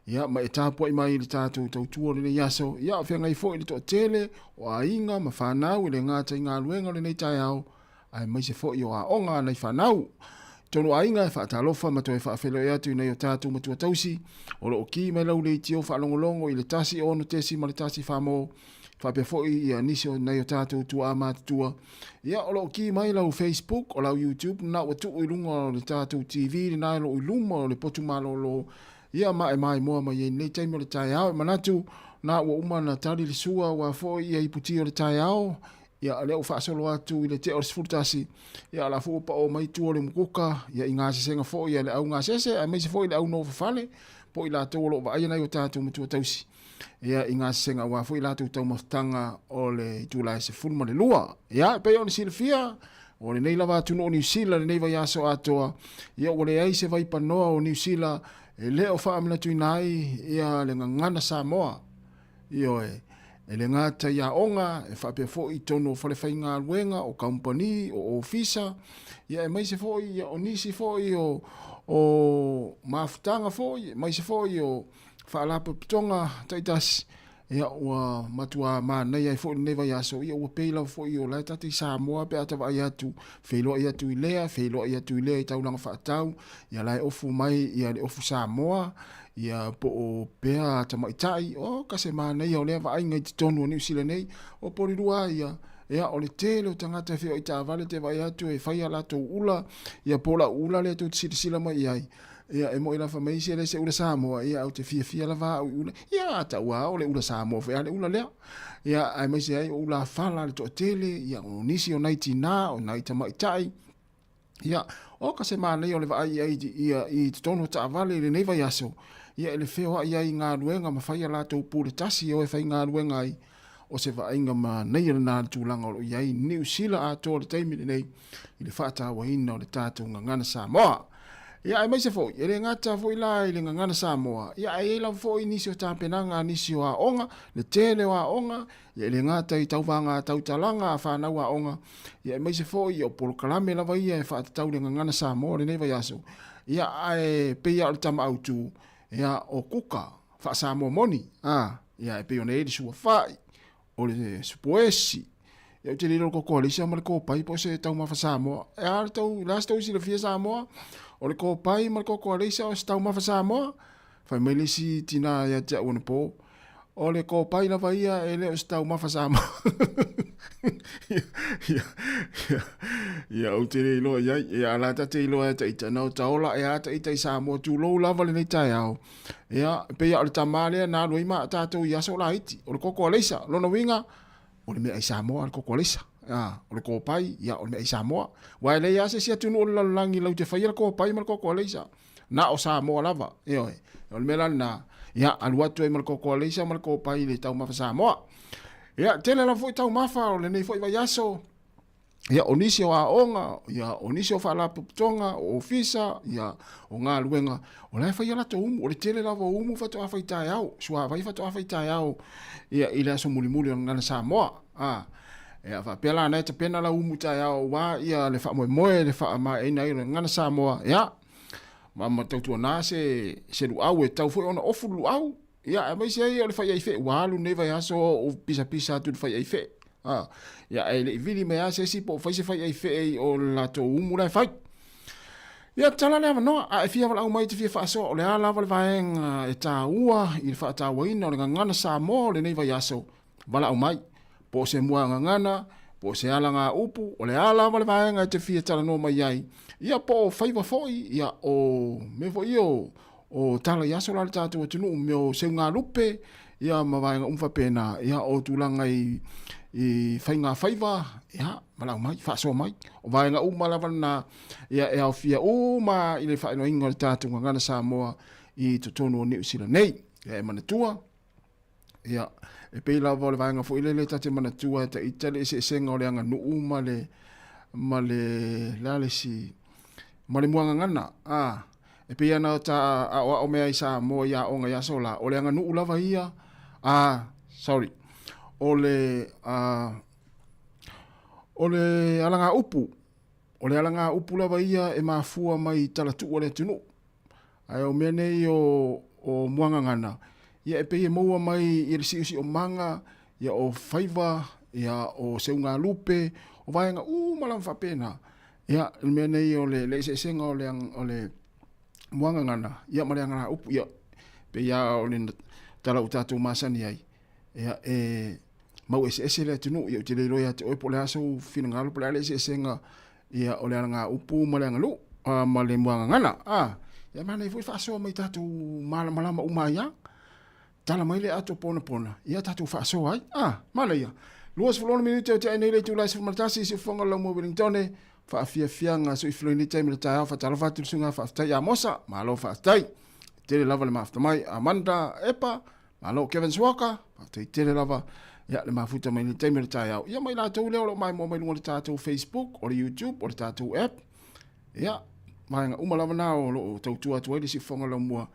Ia, ma e tapuai mai i le tatou tautua o lenei aso. Ia, o feagai foi le toatele o aiga ma fanau e le gata i galuega o lenei taeao, aemaise foi o aoga a nai fanau. Tonu aiga e faatalofa ma toe faafeiloai atu i nai o tatou matua tausi o lo o ki mai lau leitio faalogologo i le 106.1 Famo faapea foi ia nisi o nai o tatou tuaa matutua ia o lo o ki mai lau Facebook o lau YouTube na ua tuu i luga o le tatou TV lena e lo o i luma o le potu malolo ia ma e maimoa mai ai nei taimi o le taeao e manatu na ua uma na tali le sua aua foi ia iputi o le taeao Ia, o lea ua faasolo atu i le tea o le 11, ia, o la foi ua paoa mai tua o le umukuka, ia, i gasesega foi a le au gasese, aemaise foi le au nofofale, po o i latou o lo o vaaia nai o tatou matua tausi, ia, i gasesega aua foi latou taumafataga o le itula e 12. Ia, e pei ona silafia, o lenei lava atunuu o Niu Sila lenei vaiaso atoa, ia, ua leai se vaipanoa o Niu Sila e le o faamanatuina ai ia le gagana Samoa. Ioe, e le gata i aoga, e faapea foi i totonu o falefaigaluega, o kamupani, o ofisa, ia aemaise foi ia, o nisi foi o, o mafutaga foi, aemaise foi o faalapotopotoga taitasi, ia ua matua manaia ai foi lenei vaiaso, ia ua pei lava foi o la e tatou i Samoa pe a ta vaai atu, feiloai atu i lea, feiloai atu i lea i taulaga faatau, ia la e ofu mai ia le ofu Samoa, Ia po o pea tamaitai, o ka se manaia o lea vaaiga i totonu o Niu Sila nei, o Porirua ia, ia o le tele o tagata e feoai taavale te vaai atu e fai a latou ula, ia po o lau ula lea tou te silasila mai i ai, ia e moi lava mai isi e le se ula Samoa, ia ou te fiafia lava au i ula, ia a tau a o le ula Samoa foi a le ula lea. Ia aemaise ai o ula fala le toatele, ia o nisi o nai tinā, o nai tamaitai, Ia, o ka se manaia o le vaai i ai ia, i totonu o taavale i lenei vaiaso, ia e le feoai ai i galuega ma fai a latou pule tasi e o e faigaluega ai, o se vaaiga manaia lena le tulaga o lo o i ai Niu Sila atoa i le taimi lenei i le faatauaina o le tatou gagana Samoa. Ia aemaise foi, e le gata foi la i le gagana Samoa, ia ae i ai lava foi nisi o tapenaga a nisi o aoga, le tele o aoga, Ia e le gata i tauvaga tautalaga a fanau aoga, ia aemaise foi ia o polokalame lava ia e faatatau i le gagana Samoa o lenei vaiaso. Ia ae pei lava o le tama autu, ia o kuka faa-Samoa moni, a, ia e pei ona i ai le suafa'i, o le supoesi, ia ou te le iloa le koko alisa ma le kopai po o se taumafa Samoa. E a le tou, le a se tou silafia Samoa? O le kopai ma le koko alisa o se taumafa Samoa? Fai mai le isi tinā ia te au anapo, O le kopai lava ia e le o se taumafa Samoa. Ia, ia, ia, ou te le iloa i ai. Ia, a la ta te iloa e ta ita, na o ta ola e a ta ita i Samoa, tulou lava lenei taeao. Ia, e pei lava o le tamā lea na alu ai ma tatou i aso laiti, o le koko aleisa. Lona uiga, o le meaai Samoa le koko aleisa. A, o le kopai, ia, o le meaai Samoa. Aua e leai lava se isi atunuu o le lalolagi latou te faia le kopai ma le koko aleisa. Na o Samoa lava, ioe. O le mea la lena, ia, alu atu ai ma le koko aleisa ma le kopai i le taumafa Samoa. Ia, tele lava foi taumafa o lenei foi vaiaso, ia, o nisi o aoga, ia, o nisi o faalapotopotoga, o ofisa, ia, o galuega, o la e fai a latou umu. O le tele lava o umu faatoa fai taeao, suavai faatoa fai taeao, ia, i le aso mulimuli o le Gagana Samoa. A, ia, faapea la, na e tapena lau umu taeao aua, ia, le faamoemoe, le faamaeaina ai o le Gagana Samoa, ia, ma tautuana se, se luau e tatau foi ona ofu le luau. Ia, aemaise ai o le faiai fee, ua alu lenei vaiaso o pisapisa atu i le faiai fee. A, ia, ae le i vili mai lava se isi po o fai se faiai fee i o le latou umu la e fai. Ia, tatala le avanoa, a e fia valaau mai e te fia faasoa, o le a lava le vaega e taua i le faatauaina o le gagana Samoa o lenei vaiaso, valaau mai, po o se muagagana, po o se alagaupu, o le a lava le vaega e te fia talanoa mai ai, ia po o faiva foi, ia o mea foi ia o, o tala i aso la le tatou atunuu, mea o seugalupe, ia ma vaega uma faapena, ia o tulaga i, i faiga faiva, ia valaau mai, faasoa mai. O vaega uma lava lena, ia e aofia uma i le faailoaina o le tatou gagana Samoa i totonu o Niu Sila nei. Ia e manatua, Ia, e pei lava o le vaega foi lele ta te manatua e ita le eseesega o le aganuu ma le, ma le, le a le isi, ma le muagagana, a. E pei ana ta aʻoaʻo mea i Samoa i aoga i aso la, o le aganuu lava ia, a, sorry, o le, a, o le alagaupu, o le alagaupu lava ia e mafua mai i talatuu a le atunuu. Ae o mea nei o, o muagagana, ia e pei e maua mai i le siosiomaga, ia o faiva, ia o seugalupe, o vaega uma lava faapena. Ia, le mea nei o le, le eseesega o le, o le muagagana, ia ma le agalaupu, ia, pei lava o le tala ua tatou masani ai, ia, e mau eseese le atunuu, ia ou te le iloa ia te oe po o le a sou finagalo, po o le a le eseesega ia o le alagaupu ma le aganuu, ma le muagagana, a, ia manaia foi faasoa mai tatou malamalama uma ai lava. Tala mai le ato ponapona, ia tatou faasoa ai, a, manaia. 26 minute o te ai nei le itula e 11 i siufofoga o le Laumua Wellingtone, faafiafiaga soifua i lenei taimi o le taeao, faatalofa atu i le susuga faafetai ia Mosa, malo faafetai. Tele lava le mafuta mai, Amanda Epa, Malo Kevin Suaka, faafetai tele lava ia le mafuta mai le taimi o le taeao. Ia mai latou lea o lo o maimoa mai luga o le tatou Facebook, o le YouTube, o le tatou app. Ia, vaega uma lava na o lo o tautua atu ai le siufofoga laumua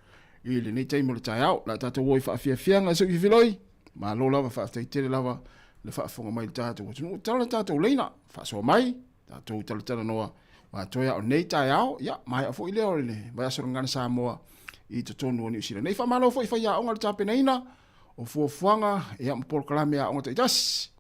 i lenei taimi o le taeao. La tatou o i faafiafiaga se fifiloi. Malo lava, faafetai tele lava le faafofoga mai i le tatou atunuu. Tala le tatou leina, faasoa mai, tatou talatalanoa ua toe a o nei taeao, ia, maea foi lea o le vaiaso o le Gagana Samoa i totonu o Niu Sila nei. Faamalo foi i faiaoga le tapenaina o fuafuaga ia, ma polokalame aoga taitasi.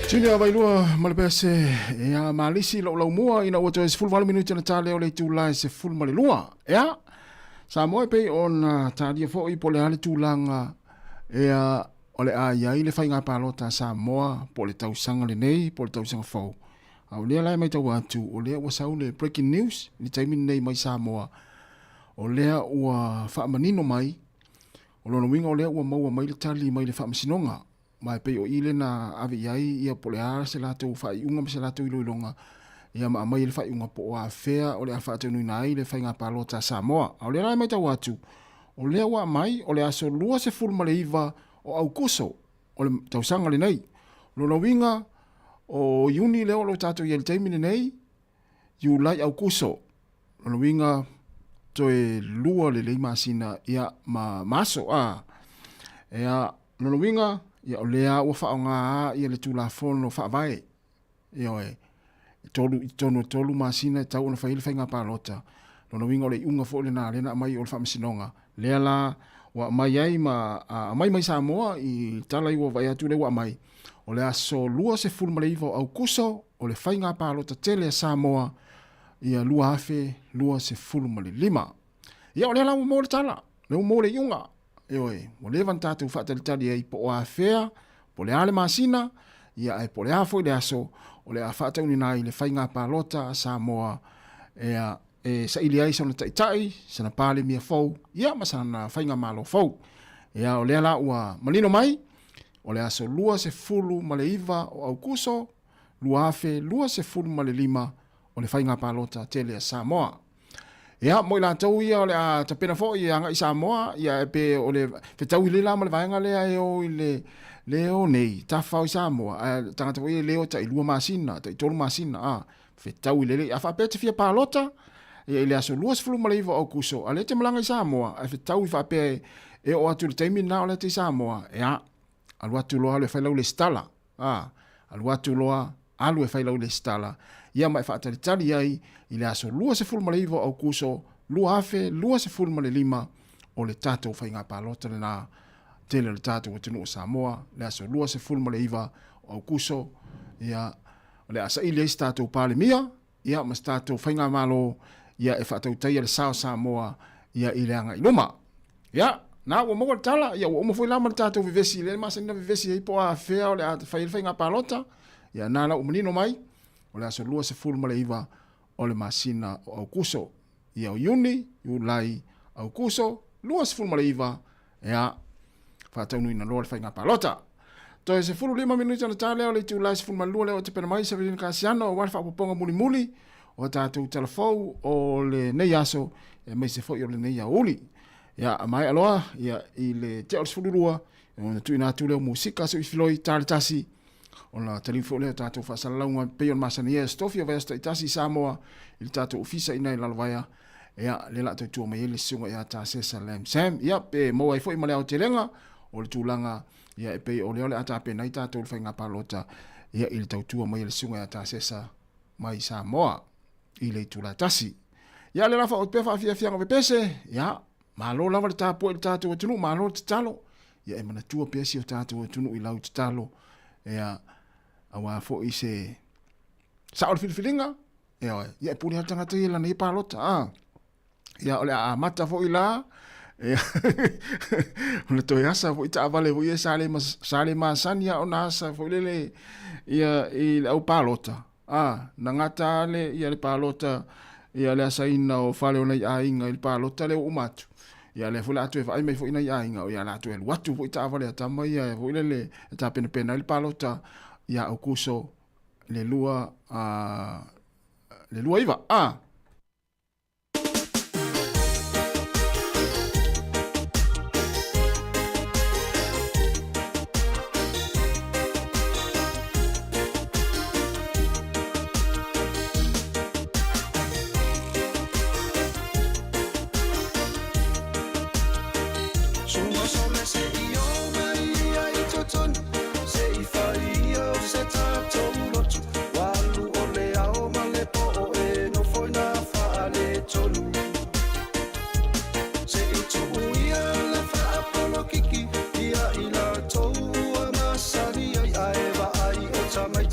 Tini a Vailua ma le pese ia malisi lou laumua ina ua toe 18 minute na tale o le itula e 12. Ia, Samoa e pei ona talia foi po o le a le tulaga ea o le a i ai le faiga palota a Samoa po o le tausaga lenei po o le tausaga fou. A o lea la e matau atu o lea ua sau le breaking news i le taimi lenei mai Samoa, o lea ua faamanino mai, o lona uiga o lea ua maua mai le tali mai le Faamasinoga. Ma e pei o i lea na ave i ai ia po o le a se latou faaiuga ma se latou iloiloga ia ma aumai ai le faaiuga po o afea o le a faataunuina ai le faiga palota a Samoa. A o lea la e matau atu, o lea ua aumai o le aso 29 o Aukuso o le tausaga lenei. O lona uiga, o Iuni lea o lo o tatou i ai i le taimi lenei, Iulai, Aukuso, lona uiga toe lua lelei masina ia ma, ma aso. A, ia, lona uiga, ia o lea ua faaaoga ia le Tulafono Faavae. Ioe, e tolu, i totonu o tolu masina e tatau ona fai ai le faiga palota. Lona uiga o le iuga foi lena lea na aumai o le Faamasinoga. Lea la ua aumai ai ma aumai mai Samoa i tala i ua vaai atu lea ua aumai, o le aso 29 o Aukuso o le faiga palota tele a Samoa ia 2025. Ia o lea la ua maua le tala, lea ua maua le iuga. Ioe, ua leva ona tatou faatalitali ai po o afea, po o le a le masina, ia ae po o le a foi le aso o le a faataunina ai le faiga palota a Samoa ea e saili ai sona taitai, sana Palemia fou, ia ma sana faigamalo fou. Ia o lea la ua manino mai, o le aso 29 o Aukuso 2025 o le faiga palota tele a Samoa. Ia, mo i latou ia o le a tapena foi e agai i Samoa, ia e pe o le fetaui lelei la ma le vaega lea e o i le le o nei, tafafao i Samoa, ae tagata foi ia e le o tai lua masina, tai tolu masina, a, fetaui lelei. A faapea e te fia palota, ia i le aso 29 o Aukuso, a lea e te malaga i Samoa, ae fetaui faapea e, e oo atu i le taimi lena o lea e te i Samoa, ia, alu atu loa alu e fai lau lesitala, a, alu atu loa alu e fai lau lesitala, ia ma e faatalitali ai i le aso 29 o Aukuso 2025 o le tatou faiga palota lena tele o le tatou atunuu o Samoa, le aso 29 o Aukuso, ia, o le a saili ai se tatou Palemia, ia, ma se tatou faigamalo, ia, e faatautaia le sa o Samoa, ia, i le agai i luma. Ia, na ua maua le tala, ia, ua uma foi la ma le tatou vevesi, lea e masani ona vevesi ai po o afea o le a fai ai le faiga palota, ia, na la ua manino mai, o le aso 29 o le masina o Aukuso. Ia, o Iuni, Iulai, Aukuso, 29, ia, faataunuina loa le faiga palota. Toe 15 minute ona ta lea o le itula e 12 lea o tapena mai Savelina Kasiano aua le faaopoopoga mulimuli o a tatou tala fou o lenei aso aemaise foi o lenei aoauli. Ia, a maea loa ia, i le tea o le 12 ona tuuina atu lea o musika se uifiloi ta le tasi ona taliu foi lea o tatou faasalalauga e pei ona masani ai Aso Tofi o vaiaso taitasi i Samoa i le tatou ofisa i ina i Lalovaea. Ia, lea la tautua mai ai le susuga ia Tasesa Lam Sam. Ia, pe maua ai foi ma le aotelega o le tulaga ia e pei o lea o le a tapena ai tatou le faiga palota ia i le tautua mai a le susuga ia Tasesa mai Samoa i le itula tasi. Ia, le la faaoto pea faafiafiaga o pepese, ia, malo lava le tapuai i le tatou atunuu, malo le tatalo. Ia e manatua pea si o tatou atunuu i lau tatalo, ia, aua foi se sao o le filifiliga, Ioe, ia e pule lava le tagata ia i lana ia palota, a. Ia, o le a amata foi la, ia, ona toe asa foi taavale foi ia sa le, sa le masani lava ona asa foi lele ia i le au palota, a, na gata le, ia le palota, ia le asaina o fale o nai aiga i le palota lea ua uma atu. Ia lea foi la a toe vaai mai foi nai aiga, ia o le a toe alu atu foi taavale a tama ia foi lele e tapenapena ai le palota ia Aukuso le lua, le 29. A.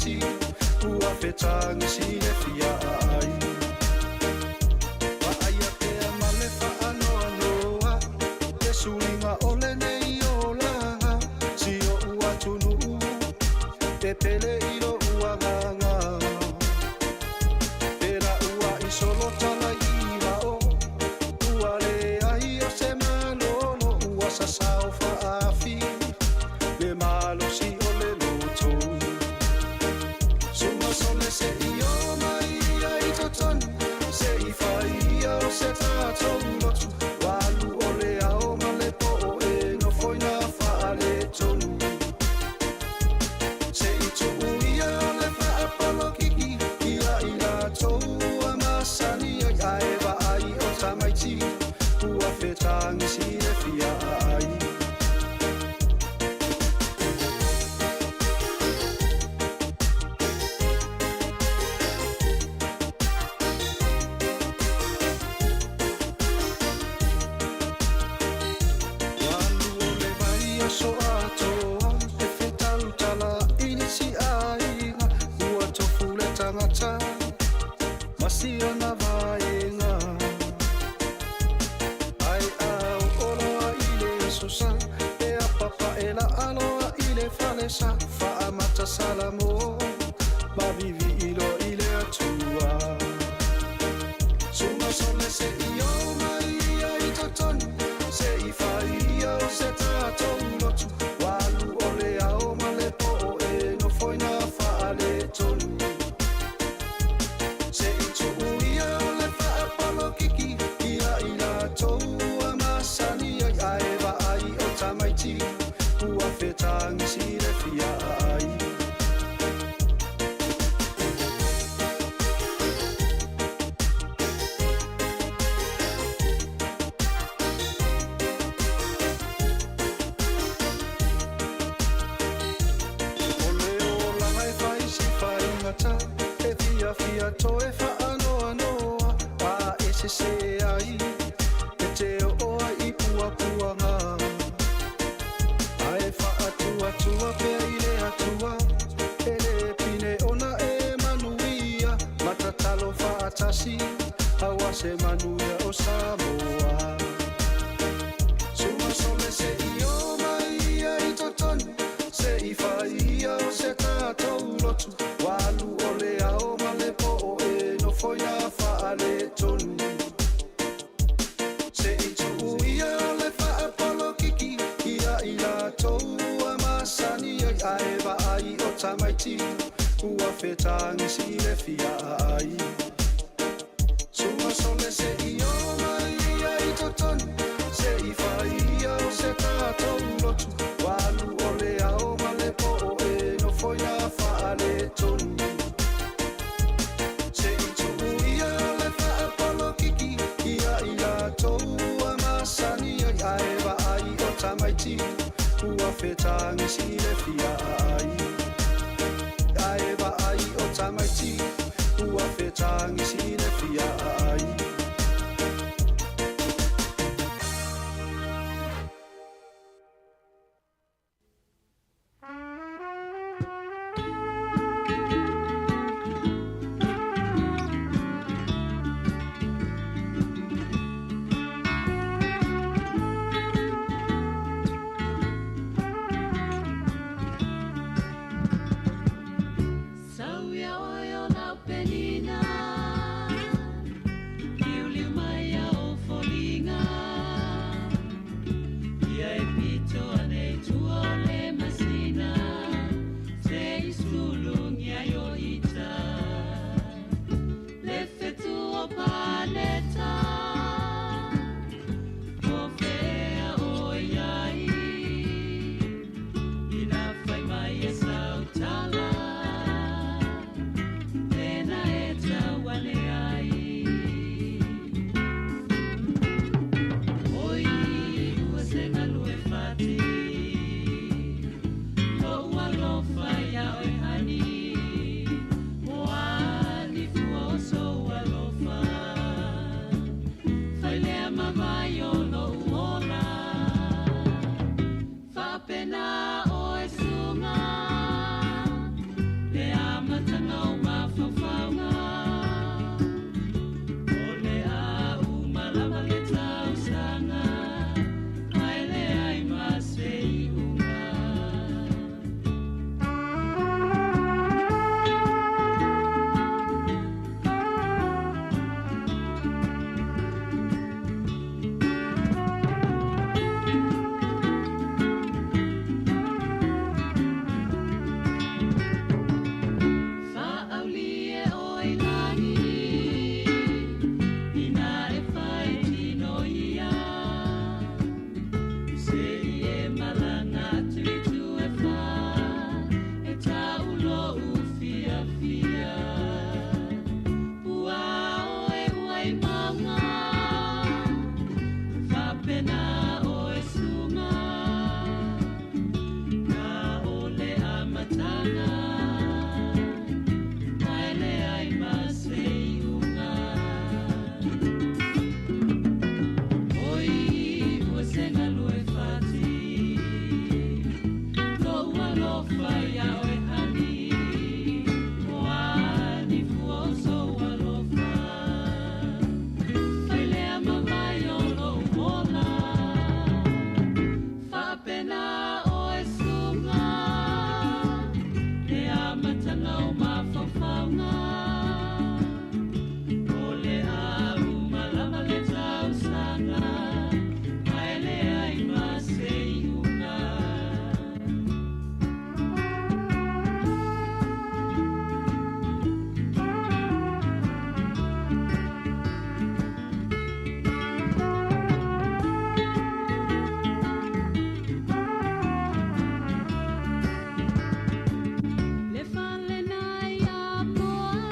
tamaiti ua fetagisi le fiaai. Vaaia pea ma le faanoanoa le suiga o lenei olaga si oʻu atunuu e pele i loʻu agaga. Felauaʻi solo tala i vao ua leai o se malolo ua sasao faaafi le malosi o le loto. Suga sole seʻi o mai ia i totonu seʻi faia o se tatou lotu walu o le ao ma le poʻo e nofoina faaletonu. Seʻi tuʻu ia le faapalokiki ia i latou ua masani ai ae vaai o tamaiti ua fetagisi le fiaai. Walu o le vai aso atoa e fetalutala i nisi aiga ua tofu le tagata ma siana vaega. Ae a oo loa i le aso sa e apapaʻe laa loa i le falesa faamata salamo ma vivii loa i le atua. Suga sole seʻi o mai ia i totonu seʻi faia o se tatou lotu walu o le ao ma le poʻo e nofoina faaletonu. Seʻi tuʻu ia le faapalokiki ia i latou ua masani ai ae vaai o tamaiti ua fetagisi le fiaai. O le olaga e fai si faigata e fiafia toe faanoanoa a e sesē ai e te oo ai i puapuaga. Ae faatuatua pea i le atua e lē pine ona e manuia ma tatalo faatasi aua se manuia o Samoa. Suga sole seʻi o mai ia i totonu seʻi faia o se tatou lotu walu o le ao ma le poʻo e nofoina faaletonu. Seʻi tuʻu ia le faapalokiki ia i latou ua masani ai ae vaai o tamaiti ua fetagisi le fiaai. Suga sole seʻi o mai ia i totonu seʻi faia o se tatou lotu walu o le ao ma le poʻo e nofoina faaletonu. Seʻi tuʻu ia le faapalokiki ia i latou ua masani ai ae vaai o tamaiti ua fetagisi le fiaai. Ae vaai o tamaiti ua fetagisi le fiaai. Sauia oe o lau penina, liuliu mai a o foliga. Ia e pito ane i tua o le masina, se i sulungia i o ita. Le fetu o paneta, o fea o iai. Ina fai mai e sautala, tena e tauane ai. Oi, ua se galu e fati, lo'u alofa ia oe hani. amataga o mafaufauga. O le a uma lava le tausaga, ae leai ma se iuga. Le fale na ia moa.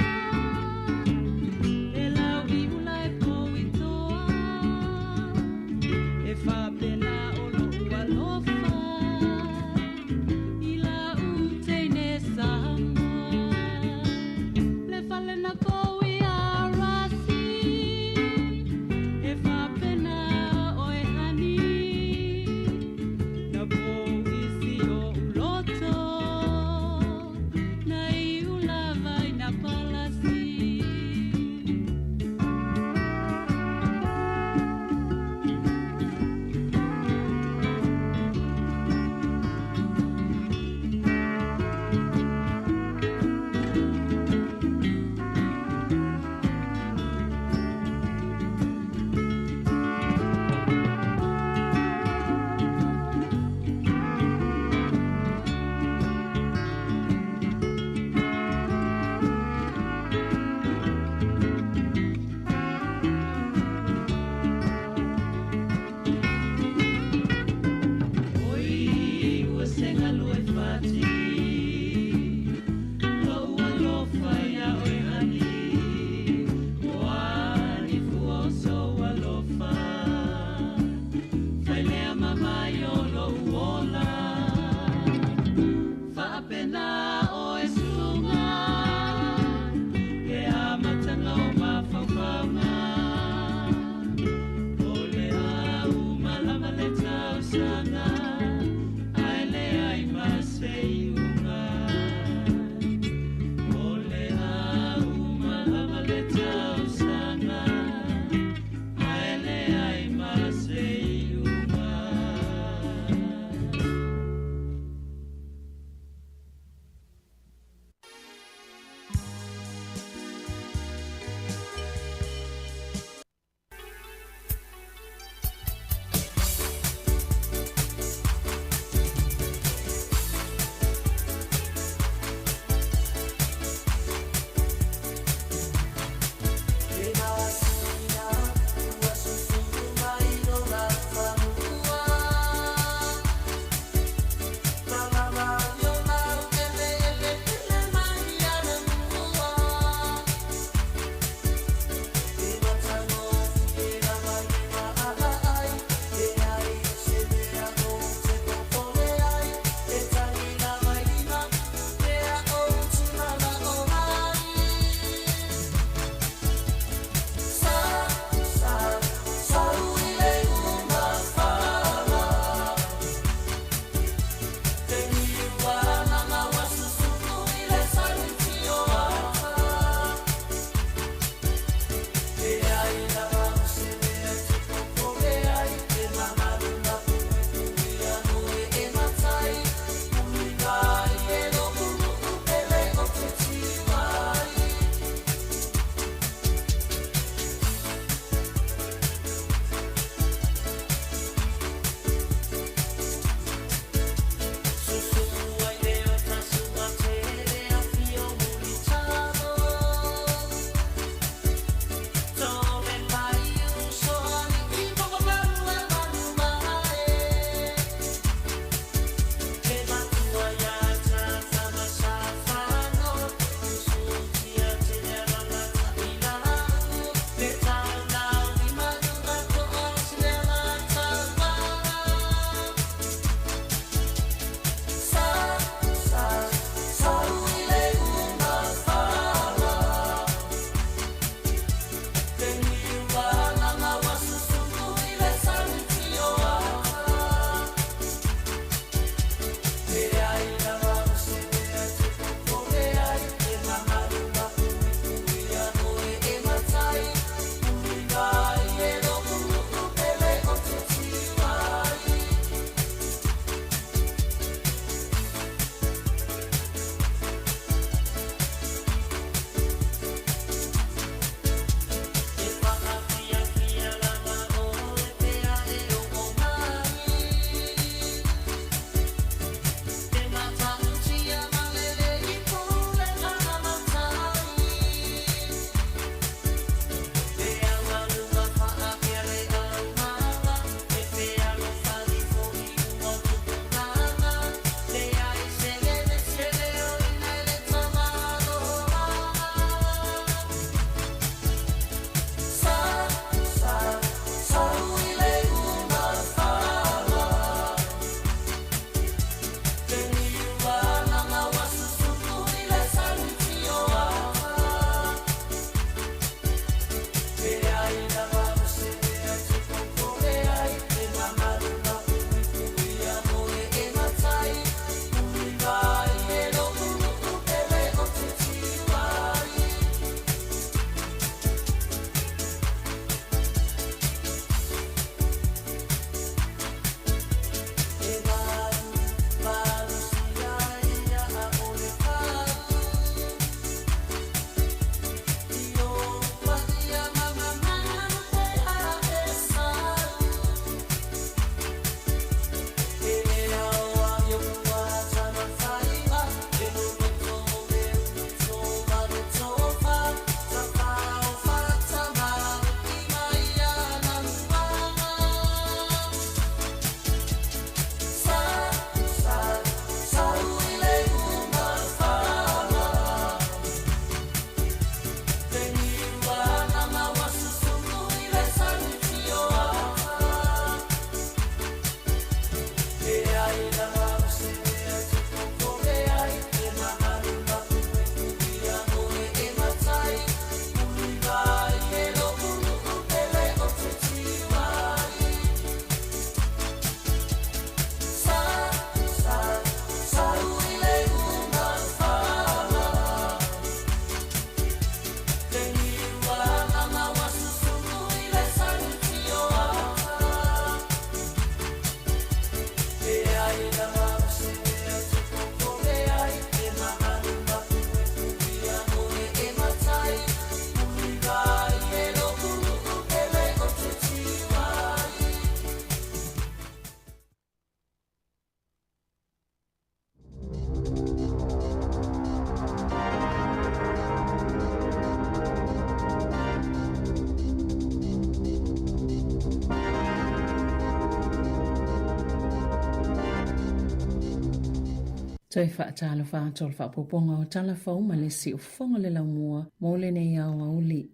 Toe faatalofa atu o le faaopoopoga o tala fou ma le siufofoga o le laumua mo lenei aoauli.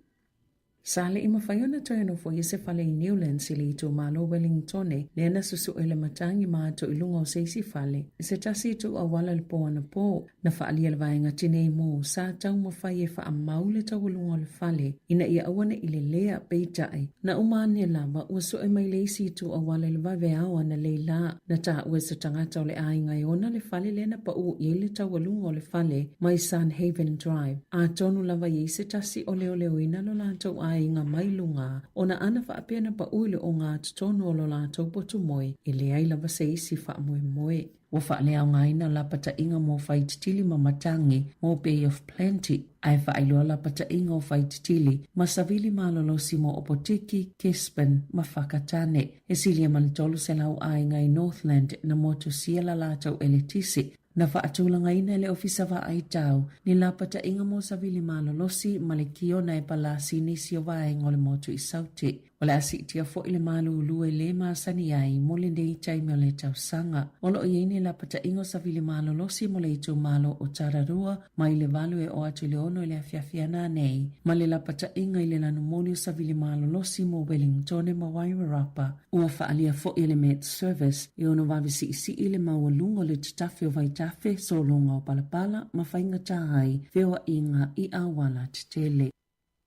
Sa le i mafai ona toe nofoia se fale i Newlands i le itumalo o Wellingtone, lea na susu'e le matagi ma ato i luga o se isi fale i se tasi itu auala i le pō anapō. Na faaalia le vaega tinei mu sa taumafai e faamau le taualuga o le fale ina ia aua ne i lelea, peitai, na uma ane lava ua su'e mai le isi itu auala i le vaveao analeila. Na taua e se tagata o le aiga e ona le fale lea na pau i ai le taualuga o le fale mai Sun Haven Drive, atonu lava i ai se tasi o leoleoina lo latou aiga mai luga ona ana faapea na pau i le ogatotonu o lo latou potu moe e leai lava se isi faamoemoe. Ua faaleaogaina lapataiga mo faititili ma matagi mo Bay of Plenty, ae faailoa lapataiga o faititili ma savili malolosi mo Opotiki, Gisborne ma Whakatane. E silia ma le 300 aiga i Northland na motusia la latou eletise. Na faatulagaina e le Ofisa Vaai Tau ni lapataiga mo savili malolosi ma le kiona e palasi i nisi o vaega o le motu i Saute. O le a siitia foi le malūlū e lē masani ai mo lenei taimi o le tausaga. O lo o i ai ni lapataiga o savili malolosi mo le itumalo o Tararua mai le 8 e oo atu i le 6 i le afiafi ananei, ma le lapataiga i le lanumoli o savili malolosi mo Wellingtone ma Wairarapa. Ua faaalia foi e le Met Service e ono vave siisii le maualuga o le tatafe o vaitafe, sologa o palapala ma faigata ai feoaiga i auala tetele.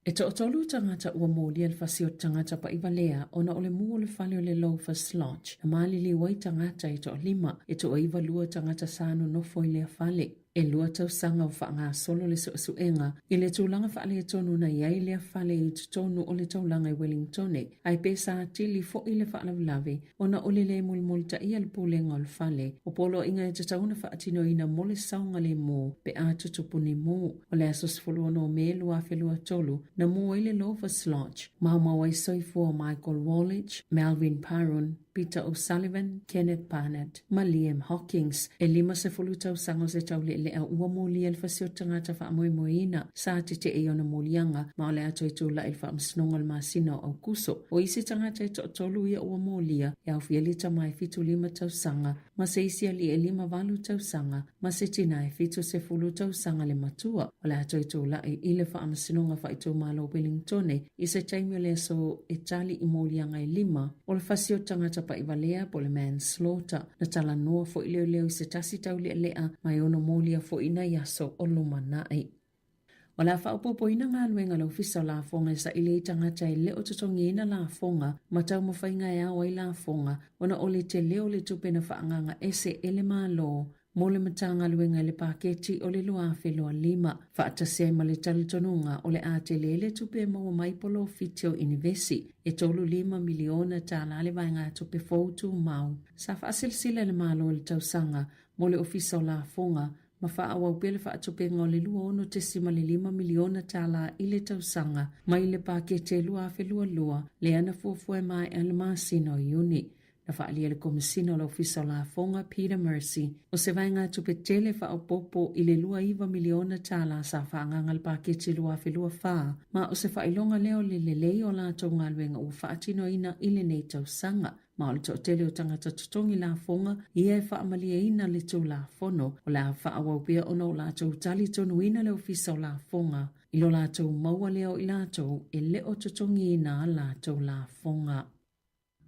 E toatolu tagata ua molia le fasi o tagata paʻivalea ona o le mū o le fale o le Loafers Lodge na maliliu ai tagata e toalima. E toaivalua tagata sa nonofo i lea fale. E lua tausaga o faagasolo le suesuega i le tulaga faaletonu na i ai lea fale i totonu o le taulaga i Wellingtone, ae pe sa tili foi le faalavelave ona o le lē mulimulitaia le pulega o le fale. O poloaiga e tatau ona faatinoina mo le saogalemu pe a tutupu ni mū. O le aso 16 o Me 2023, na mū ai le Loafers Lodge, maumau ai soifua o Michael Wallich, Melvin Parun, Peter O'Sullivan, Kenneth Barnett ma Liam Hawkins. E 50 tausaga o se taulealea ua molia le fasi o tagata faamoemoeina sa tetee i ona moliaga ma o le a toe tulai i le Faamasinoga o le masina o Aukuso. O isi tagata e toatolu ia ua molia, e aofia le tama e 75 tausaga ma se isi alii e 58 tausaga ma se tina e 70 tausaga le matua. O le a toe tulai i le Faamasinoga Faaitumalo o Wellingtone i se taimi o le aso e tali i moliaga e lima o le fasi o tagata paʻivalea po o le manslaughter. Na talanoa foi leoleo i se tasi taulealea ma e ono molia foi nai aso o lumanai. O le a faaopoopoina galuega a le Ofisa o Lafoga e saili ai tagata e le o totogiina lafoga ma taumafaiga e ao ai lafoga ona o le tele o le tupe na faaagaaga ese e le Malo mo le Matagaluega i le paketi o le 2025, faatasi ai ma le talitonuga o le a tele le tupe e maua mai polofiti o inivesi e $35 miliona tala le vaegatupe fou tumau sa faasilasila e le Malo i le tausaga mo le Ofisa o Lafoga ma faaauau pea le faatupega o le $26.5 miliona tala i le tausaga mai le paketi 2022 lea na fuafua e maea le masina o Iuni. Na faaalia le Komesina o le Ofisa o Lafoga, Peter Mercy, o se vaegatupe tele faaopoopo i le $29 miliona tala sa faaagaaga le paketi 2024, ma o se faailoga lea o le lelei o latou galuega ua faatinoina i lenei tausaga. Ma o le toatele o tagata totogi lafoga ia e faamalieina le Tulafono, o le a faaauau pea ona o latou talitonuina le Ofisa o Lafoga i lo latou maua lea o i latou e le o totogiina a latou lafoga.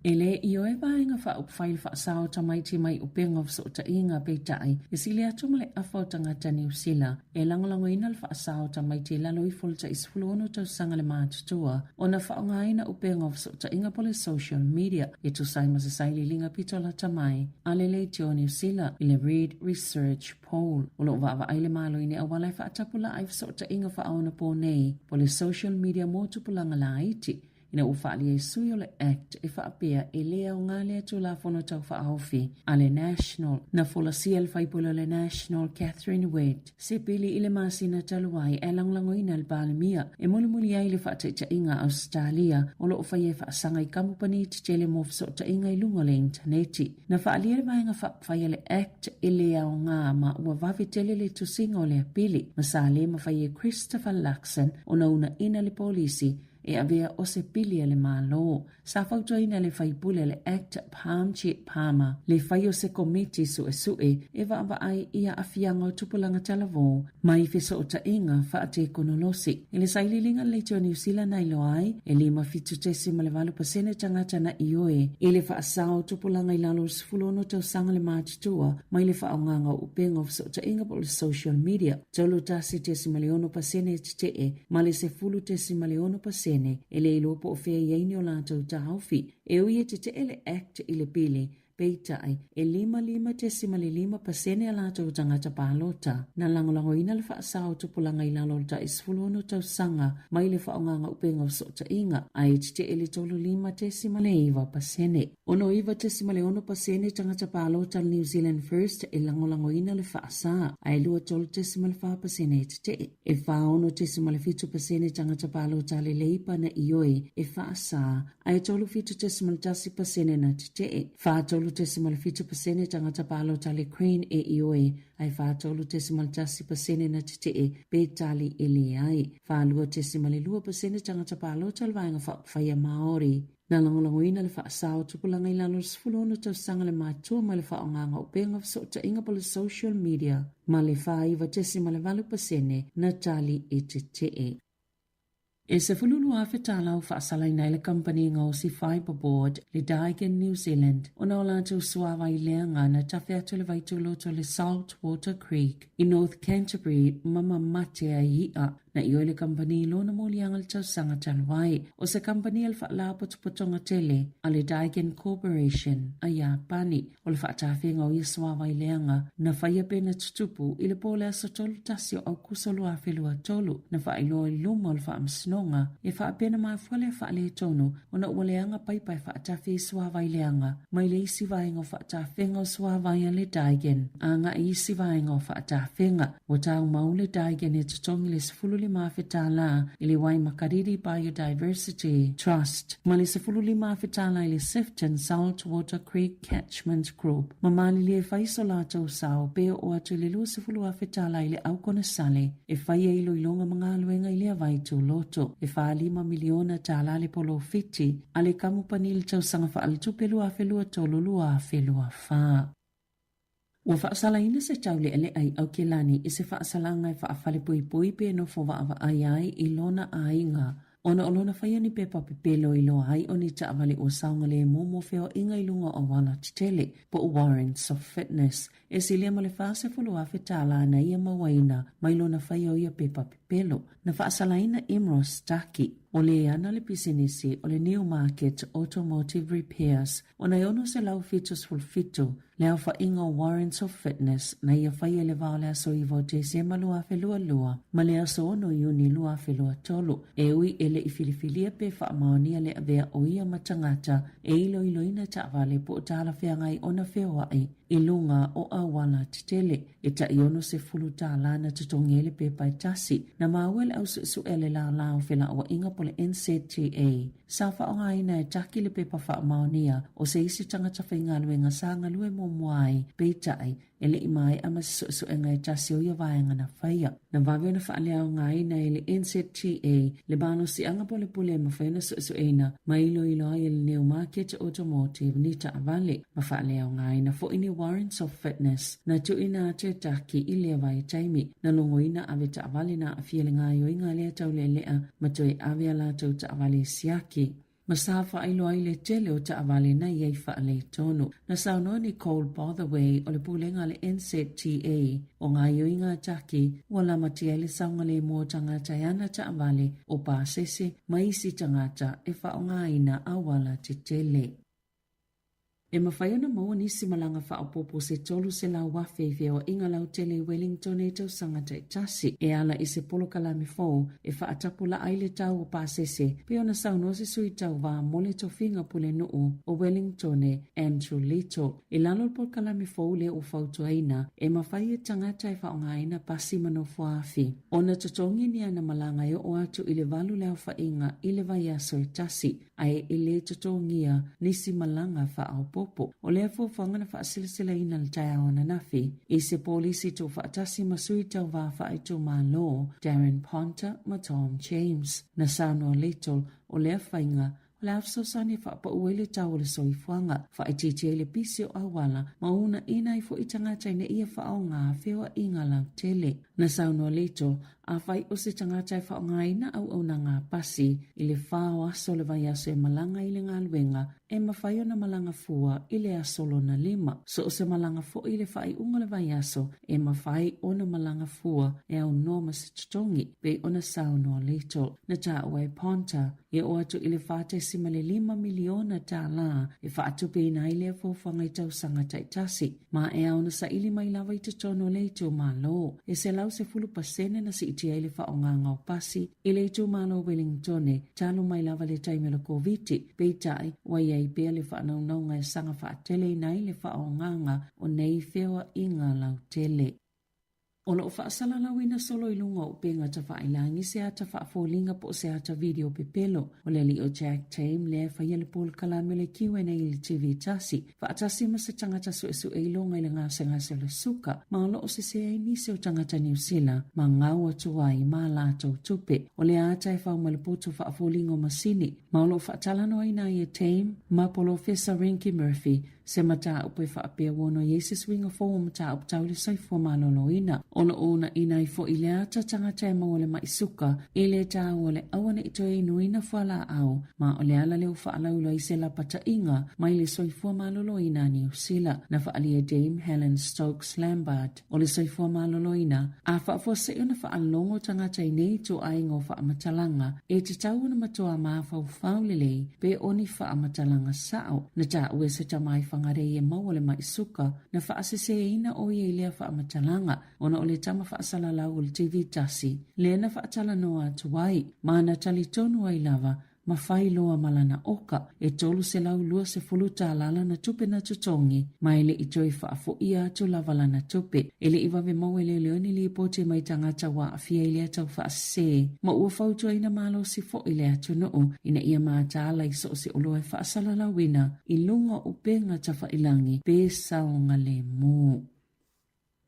E le ioe vaega faaupufai le faasao o tamaiti mai upega o fesootaiga, peitai, e sili atu ma le afa o tagata Niu Sila e lagolagoina le faasao o tamaiti i lalo ifo o le tai 16 tausaga le matutua ona faaaogaina upega o fesootaiga po o le social media e tusa ai ma se sailiiliga pito lata mai a le Leitio Niu Sila i le Reid Research Poll. O lo o vaavaai le Malo i ni auala e faatapulaa ai fesootaiga faaonapo nei po o le social media mo tupulaga laiti ina ua faaalia ai sui o le Act e faapea e le aoga lea Tulafono Tau Faaofi a le National. Na folasia e le faipule o le National Catherine Wett se pili i le masina talu ai ae lagolagoina e le Palemia e mulimuli ai le faataitaiga a Ausetalia o lo o faia e faasaga i kamupani tetele mo fesootaiga i luga o le initaneti. Na faaalia le vaega faaupufai a le Act e le aoga ma ua vave tele le tusiga o lea pili ma sa le mafai e Christopher Luxon ona uunaina le polisi. e avea o se pili a le Malo. Sa fautuaina e le faipule a le Act Parmjit Parmar le fai o se komiti suesue e vaavaai i aafiaga o tupulaga talavou mai fesootaiga faatekonolosi. I le sailiiliga a le Leitio a Niu Sila na iloa ai, e 57.8 pasene tagata na ioe i le faasao o tupulaga i lalo o le 16 tausaga le matutua mai le faaaogaga o upega o fesootaiga po o le social media, 31.6 pasene e tetee ma le 10.6 pasene e le iloa po o fea i ai ni o latou taofi. E ui e tetee le Act i le pili, peitai, e 55.5 pasene a latou tagata palota na lagolagoina le faasao o tupulaga i lalo o le tai 16 tausaga mai le faaaogaga upega o fesootaiga, ae tetee le 35.9 pasene. 69.6 pasene tagata palota a le New Zealand First e lagolagoina le faasa, ae 23.4 pasene e tetee. E 46.7 pasene tagata palota a le Leipa na ioe e faasa, ae 37.1 pasene na tetee. 43.7 pasene tagata palota a le Green e ioe, ae 43.1 pasene na tetee pe tali e leai. 42.2 pasene tagata palota a le Vaega Faaupufai a Māori. Na lagolagoina le faasa o tupulaga i lalo o le 16 tausaga le matua mai le faaaogaga o upega o fesootaiga po o le social media ma le 49.8 pasene na tali e tetee. E $12,000 tala ua faasalaina ai le kamupani gaosi Fibreboard le Daikin New Zealand ona o latou suavai leaga na tafe atu i le vaituloto o le Saltwater Creek i North Canterbury ma mamate ai i'a. Na ioe le kamupani i lona moliaga i le tausaga talu ai. O se kamupani a le Faalapotopotoga Tele a le Daikin Corporation a Iapani. O le faatafega o ia suavai leaga na faia pe na tutupu i le po o le aso 31 o Aukuso 2023, na faailoa i luma o le Faamasinoga e faapea na mafua lea faaletonu ona ua leaga paipa e faatafe i suavai leaga mai le isi vaega o faatafega o suavai a le Daikin agai i isi vaega o faatafega. Ua taumau le Daikin e totogi le $15,000 i le Waimakariri Biodiversity Trust ma le $15,000 i le Sefton Saltwater Creek Catchment Group ma malilie e fai so latou sao pe oo atu i le $20,000 i le Aukonesale e fai ai iloiloga ma galuega i lea vai tuloto. E $45 miliona le polofiti a le kamupani i le tausaga faaletupe 2023/2024. Ua faasalaina se taulealea i Aukilani i se faasalaga e faafalepuipui pe nofo vaavaai ai i lona aiga ona o lona faia ni pepa pepelo i loa ai o ni taavale ua saogalemu mo feoaiga i luga o auala tetele po o warrants of fitness. E silia ma le $40,000 na ia mauaina mai lona faia o ia pepa pepelo. Na faasalaina Imros Taki, o le ana le pisinisi o le Newmarket Automotive Repairs ona e 677 le aofaiga o Warrants of Fitness na ia faia i le va o le aso 9 o Tesema 2022 ma le aso 6 Iuni 2023, e ui e le i filifilia pe faamaonia le avea o ia ma tagata e iloiloina taavale po o talafeagai ona feoai i luga o auala tetele. E tai $60 na totogi ai le pepa e tasi. Na maua e le ausuesue a le lālā o felauaiga po o le NZTA. Sa faaaogaina e Taki le pepa faamaonia o se isi tagata faigaluega sa galue muamua ai, peitai, e le i maea ma se suesuega e tasi o ia vaega na faia. Na vave ona faaleaogaina e le NZTA le malosiaga po o le pule e mafai ona suesueina ma iloilo ai e le Newmarket Automotive ni taavale, ma faaleaogaina foi ni warrants of fitness na tuuina atu e Taki i lea vaitaimi. Na logoina ave taavale na aafia le gaoioiga a lea taulealea ma toe ave a latou taavale i siaki. Ma sa faailoa ai le tele o taavale na i ai faaletonu. Na saunoa Nicole Bothaway o le Pulega a le NZTA o gaoioiga a Taki ua lamatia ai le saogalemu o tagata e ana taavale o pasese ma isi tagata e faaaogaina auala tetele. E mafai ona maua nisi malaga faaopoopo se 300,000 i feoaiga lautele i Wellington i tausaga taitasi e ala i se polokalame fou e faatapulaa ai le tau o pasese, pei ona saunoa se sui tauva mo le tofiga pulenuu o Wellingtone, Andrew Little. I lalo o le polokalame fou lea ua fautuaina, e mafai e tagata e faaaogaina pasi ma nofoaafi ona totogi ni ana malaga e oo atu i le 8 le aofaiga i le vaiaso e tasi, ae e le totogia nisi malaga faaopoopo. faaopoopo. O lea fuafuaga na faasilasilaina i le taeao ananafi i se polisi tuufaatasi ma sui tauva faaitumalo Darren Ponter ma Tom James. Na saunoa Little o lea faiga o le a fesoasoani e faapau ai le tau o le soifuaga, faaitiitia ai le pisi o auala ma uunaina ai foi tagata ina ia faaaoga feoaiga lautele. Na saunoa Little, afai o se tagata e faaaogaina auaunaga a pasi i le fa o aso o le vaiaso e malaga i le galuega, e mafai ona malaga fua i le aso lona lima. So o se malaga foi i le faaiuga o le vaiaso, e mafai ona malaga fua e aunoa ma se totogi, pei ona saunoa Little. Na taua e Ponter, E oo atu i le $4.5 miliona tālā e faatupeina ai lea fuafuaga i tausaga taitasi, ma e ao ona saili mai lava i totonu o le itumalo. E 110% na siitia ai le faaaogaga o pasi i le itumalo o Welingtone talu mai lava le taimi o le Koviti, peitai, ua i ai pea le faanaunauga e saga faateleina ai le faaaogaga o nei feoaiga lautele. O lo o faasalalauina solo i luga o upega tafailagi se ata faafoliga po o se ata video pepelo o le alii o Jack Tame lea e faia le polokalame o le Q&A i le TV tasi, faatasi ma se tagata suesue iloga i le gasegase o le suka, ma o lo o sese ai nisi o tagata Niu Sila ma gau atu ai ma latou tupe. O le ata e fau ma le poto faafoliga o masini, ma o lo o faatalanoaina ai e Tame ma Polofesa Rinki Murphy Se mataupu e faapea ua ono i ai se suiga fou o mataupu tau i le soifua maloloina. O lo o uunaina ai foi le ata tagata e maua le maʻi suka i le taua o le aua ne i toe inuina fualaau, ma o le ala lea ua faalauiloa ai se lapataiga mai le soifua maloloina a Niu Sila. Na faaalia e Dame Helen Stokes Lambert o le soifua maloloina, a faafuasei ona faalogo tagata i nei ituaiga o faamatalaga, e tatau ona matuā mafaufau lelei pe o ni faamatalaga sao. Na taua e se tama i Whangarei e maua le maʻi suka, na faaseseina ʻo ia i lea faamatalaga ona o le tama faasalalau o le TV tasi lea na faatalanoa atu ai, ma na talitonu ai lava ma fai loa ma lana oka, e $320 tālā lana tupe na totogi, ma e le i toe faafoia atu lava lana tupe. E le i vave maua e leoleo ni lipoti mai tagata ua aafia i lea tau faasesē, ma ua fautuaina malosi foi le atunuu ina ia mataala i so o se oloa e faasalalauina i luga o upega tafailagi pe saogalemu.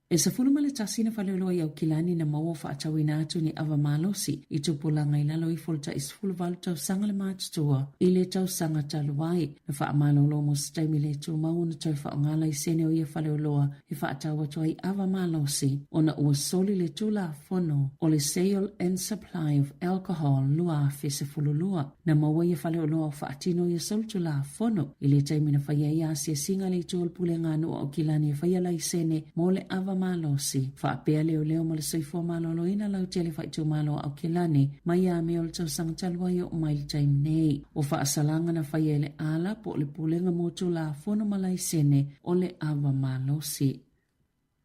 E 11 na faleoloa i Aukilani na maua faatauina atu ni ava malosi i tupulaga i lalo ifo o le tai 18 tausaga le matutua i le tausaga talu ai. Na faamalolo mo se taimi le tumau ona toe faaaoga laisene o ia faleoloa e faatau atu ai ava malosi ona ua soli le Tulafono o le Sale and Supply of Alcohol 2012. Na maua ia faleoloa o faatino ia solitulafono i le taimi na faia ai asiasiga a le Itu o le Pulega a Nuu o Aukilani e faia laisene mo le ava malosi, faapea leoleo ma le soifua maloloina lautele faaitumalo a Aukilani mai ia Me o le tausaga talu ai oo mai le taimi nei. O faasalaga na faia e le ala po o le Pulega mo Tulafono ma Laisene o le Ava Malosi.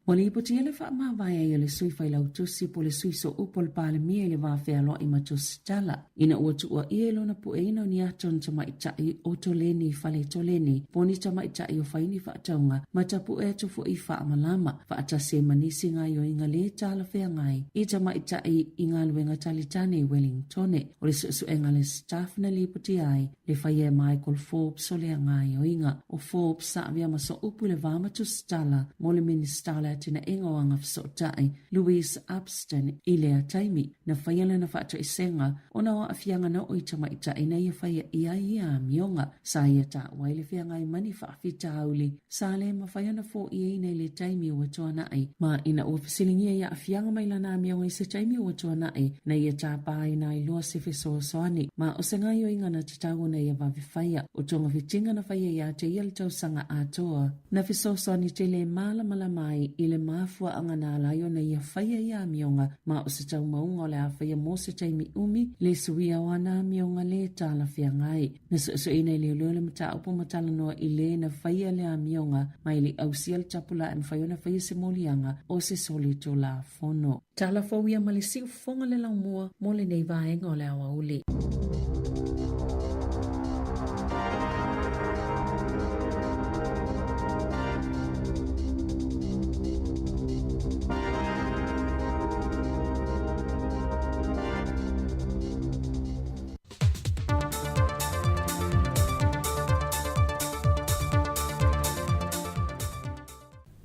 Ua lipotia le faamavae ai o le Sui Failautusi po o le Sui Sooupu o le Palemia i le va fealoai ma Tusitala ina ua tuuaia i lona pueina o ni ata o ni tamaitai o Toleni i fale Toleni po o ni tamaitai o fai ni faatauga ma tapue atu foi i faamalama faatasi ai ma nisi gaoioiga lē talafeagai i tamaitai i galuega talitane i Wellingtone. O le suesuega a le staff na lipotia ai le faia e Michael Forbes o lea gaoioiga. O Forbes sa avea ma sooupu i le va ma Tusitala mo le Minisita o le Atinaega o Agafesootai, Louise Upston, i lea taimi. Na faia lana faatoesega ona o aafiaga na oo i tamaitai na ia faia i ai ia amioga. Sa ia taua ai le feagai ma ni faafitauli sa le mafai ona foiaina i le taimi ua tuanai, ma ina ua fesiligia i aafiaga mai lana amioga i se taimi ua tuanai, na ia tapaina ai loa se fesoasoani, ma o se gaoioiga na tatau ona ia vave faia. O togafitiga na faia ia te ia le tausaga atoa, na fesoasoani tele e malamalama ai i le mafuaaga na ala ai ona ia faia ia amioga, ma o se taumauga o le a faia mo se taimi umi le suia o ana amioga lē talafeagai. Na suesueina e leoleo le mataupu ma talanoa i le na faia le amioga ma e le i ausia le tapulaa e mafai ona faia se moliaga o se solitulafono. Tala fou ia ma le siufofoga le laumua mo lenei vaega o le aoauli.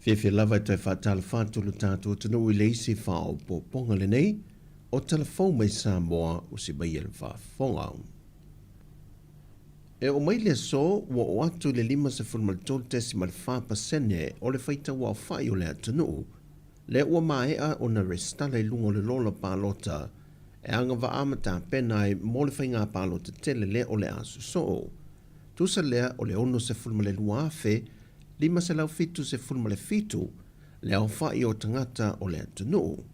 Fiafia lava e toe faatalofa atu lo tatou atunuu i le isi faaopoopoga lenei o Tala Fou mai Samoa usi mai e le faafofoga. E oo mai le aso, ua oo atu i le 53.4 pasene o le faitauaofai o le atunuu, lea ua maea ona resitala i luga o le lola palota e agavaa ma tapena ai mo le faiga palota tele lea o le a sosoo. Tusa lea o le 62,577 le aofai o tagata o le atunuu.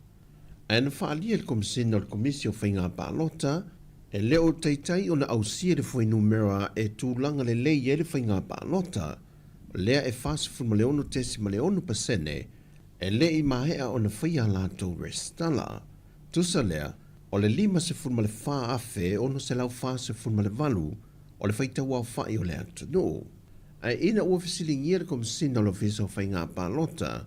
Ae na faaalia e le Komesina o le Komisi o Faiga Palota, e le o taitai ona ausia le fuainumera e tulaga lelei ai le faiga palota, lea e 46.6 pasene e le i maea ona faia a latou resitala. Tusa lea, o le 54,648 o le faitauaofai o le atunuu. Ae ina ua fesiligia le Komesina o le Ofisa o Faiga Palota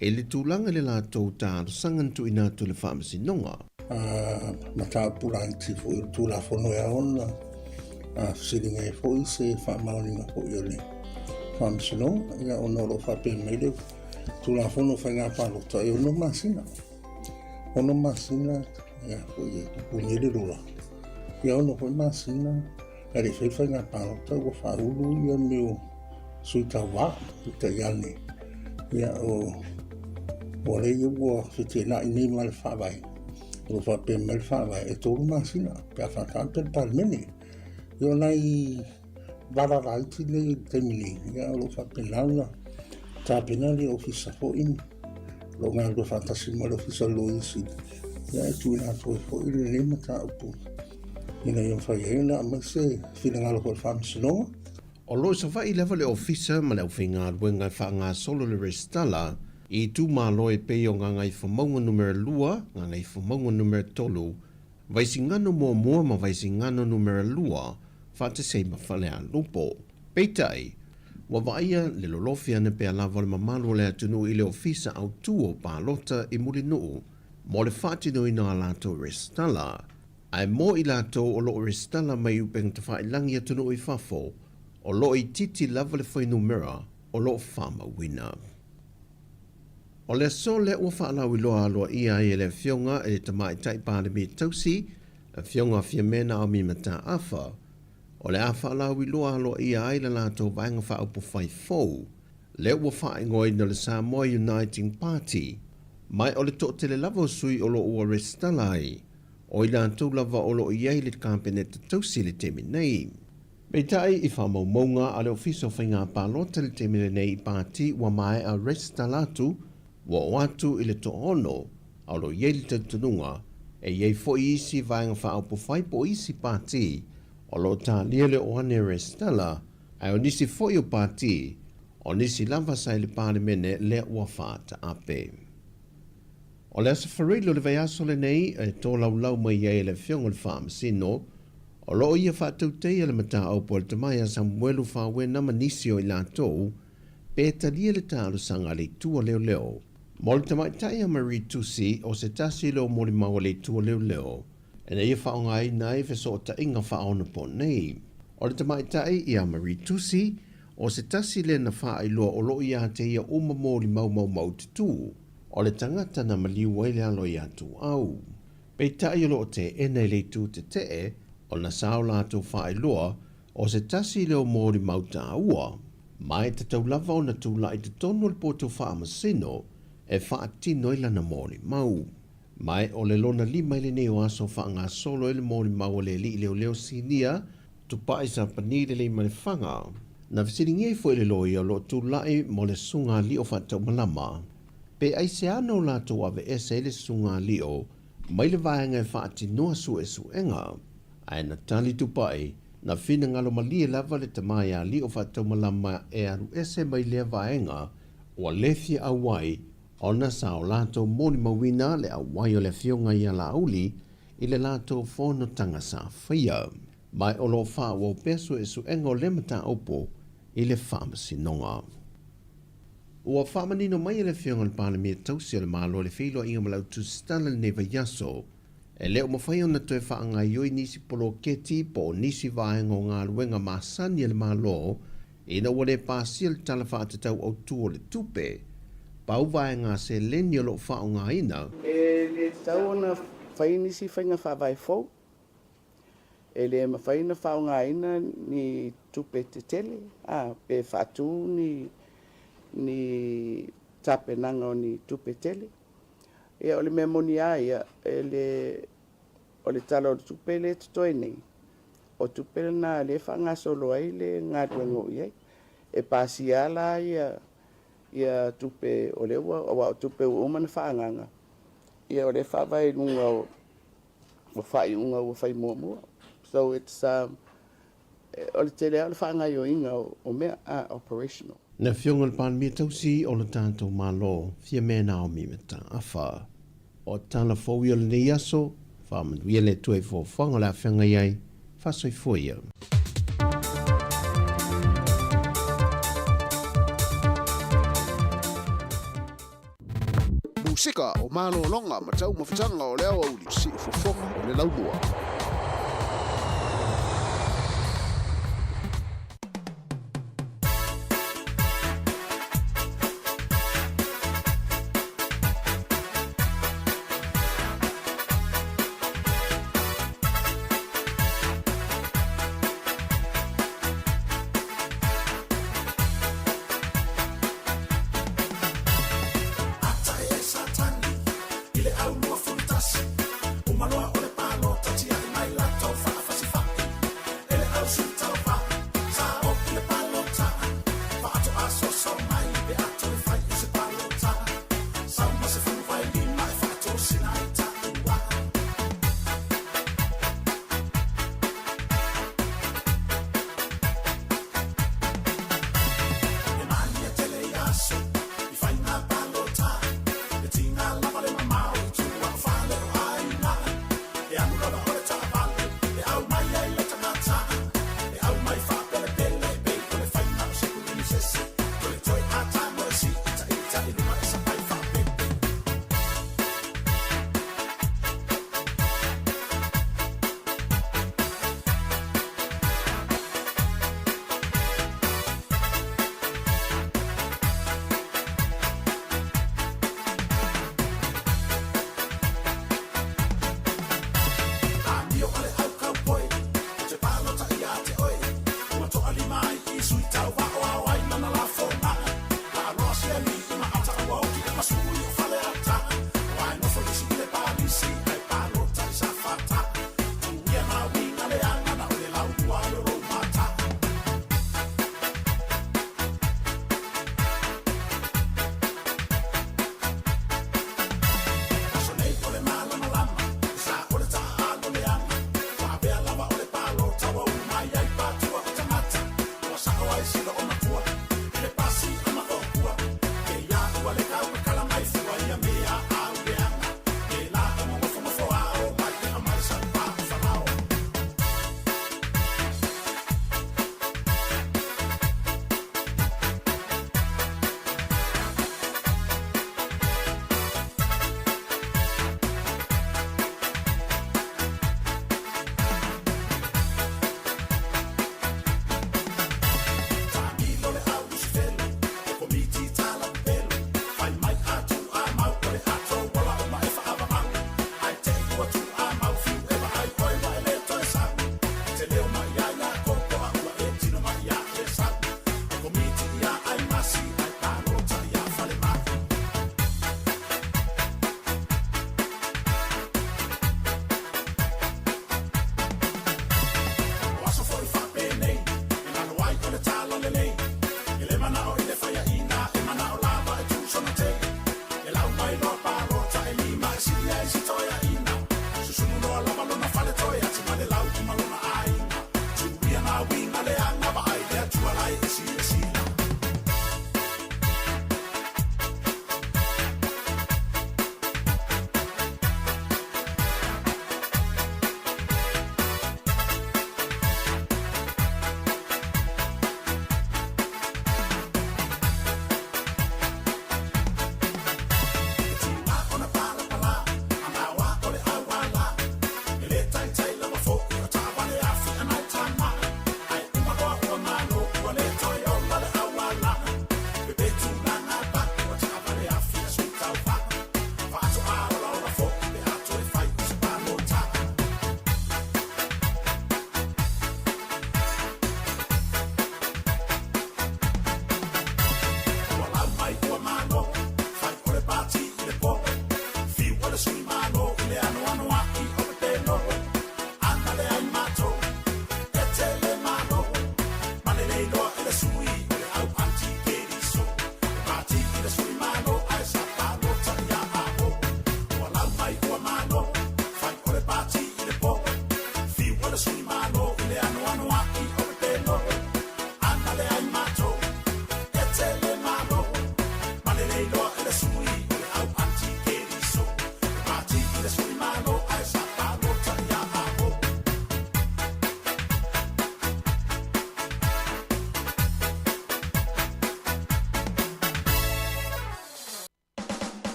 i le tulaga i le latou talosaga na tuuina atu i le Faamasinoga. A mataupu laiti foi o le Tulafono e ao ona fesiliga ai foi se faamaoniga foi o le Faamasinoga, ia ona o lo o faapea mai le Tulafono o Faiga Palota e 6 masina. 6 masina ia foi e pupuni ai le lola. Ia 6 foi masina e le i fai le faiga palota ua faaulu ia mea o sui tauva, peitai ane ia o ua lea ua feteenai nei ma le faavae. O lo o faapea mai le faavae e 3 masina pe a faataape le Palemene. Ia o nai vala laiti nei i le taimi nei, ia o lo o faapena ona tapena le ofisa foi o lo o galulue faatasi ma le ofisa o le Loia Sili, ia e tuuina atu ai foi lenei mataupu ina ia mafai ai ona aumai se finagalo foi o le Faamasinoga. O lo o Savaii lava le Ofisa ma le aufaigaluega e faagasolo le resitala i itumalo e pei o Gagaifomauga Numera 2, Gagaifomauga Numera 3, Vaisigano Muamua ma Vaisigano Numera 2, faatasi ai ma Falealupo. Peitai, ua vaaia le lolofi ane pea lava o le mamalu o le atunuu i le Ofisa Autu o Palota i Mulinuu mo le faatinoina o a latou resitala. Ae mo i latou o lo o resitala mai i upegatafailagi atunuu i fafo, o lo o itiiti lava le fuainumera o lo o faamauina. O le aso lea ua faalauiloa aloaia ai e le Afioga i le Tamaitai Palemia Tausi, Afioga a Fiame Naomi Mataafa, o le a faalauiloa aloaia ai le latou Vaega Faaupufai fou, lea ua faaigoaina o le Samoa Uniting Party, ma o le toatele lava o sui o lo o ua resitala ai, o i latou lava o lo o i ai i le Kapeneta tausi i le taimi nei. Peitai, i faamaumauga a le Ofisa o Faiga Palota i le taimi lenei i pati ua maea resitala atu, ua oo atu i le toaono, a o lo o i ai le talitonuga e i ai foi isi vaega faaupufai po o isi pati o lo o talia le oo ane e resitala, ae o nisi foi o pati, o nisi lava sa i le Palemene lea ua faataape. O le Aso Faraile o le vaiaso lenei e tolaulau mai ai e le Afioga i le Faamasino, o lo o ia faatautaia le mataupu a le tama ia Samuelu Fawena ma nisi o i latou pe talia le talosaga a le Itu a Leoleo. Mo le tamaitai a Marie Tusi, o se tasi lea o molimau a le Itu a Leoleo ina ia faaaogaina ai fesootaiga faaonaponei. O le tamaitai ia Marie Tusi, o se tasi lea na faailoa o lo o ia te ia uma molimau maumaututu o le tagata na maliu ai le alo iā Tuau. Peitai o lo o teena i le itu tetee ona sa o latou faailoa o se tasi lea o molimau taua, ma e tatau lava ona tulai i totonu o le poto faamasino e faatino ai lana molimau. Ma e o le lona lima i lenei o aso faagasolo ai le molimau a le alii leoleo sinia Tupai Sapani le Leimalefaga. Na fesiligia ai foi le loia o lo o tulai mo le susuga alii o Faataumalama, pe aisea na o latou aveese ai le susuga alii o mai le vaega e faatinoa suesuega. Ae na tali Tupai, na finagalo malie lava le tama ia alii o Faataumalama e alu ese mai lea vaega ua le fia auai ona sa o latou molimauina le auai o le afioga ia Laauli i le latou fonotaga sa faia. Ma o lo o faaauau pea suesuega o lea mataupu i le Faamasinoga. Ua faamanino mai e le Afioga i le Palemia Tausi o le Malo i le feiloaiga ma le au tusitala i lenei vaiaso, e le o mafai ona toe faagaioi nisi poloketi po o nisi vaega o galuega masani a le Malo ina ua le pasia le Tala Faatatau Autu o le Tupe. Pau vaega seleni o lo o faaaogaina. E le tatau ona fai nisi faiga faavae fou. E le mafai ona faaaogaina ni tupe tetele a, pe faatu ni ni tapenaga o ni tupe tele. Ia o le mea moni lava ia, e le o le Tala o le Tupe lea e totoe nei, o tupe lena lea e faagasolo ai le galuega o i ai. E pasia lava la ia ia tupe o lea ua, aua o tupe ua uma ona faaagaaga, ia o lea e faavae i luga o o faaiuga ua fai muamua. So it's um, o le tele lava o le faagaoioiga o mea, operational. Le Afioga i le Palemia tausi o le tatou Malo, Fiame Naomi Mataafa. O tala fou ia o lenei aso, faamanuia le Atua i foafoaga o le a feagai ai, faasoifua ia. Musika o malologa ma taumafataga o le aoauli, siufofoga o le laumua. Ata e Satani i le au 21, uma loa o le palota tiai.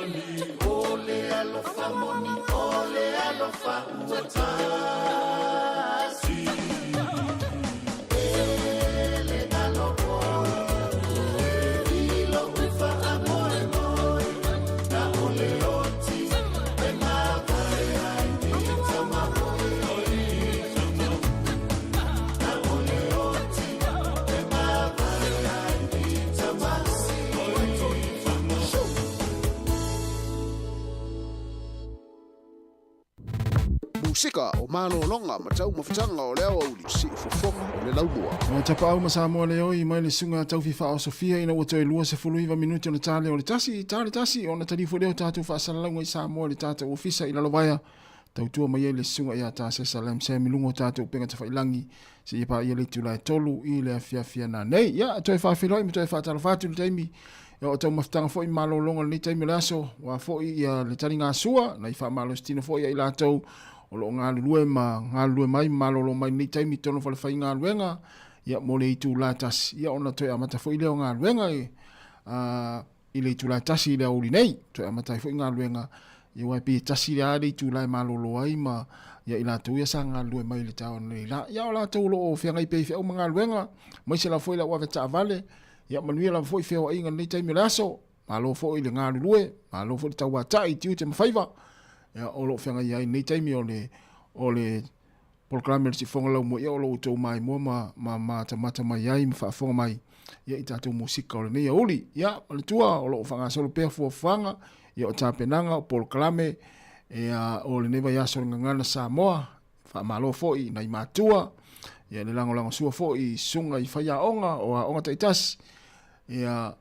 O le alofa moni, o le alofa ua tasi. E le galo oe i lou faamoemoe, na o le oti e mavae ai i tama oe. Na o le oti e mavae ai i tama oe. Musika o malologa ma taumafataga o le aoauli siufofoga o le laumua. O Tapaau ma Samoa Leoi mai le susuga Taufifa o Sofia ina ua toe 29 minute ona ta lea o le tasi, ta le tasi ona taliu foi lea o tatou faasalalauga i Samoa i le tatou ofisa i Lalovaea. Tautua mai ai le susuga ia Tasesa Lam Sam i luga o tatou upega tafailagi seia paia le itula e 3 i le afiafi ana nei. Ia, toe faafeiloai ma toe faatalofa atu i le taimi o taumafataga foi ma malologa o lenei taimi o le aso, ua foi ia le taligasua, nai faamalositino foi ia i latou o lo o galulue ma galulue mai ma malolo mai lenei taimi i totonu o falefaigaluega, ia mo le itula tasi, ia ona toe amata foi lea o galuega i, i le itula e tasi i le aoauli nei, toe amata ai foi galuega, ia aua e pei e tasi lava le itula e malolo ai ma ia i latou ia sa galulue mai i le taeao nei la. Ia o latou o lo o feagai pea i feau ma galuega, aemaise lava foi le au avetaavale, ia manuia lava foi feoaiga i lenei taimi o le aso, malo foi le galulue, malo foi le tauatai i tiute ma faiva, ia o lo o feagai ai i lenei taimi o le o le polokalame o le siufofoga laumua, ia o lo o outou maimoa ma, ma matamata mai ai ma faafofoga mai ia i tatou musika o lenei aoauli. Ia, manatua o lo o faagasolo pea fuafuaga, ia o tapenaga, o polokalame, ia o lenei vaiaso o le Gagana Samoa, faamalo foi i nai matua, ia le lagolagosua foi i susuga i faiaoga o aoga taitasi, ia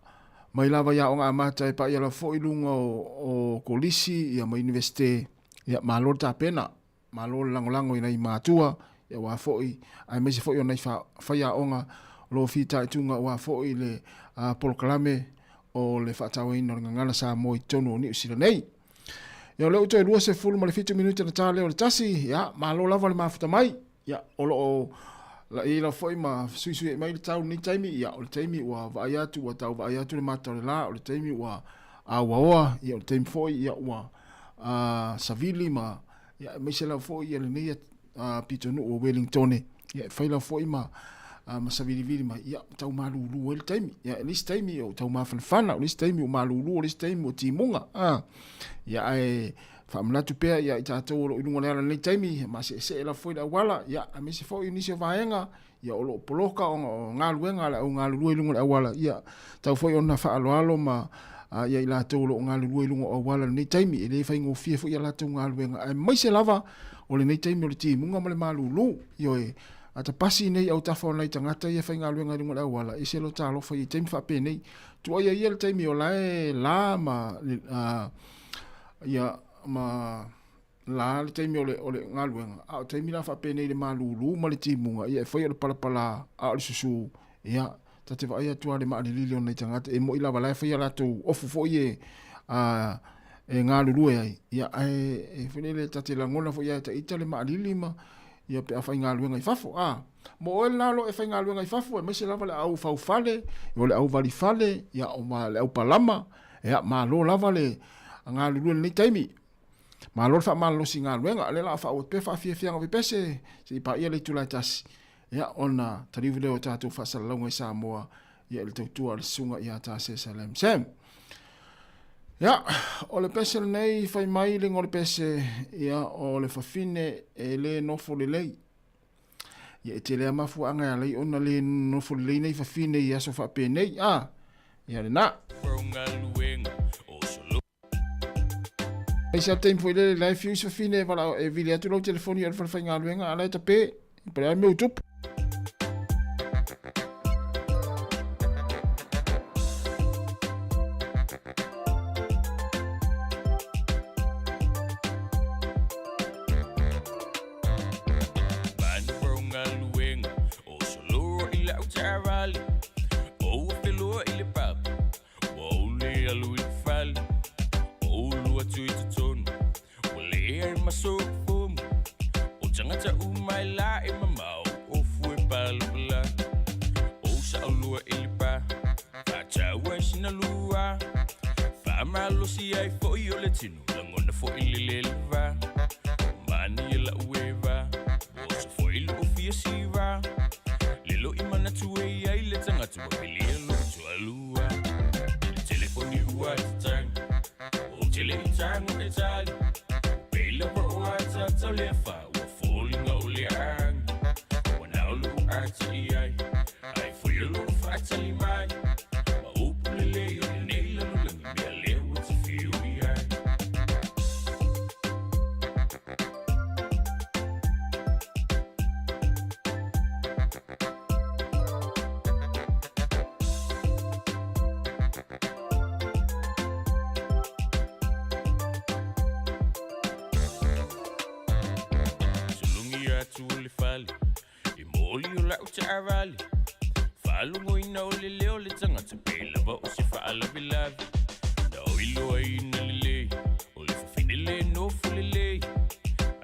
mai lava i aoga amata e paia lava foi i luga o kolisi ia ma Iunivesite, ia malo le tapena. Malo le lagolago i nai matua, aua foi, aemaise foi o nai faiaoga o lo o fitaituga aua foi le polokalame o le faatauaina o le Gagana Samoa i totonu o Niu Sila nei. Ia o lea ua toe 27 minute na ta lea o le tasi, ia malo lava le mafuta mai. Ia o lo o i ai lava foi ma suisuiai mai le tau i lenei taimi, ia o le taimi ua vaai atu, ua tau vaai atu le mata o le la, o le taimi ua auaoa, ia o le taimi foi ia ua savili ma ia aemaise lava foi ia lenei pitonuu o Wellingtone ia e fai lava foi ma ma savilivili mai ia tau malulu ai le taimi ia le isi taimi o tau mafanafana o le isi taimi o malulu o le isi taimi o timuga ia ae faamanatu pea ia i tatou o lo o i luga o le ala i lenei taimi maseesee lava foi le auala ia aemaise foi nisi o vaega ia o lo o poloka ona o galuega a le au galulue i luga o le auala, ia tau foi ona faaaloalo ma ia i latou o lo o galulue i luga o auala i lenei taimi, e le faigofie foi a latou galuega, aemaise lava o lenei taimi o le timuga ma le malulu. Ioe, a ta pasi nei autafa o nai tagata ia e faigaluega i luga o le auala, ese lo ta alofa i taimi faapenei. Tuaia ia le taimi o la e la ma, ia, ma la le taimi o le, o le galuega, a o taimi la faapenei le malūlū ma le timuga, ia e fai o le palapalā, a o le susū, ia, ta te vaai atu lava i le maalilili o nai tagata, e moni lava o la e fai a latou ofu foi e, a, e galulue ai, ia, ae e foi lele ta te lagona foi ia ita le maalili ma, ia pe a faigaluega i fafo, a. Mo oe lena o lo o e faigaluega i fafo, aemaise lava le au faufale, o le au valifale, ia, o ma le au palama, ia, malo lava le galulue i lenei taimi. Malo le faamalolosi i galuega, o lea o le a faaauau atu pea faafiafiaga o pepese se i paia le itula e tasi, ia, ona taliu lea o tatou faasalalauga i Samoa, ia, i le tautua a le Susuga ia Tasesa Lam Sam. Ia, o le pese lenei, fai mai le igoa o le pese, ia, o le fafine e le nofo lelei. Ia, e tele lava mafuaaga e ala ai ona le nofo lelei nei fafine i aso faapenei, a, ia lena. Ai se taimi foi lele la e fiu isi fafine e valaau e vili atu lau telefoni o le falefaigaluega a la e tape po o le a le mea ua tupu. Ua ou le alu i le fale, ua ou alu atu i totonu, ua leai ma sou fomu. O tagata uma e la e mamao, o fue palapala. O saolua i le pa, faataua i sina lua. Faamalosi ai foi lelei o le tino lagona foʻi le leleva manaia laʻu eva oso foʻi loʻu fia siva le loʻi manatu e iai le tagata ua pilia loʻu tualua le telefoni ua tatagi ou te leʻi tago e tali peila pa o atatau le afa ua foliga o le agi ua nao loʻu ata i ai ai foi o loʻu faatali mai ma upu lelei o lenei lalolagi mea lea ua te fiu i ai. Sulungi atu o le fale I moli o lau taavale Faalogoina o le leo le tagata pe lava o se faalavelave Na o iloa ina lelei O le fafine le nofo lelei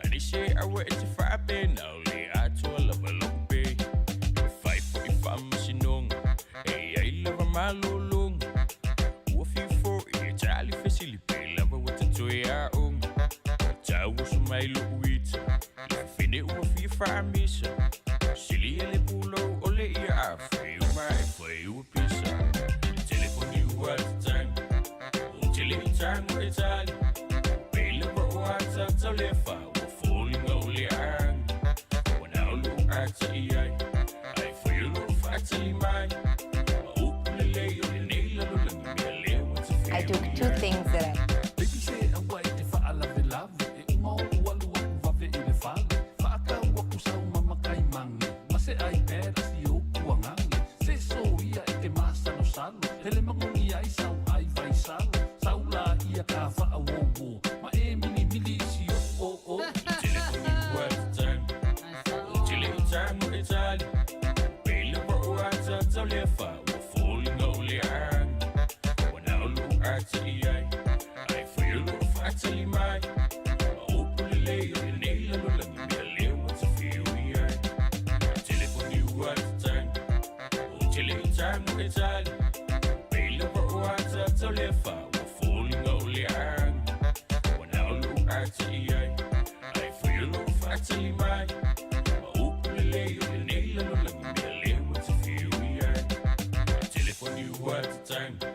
Ani se aua e te faape Na o le atoa lava lou pe E fai foʻi faamasinoga E iai lava malologa Ua fiu foʻi e tali fesili pe lava ua tatoe aoga Tau oso mai loʻu ita Le fafine ua fia faamisa Sili ia le pulou o le ia a fai uma e fai ua pisa Le telefoni ua tatagi Ou te leʻi tago e tali Pe lava o atatau le afa ua foliga o le agi Ua nao loʻu ata i ai Ai foi o loʻu faatali mai Ma upu lelei o lenei lalolagi mea lea ua te I fiu took i two ai. things that I Baby se aua e te faalavelave E uma ou alu aku vave i le fale Faatau aku sau mama kai magi Ma se iPad a si ou kuagage Se soia e te masalosalo Hele magogi ai sau ai vai salo Sau la ia ka faauouo Ma e milimili i si ou oo Le telefoni ua tatagi Ou te leʻi tago e tali Pe lava o atatau le afa ua foliga o le agi Ua nao loʻu ata i ai Ai foi o loʻu faatali mai Ma upu lelei o lenei lalolagi mea lea ua te fiu i ai Le telefoni ua tatagi Ou te leʻi tago e tali Pe lava o atatau le afa ua foliga o le agi Ua nao loʻu ata i ai Ai foi o loʻu faatali mai Ma upu lelei o lenei lalolagi mea lea ua te fiu i ai Le telefoni ua tatagi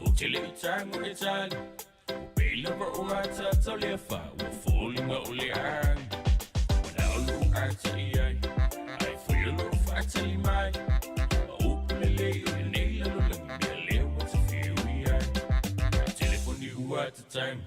Ou te leʻi tago e tali Pe lava o atatau le afa ua foliga o le agi Ua nao loʻu ata i ai Ai foi o loʻu faatali mai Ma upu lelei o lenei lalolagi mea lea ua te fiu i ai Le telefoni ua tatagi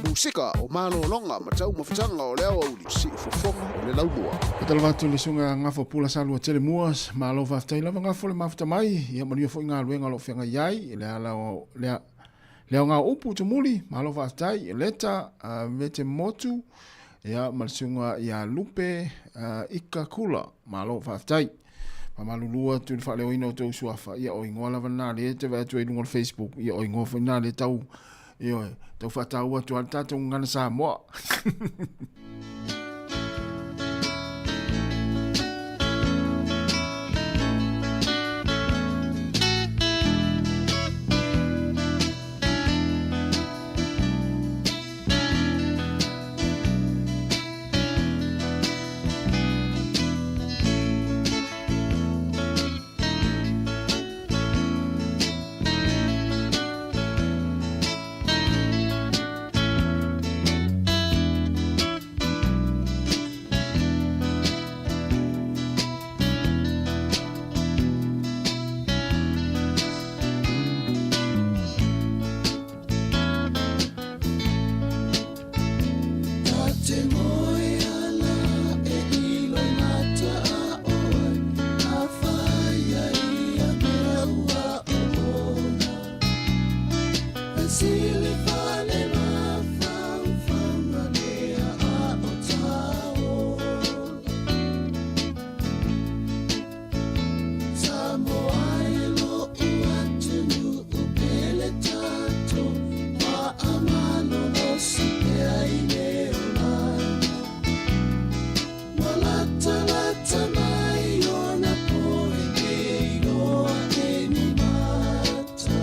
Musika o malologa ma taumafataga o le aoauli siufofoga o le laumua. Faatalofa atu i le susuga Gafo Pula Salua Tele Mua, malo faafetai lava Gafo le mafuta mai, ia manuia foi galuega o lo o feagai ai, le ala o le le aoga o upu tumuli, malo faafetai, Leta Vete Motu, ia ma le susuga ia Lupe Ika Kula, malo faafetai. Faamalulu atu i le faaleoina o tou suafa, ia o igoa lava lena lea e te vaai atu ai i luga o le Facebook, ia o igoa foi lena lea tau, ioe, tau faataua atu ai le tatou gagana Samoa. Ta te moe ana e ilo i mata a oe, a whaia ia mea ua oona. Fesili fale mafaufauga lea a o taola. Samoa e lo'u atunuu pele tatou, faamalolosi pea i le olaga. Ua latalata mai ona po e le iloa e ni mata.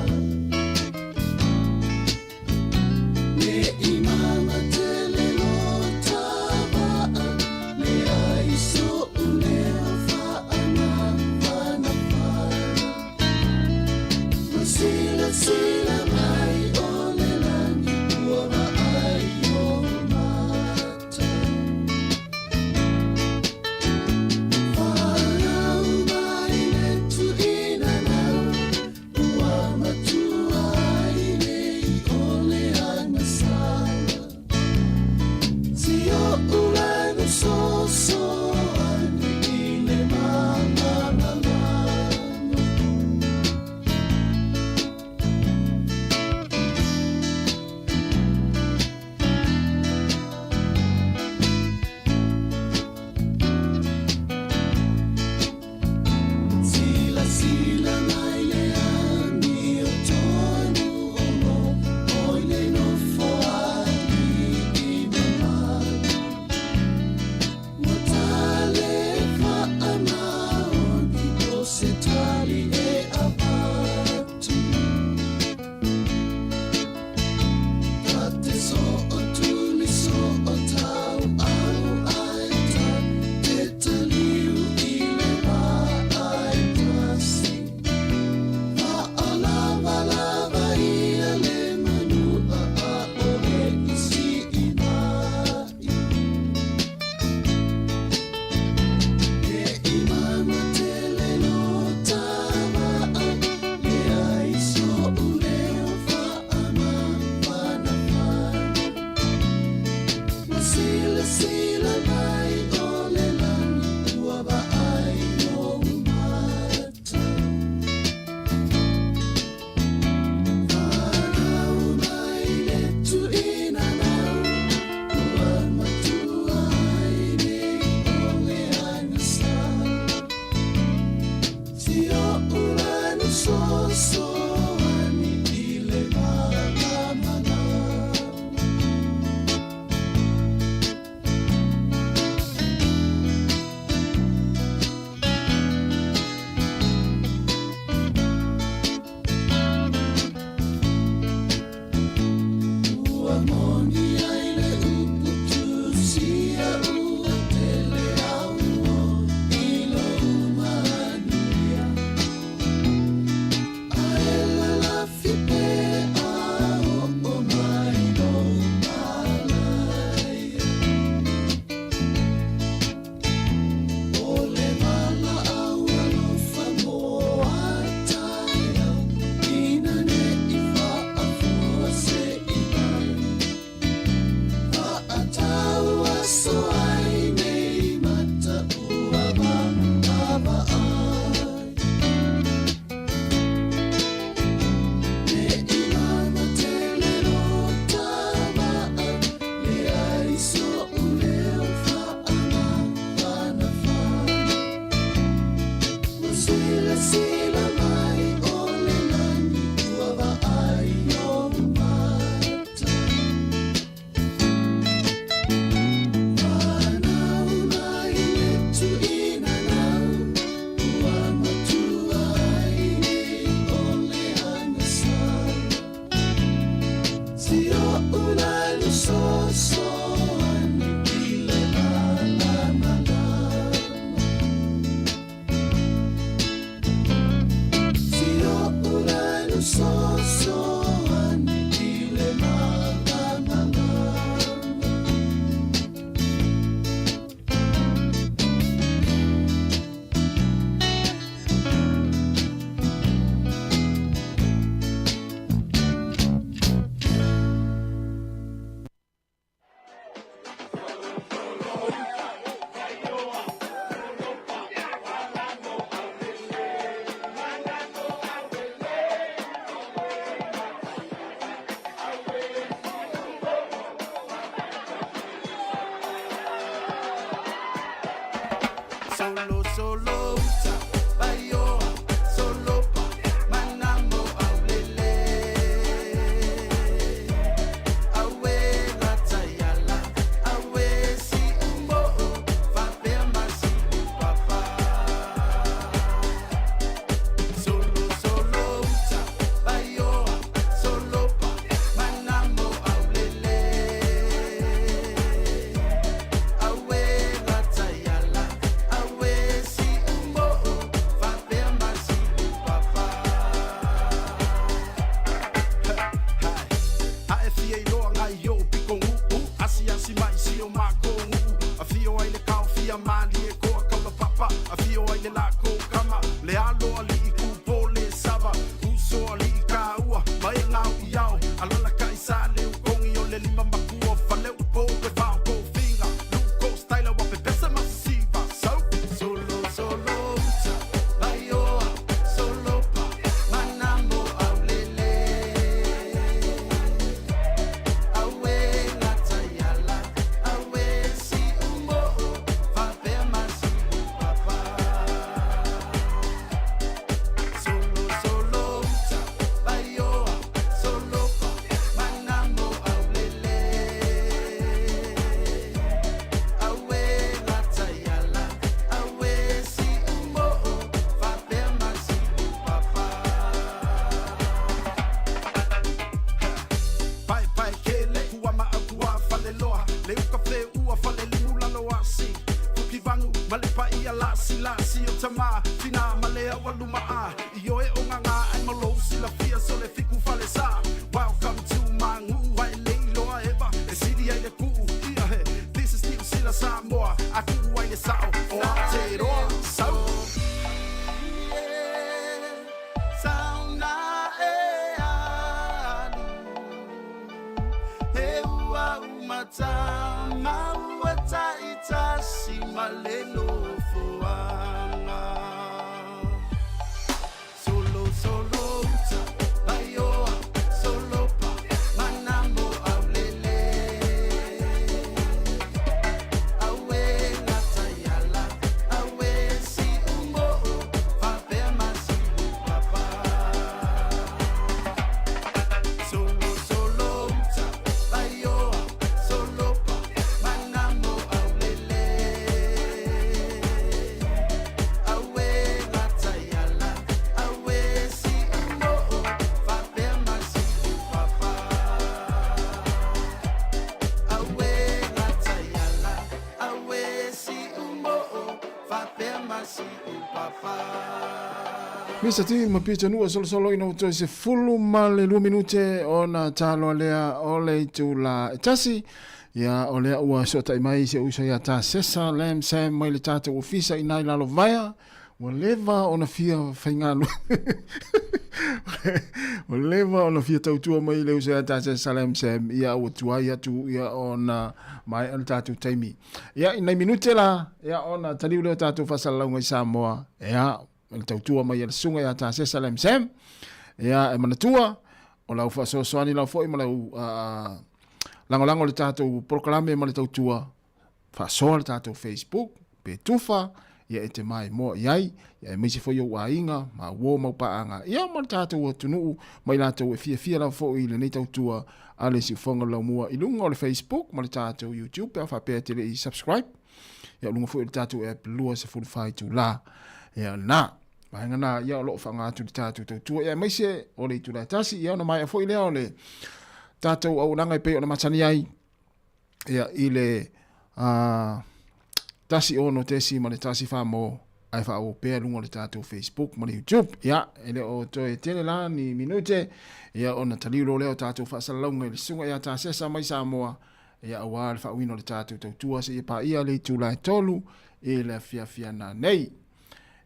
Tamā, tina ma le au aluma a I oe o ngā ai ma lou silafia so le fiku fale sa. Welcome to my ngu ai le iloa eva E sili ai le kuu ia he. This is New Zealand Samoa A kuu ai le sao o Aotearoa Sau. Sauna e alu He ua umata maua taitasi ma le nofoaga. Solo solo uta vaioa solo pa manamo aulele. Aue gataiala aue si umo'o faapea ma si'u papa. Solo solo uta vaioa solo pa manamo aulele. Aue gataiala aue si umo'o faapea ma si'u papa. Aue gataiala aue si umo'o faapea ma si'u papa. Mr. T ma Peter Nua solosolo ina ua toe 12 minute ona taloa lea o le itula e tasi. Ia, o lea ua sootai mai si ou uso ia Tasesa Lam Sam mai le tatou ofisa i nai Lalovaea. Ua leva ona fia faigaluega. Ua leva ona fia tautua mai le uso ia Tasesa Lam Sam. Ia, ua tuai atu ia ona maea le tatou taimi. Ia, i nai minute la, ia ona taliu lea o tatou faasalalauga i Samoa. Ia, le tautua mai a le susuga ia Tasesa Lam Sam. Ia, e manatua, o lau faasoasoani lau foi ma lau lagolago i le tatou polokalame ma le tautua, faasoa le tatou Facebook, pe tufa, ia e te maimoa i ai, ia aemaise foi ou aiga, ma uo ma paaga, ia ma le tatou atunuu, ma i latou e fiafia lava foi i lenei tautua a le Siufoga o le Laumua i luga o le Facebook ma le tatou YouTube, pe a faapea e te le i subscribe, ia o luga foi o le tatou app 24 itula. Ia na, vaega na, ia o lo o faaaoga atu i le tatou tautua, ia aemaise o le itula e tasi, ia ona maea foi lea o le tatou auaunaga e pei ona masani ai, ia i le 1 6 ma le 1 4 mo ae faaauau pea luga o le tatou Facebook ma le YouTube. Ia, e le o toe tele la ni minute, ia ona taliu loa lea o tatou faasalalauga i le susuga ia Tasesa mai Samoa, ia aua le faauiina o le tatou tautua seia paia le itula e 3 i le afiafi ana nei.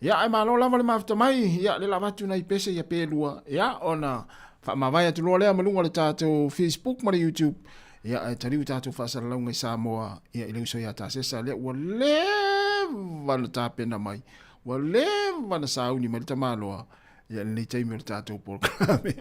Ia, ae malo lava le mafuta mai, ia le lava atu nai pese ia pe lua, ia ona faamavae atu loa lea ma luga o le tatou Facebook ma le YouTube, ia ae taliu tatou faasalalauga i Samoa, ia i le uso ia Tasesa lea ua leva na tapena mai, ua leva na sauni mai le tamaloa, ia lenei taimi o le tatou polokalame.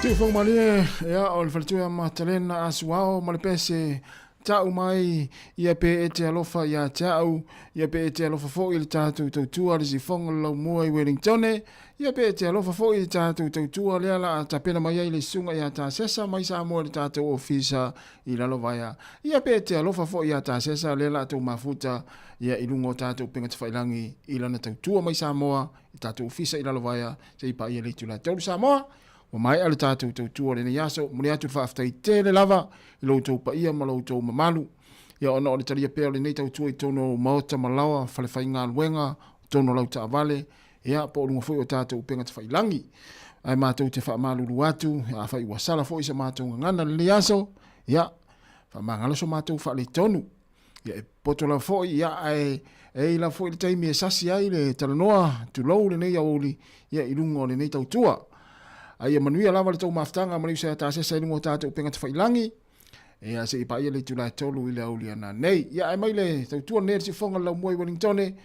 Siufoga malie, ia, o le faletua Matalena Asuao ma le pese Ta'u mai ia pe e te alofa ia te a'u, ia pe e te alofa fo'i i le tatou tautua le sifoga o le laumua i Wellingtone, ia pe e te alofa fo'i i le tatou tautua lea la a tapena mai ai le susuga ia Tasesa mai Samoa i le tatou ofisa i Lalovaea, ia pe e te alofa fo'i ia Tasesa lea la a tou mafuta ia i luga o tatou upega tafailagi i lana tautua mai Samoa i tatou ofisa i Lalovaea se i paia le itula e tolu Samoa. Ua maea le tatou tautua o lenei aso, momoli atu le faafetai tele lava i lo outou paia ma lo outou mamalu. Ia ona o le talia pea o lenei tautua i totonu o maota ma laoa, falefaigaluega, totonu o lau taavale, ia po o luga foi o tatou upega tafailagi. Ae matou te faamalulu atu, afai ua sala foi sa matou gagana i lenei aso, ia, faamagalo so matou faaletonu. Ia e poto lava foi, ia, ae e i lava foi le taimi e sasi ai le talanoa, tulou lenei aoauli, ia i luga o lenei tautua. A ia manuia lava le tou mafutaga ma le usa ia tasesa i luga o tatou upega tafailagi, ia se i paia le itula e tolu i le aoauli ana nei. Ia ae mai le tautua lenei a le siufofoga o le laumua i Wellingtone,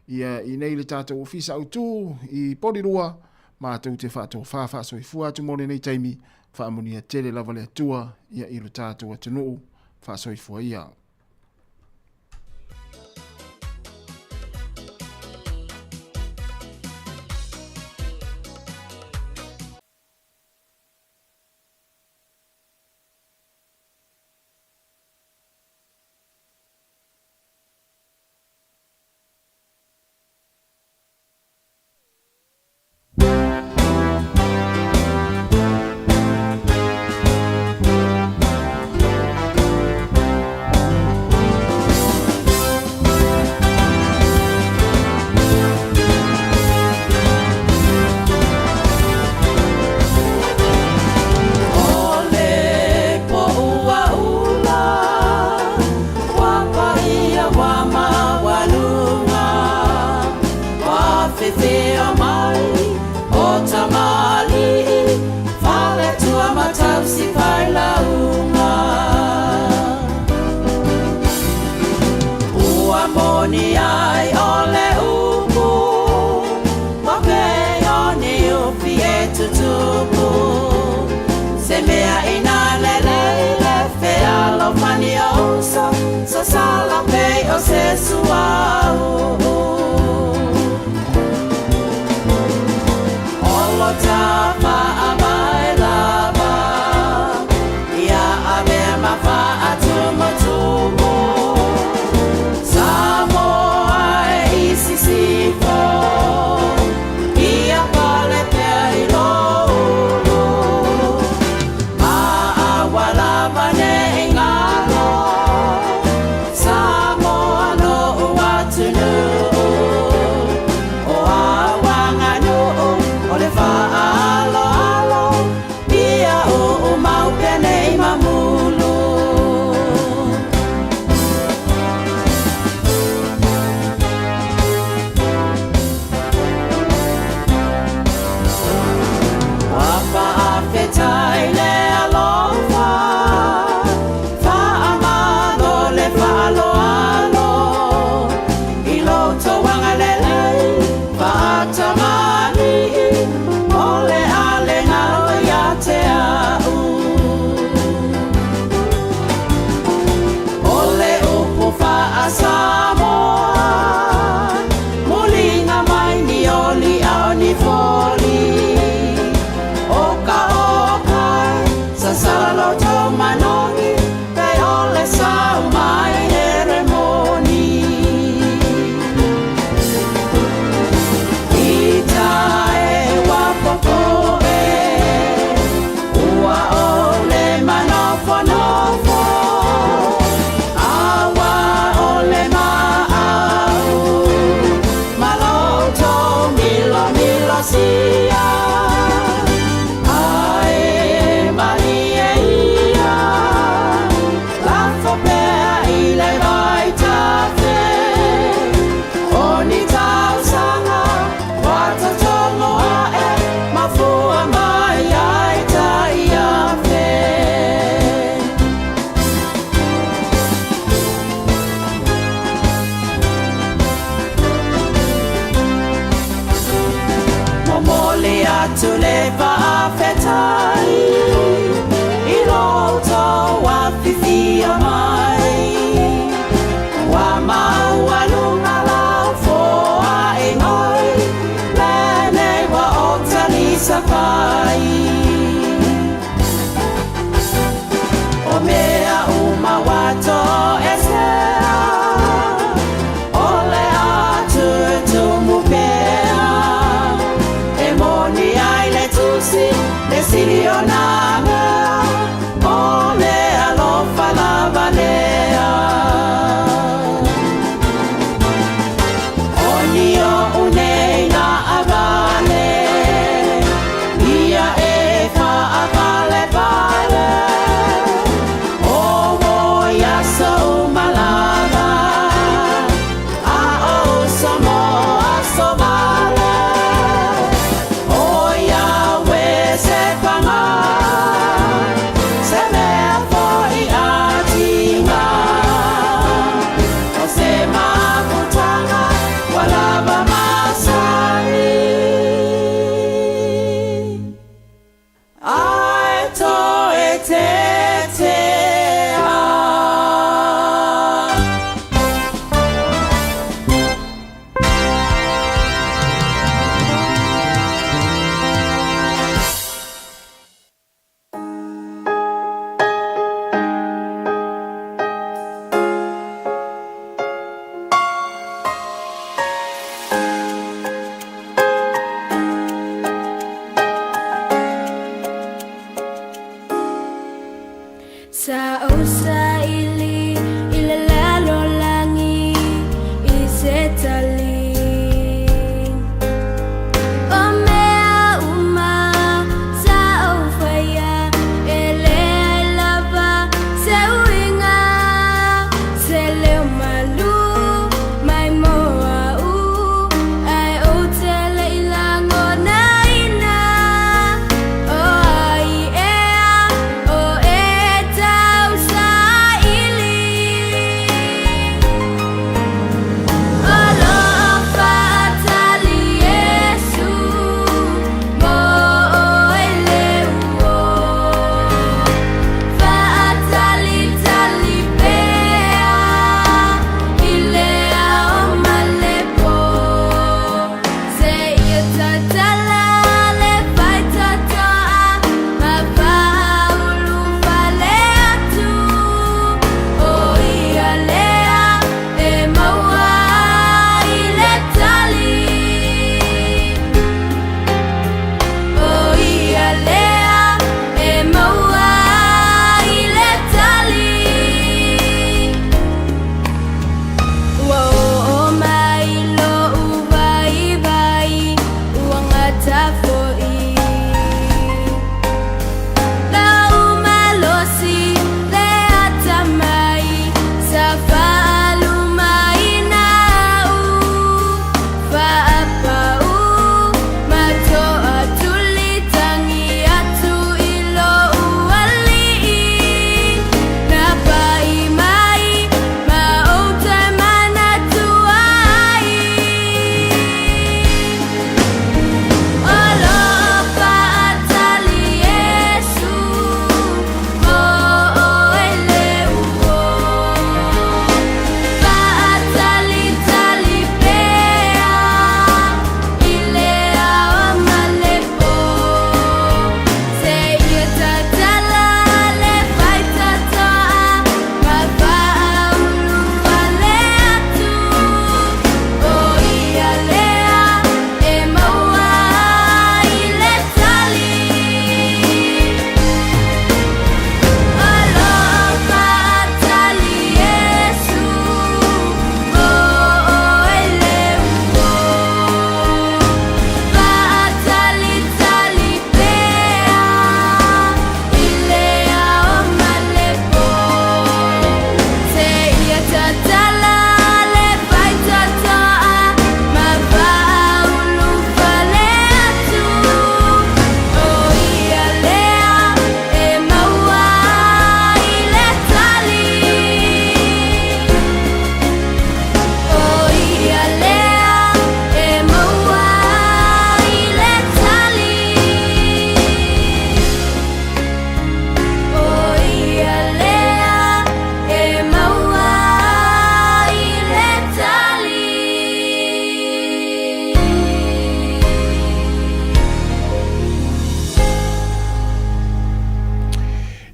ia i nei le tatou ofisa autu i Polirua, matou te faatofa faasoifua atu mo lenei taimi, faamanuia tele lava le Atua ia i lo tatou atunuu. Faasoifua ia.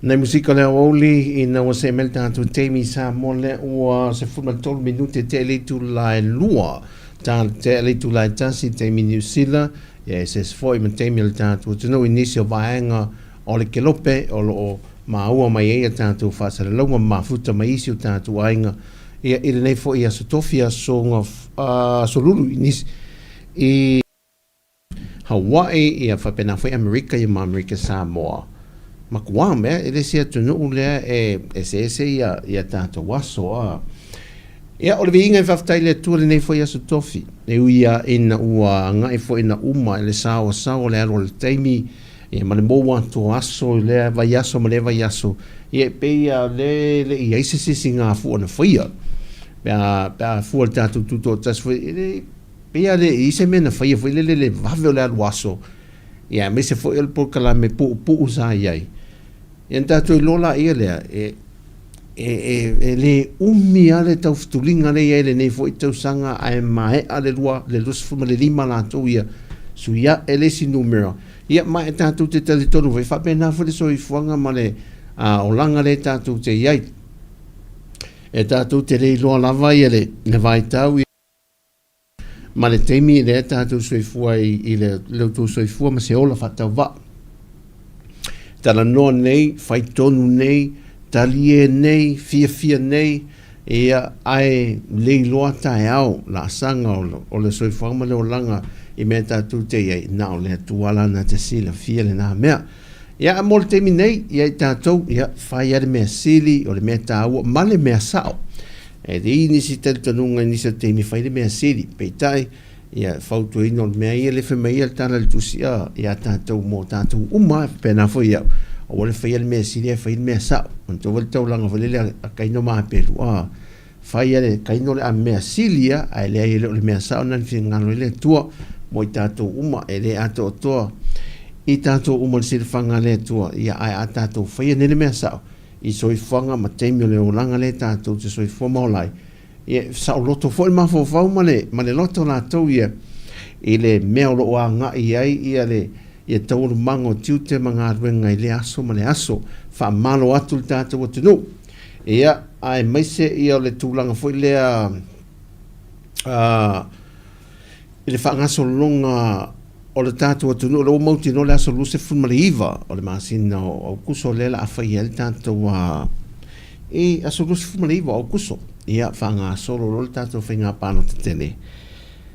Nei musika o le aoauli ina ua see mai le tatou taimi i Samoa lea ua 13 minute tea i le itula e lua ta tea i le itula e tasi i taimi Niu Sila ia e eseese foi ma taimi o le tatou atunuu i nisi o vaega o le kelope o lo o maua mai ai a tatou faasalalauga ma mafuta mai isi o tatou aiga ia i lenei foi aso tofi aso aso lulu i nisi i Hawaii, ia faapena foi Amerika ia ma Amerika Samoa. Ma Guam, e le isi atunuu lea e eseese ia, ia tatou aso. A. Ia, o le viiga e faafetai i le Atua lenei foi aso tofi. E ui lava ina ua agai foi ina uma i le saoasao o le alu o le taimi, ia ma le mou atu o aso i lea vaiaso ma lea vaiaso, ia e pei lava o lea e le i i ai se sisigafua na faia. Pe a, pe a fua i le tatou tutoatasi foi, e le, Pei lava le i se mea na faia foi lele le vave o le alu aso, ia aemaise foi o le polokalame puupuu sa i ai. Ia na tatou iloa laia lea, e, e, e, e le umi lava le taufutuliga lea i ai lenei foi tausaga ae maea le lua, le 25 latou ia, sui ae le isi numera. Ia ma e tatou te talitonu foi, faapena foi le soifuaga ma le a, olaga lea tatou te i ai. E tatou te le iloa lava ia le, le vaitau Ma le taimi lea tatou soifua ai i le le outou soifua ma se ola faatauvaa. Talanoa nei, fai tonu nei, talie nei, fiafia nei, ia, ae le iloa taeao, laasaga o le soifuaga ma le olaga i mea tatou te i ai, na o le Atua lana te silafia lena mea. Ia, a mo le taimi nei, ia i tatou, ia, fai lava le mea sili, o le mea taua ma le mea sao. E leai nisi talitonuga i nisi o taimi e fai le mea sili, peitai, ia, e fautuaina o le mea ia lea e fai mai ai le tala i le tusi a ia tatou mo tatou uma, e faapena foi ia au, aua le faia le mea sili ae fai le mea sao. Manatua foi le taulaga foi lele a Kaino ma Apelu, a fai a le Kaino le a mea sili ia, ae leai e le o le mea sao lena na finagalo ai le Atua mo i tatou uma, e le atoatoa i tatou uma le silafaga a le Atua, ia, ae a tatou faia nei le mea sao, i soifuaga ma taimi o le olaga lea tatou te soifua ma ola ai, ia e saoloto foi le mafaufau ma le, ma le loto latou ia i le mea o lo o agai i ai ia le, ia taualumaga o tiute ma galuega i lea aso ma le aso. Faamalo atu le tatou atunuu. Ia, aemaise ia o le tulaga foi lea, i le faagasologa o le tatou atunuu, o lea ua mautinoa le aso 29 o le masina o Aukuso lea o le a faia ai le tatou i aso 29 o Aukuso, ia faagasolo loa le tatou faiga palota tele.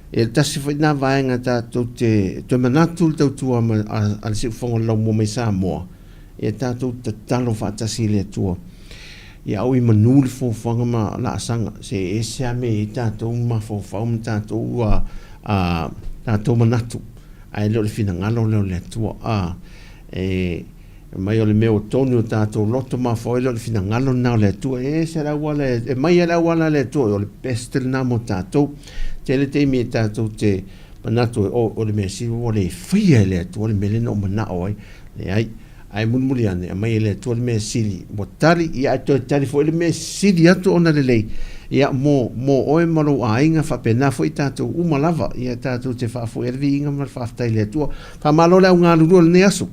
Ia le tasi foi lena vaega tatou te toe manatu le tautua a le Siufofoga o le Laumua mai Samoa, ia tatou tatalo faatasi i le Atua. Ia au i manu le fuafuaga ma laasaga, se e ese lava mea e i ai tatou mafaufau ma tatou, a, tatou manatu, ae le o le finagalo lea o le Atua. A, e mai o le mea ua tonu i o tatou loto mafaufau, e le o le finagalo lena o le Atua. E ese le auala, e mai lava le auala a le Atua, o le best lena mo tatou. Tele taimi e tatou te manatu ai, oh, o le mea sili ua le faia e le Atua le mea lea na ou manao ai. Leai. Ae mulimuli ane, aumai e le Atua le mea sili. Ua tali, ia ae toe tali foi le mea sili atu ona lelei, ia, mo, mo oe ma lou aiga, faapena foi tatou uma lava, ia tatou te faafoi ai le viiga ma le faafetai i le Atua. Faamalo le au galulue o lenei aso.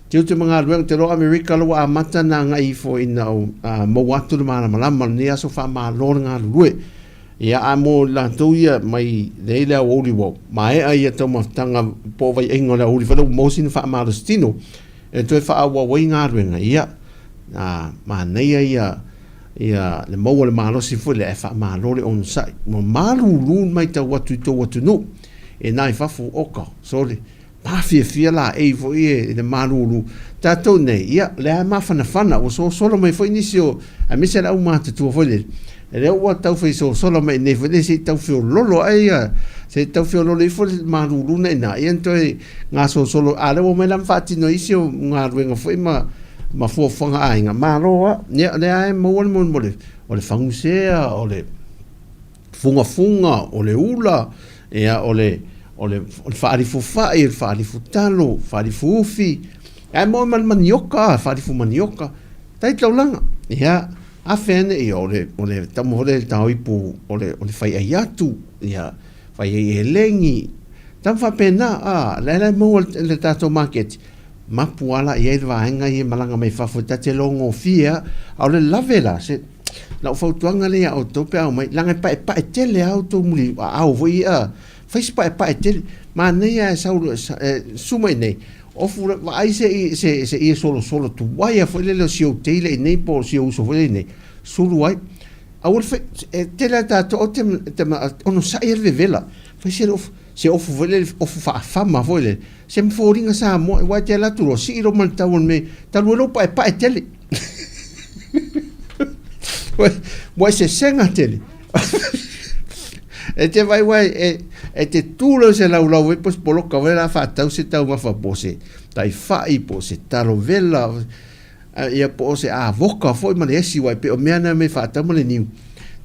Tiute ma galuega, ou te iloa o Amerika la ua amata ona agai ifo ina ua maua atu le malamalama o lenei aso, faamalo le galulue. Ia, a mo i latou ia mai nei le aoauli ua maea ia taumafataga po o vaiaiga o le aoauli foi lea ua maua sina faamalositino e toe faaauau ai galuega, ia, a manaia ia ia le maua o le malosi foi lea ae faamalo le onosai. Ua malulu le matau atu i tou atunuu e na i fafo, oka, sole, Mafiafia laei foi i le malulu. Tatou nei, ia, lea e mafanafana, ua sosolo mai foi nisi o, aemaise le aumatutua foi lele, lea ua tau fai sosolo mai nei foi lele se i tau feololo ae ia, se i tau feololo ifo le malulu na ina, ia na toe gasosolo, a lea ua omai la ma faatino isi o galuega foi ma, ma fuafuaga aiga, malo lava. Ia, lea e maua le molemole, o le fagusea, o le fugafuga, o le ula, ia, o le, o le, o le faalifufai, o le faalifutalo, faalifuufi, ae maua ma le manioka, faalifu manioka, tai taulaga. Ia, afe ane, ia, o le, o le tama foi lea le taoipu, o le, o le fai ai atu, ia, fai ai elegi, tama faapena, a, lea la e maua le tatou maketi, Mapu ala i ai le vaega ia e malaga mai fafo ta te logofie a, a o le lave la, se, lau fautuaga lea ia outou pe a omai, leaga e paepae tele a outou muli aao foi ia, a, fai se paepae tele, manaia e sau e susu mai i inei, ofu le, vaai se i, se, se ie solosolo tuai a foi lele o si ou teile i inei po o si ou uso foi lele i inei, sulu ai, aua le fai, e tele a tatou, ou te, te, onosai a le vevela, fai se ofu, se ofu foi lele, ofu faafama foi lele, Se ma foliga Samoa aua e te alu atu loa sii loa ma le tau o le mea talu ai lou paepae tele. Ua e sesega tele. E te vai ua e, e te tu leo se laulau ai po se poloka foi la faatau se taumafa po se taifai po se talo vela ia po o se avoka foi ma le esi uae pei o mea na mea faatau ma le niu.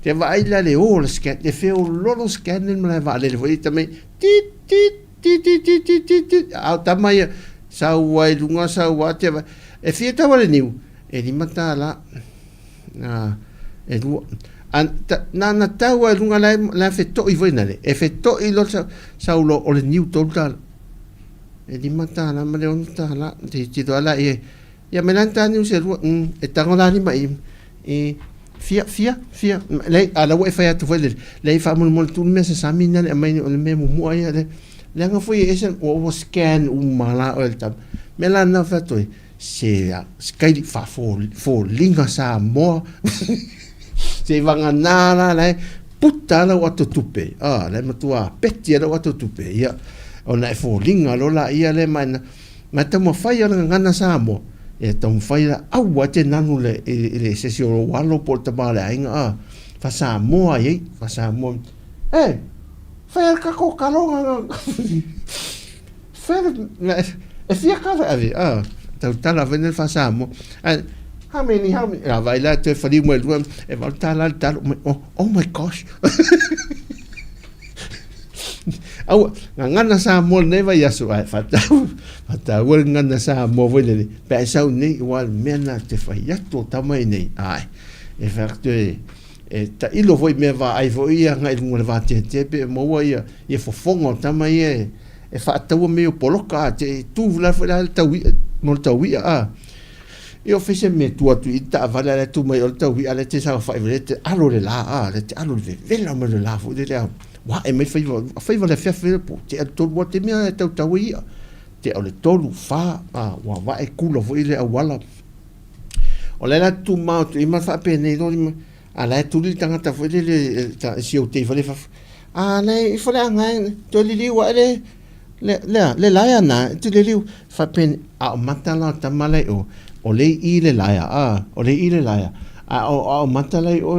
Te vaai la le o le scan, le feololo scan ma le vaalele foi ta mai tit tit Ti ti ti ti ti ti a o tama ia sau ai lunga sau a te e fia taua le niu e $5 a e lua a ta, na na tau ai lunga la la feto'i foi na le e feto'i lo sau, sau lo o le niu $3 e $5 ma le $6 te ti lo ala ia ia me lan ta niu se lua e tango la lima i e fia fia fia le a la ua e fai atu foi le le faamolemole tuu le mea sasami na le aumai o le mea muamua ia le leaga foi e ese ua ua scan uma la oe le tama mea la na fai atu ai se se kaili faafoliga Samoa se vagana la la e puta lau ato tupe a le matua peti lau ato tupe ia ona e foliga lo la ia le mai Ma e taumafai ana gagana Samoa, e taumafai la aua e te nanu le, i le se isi o lou alo po o le tama o le aiga, a, fa-Samoa ai ai, fa-Samoa, e, fai a le kako kaloga, fai le, e fia kalo e ave, a, tautala foi le fa-Samoa, ae, how many, how many, a vaai la toe whariu mai lua, e $8 le talo, oh, oh my gosh. Aua, gagana Samoa lenei vaiaso, ae faataua, faataua le gagana Samoa foi lele, pe a e sau nei, ua le mea na te fai atu o tama i nei, ae, e fai atu e, e tailo foi mea vaai foi ia agai i luga o le vateatea pe maua ia, ia fofoga o tama ia e, e faataua mea o poloka, a te tu la foi la le tau i'a, mo le tau i'a, a. Ia o fai se mea tu atu i taavale a le tu mai o le tau i'a le te saofai le te alo le la, a, le te alo le vevela mai le la foi lele a. Ua ae mai faiva, faiva le afiafi po te a tolu a te mea e tautau ai ia. Te o le tolu, whā, a, ua vae kula foi le auala. O le la tu mao tu ima whaapenei lo lima, a la e tuli le tangata foi le le, ta, si au te fale faf. A la e fale anga e, to lili ua e le, le, le, le laia na, tu lili whaapene, a o mata la tama lai o, o le i le laia, a, o le i le laia. A o, a o mata lai o,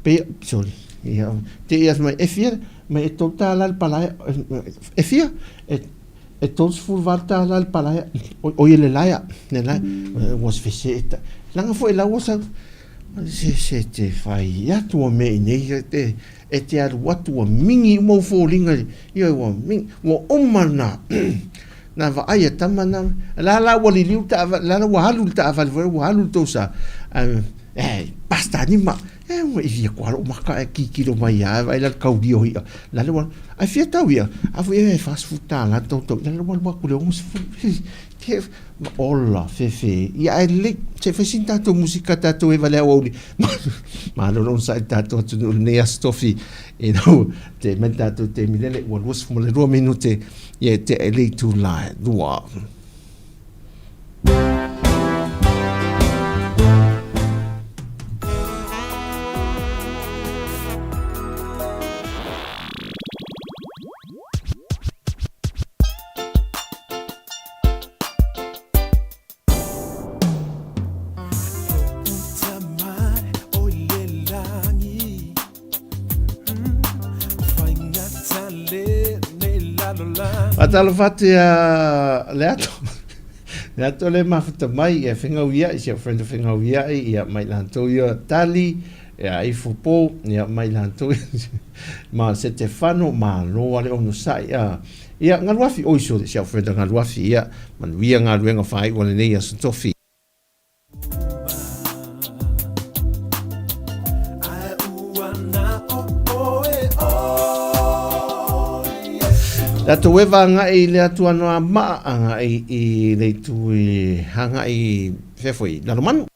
pe, sorry. Ia, te ia mai, e fia, mai e $3 le palaea, e fia, e, e $38 le palaea, o, o ia le laea, le laea, ua se fese e ta, langa foi lau o sau, se, se te whai atu o mea i nei, te, e te alu atu ua mingi uma u fōlinga, ia ua mingi, ua oma nā, nā vaai a tama nā, la la ua liliu ta, la la ua alu le taavale foi, ua alu le tou sa, e, basta ni ma, E ua i fia koa lou maka e kikilo mai ia, e vai la le kaulia o ia. La le ua, ai fia tau ia, a fui e $40 tau tau, la le ua lua aku le 60. Te, ola, fefe, ia e le, se fai sin tātou musika tātou e vale au auli. Malo lon sa i tātou atu nu nei aso tofi, e nau, te mai tātou te milele, ua 22 minute, ia te e lei tū la, lua. Faatalofa atu ia Leato. Leato le mafuta mai ia Whengauia'i, si au friend o Whengauia'i, ia mai lantou ia Tali, ia Ifopo, ia mai lantou ma Setefano, malo ale onosai a. Ia Ngaluafi, oi sorry, si au friend a Ngaluafi, ia manuia galuega faaiu o lenei aso tofi. Tatou eva agai i le atu Anoamaa agai i le itu i agai i fea foi Lalomanu.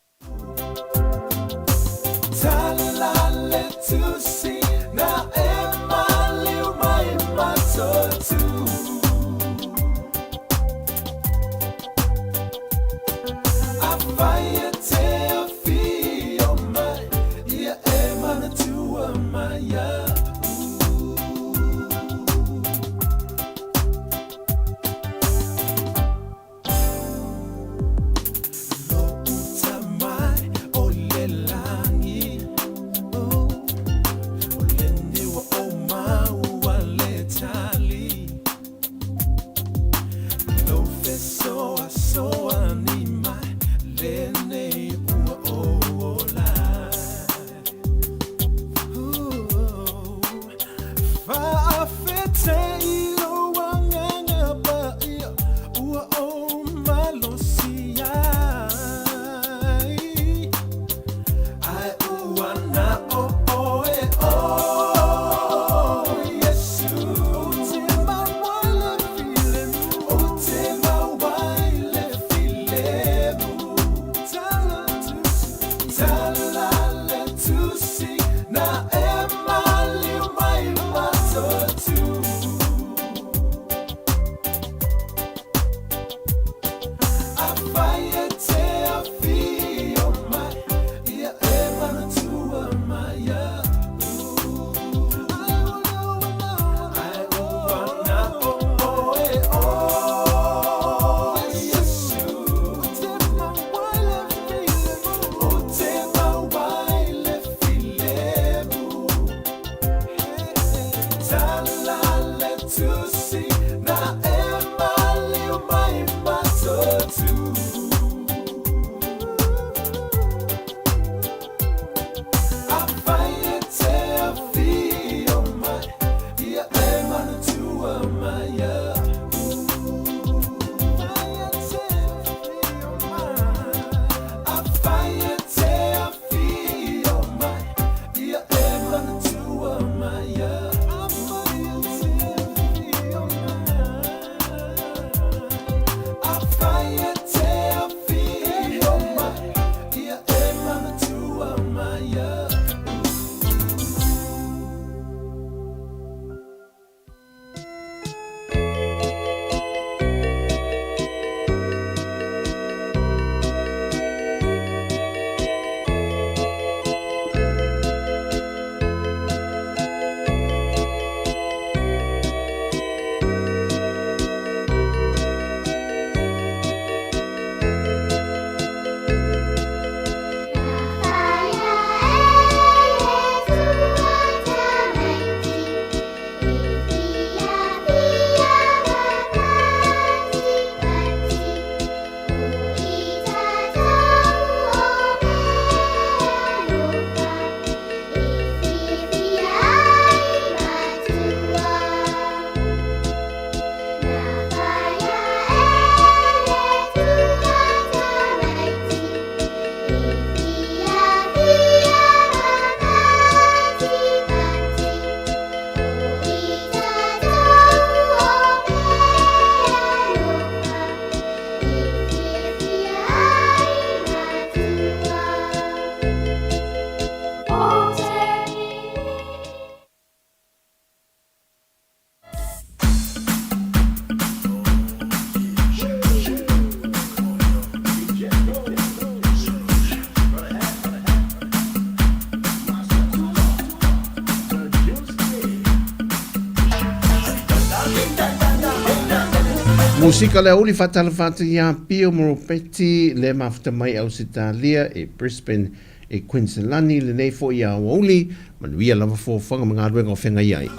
Musika le aoauli faatalofa atu iā Pio ma Ropeti le mafuta mai Ausetalia e Brisbane e Queensland lenei foi aoauli manuia lava foafoaga ma galuega o feagai ai.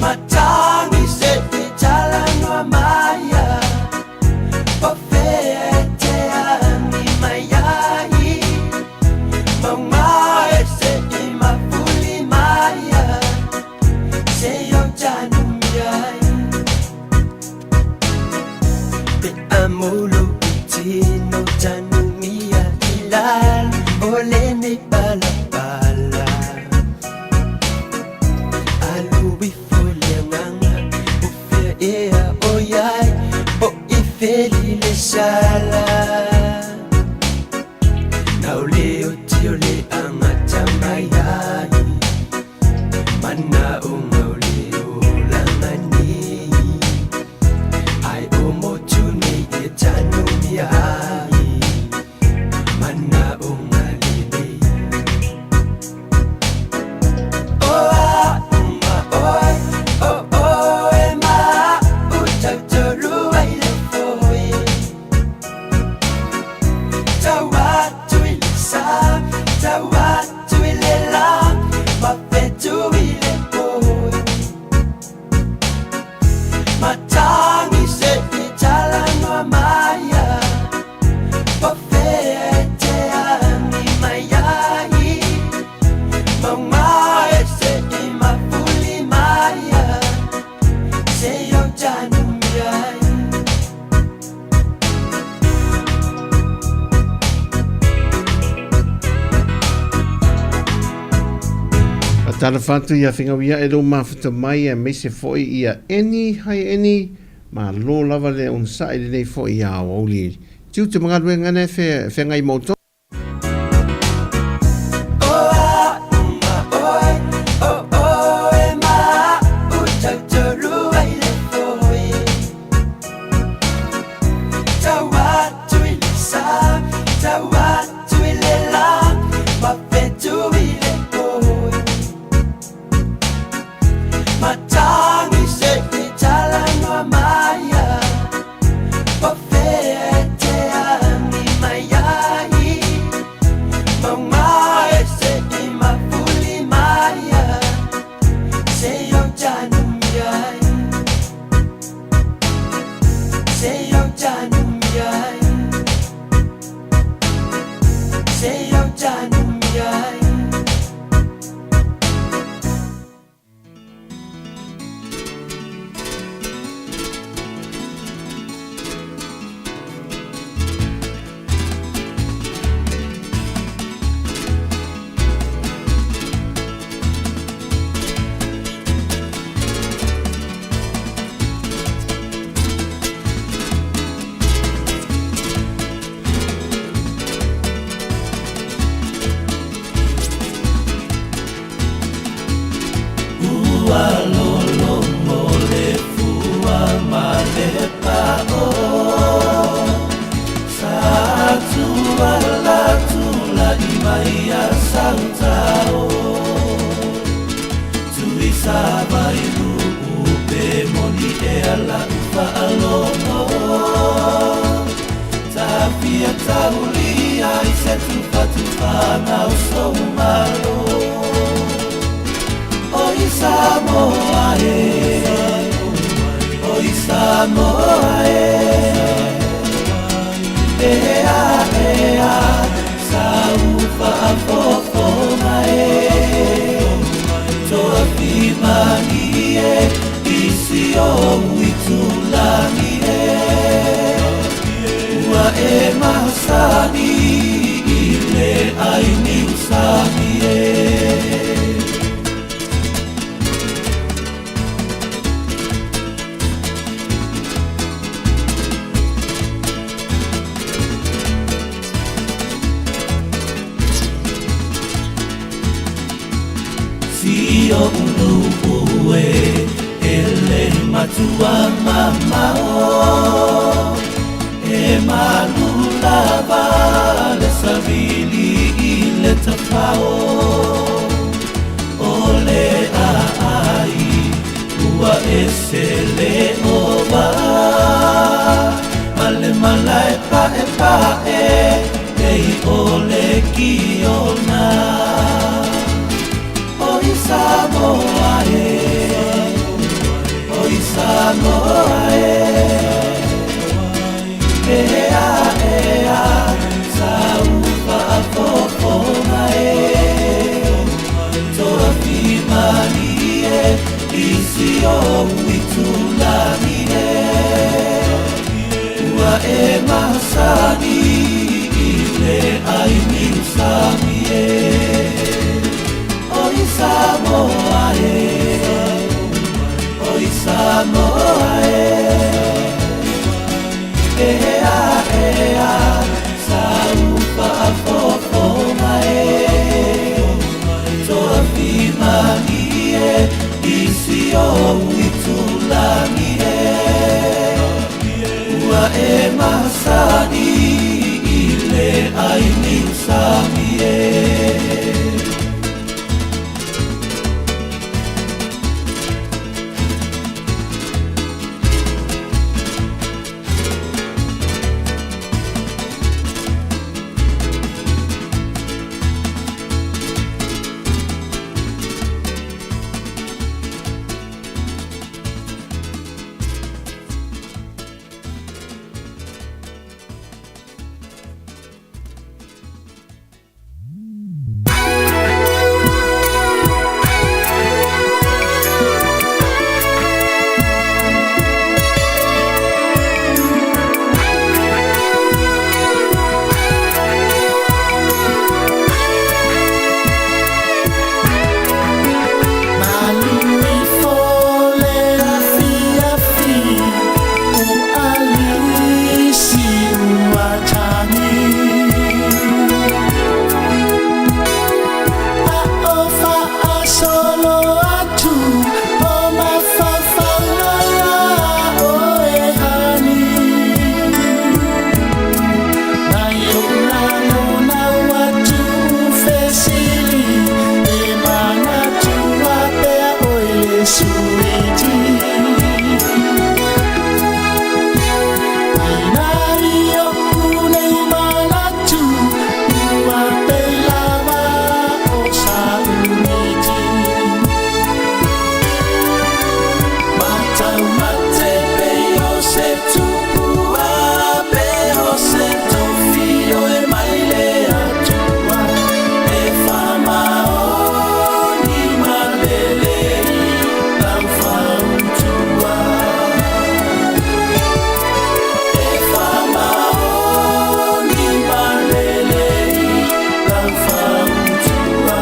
Matagi se te tala Faatalofa atu ia Fegauiaʻe lou mafuta mai aemaise foi ia Eni. Hi Eni, malo lava le onosai i lenei foi aoauli. Tiute ma galuega na e feagai ma outou. suiti. Ina i oʻu nei manatu ua pei lava o saumiti. Mataumate pei o se tupua pe o se tofi oe mai le Atua e faamaoni ma lelei lau fautua. E faamaoni ma lelei lau fautua.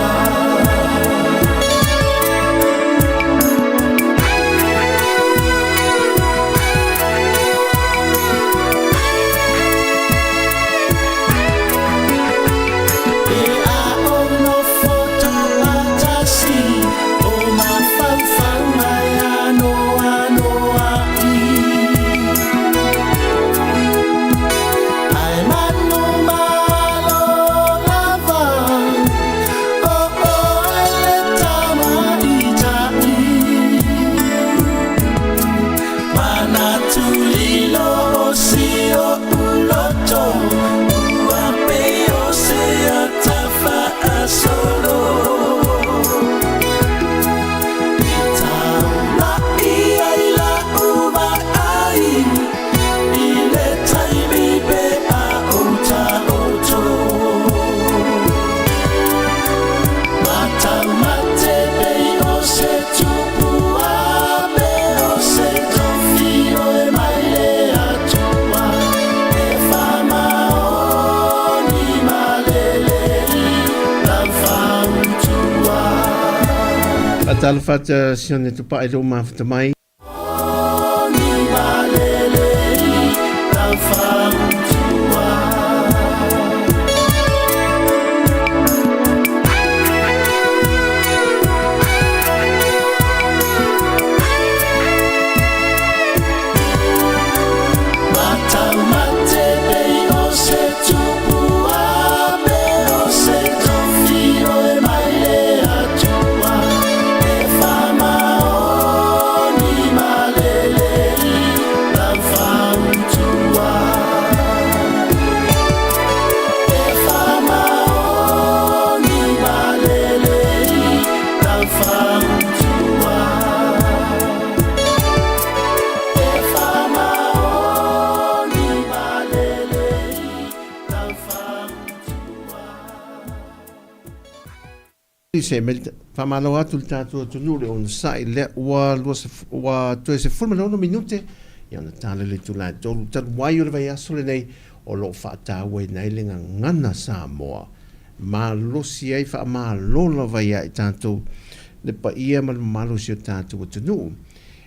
E a ou nofo toatasi o mafaufau mai anoanoai. Ae manumalo lava o oe le tamaitai. Manatu lilo o si oʻu loto ua pei o se ata faasolo. I taulaʻi ai laʻu vaai i le taimi pe a ou taoto. Mataumate pei o se tupua pe o se tofi oe mai le Atua e faamaoni ma lelei lau fautua. Faatalofa atu Sione Tupai lou mafuta mai. Oni ma lelei lau fautua. Mataumate pei o se tupua pe o se tofi oe mai le Atua e faamaoni ma lelei lau fautua. E faamaoni ma lelei lau fautua. E faamaoni ma lelei lau fautua. Se mea faamalo atu le tatou atunuu le onosai lea ua lua ua toe 16 minute ia ona tala le itula e tolu talu ai o le vaiaso lenei o lo o faatauaina ai le gagana Samoa malosi ai faamalo lava ia i tatou le paia ma le mamalu o si o tatou atunuu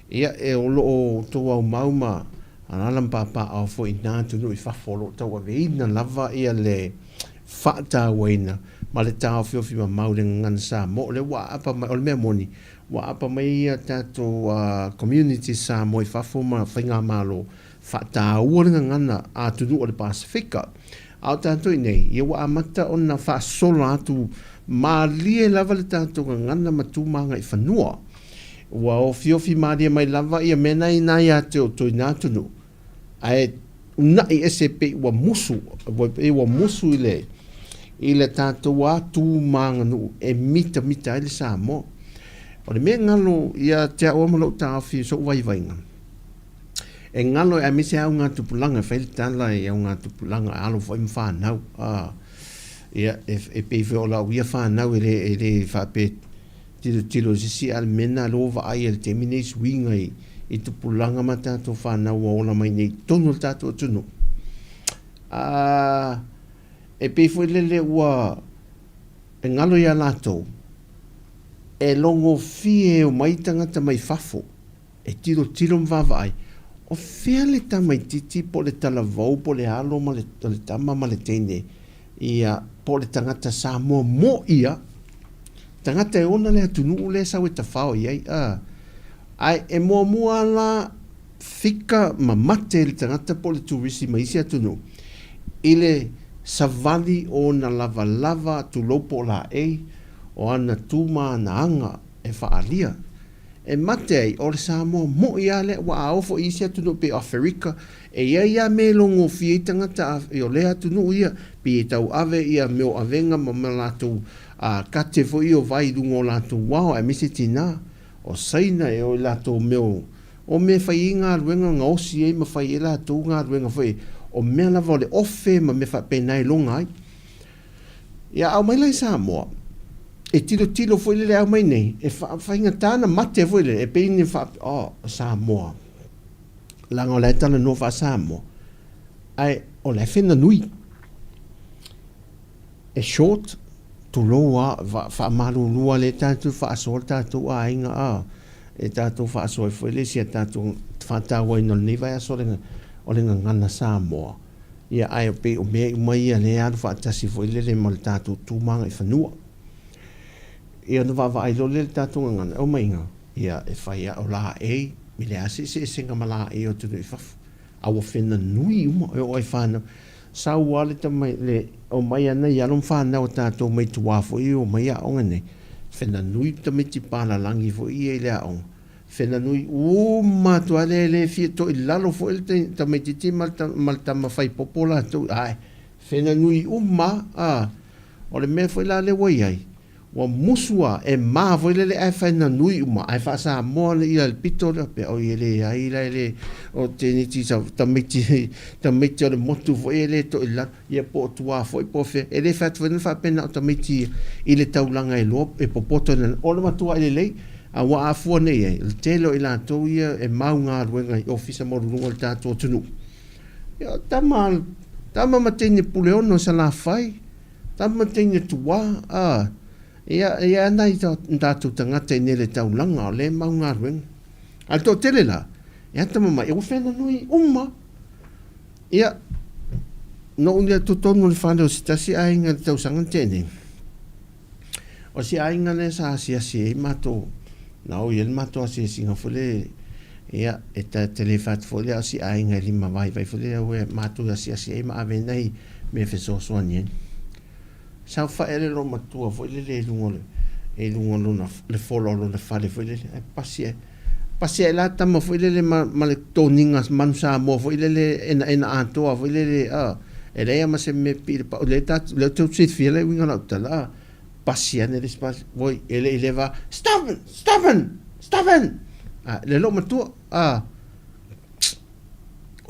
ia e o lo o outou aumau ma alaala ma papaaao foi i na atunuu i fafo o lo o tauaveina lava ia le faatauaina ma le taofiofi mamau i le gagana Samoa. O lea ua aapa mai, o le mea moni, ua aapa mai ia tatou community Samoa i fafo ma faigamalo faataua le gagana a atunuu o le Pasefika. A o tatou i nei, ia ua amata ona faasola atu malie lava le tatou gagana ma tu ma agaifanua. Ua ofiofi malie mai lava ia mea na ina ia te outou i na atunuu, ae unaʻi ese pei ua musu, pei ua musu i le i le tatou a tu ma aganuu e mitamita ai le Samoa. O le mea galo ia te au ma lou taofi i soʻu vaivaiga, e galo e aemaise augatupulaga, e fai le tala i augatupulaga, alo foi ma fanau, a, ia, e pei foi o lau ia fanau e le, e le faapea tilotilo i se isi, a o le mea lena lea ua vaai ai i le taimi nei, suiga i tupulaga ma tatou fanau ua ola mai nei i totonu o le tatou atunuu. A, e pei foi lele ua e galo iā latou, e logofie e omai tagata mai fafo e tilotilo ma vaavaai, o fea le tamaitiiti po o le talavou po o le alo ma le, o le tama ma le teine, ia, po o le tagata Samoa mo ia, tagata e ona le atunuu lea e sau e tafao i ai, a. Ae e muamua la fika ma mate le tagata po o le turisi mai isi atunuu i le savali o ona lavalava tulou po o laei o ana tu ma ana aga e faaalia. E mate ai, o le Samoa moʻi lava lea, aua a oo foi i isi atunuu pei o Aferika, e i ai lava mea e logofie ai tagata o lea atunuu ia, pei e tauave ia mea o avega ma ma latou kate foi ia o vai i luga o latou ao, aemaise tina. O Saina e o i latou mea o, o mea e fai ai galuega, gaosi ai ma fai ai latou galuega foi, o mea lava o le ofe ma mea faapena e loga ai. Ia ao mai la i Samoa, e tilotilo foi lele ao mai nei, e faigata na mate foi lele, e pei ni fa, oh, Samoa. Leaga o la e talanoa faa-Samoa, ae o la e fena nui. E short, tulou a, faamalulu a le tatou faasoa le tatou aiga a, e tatou faasoa ai foi le isi a tatou faatauaina o lenei vaiaso o le gagana Samoa. Ia, ae pei o mea uma ia lea e alu faatasi foi lele ma le tatou tu ma agaifanua. Ia ona vaavaai loa lea i le tatou gagana, e omai ia, e fai a o laei, e leai lava se eseesega ma laei o atunuu i fafo. A ua fena nui uma, e oo lava i fanau. Sau lava le tama, le omai lava nai alo ma fanau a tatou mai tua foi e omai aoga nei, fena nui tamaiti palalagi foi ia i le aoga. Fena nui uma atu lava lea e le fia toi lalo foi le tamaititi ma le tama fai popo latou ae fena nui uma a o le mea foi la lea ua i ai ua musu a e ma foi lele ae fena nui uma ae faa-Samoa le ia le pito lea pe oi e leai la e le o teniti sa tamaiti tamaiti o le motu foi e le toi lalo ia po o tua foi po o fea e le fai atu foi na faapena o tamaiti i le taulaga e loa e popoto ina o le matua i lelei a ua afua nei ai le tele o i latou ia e mau galuega i ofisa maualuluga o le tatou atunuu ia tama tama ma teine Puleono i Salafai tama ma teine tua a ia ia ana i tatou tagata i nei le taulaga o lea e mau galuega a le toatele la e atamamai ua fena nui uma. Ia, na ou lea totonu o le fale o se tasi aiga i le tausaga na tea nei. O se aiga lea sa asiasi ai matou, na o i ai le matou asiasiga foi lea, ia, e ta te le fai atu foi lea o se aiga e lima vaivai foi lea ua matou asiasi ai ma ave nai mea fesoasoani ai. Saofai le loomatua foi lele i luga o le, i luga o lona, le fola o lona fale foi lele, ae pasi ae, pasi ae la tama foi lele ma, ma le toniga manu Samoa foi lele enaena atoa foi lele, a, e leai lava ma se mea pii le pau, lea ta, lea tou te silafia le uiga o lau tala, a, pasi ane le isi pasi, oi, e le i leva, stop it, stop it, stop it, a, le loomatua, a,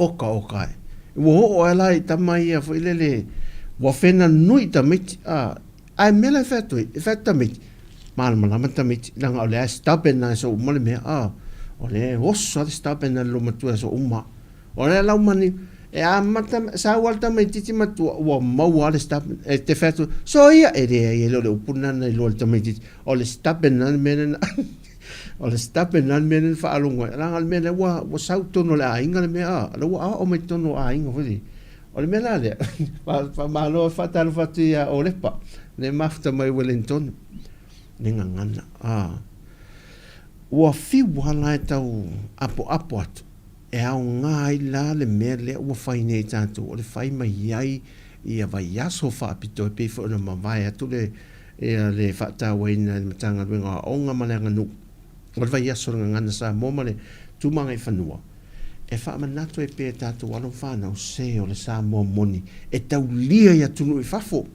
Oka oka e. Ua oo ae la i tama ia foi lele ua fena nui tamaiti a ae mea la e fai atu ai, e fai atu tamaiti, malamalama tamaiti leaga o lea e stubborn lava e so uma le mea a o lea e oso lava le stubborn a le loomatua e so uma. O lea lau mani e amata sau lava le tamaititi matua ua maua lava le stubborn e te fai atu soia e leai e le o le upu lena na iloa e le tamaititi o le stubborn lava le mea lena. O le stubborn la le mea lea na faalogo ai, leaga o le mea lea ua, ua sau i totonu o le aiga le mea, a, o lea ua aoao mai totonu o aiga foi lea. O le mea la lea, faamalo e faatalofa atu ia Olepa, le mafuta mai Wellington, le gagana, a. Ua fiu lava la e tau apoapo atu, e aoga ai la le mea lea ua fai nei e tatou, o le fai mai ai ia vaiaso faapitoa e pei foi ona mavae atu le Ia le faatauaina e le Matagaluega o Aoga ma le Aganuu o le Vaiaso o le Gagana Samoa ma le Tumagaifanua, e faamanatu ai pea e tatou alo ma fanau se o le Samoa moni e taulia i atunuu i fafo.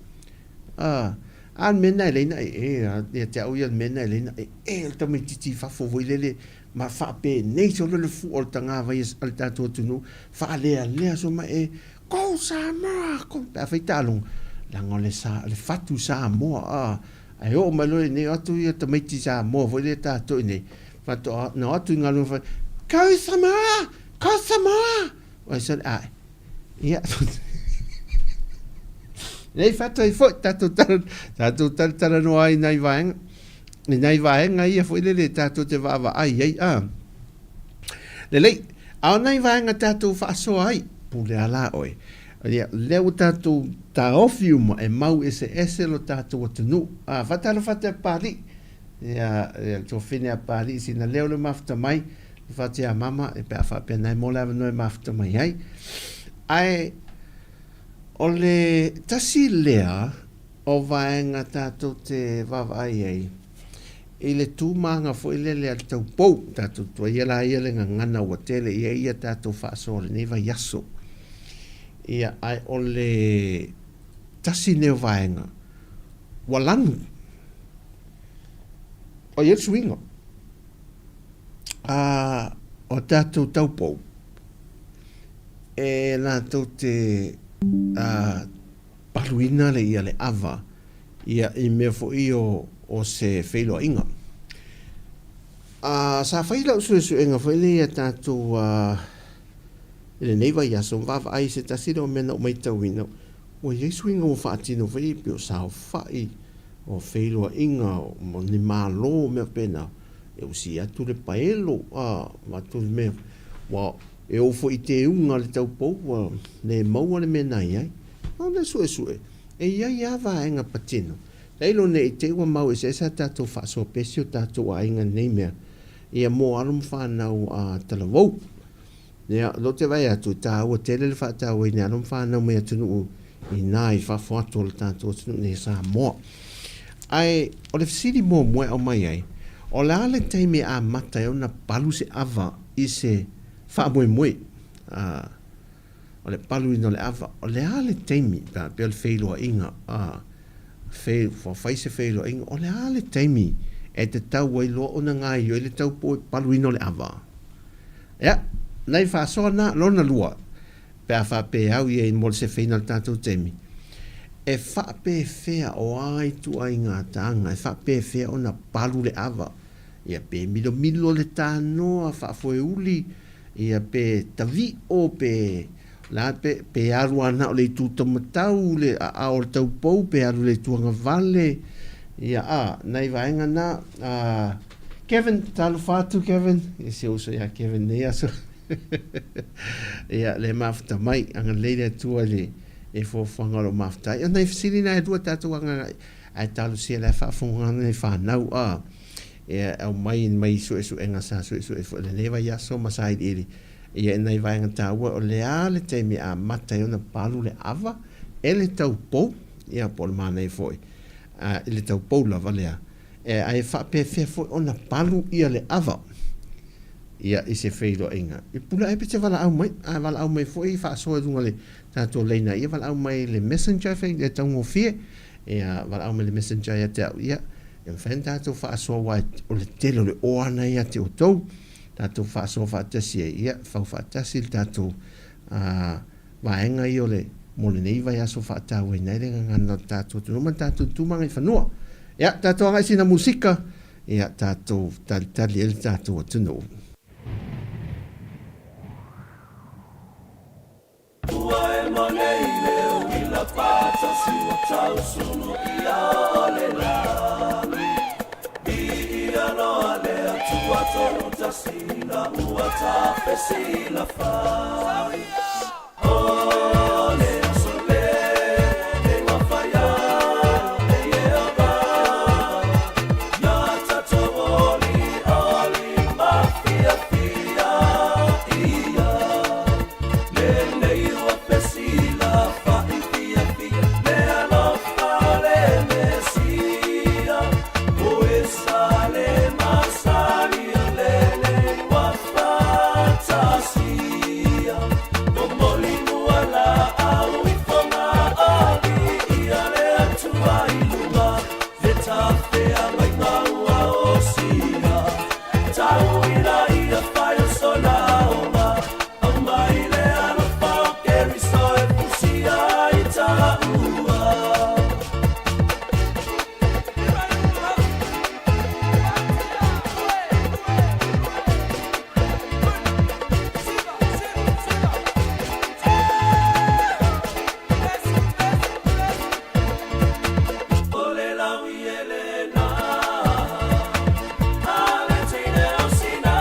A, a le mea lena e leai na ee, a, ia te au ia le mea lena e leai na ee o le tamaititi i fafo foi lele ma faapenei solo le fua o le tagavai a le tatou atunuu, faalealea solo ma e Go Samoa! Go! Pe a fai taaloga, leaga o le, sa, le fatu Samoa, a. Ae oo mai loa i nei, o atu ia tamaiti Samoa foi lea tatou i nei, faatoa na o atu i galuega fai, Go Samoa! Go Samoa! Ai sole, ae. Ia. Nei fatu ai foi, tatou tala, tatou talatalanoa ai nai vaega, i nai vaega ia foi lele tatou te vaavaai ai, a. Lelei, a o nai vaega tatou faasoa ai, pule a la oe. Ia, lea ua tatou taofi uma e mau eseese lo tatou atunuu. A, faatalofa atu ia Papalii, ia, ia le tuafafine a Papalii sina leo le mafuta mai, alofa atu ia mama, e pe a faapea na e mo le avanoa e mafuta mai ai. Ae, o le tasi lea o vaega tatou te vaavaai ai, i le tumaga foi lele a le taupou, tatou tuaia laia le gagana ua tele i ai a tatou faasoa i lenei vaiaso. Ia, ae o le tasi lenei o vaega ua lanu. Ua i ai le suiga a o tatou taupou e latou te a, paluina le ia le ava ia i mea foi o, o se feiloaiga. A, sa fai lau suesuega foi lea ia tatou a, i lenei vaiaso, vaavaai i se tasi lea o mea na ou matauina, ua i ai suiga ua faatino foi e pei o saofai, o feiloaiga, o ni malo, mea faapena, e usi atu le paelo, a, avatu le mea, ua e oo foi i teuga a le taupou ua le maua le mea na i ai. O le suesue, e i ai lava vaega patino. Tailo ne i te i ua mau eseese a tatou faasoa pesi o tatou aiga i lenei mea, ia mo alo ma fanau a talavou. Ia, o lea ou te vaai atu, e taua tele le faatauaina e alo ma fanau mai atunuu ina i fafo atu o le tatou atunuu nei o Samoa. Ae o le fesili muamua e aumai ai, o le a le taimi e amata ai ona palu se ava i se faamoemoe? A, o le paluina o le ava, o le a le taimi, pe a pei o le feiloaiga, a, fe, fai se feiloaiga, o le a le taimi e tatau ai loa ona gaoioi le taupou e paluina o le ava? Ia, nai faasoa na, lona lua, pe a faapea au ia i mo le sefeina o le tatou taimi, e faapefea o a ituaiga taga, e faapefea ona palu le ava, ia pe milomilo le tanoa, faafoeuli, ia pe tavi'o, pe la pe, pe alu lava na o le itu taumatau, le aao o le taupou, pe alu i le itu agavale, ia a, nai vaega na, a, Kevin, talofa atu Kevin, i si ou uso ia Kevin nei aso. Ia, le mafuta mai, agalelei le Atua i le e fuafuaga o lo mafuta ai. O nai fesili na e lua tatou agaga, ae talosia la e faafofoga nei whanau, a, e aumai mai suesuega sa suesue foi lenei vaiaso ma sailiili, ia i nai vaega taua o le a le taimi e amata ai ona palu le ava e le taupou, ia po o le manaia foi, a, i le taupou lava lea, E, ae faapefea foi ona palu ia le ava ia i se feiloaiga. I pule ai pe te valaau mai, a valaau mai foi faasoa i luga le tatou laina ia valaau mai le messenger fe le taugofie, ia valaau mai le messenger ia te au ia, e mafai ona tatou faasoa aua o le tele o le oana ia te outou, tatou faasoa faatasi ai, ia fau faatasi le tatou a, vaega ia o le mo lenei vaiaso faatauaina ai le gagana o le tatou atunuu ma le tatou tumagaifanua. Ia, tatou agai sina musika, ia tatou talitali ai le tatou atunuu. Ua ema nei le uila patasi ua tausunu ia o le lagi. Viia loa le Atua tonu tasi ina ua tafesilafai. O le aso le e ua faia e Ieova, ia tatou olioli ma fiafia ia. Lenei ua fesilafai fiafia le alofa o le Mesia. O e sa le masani o lenei ua fatasia. Momoli mua laau i Fogaoli ia le Atua i luga, le tafeagaiga ua osia. Tauina ia fai o sona aoga, aumai le alofa o Keriso e fusia ai taua. O le laui e lena, a le teine o Sina.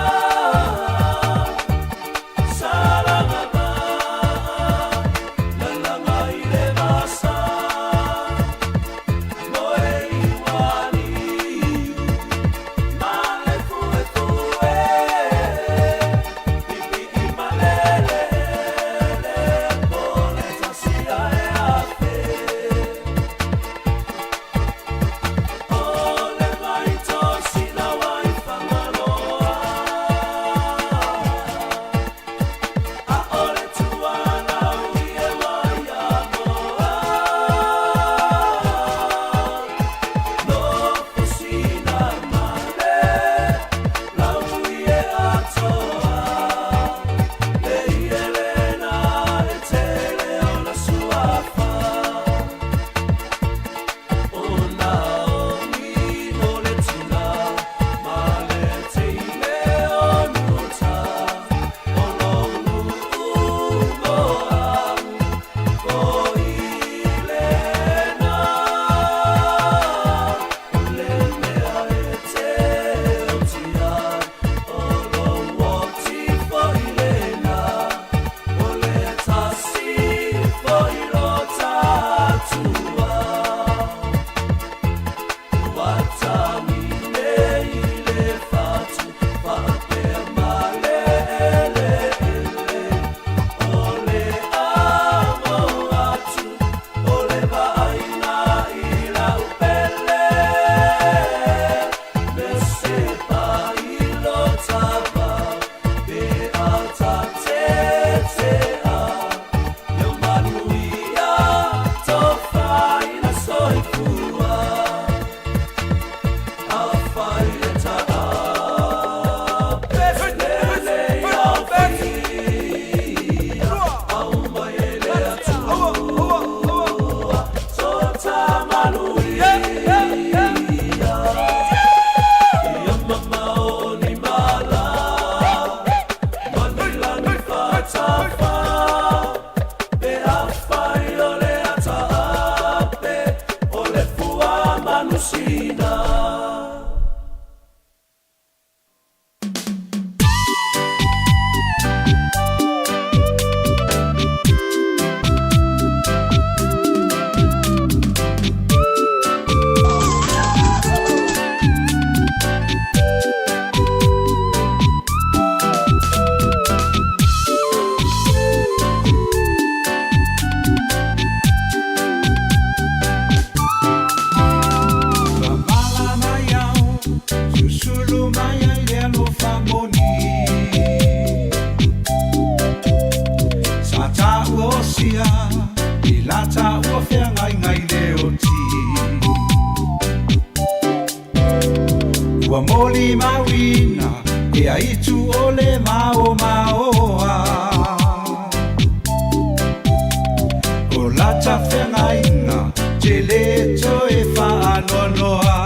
Ia itu o le mao maoa. O lata whengainga te le toe whaanoanoa.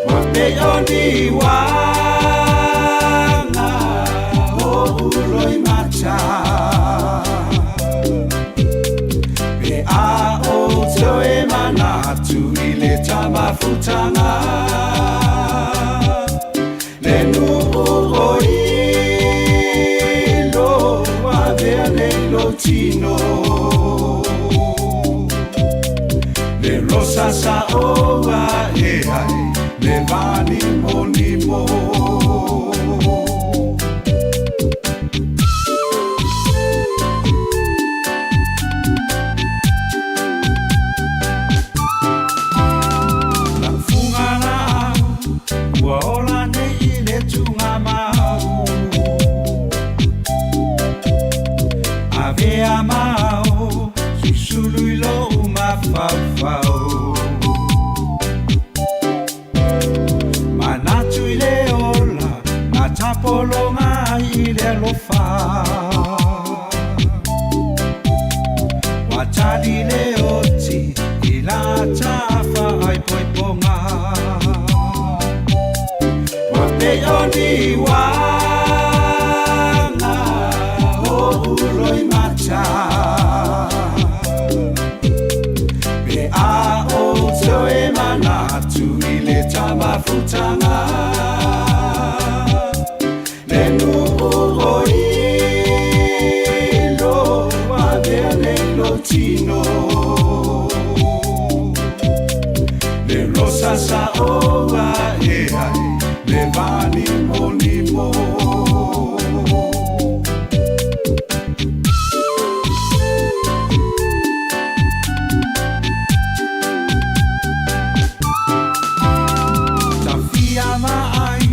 Wa pe o ni wanga o uloi mata. Pe a o toe manatu i le tamafutanga. Le nuu o ilo avea nei lo tino. Le rosa sa oa e ai le vani monimo. Lau funga la au, ua ola nei i le tunga mau. Avea mau, susulu i lou mafaufau. Manatu i le ola, na tapolonga i le alofa. Wa tali le oti, i la tafa ai poiponga. Wa pe o ni wanga o uloi mata. Pe a o toe manatu i le tamafutanga. Le nuu o ilo avea nei lo tino. Le rosa sa oa e ai le vani monimo. Tawhia maai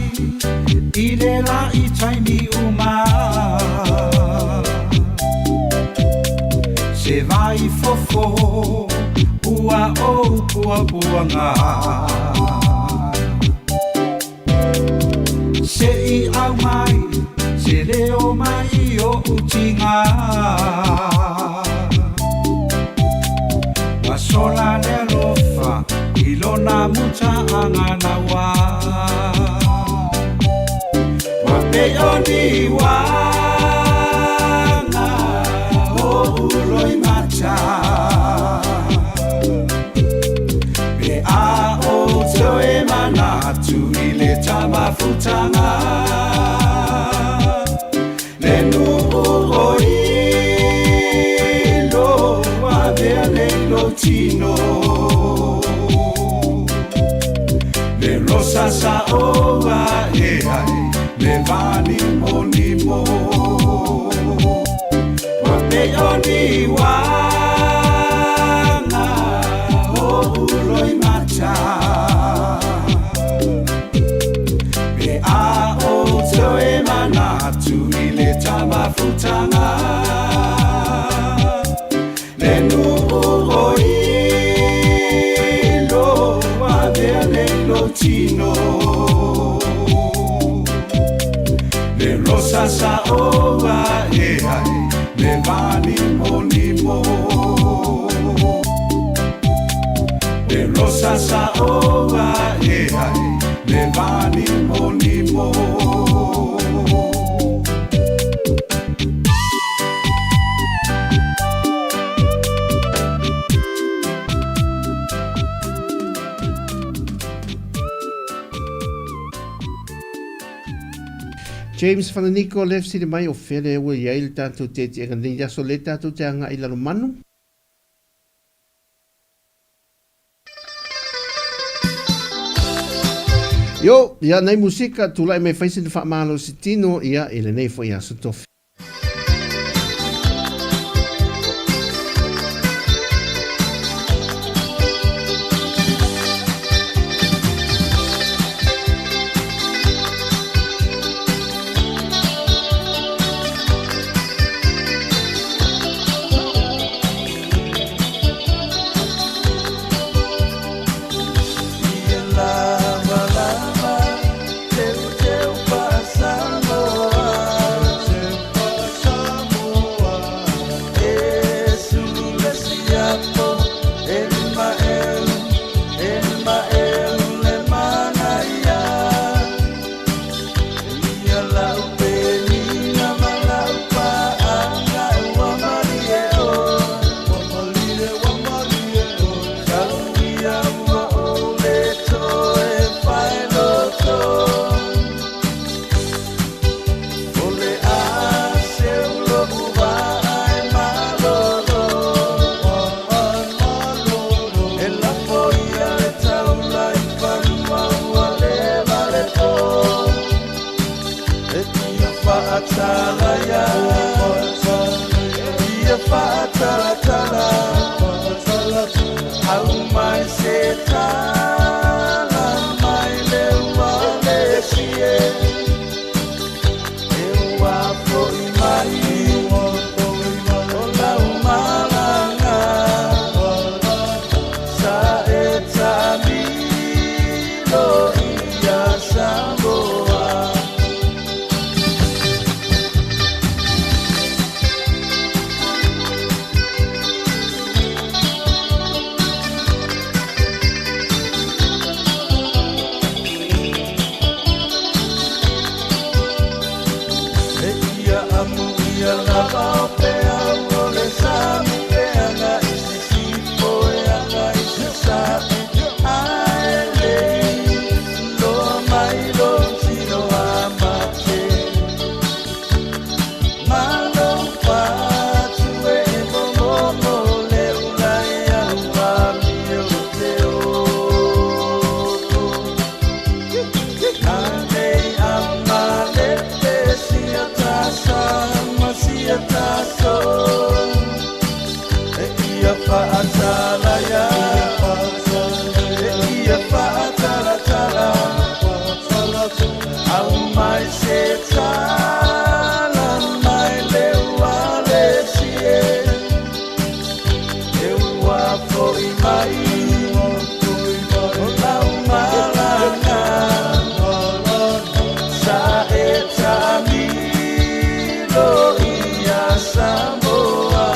i le la i taimi uma. Se vai fofo ua o pua puanga. Se i au mai, se leo mai i o utinga. Wa sola le alofa i lona muta anga wa. Wa pe o ni wanga o uloi mata. Pe a o toe manatu i le tamafutanga. Le nuu o ilo avea nei lo tino. Le rosa sa oa e ai le vani monimo. Wa pe o ni wanga o uloi mata. Pe a o toe manatu i le tamafutanga. Le nuu o ilo avea nei lo tino. Le rosa sa oa e ai le vani monimo. Le rosa sa oa e ai le vani monimo. James Fananiko le fesili mai o fea le ua i ai le tatou tietiega nei aso le tatou te agai i Lalomanu. Yo, ia nei musika tulai mai fai sina faamalosi tino ia i lenei foi aso tofi. Ia lava lava fa'atalaya Ia fa'atalatala Au mai se tala mai le ua le sie E ua fo'i mai O lau malaga Sa e ta'amilo ia Samoa. E ia amu ia lava o peau o le sami pe aga i sisifo e aga i sasae Ae lei loa mai lou tino a mate Malo fatu e momomo le ula e au amio te oko Anei amalepe sia tasa ma sia taso E ia fa'atalaya E ia fa'atalatala Au mai se tala mai le ua le sie E ua fo'i mai O lau malaga Sa e ta'amilo ia Samoa.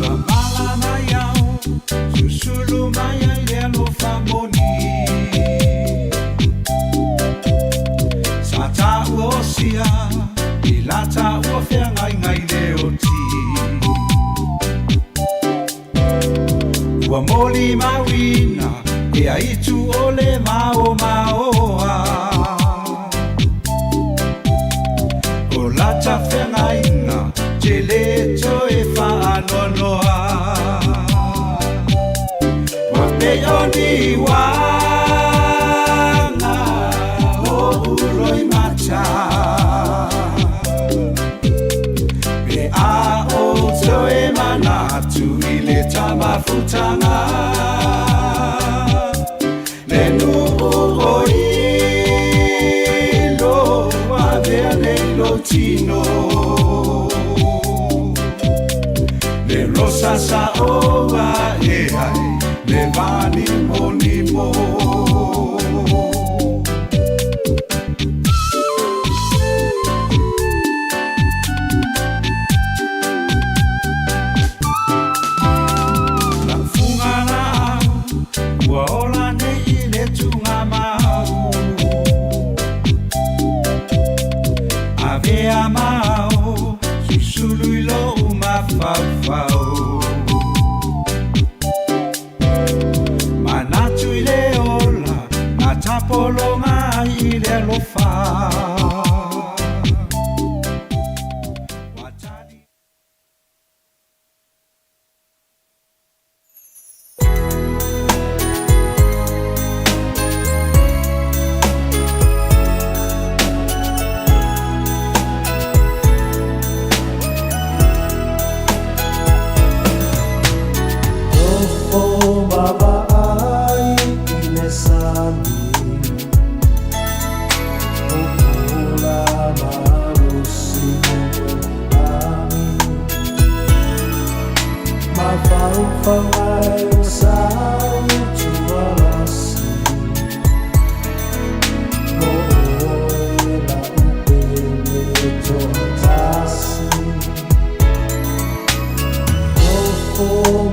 Mamala mai au, susulu mai ai le alofa moni. Sa tāua o sia, i la tāua feagai ngai le oti. Ua moli mauina, e aitu o le mao maoa. O lata feagaiga, te le toe faanoanoa. Ua pei o ni uaga o uloi mata. Pe a o toe manatu i le tamafutaga. Le nuu o ilo avea nei lo tino. Le rosa sa oa e ai, le vani monimo. Lau fuga la au, ua ola nei i le tugamau. Avea mao, susulu i lou mafaufau. Manatu i le ola, na tapologa ai i le alofa. Nofo ma vaai i le sami Pupula malosi lagi Mafaufau ai o sau tuala.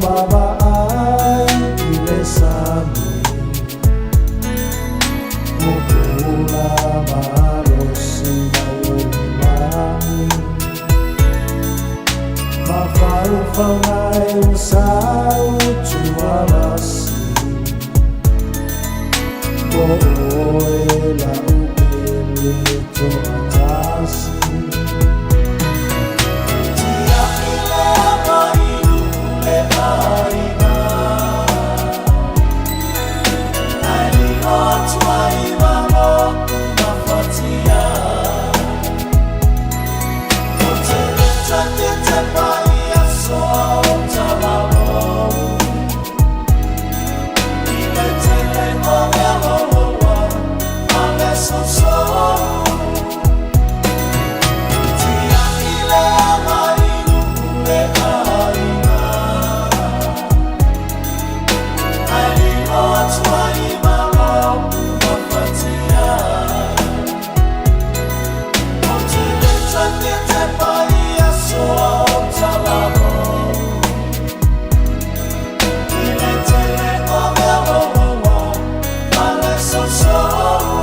Mavaai i le sami Pupula malosi mai o le lagi Mafaufaungai o sau tualasi Ko oe la upele toatasi Tia'i le againu le aiga Ae lilo atu ai ma lo'u mafatia Ou te le toe fia tepa i aso o talalou I le tele o le aloloa ma le sousou Tia'i le againu le aiga Ae lilo atu ai ma lo'u mafatia Ou te le toe fia tepa i aso o talalou I le tele o le aloloa ma le sousou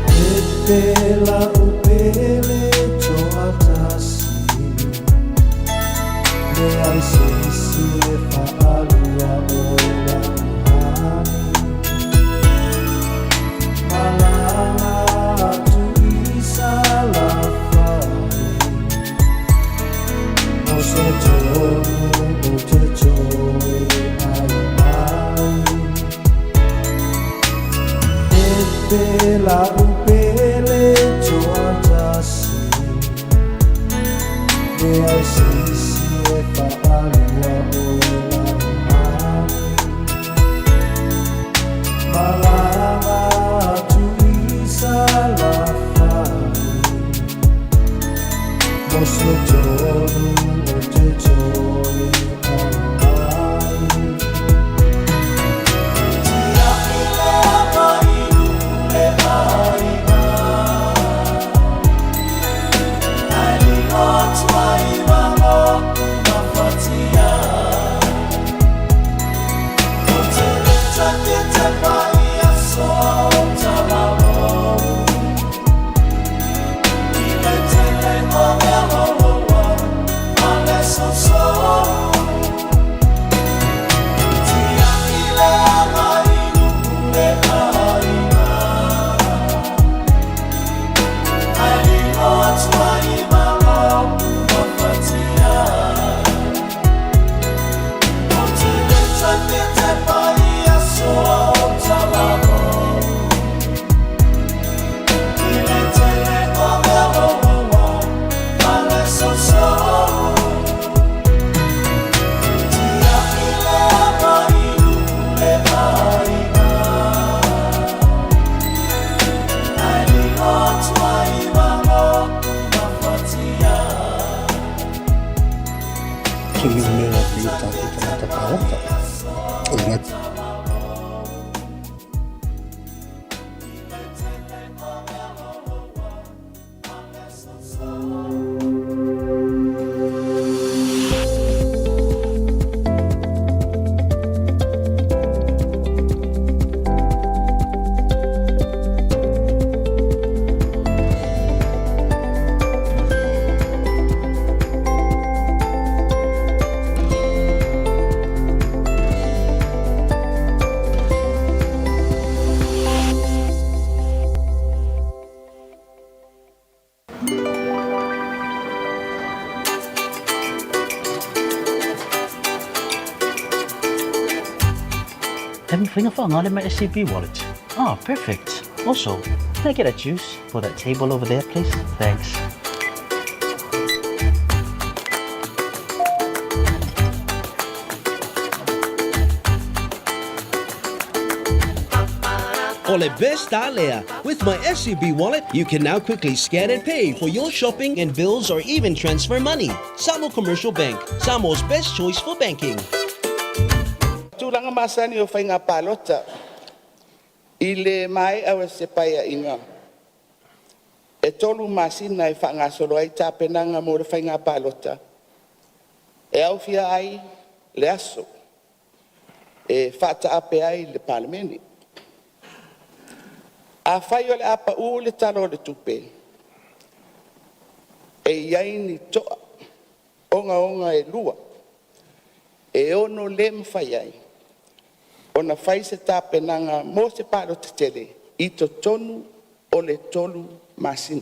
E te la'u pele toatasi Leai se isi e faalua oe la'u hani Malaga atu i Salafai Mo se tonu ou te toe ai mai E te la'u pele toatasi Leai se isi e faalua oe la'u hani Malaga atu i Salafai Mo se tonu ou te toe ai mai Tia'i le againu le aiga Ae lilo atu ai ma lo'u mafatia Ou te le toe fia tepa i aso o talalou I le tele o le aloloa ma le sousou Tia'i le againu le aiga Ae lilo atu ai ma lo'u mafatia Ou te le toe fia tepa i aso o talalou I le tele o le aloloa ma le sousou Tia'i le againu le aiga Ae lilo atu ai ma lo'u mafatia Se numera i o tātou tagata palota. O le He mawhai ngā whaanga le my SCB wallet. Ah, perfect. Also, can I get a juice for that table over there, please? Thanks. O le best a lea! With my SCB wallet, you can now quickly scan and pay for your shopping and bills or even transfer money. Samoa Commercial Bank, Samoa's best choice for banking. Tulaga masani o faiga palota i le maea o se Paeaiga, e 3 masina e faagasolo ai tapenaga mo le faiga palota, e aofia ai le aso e faataape ai le Palemene. Afai o le a pau le Tala o le Tupe, e i ai ni toa ogaoga e 2 e ono le mafai ai ona fai se tapenaga mo se palota tele i totonu o le 3 masina.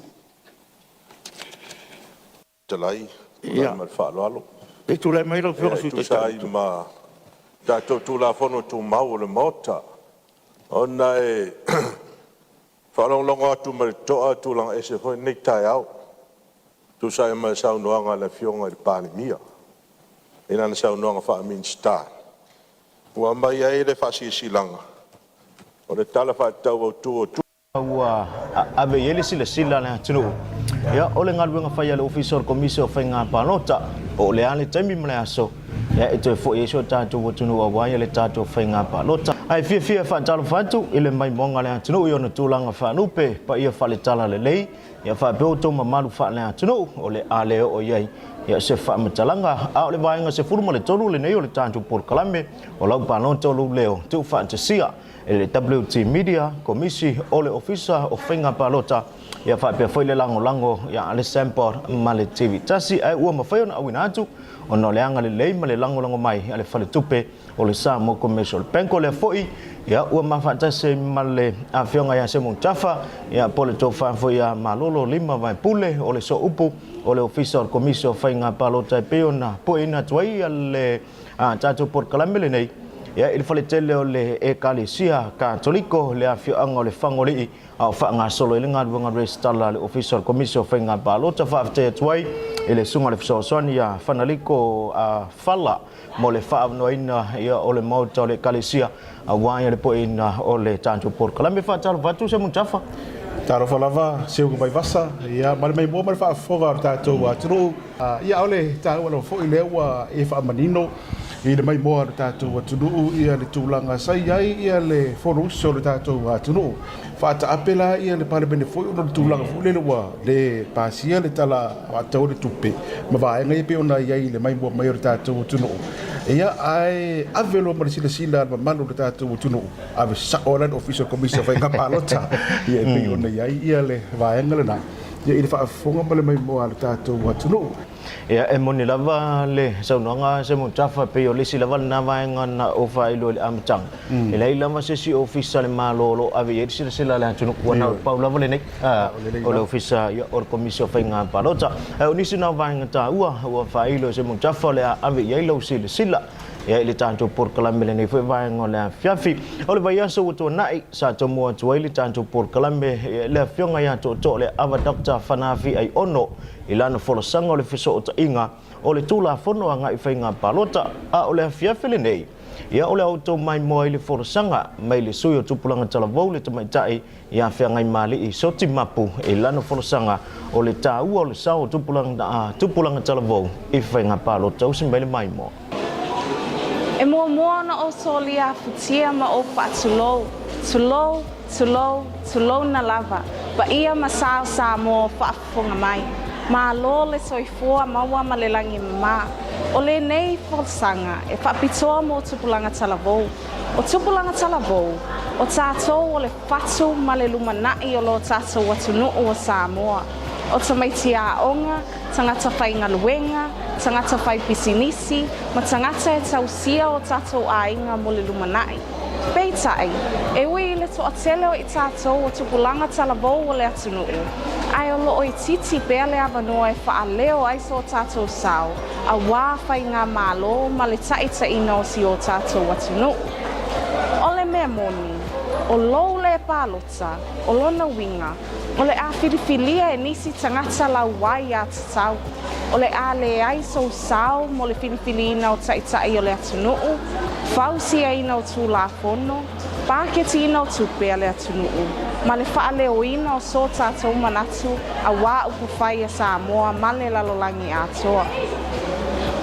Fetalai, tulai ma le faaaloalo. Se i tulai mai lau Afioga i le Sui Taitai. E tusa ai ma tatou Tulafono Tumau o le Maota, ona e faalogologo atu ma le totoa e tulaga ese foi lenei taeao, e tusa ai ma le saunoaga a le Afioga i le Palemia i lana saunoaga faa-Minisita, ua aumai ai le faasilasilaga o le Tala Faatatau Autu o Tupe Ua ave i ai le silasila a le atunuu, ia, o le galuega fai a le Ofisa o le Komisi o Faiga Palota, po o le a le taimi ma le aso ia, e toe foi ai si o tatou atunuu aua ia le tatou faiga palota. Ae fiafia e faatalofa atu i le maimoaga a le atunuu i ona tulaga faalupe, paia faale-talalelei, ia faapea outou mamalu faale-atunuu, o le a le oo i ai ia se faamatalaga. A o le vaega 13 lenei o le tatou polokalame o lau palota o lou leo tuufaatasia e le WT Media, Komisi o le Ofisa o Faiga Palota, ia faapea foi le lagolago ia a le Sambod ma le TV Tasi, ae ua mafai ona auina atu ona o le agalelei ma le lagolago mai a le Faletupe o le Samoa Commercial Bank. O lea foi ia ua mafaatasi ai ma le Afioga ia Semo Tafa, ia po o le tofa foi ia Malolo Lima Vaepule o le Sooupu o le Ofisa o le Komisi o Faiga Palota e pei ona pueina atu ai le tatou polokalame lenei ia i le faletele o le Ekalesia Katoliko, le afioaga o le Fagolii, a o faagasolo ai le galuega resitala a le Ofisa o le Komisi o Faiga Palota. Faafetai atu ai i le Susuga i le Fesoasoani ia Fanaliko Fala mo le faaavanoaina ia o le Maota o le Ekalesia aua ia le poeina o le tatou polokalame. Faatalofa atu Semutafa. Talofa lava Seuga Vaivasa, ia ma le maimoa ma le faafofoga o le tatou atunuu. Ia ʻaʻole taua lava foi lea ua e faamanino i le maimoa a le tatou atunuu ia le tulaga sa i ai ia le Fonousu o le tatou atunuu. Faataape la ia le Palemene foi ona o le tulaga foi lele ua le pasia le Tala Faatatau o le Tupe ma vaega ia pei ona i ai i le maimoa mai o le tatou atunuu. Ia ae ave loa ma le silasila a le mamalu o le tatou atunuu, ave sao lava i le Ofisa o le Komisi o Faiga Palota ia e pei ona i ai ia le vaega lena. Ia i le faafofoga ma le maimoa a le tatou atunuu. Ia, e moni lava le saunoaga a Semutafa, pei o le isi lava lena vaega na ou faailoa i le amataga, e leai lava se isi ofisa a le Malo o lo o ave i ai le silasila a le atunuu, ua na o le pau lava lenei o le Ofisa o le Komisi o Faiga Palota. Ae o nisi na o vaega taua ua faailoa e Semutafa o le a ave i ai lau silasila. Ia i le tatou polokalame lenei foi vaega o le afiafi. O le vaiaso ua tuanai, sa tomua atu ai le tatou polokalame i le Afioga ia Tootooleaava Doctor Fanaafi Aiono i lana folasaga o le fesootaiga o le Tulafono agai faiga palota. A o le afiafi lenei, ia o le a outou maimoa i le folasaga mai le sui o Tupulaga Talavou le Tamaitai ia Feagaimali'i Soti Mapu i lana folasaga o le taua o le sao o Tupulaga Talavou i faiga palota. Usi mai le maimoa. E muamua ona ou solia afutia ma ou faatulou, tulou, tulou, tulouna lava, paia ma sa o Samoa o faafofoga mai. Malo le soifua maua ma le lagi mama. O lenei folasaga e faapitoa mo Tupulaga Talavou. O Tupulaga Talavou, o tatou o le fatu ma le lumanaʻi o lo tatou atunuu o Samoa. O tamaiti aoga, tagata faigaluega, tagata fai pisinisi, ma tagata e tausia o tatou aiga mo le lumanaʻi. Peitai, e ui i le toatele o i tatou o tupulaga talavou o le atunuu, ae o lo o itiiti pea le avanoa e faaleo ai so tatou sao auā faigamalo ma le taʻitaʻina o si o tatou atunuu. O le mea moni, o lou le palota, o lona uiga, o le a filifilia e nisi tagata lau aiatatau, o le a leai sou sao mo le filifiliina o taʻitaʻi o le atunuu, fausiaina o tulafono, paketiina o tupe a le atunuu ma le faaleoina o so tatou manatu auā upufai a Samoa ma le lalolagi atoa.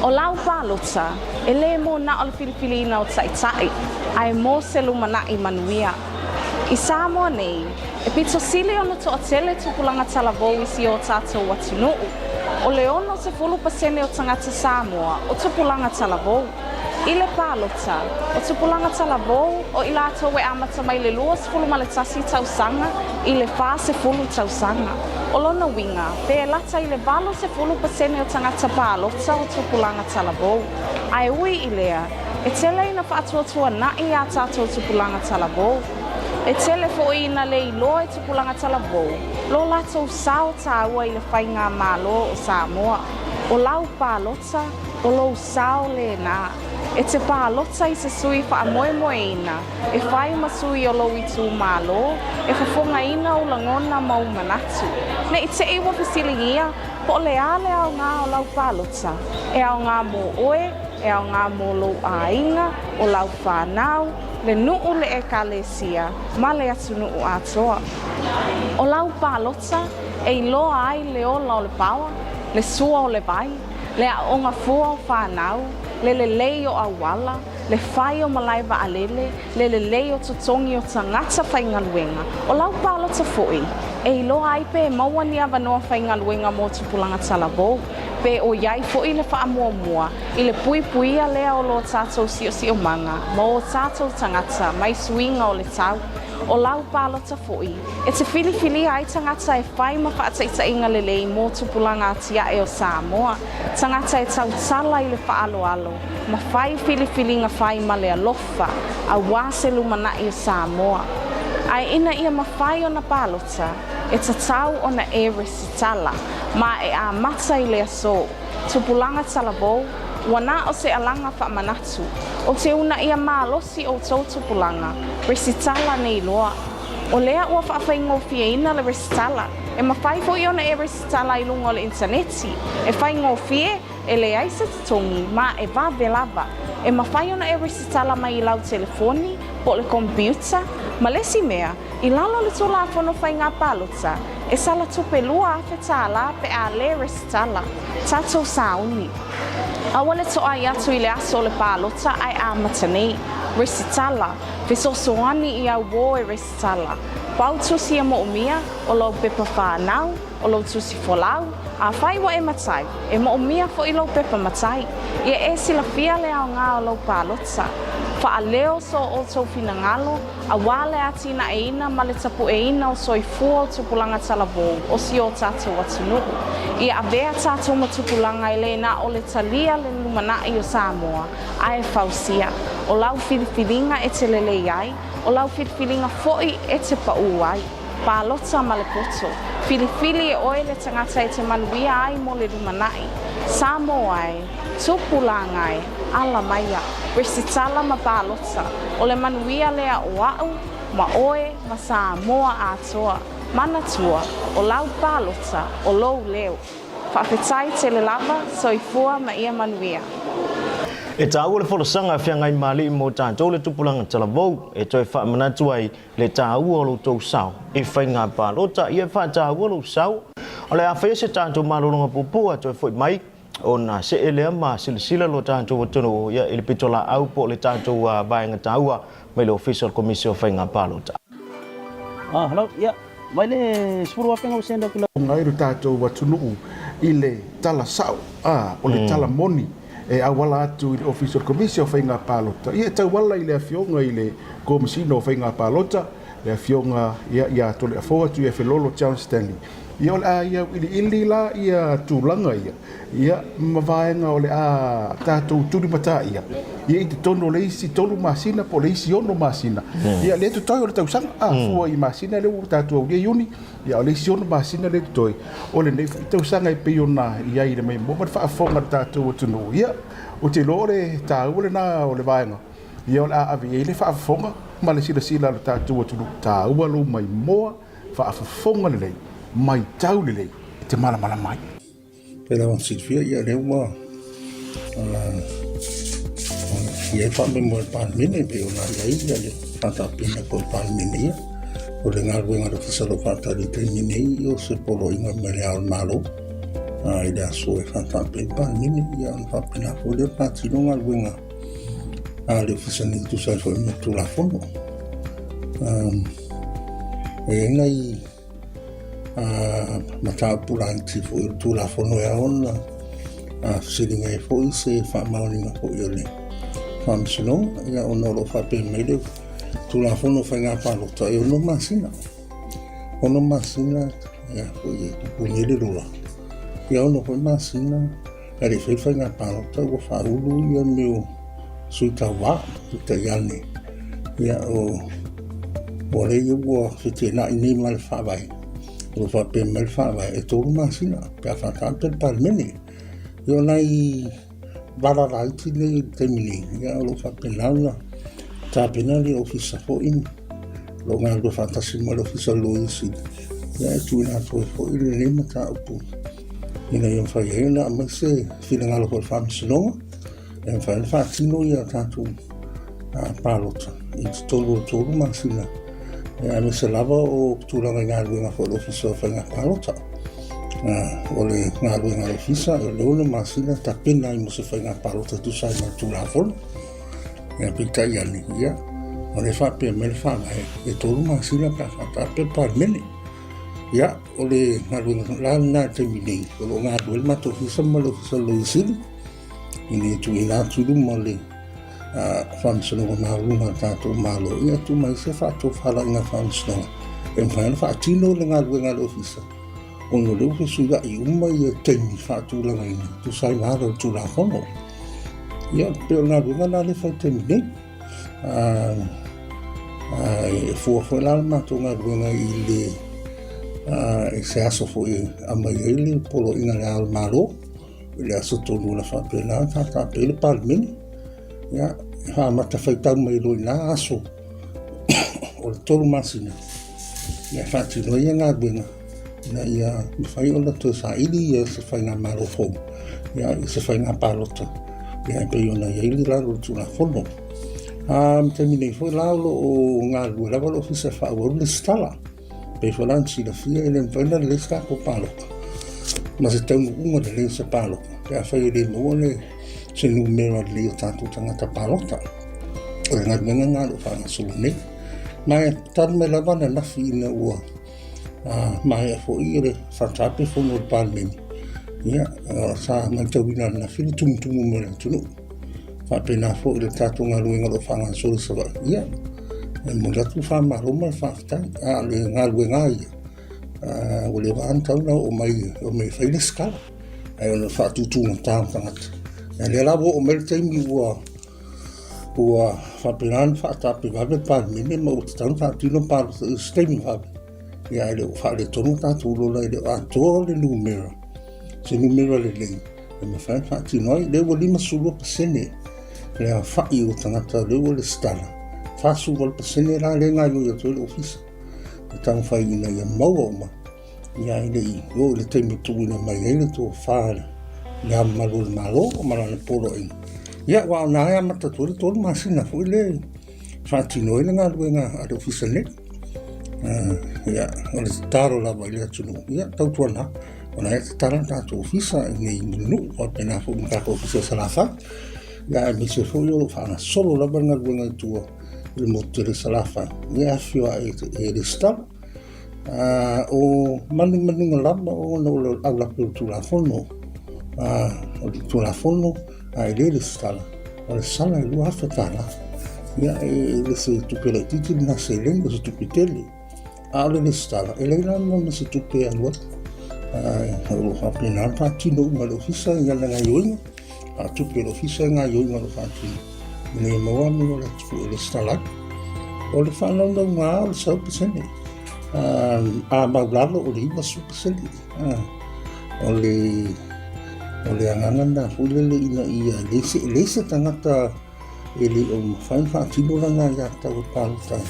O lau palota, e lē mo na o le filifiliina o taitai, ae mo se lumanaʻi manuia. I Samoa nei, e pito sili ona toatele tupulaga talavou i si o tatou atunuu. O le 60% o tagata Samoa o tupulaga talavou. I le palota, o tupulaga talavou o i latou e amata mai le 21 tausaga i le 40 tausaga. O lona uiga, pe lata i le 80% o tagata palota o tupulaga talavou. Ae ui i lea, e tele ina faatuatuanaʻi a tatou tupulaga talavou. E tele foi ina le iloa e tupulaga talavou lo latou sao taua i le faigamalo o Samoa. O lau palota, o lou sao lena. E te palota i se sui faamoemoeina e fai ma sui o lou itumalo, e fofogaina ou lagona ma ou manatu. Ne i te i ua fesiligia, po o le a le aoga o lau palota? E aoga mo oe, e aoga mo lou aiga, o lau fanau, le nuu, le ekalesia ma le atunuu atoa. O lau palota e iloa ai le ola o le paoa, le sua o le vai, le aooga fua o fanau, le lelei o auala, le fai o malae vaalele, le lelei o totogi o tagata faigaluega. O lau palota foi e iloa ai pe maua ni avanoa faigaluega mo tupulaga talavou, pe o i ai foi le faamuamua i le puipuia lea o lo tatou siosiomaga ma o tatou tagata mai suiga o le tau. O lau palota foi e te filifilia ai tagata e fai ma faataitaiga lelei mo tupulaga atiae o Samoa, tagata e tautala i le faaaloalo ma fai filifiliga fai ma le alofa auā se lumanaʻi o Samoa. Ae ina ia mafai ona palota, e tatau ona e resitala ma e amata i le aso. Tupulaga talavou, ua na o se alaga faamanatu, ou te uunaia malosi outou tupulaga, resitala nei loa. O lea ua faafaigofieina le resitala, e mafai foi ona e resitala i luga o le initaneti, e faigofie, e leai se totogi, ma e vave lava. E mafai ona e resitala mai i lau telefoni po o le komepiuta. Ma le isi mea, i lalo o le Tulafono Faiga Palota, e sala tupe $2,000 pe a le resitala. Tatou sauni. Aua le toai atu i le aso o le palota ae amata nei. Resitala. Fesoasoani i au uō e resitala. Pau tusi e moomia, o lou pepa whānau, o lou tusi folau, afai ua e matai, e moomia foi lou pepa matai. Ia e silafia le aoga o lou palota. Faaleo so outou finagalo, auā le atinaeina ma le tapueina o soifua o tupulaga talavou o si o tatou atunuu. Ia avea tatou ma tupulaga e le na o le talia le lumanaʻi o Samoa, ae fausia. O lau filifiliga e te lelei ai, o lau filifiliga foi e te paū ai. Palota ma le poto. Filifili e oe le tagata e te manuia ai mo le lumanaʻi. Samoa e, tupulaga e, ala maia, resitala ma palota, o le manuia lea o a'u, ma oe, ma Samoa atoa. Manatua, o lau palota, o lou leo. Faafetai tele lava, soifua ma ia manuia. E taua le folasaga a Feagaimali'i mo tatou le tupulaga talavou e toe faamanatu ai le taua o lo outou sao i faiga palota. Ia e faataua lou sao. O le a faia se tatou malologa puupuu a toe foi mai ona see lea ma silasila lo tatou atunuu ia i le pitolaau po o le tatou vaega taua mai le Ofisa o le Komisi o Faiga Palota. Ah, hello, ia, mai le 10,000 ua send atu la. Ngai lo tatou atunuu i le tala sao, a, o le tala moni e auala atu i le Ofisa o le Komisi o Faiga Palota. Ia, e tauala i le Afioga i le Komesina o Faiga Palota, le Afioga ia, ia Toleafoa Tuiafelolo John Stanley. Ia, o le a ia auiliili la ia tulaga ia, ia, ma vaega o le a tatou tulimataia, ia, i totonu o le isi tolu masina po o le isi ono masina. Ia, lea totoe o le tausaga, a, fua i masina lea ua tatou aulia Iuni, ia, o le isi ono masina lea totoe o lenei foi tausaga e pei ona i ai i le maimoa ma le faafofoga a le tatou atunuu. Ia, ou te iloa o le taua lena o le vaega, ia, o le a ave i ai le faafofoga ma le silasila a le tatou atunuu, taua lou maimoa, faafofoga lelei, matau lelei e te malamalama ai. Pei lava ona silafia, ia lea ua I ai faamoemoe o le Palemene e pei ona i ai ia le faatapena foi o le Palemene ia. O le galuega a le Ofisa o lo o faatali i le taimi nei o se poloaiga mai le Ao o le Malo i le aso e faataape ai le Palemene ia ona faapena foi lea ona faatino galuega a le Ofisa nei e tusa ai foi ma le Tulafono. E i ai nai mataupu laiti foi o le Tulafono e ao ona fesiliga ai foi se faamaoniga foi o le Faamasinoga, ia ona o lo o faapea mai le Tulafono o Faiga Palota e 6 masina. 6 masina ia foi e pupuni ai le lola. Ia 6 foi masina e le i fai le faiga palota ua faaulu ia mea o sui tauva, peitai ane, ia o ua lea ua feteenai nei ma le faavae, o lo o faapea mai le faavae e 3 masina pe a faataape le Palemene. Ia o nai vala laiti nei i le taimi nei, ia o lo o faapena ona tapena le ofisa foi o lo o galulue faatasi ma le ofisa o le Loia Sili, ia e tuuina atu ai foi lenei mataupu ina ia mafai ai ona aumai se finagalo foi o le Faamasinoga e mafai ona faatino ia tatou palota i totonu o le 3 masina, aemaise lava o tulaga i galuega foi a le Ofisa o Faiga Palota. O le galuega a le Ofisa, o le 6 masina tapena ai mo se faiga palota e tusa ai ma le Tulafono. Ia, peitai ane, ia, o lea e faapea mai le Faavae, e 3 masina pe a faataape le Palemene. Ia, o le galuega la lena i le taimi nei, o lo o galulue le matou Ofisa ma le Ofisa o le Loia Sili, ina ia tuuina atu i luma o le Faamasinoga Maualuga a le tatou Malo, ia tuu mai se faatofalaiga faamasinoga e mafai ona faatino le galuega a le Ofisa, ona o lea ua fesuiai uma ia taimi faatulagaina e tusa ai ma ala o le Tulafono. Ia, pei o le galuega lena lea e fai i le taimi nei. E fua foi la le matou galuega i le i se aso foi e aumai ai le poloaiga a le Ao o le Malo, i le aso tonu na faapena ona faataape ai le Palemene. Ia, e faamata faitau mai loa i na aso o le 3 masina, ia e faatino ai ia galuega ina ia mafai ona toe saili ia se faigamalo fou, ia i se faiga palota, ia e pei ona i ai le lalo o le Tulafono. A, ma taimi nei foi la o lo o galulue lava le Ofisa e faaauau le lesitala. Pei foi la ona silafia e le mafai ona lelei se tatou palota ma se taunuuga lelei o se palota pe afai e le maua le se numera lelei o tatou tagata palota. O le galuega lena o lo o faagasolo nei. Ma e talu mai lava ananafi ina ua maea foi le faataape fono o le Palemene, ia, sa matauina ananafi le tumutumu mai o le atunuu. Faapena foi le tatou galuega o lo o faagasolo i Savaii. Ia, e momoli atu le faamalo ma le faafetai. A o le galuega lava ia, ua leva lava ona tatau ona oo mai e omai e fai le resitala, ae ona o le faatutugata o tagata. Ia lea la ua oo mai le taimi ua ua faapena ona faataape vave le Palemene ma ua tatau ona faatino palota i se taimi vave. Ia ae le o faaletonu tatou lola e le o atoa le numera, se numera lelei e mafai ona faatino ai. Lea ua 52% le aofai o tagata lea ua resitala, 48% la lea e gaoioi atu ai le ofisa e taumafai ina ia maua uma. Ia e le i oo i le taimi e tuuina mai ai le tofa i Le Ao Mamalu o le Malo ma lana poloaiga. Ia aua o lena e amata atu ai le 3 masina foi lea e faatino ai le galuega a le ofisa nei. Ia, o le tatalo lava i le atunuu, ia tautuana, o la e tatala le tatou ofisa i inei i Mulinuu, faapena foi ma le tatou ofisa i Salafai. Ia aemaise foi o lo o faagasolo lava le galuega i tua i le motu tele i Salafai, ia e afifio ae e resitala. O manumanuga lava ona o le aulape o le Tulafono. O le Tulafono, a e le resitala, o le sala e $2,000. Ia, e le se tupe laitiiti lena seleni, o se tupe tele. A o le resitala, e leai la ma se tupe e alu ai. O lo o faapena ona faatino uma e le ofisa i ana gaoioiga, faatupe e le ofisa i gaoioiga o lo o faatino, ina ia maua amio o le atunuu e resitala ai. O le faanaunauga lava o le 100%, a maulalo o le 90%. O le o le agaga lena foi lele ina ia leai se, leai se tagata e le o mafai ona faatino lana aiatatau e palota ai.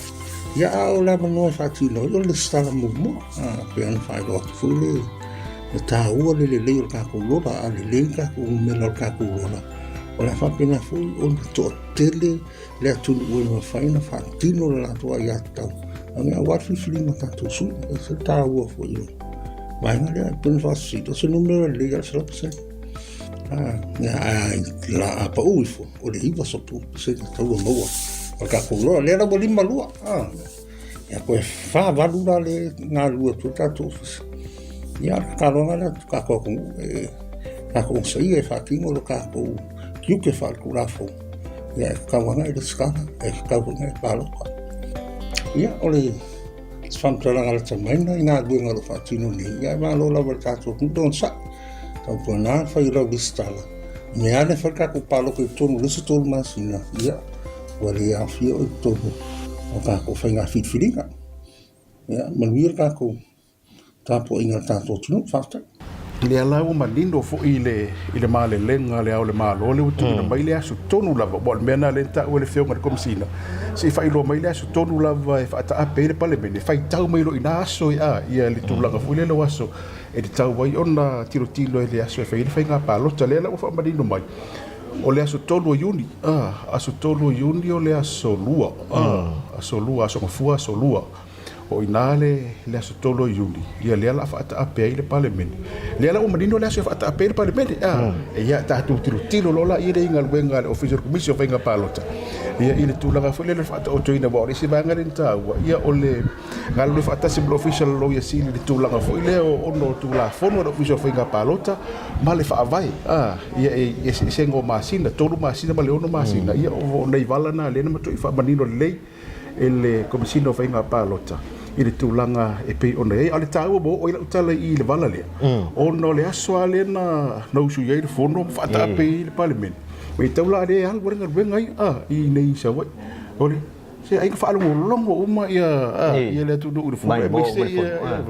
Ia, a o le avanoa e faatino ai o le resitala muamua, pei ona faailoa atu foi le taua le lelei o le tatou lola. A lelei le tatou numera o le tatou lola, O le a faapena foi ona toatele le atunuu e mafai ona faatino le latou aiatatau aua le filifiliga o tatou sui. E ese le taua foi o vaega lea. E pei ona faasisili, o se numera lelei lava le 100%. Ae a pau ifo, o le 90% tatau ona maua o le tatou lola. Lea la ua 52, ia toe 48 la lea e galulue atu ai le tatou ofisa. Ia, o le tataloga lea i le tatou atunuu, e tatou onosaia e faatino lo tatou tiute faaletulafono, ia e tatau lava ona e resitala, e tatau foi ona e palota. Ia, o le faamatalaga lata mai lena i galuega o lo o faatino nei, ia e malo lava i le tatou atunuu le onosai. Tautuana fai lau resitala, i mea ane fai le tatou palota i totonu o le isi 3 masina, ia, ua le aofia oe i totonu o tatou faiga filifiliga. Ia, manuia le tatou tapuaiga a le tatou atunuu. Faafetai. Lea la ua manino foi i le, i le malelega a Le Ao o le Malo lea ua tuuina mai le aso tonu lava, aua o le mea lena lea na taua e le Afioga i le Komesina, se i faailoa mai le aso tonu lava e faataape ai le Palemene, faitau mai loa i na aso ia, ia le tulaga foi lele o aso e tatau ai ona tilotilo i le aso e fai ai le faiga palota. Lea la ua faamanino mai, o le aso 3 o Iuni, aso 3 o Iuni o le aso Lua, aso Lua, aso Gafua, aso Lua. O i ina le le aso 3 o Iuni, ia lea la faataape ai le Palemene. Lea la ua manino le aso e faataape ai le Palemene. A, ia tatou tilotilo loa la i le galuega a le Ofisa o le Komisi o Faiga Palota. Ia i le tulaga foi lea o le faataotoina aua o le isi vaega lea na taua, ia o le galulue faatasi ma le Ofisa o le Loia Sili i le tulaga foi lea o ono Tulafono a le Ofisa o Faiga Palota ma le Faavae. A, ia e eseesega o masina, 3 masina ma le 6 masina, ia o nai vala na lea na matuai faamanino lelei e le Komesina o Faiga Palota i le tulaga e pei ona i ai. A o le taua ua oo ai lau tala i i le vala lea, ona o le aso lava lea na usu i ai le Fono ma faataape ai le Palemene, matau la lea e alu ai le galuega ia i inei i Savaii. O le, se ai na faalogologo uma ia, ia le atunuu i le Fono, aemaise ia,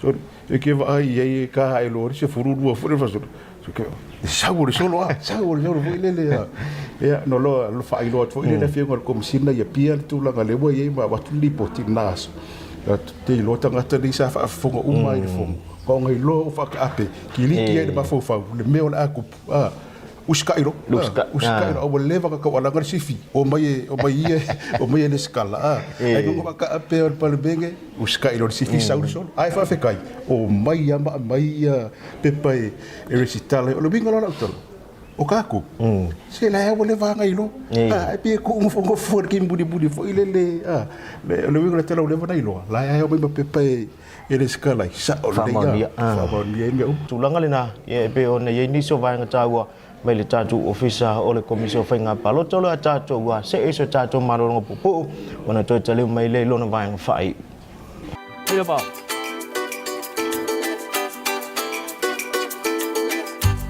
sorry, e ke vaai i ai e ka ae loa le 12 foi le faasolo. Le sau o le solo a, sau o le solo foi lele a. Ia, no loa, lo faailoa atu foi lele afioga i le Komesina i Apia le tulaga lea ua i ai ma avatu le lipoti i lena aso. Te iloa tagata nei sa faafofoga uma i le fono. Ona iloa o faakaape, kiliki ai i le mafaufau le mea o le a tupu. A, usikai loa, usikai loa, ua leva ona taualaga le sifi, omai e, omai ia, omai e lesitala, a. Ae nonofo faakaape o le Palemene, usikai loa le sifi, sau le solo. Ae faafetai, omai lava ma aumai ia pepa e resitala ai. O le uiga la o lau tala, o tatou, se la ua leva ona iloa. A, e pei e tuunofonofo i le taimi mulimuli foi lele, a, o le uiga o le tala ua leva ona iloa, la e omai ma pepa e resitala ai, sao lelei lava, faamaonia ai mea uma. Tulaga lena, e pei ona i ai nisi o vaega taua mai le tatou Ofisa o le Komisi o Faiga Palota o le a tatou see i so tatou malologa puupuu ona toe taliu mai lea i lona vaega faaiu.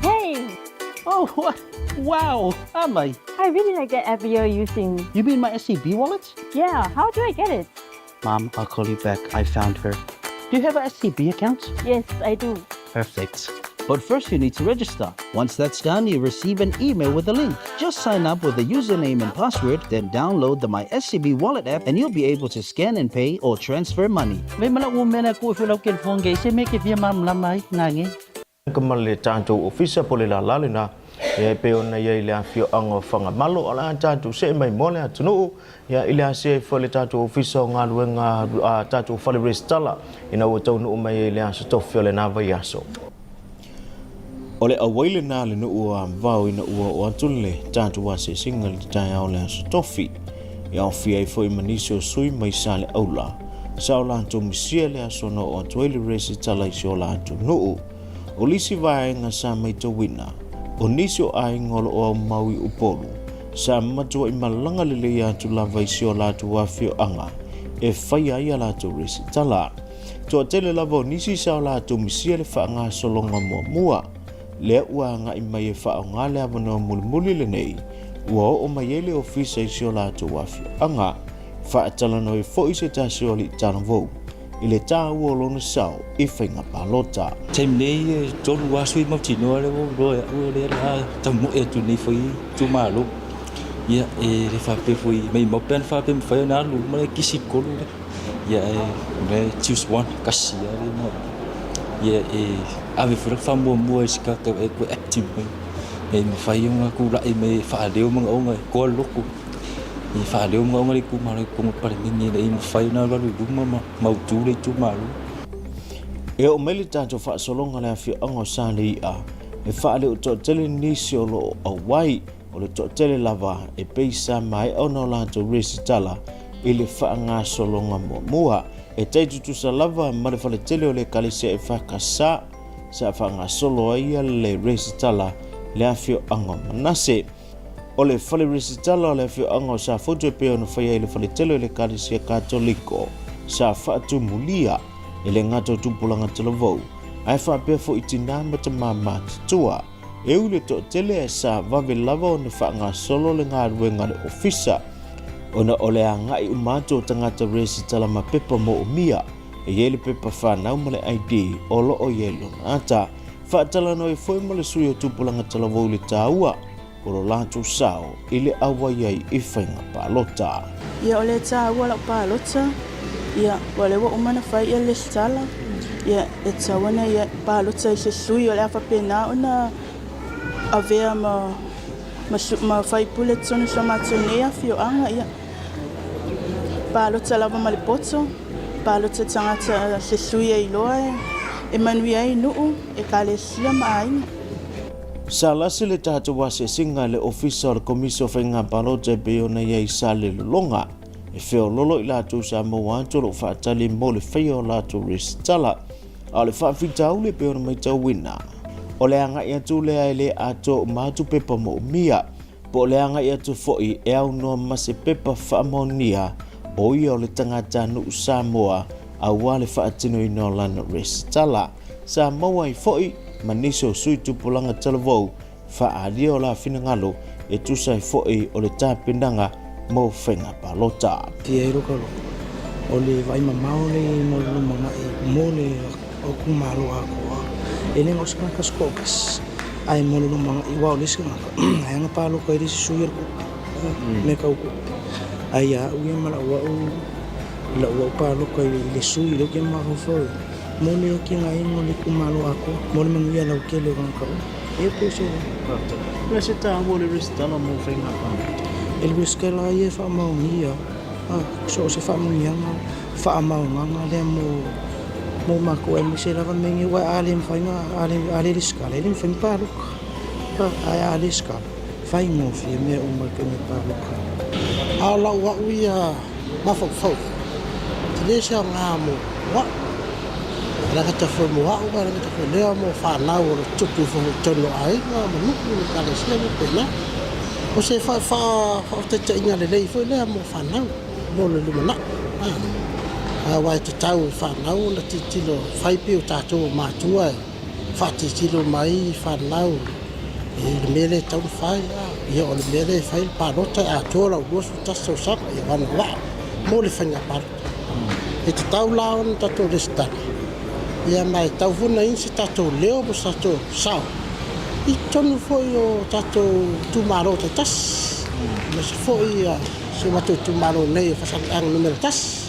Hey! Oh, wow! Amai. I really like that app you're using. You mean my SCB wallet? Yeah, how do I get it? Mom, I'll call you back. I found her. Do you have a SCB account? Yes, I do. Perfect. But first, you need to register. Once that's done, you receive an email with a link. Just sign up with a username and password, then download the My SCB Wallet app, and you'll be able to scan and pay or transfer money. Ka ma le tatou ofisa po le lala lena ia e pei ona i ai le afioaga o Fagamalo, o le a tatou see mai mo le atunuu ia i le asia ifo le tatou ofisa o galuega a tatou fale resitala ina ua taunuu mai ai le aso tofi o lena vaiaso. O le auai lena le nuu o Avao ina ua oo atu le tatou asiasiga i le taeao o le aso tofi. E aofia ai foi ma nisi o sui mai Saleaula. Sa o latou misia le aso na oo atu ai le resitala i si o latou nuu. O le isi vaega sa maitauina, o nisi o aiga o lo o aumau i Upolu, sa matuai malaga lelei atu lava i si o latou afioaga e faia ai a latou resitala. Toatele lava o nisi sa o latou misia le faagasologa muamua, lea ua agai mai e faaaoga le avanoa mulimuli lenei ua oo mai ai le ofisa i si o latou afioaga. Faatalanoa ai foi se tasi o alii talavou i le taua o lona sao i faiga palota. Taimi nei e tolu aso i mautinoa lea ua ou iloa e au o lea o le a tamoe atu nei foi itumalo. Ia e le faapea foi maimau pe ana faapea e mafai ona alu uma le kisi tolu lea. Ia e choose one, tasi lava lea na ia e ave foi lau faamuamua i se tagata e toe active mai. E mafai ona tulai mai e faaleo manaoga e toa le loto, e faaleo manaoga o le itumalo i totonu o le Palemene ina ia mafai ona alualu i luma ma mautu le itumalo. E oo mai le tatou faasologa le afioaga o Saleia, e faaleo toatele nisi o loo auai. O le toatele lava e pei sa maea ona o latou resitala i le faagasologa muamua. E tai tutusa lava ma le faletele o le Ekalesia EFKS sa faagasolo ai le resitala le afioaga o Manase. O le fale resitala o le afioaga o Safotu e pei ona faia i le faletele o le Ekalesia Katoliko sa faatumulia e le gata o tupulaga talavou ae faapea foi tinā ma tamā matutua. E ui le toatele ae sa vave lava ona faagasolo le galuega a le ofisa ona o le agai uma atu o tagata resitala ma pepa moomia e i ai le pepa fanau ma le ID o lo o i ai lona ata. Faatalanoa ai foi ma le sui o Tupulaga Talavou i le taua o lo latou sao i le auai ai i faiga palota. Ia o le taua lau palota, ia ua lea ua uma ona fai ia le lesitala, ia e tatau ona ia palota i se sui o le a faapena ona avea ma ma, ma faipule i totonu o si o matou nei afioaga, ia palota lava ma le poto, palota i tagata se sui e iloa e manuia ai nuu, ekalesia ma aiga. Sa lasi le tatou asiasiga i le Ofisa o le Komisi o Faiga Palota e pei ona i ai sa le lologa e feololo i latou sa maua atu o lo o faatali mo le faia o latou resitala. A o le faafitauli e pei ona matauina, o le agai atu lea e le atoa uma atu pepa moomia, po o le agai atu foi e aunoa ma se pepa faamaonia o ia o le tagatanuu Samoa aua le faatinoina o lana resitala. Sa maua ai foi ma nisi o sui tupulaga talavou faaalia o la finagalo e tusa ai foi o le tapenaga mo faiga palota. Fia ai lou loko o le vaai mamao le mo le lumanai mo le itumalo atoa. E le na o se tagata se toatasi ae mo le lumanai aua o le isi tagata e ana palota i le isi sui o le tupe mea tau tupe. Ae ia au ia ma lau au lau au palota i le sui lea ou te mafaufau i ai mo le atinaeina o le itumalo atoa, mo le manuia lautele o tagata uma. Ia pei o se. Faafetai. O le a se taua o le resitala mo faiga palota? E le resitala ia e faamaonia so o se faamaoniaga faamaonaga lea mo mo matou aemaise lava mea nei aua a le mafai ona a le resitala e le mafai ona palota. Ae a resitala, faigofie mea uma i le taimi e palota ai. A o lau au ia mafaufau, e le se aoga mo au. E le gata foi mo au, ae le gata foi lea mo fanau o lo o tutupu ifo i totonu o aiga ma nuu ma ekalesia ma faapena. O se faafaataitaiga lelei foi lea mo fanau mo le lumanai. Aua e tatau i fanau ona tilotilo fai pei o tatou o matua e faatilotilo mai i fanau i le mea lea e tatau ona fai. Ia o le mea lea e fai le palota e atoa lau 21 tausaga ia agavaa mo le faiga palota. E tatau la ona tatou resitala ia ma e tatau foi ona i ai se tatou leo ma se tatou sao i totonu foi o tatou itumalo taitasi, aemaise foi si o matou itumalo nei o Faasaleleaga Nu.1.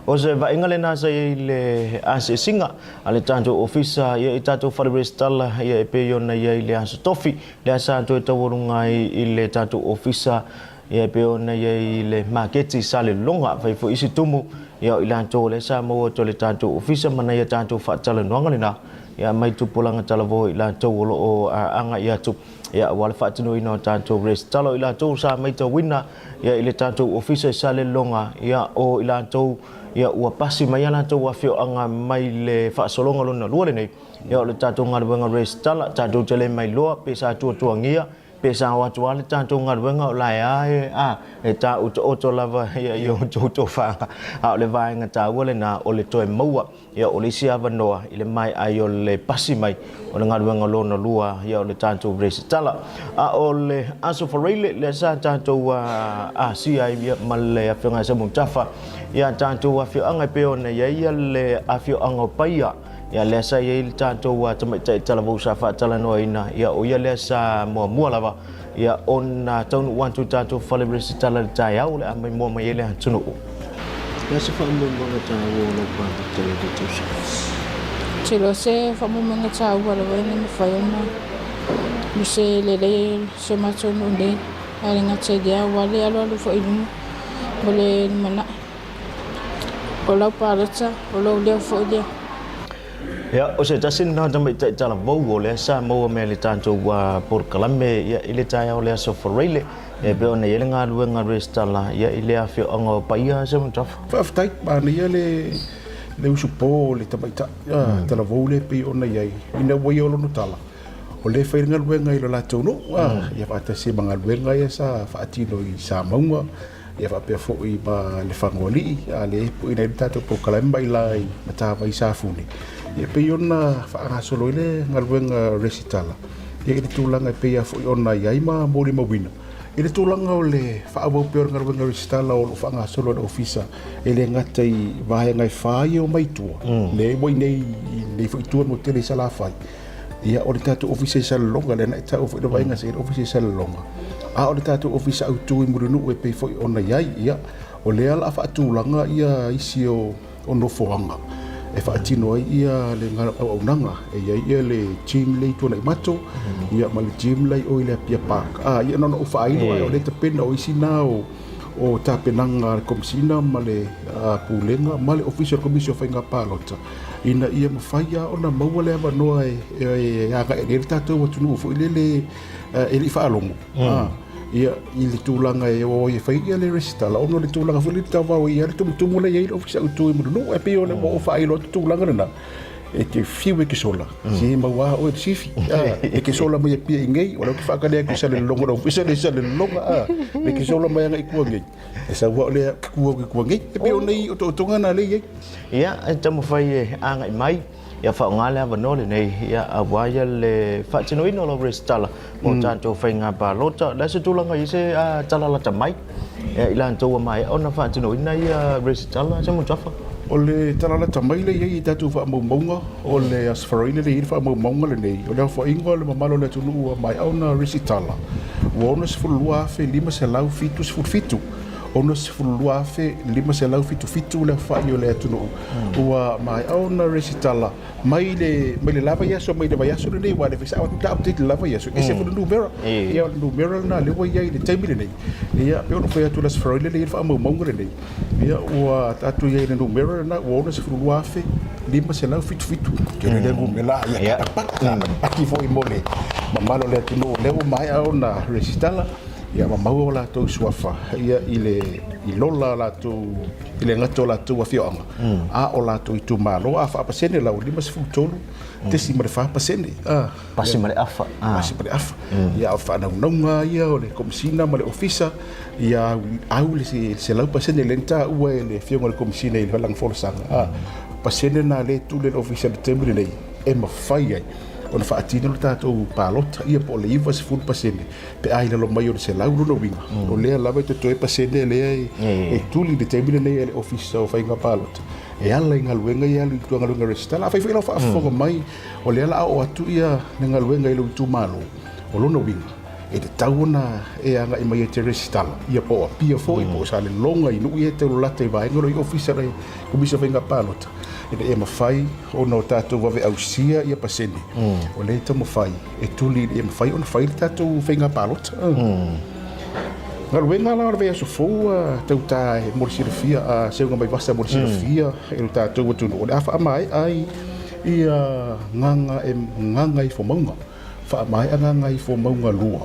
O se vaaiga lena sa i ai le asiasiga a le tatou ofisa ia i tatou fale resitala ia e pei ona i ai le Aso Tofi lea sa toe taualuga ai i le tatou ofisa ia e pei ona i ai le maketi sa lologa fai foi isi tumu ia o i latou lea sa maua atu e le tatou ofisa ma nai a tatou faatalanoaga lena ia mai tupulaga talavou i latou o lo o agai atu ia aua le faatinoina o tatou resitala. O i latou sa matauina ia i le tatou ofisa i Salelologa ia o i latou ia ua pasi mai a latou afioaga mai le faasologa lona lua lenei ia o le tatou galuega resitala. Tatou te le mailoa pe sa tuatuagia pe sa o atu lava le tatou galuega o la e a e a e tāotooto lava ia i outou tofaga, a o le vaega taua lena o le toe maua Ia, o le isi avanoa i le maea ai o le pasi mai o le galuega lona lua, ia o le tatou resitala. A o le Aso Faraile lea sa tatou asia ai ia ma le Afioga ia Samutafa ia tatou afioaga e pei ona i ai le afioaga o Paia, ia lea sa i ai le tatou tamaitai talavou sa faatalanoaina, ia o ia lea sa muamua lava ia ona taunuu atu i tatou fale resitala i le taeao o le a maimoa mai ai le atunuu. O le a se faamoemoega taua o lau palota i lenei tausaga? Ou te iloa se faamoemoega taua lava e le mafai ona Mo se lelei o si o matou nuu nei, ae le gata i lea aua le alualu foi i luma mo le lumanai. O lau palota, o lou leo foi lea. Ia, o se tasi lena o tamaitai talavou o lea sa maua mai le tatou polokalame ia, i le taeao o le Aso Faraile, e pei ona i ai le galuega resitala ia, i le afioaga o Paia Seumanutafa. Faafetai, manaia le le usupo o le tamaitai talavou lea pei ona i ai, ina ua ia o lona tala, o lea e fai le galuega i lo latou nuu, ia faatasi ai ma galuega ia sa faatino i Samauga, ia faapea foi ma le Fagoalii, a lea e puina ai le tatou polokalame mai la i Matavai Safune, ia pei ona faagasolo ai le galuega resitala, ia i le tulaga e pei lava foi ona i ai ma molimauina i le tulaga o le faaauau pea o le galuega resitala o lo o faagasolo e le Ofisa, e le gata i vaega e fa ia o mai tua, lea ua i inei i lenei foi itu mo tele i Salafai. Ia, o le tatou ofisa i Salelologa, lea na e taua foi le vaaiga sa i le ofisa i Salelologa, a o le tatou ofisa autu i Mulinuu e pei foi ona i ai, ia, o lea o le a faatulaga ia isi o nofoaga e faatino ai ia le auaunaga. E i ai ia le gym lea i Tuanaimato, ia ma le gym la i o i le Apia Park. A, ia na ona ou faailo, ae o lea e tapena o isi na o tapenaga a le Komesina ma le Pulega ma le Ofisa o le Komisi o Faiga Palota, ina ia mafai lava ona maua le avanoa e agai ai le tatou atunuu foi lele e le i faalogo ia i le tulaga e o ai e fai ia le resitala, ona o le tulaga foi lele tauvao ai le tumutumu lea e i ai le ofisa autu i Mulinuu. E pei ona ua ou faailoa atu tulaga lena, e te fiu e ke sola se maua oe le sifi e ke sola mai Apia i nei, o lea ou te faatali atu i Salelologa, le ofisa lea i Salelologa, e ke sola mai agai i tua nei. E sau au lea ke kua ke kua nei, e pei o nei otootoga na lea e i ai. Ia, e taumafai e agai mai, ia faaaoga le avanoa lenei, ia aua ia le faatinoina o lau resitala mo tatou faiga palota. O le a se tulaga i ai se tala lata mai ia i latou ua maea ona faatinoina ia resitala, Seumanutafa? O le tala lata mai lea e i ai i tatou faamaumauga, o le Aso Faraile lea e i ai le faamaumauga lenei, o le aofaiga o le mamalu o le atunuu ua maea ona resitala, ua 62,577. 62,577 le aofai o le atunuu ua maea ona resitala mai le mai le la vaiaso mai le vaiaso lenei, aua e le fai sao atu ta update i le la vaiaso, e ese foi le numera. Ia o le numera lena lea ua i ai i le taimi lenei. Ia pei ona fai atu i le Aso Faraile lea e i ai le faamaumauga lenei, ia ua tatou i ai i le numera lena ua 62,577. Tele le numera, ia tapatapati foi mo le mamalu o le atunuu lea ua maea ona resitala, ia ma maua o latou suafa ia i le i lola latou i le gata o latou afioaga a o latou itumalo. A faapasene la ua 53.4%. Pasi ma le afa. Pasi ma le afa. Ia o faanaunauga ia o le Komesina ma le Ofisa ia au le 100% lea na taua e le Afioga i le Komesina i lana folasaga. Pasene na lea e tuli e le Ofisa i le taimi lenei e mafai ai ona faatino le tatou palota, ia po o le 90% pe a i lalo mai o le 100. Lona uiga, o lea lava e totoe pasene lea e tuli i le taimi lenei e le Ofisa o Faiga Palota e ala i galuega ia e alu i tua galuega resitala. Afai foi lau faafofoga mai o lea o le a oo atu ia le galuega i lou itumalo, o lona uiga e tatau ona e agai mai e te resitala, ia po o Apia foi, po o Salelologa, i nuu ia e taulalata i vaega o lo o i ofisa o le Komisi o Faiga Palota, ina ia mafai ona o tatou vave ausia ia pasene o lea e taumafai e tuli ina ia mafai ona fai le tatou faiga palota. Galuega la o le vaiaso fou tauta e mo le silafia, a seuga mai vasa mo le silafia e lo tatou atunuu, o le a faamaea ai ia gaga e Gagaifomauga, faamaea Gagaifomauga 2,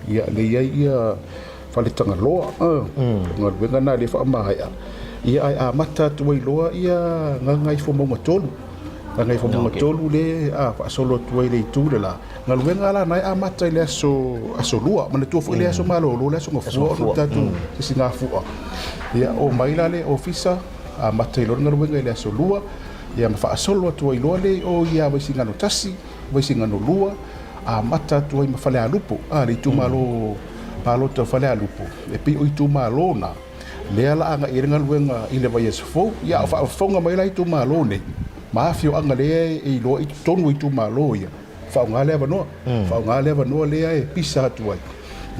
ia lea i ai ia Faletagaloa, o galuega na lea faamaea, ia ae amata atu ai loa ia Gagaifomauga 3. Gagaifomauga 3 lea a faasolo atu ai le itu le la. Galuega la na e amata i le aso aso lua, manatua foi le aso malolo, le aso Gafua ona o le tatou sisigafua. Ia o mai la le ofisa amata ai loa le galuega i le aso lua, ia ma faasolo atu ai loa le o ia Vaisigano 1, Vaisigano 2, amata atu ai ma Falealupo, a le itumalo palota o Falealupo, e pei o itumalo na lea la agai ai le galuega i le vaiaso fou. Ia a o faafofoga mai la itumalo nei ma afioaga lea e iloa i totonu o itumalo ia, faaaoga le avanoa, faaaoga le avanoa lea e pisa atu ai,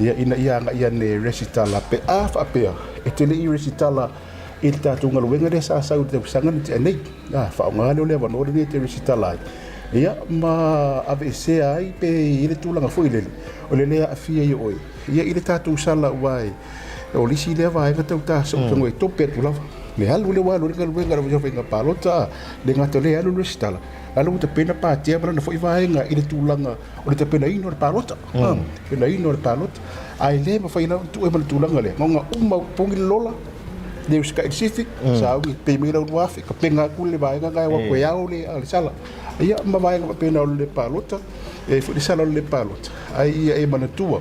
ia ina ia agai ane resitala pe a faapea e te le i resitala i le tatou galuega lea sa sau i le tausaga na tea nei. A faaaoga lea o le avanoa lenei e te resitala ai. Ia ma aveesea ai pe i le tulaga foi lele o le lē aafia ai o oe ia i le tatou sala aua e o le isi lea vaega tau tasotago e tope atu lava le alu lea ua alu ai le galuega a le faiga palota le gata o lea e alu le resitala a lea ua tapena patea ma lana foi vaega i le tulaga o le tapenaina o le palota tapenaina o le palota ae le mafai la ona tuu ai ma le tulaga lea na ona uma pogi le lola le usikai i le sifi sauni pei mai lau 2000 tapena atu le vaega lena e o atu e ao le sala. Ia ma vaega faapena o le palota, e foi le sala o le palota, ae ia e manatua,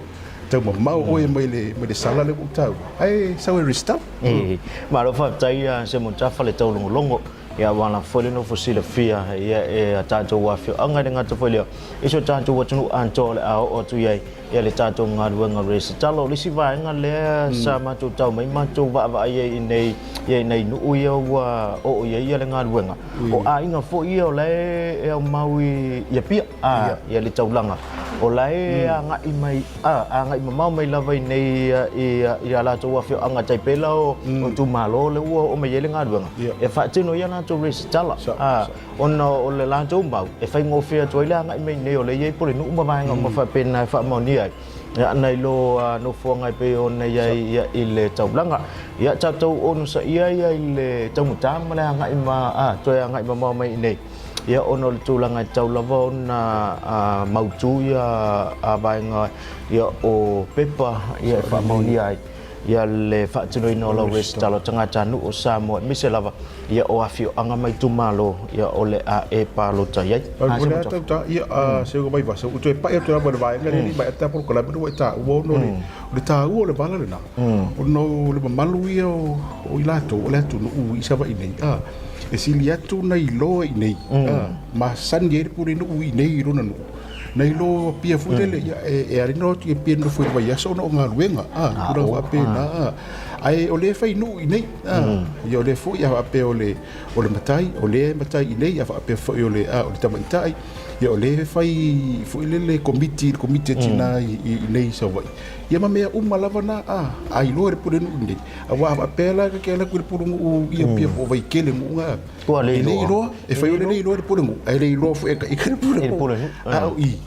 tau mamao oe mai le mai le sala lea ua ou taua, ae sau e resitala. E, malo faafetai ia Semutafa le taulogologo, ia aua la foi le nofo silafia ia e a tatou afioaga e le gata foi lea i so tatou atunuu atoa o le a oo atu i ai ia le tatou galuega resitala. O le isi vaega lea sa matou tau mai matou vaavaai ai i nei ia i nai nuu ia ua oo i ai ia le galuega, O aiga foi ia o la e aumau i Apia, a, ia le taulaga, o la e agai mai, a, agai mamao mai lava i nei i a latou afioaga tai pei la o itumalo lea ua oo mai ai le galuega, e faatino ai a latou resitala, a, ona o le latou mau e faigofie atu ai le agai mai i nei o lea e i ai Pulenuu ma vaega uma faapena e faamaonia ai. Ia, nai lo nofoaga e pei ona i ai ia i le taulaga. Ia, tatou onosaia ia i le taugata ma le agai ma, a, toe agai mamao mai i inei. Ia, ona o le tulaga e tatau lava ona mautu ia vaega ia o pepa ia e faamaonia ai. Ia le faatinoina o lau resitala o tagatanuu o Samoa aemaise lava ia o afioaga ma itumalo ia o le a e palota i ai. O le a tau ta ia a se mai vasa u toe pai atu lava le vaega le mai ta polokalame le ua e taua ona o le taua o le vala lena ona o le mamalu ia o i latou o le atunuu i Savaii nei a e sili atu na iloa i nei a masani ai le pulenuu i nei i lona nuu Na iloa Apia foi lele, ia, e ala ona o atu i Apia nofo i le vaiaso ona o galuega, a, tulaga faapena, a. Ae o lea e fai nuu i inei, a, ia o lea foi a faapea o le, o le matai, o lea e matai i inei, a faapea foi o le, a, o le tamaitai, ia o lea e fai foi lele komiti, le komiti a tina i inei i Savaii. Ia ma mea uma lava na, a, a iloa e le pulenuu i inei. Aua a faapea la ke alu atu i le pulenuu i Apia po o Vaitele nuu na, Ua le E le iloa, e fai o le le iloa le pulenuu, ae le iloa foi e ka ika le pulenuu. A o i,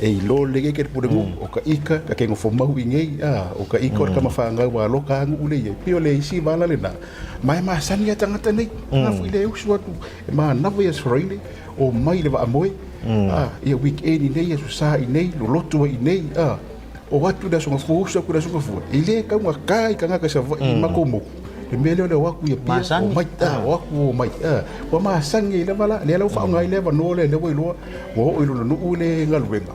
e iloa lelei ai ke le pulenuu, o ka ika, ka ke nofo mau i nei, a, o ka ika o le tama whanau a loka a nuu le iai. Pei o le isi vala lena, ma e masani a tagata nei, a foi le usu atu, e manawa ia Sraile, o mai le vaamoe, a, ia weekend i nei, aso sa i nei, loloto ai i nei, a, o atu le aso gafua, usu atu le aso gafua, e le taugata i tagata i Savaii i matou motu. Le mea lea o le o atu i Apia, o mai, a, o atu o mai, a. Ua masani ai lava la, lea la ua faaaoga ai le avanoa lea, lea ua iloa ua oo i lona nuu le galuega,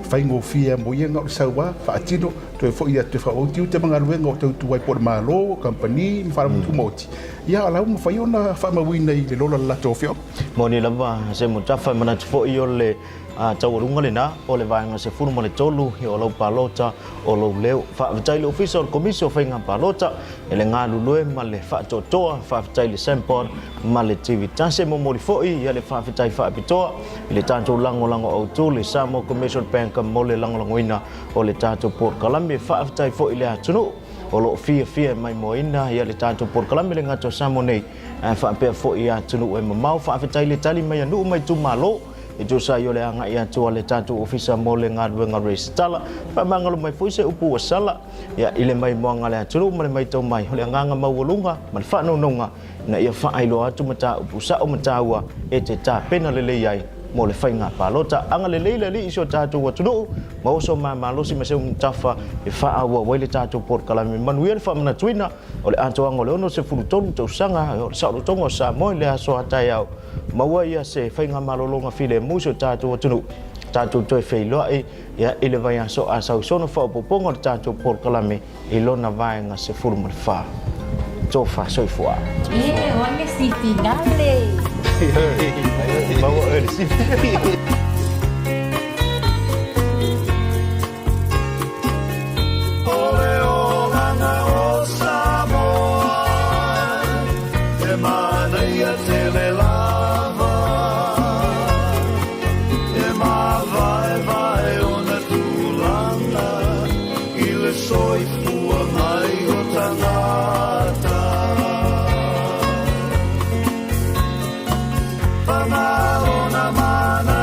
faigofie lava mo ia na o le sau lava, faatino, toe foi atu e faaauau tiute ma galuega o tautua ai po o le Malo, kamupani ma faalapotopotoga tumaoti, ia a o la ua mafai ona faamauina i le lola o le latou afioaga. Moni lava se Mutafa, e manatu foi o le A taualuga lena o le vaega 13 o lau palota o lou leo. Faafetai i le Ofisa o le Komisi o Faiga Palota i le galulue ma le faatoatoa. Faafetai i le Sempod ma le TV Tasi. E momoli foi ia le faafetai faapitoa i le tatou lagolago autu, le Samoa Commercial Bank mo le lagolagoina o le tatou polokalame. Faafetai foi i le atunuu o lo o fiafia e maimoaina ia le tatou polokalame le gata o Samoa nei ae faapea foi i atunuu e mamao. Faafetai i le tali mai a nuu ma itumalo. E tusa ai o le agai atu a le tatou Ofisa mo le galuega resitala, faamagalo mai foi se upu ua sala ia i le maimoaga a le atunuu ma le maitau mai o le agaga maualuga ma le faanonoga ina ia faailoa atu mataupu sao ma taua e te tapena lelei ai mo le faiga palota. Agalelei le Alii i si o tatou atunuu, maua so ma malosi ma se umutafa e faaauau ai le tatou polokalame. Manuia le faamanatuina o le atoaga o le 63 tausaga o le saolotoga o Samoa i le aso a taeao. Maua ia se faigamalologa filemu i si o tatou atunuu, tatou toe feiloai ia i le vaiaso a sau sona faaopoopoga o le tatou polokalame i lona vaega 14. Tofa soifua. E, o le si finale. Maua oe le sifi. O le olaga o Samoa E manaia tele lava E māvaevae ona tulaga I le soifua mai o tagata Paga lona mana.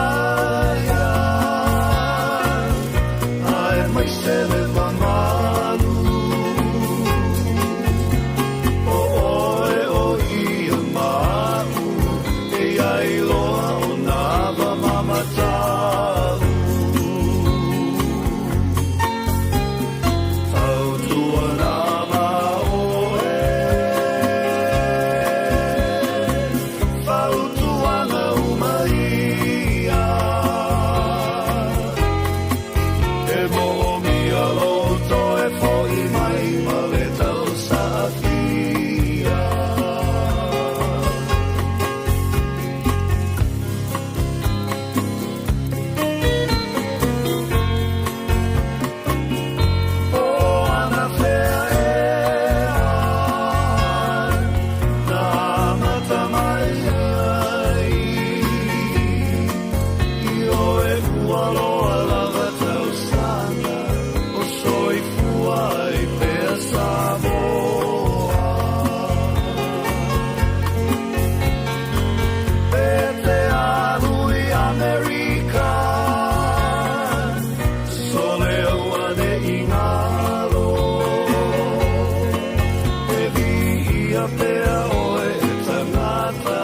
pea oe e tagata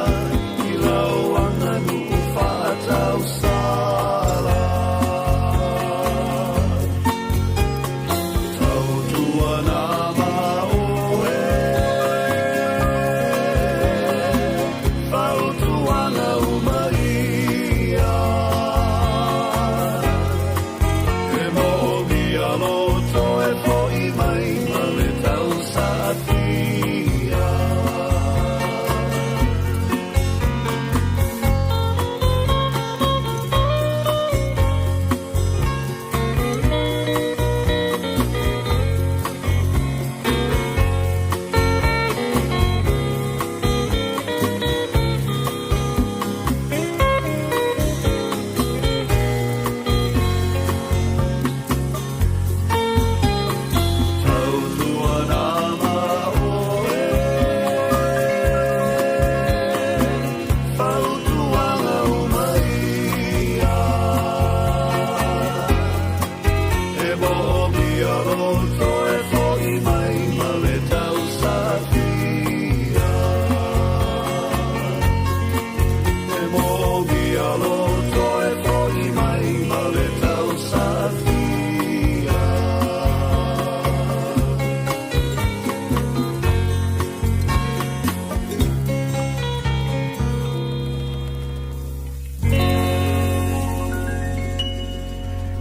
i lau aganuu faatausala. Tautuana ma oe, fautuaga uma ia. E moomia lou toe fo'i mai ma le tausaafia. Tautuana ma oe, fautuaga uma ia. E moomia lou toe fo'i mai ma le tausaafia. E moomia lou toe fo'i mai ma le tausaafia.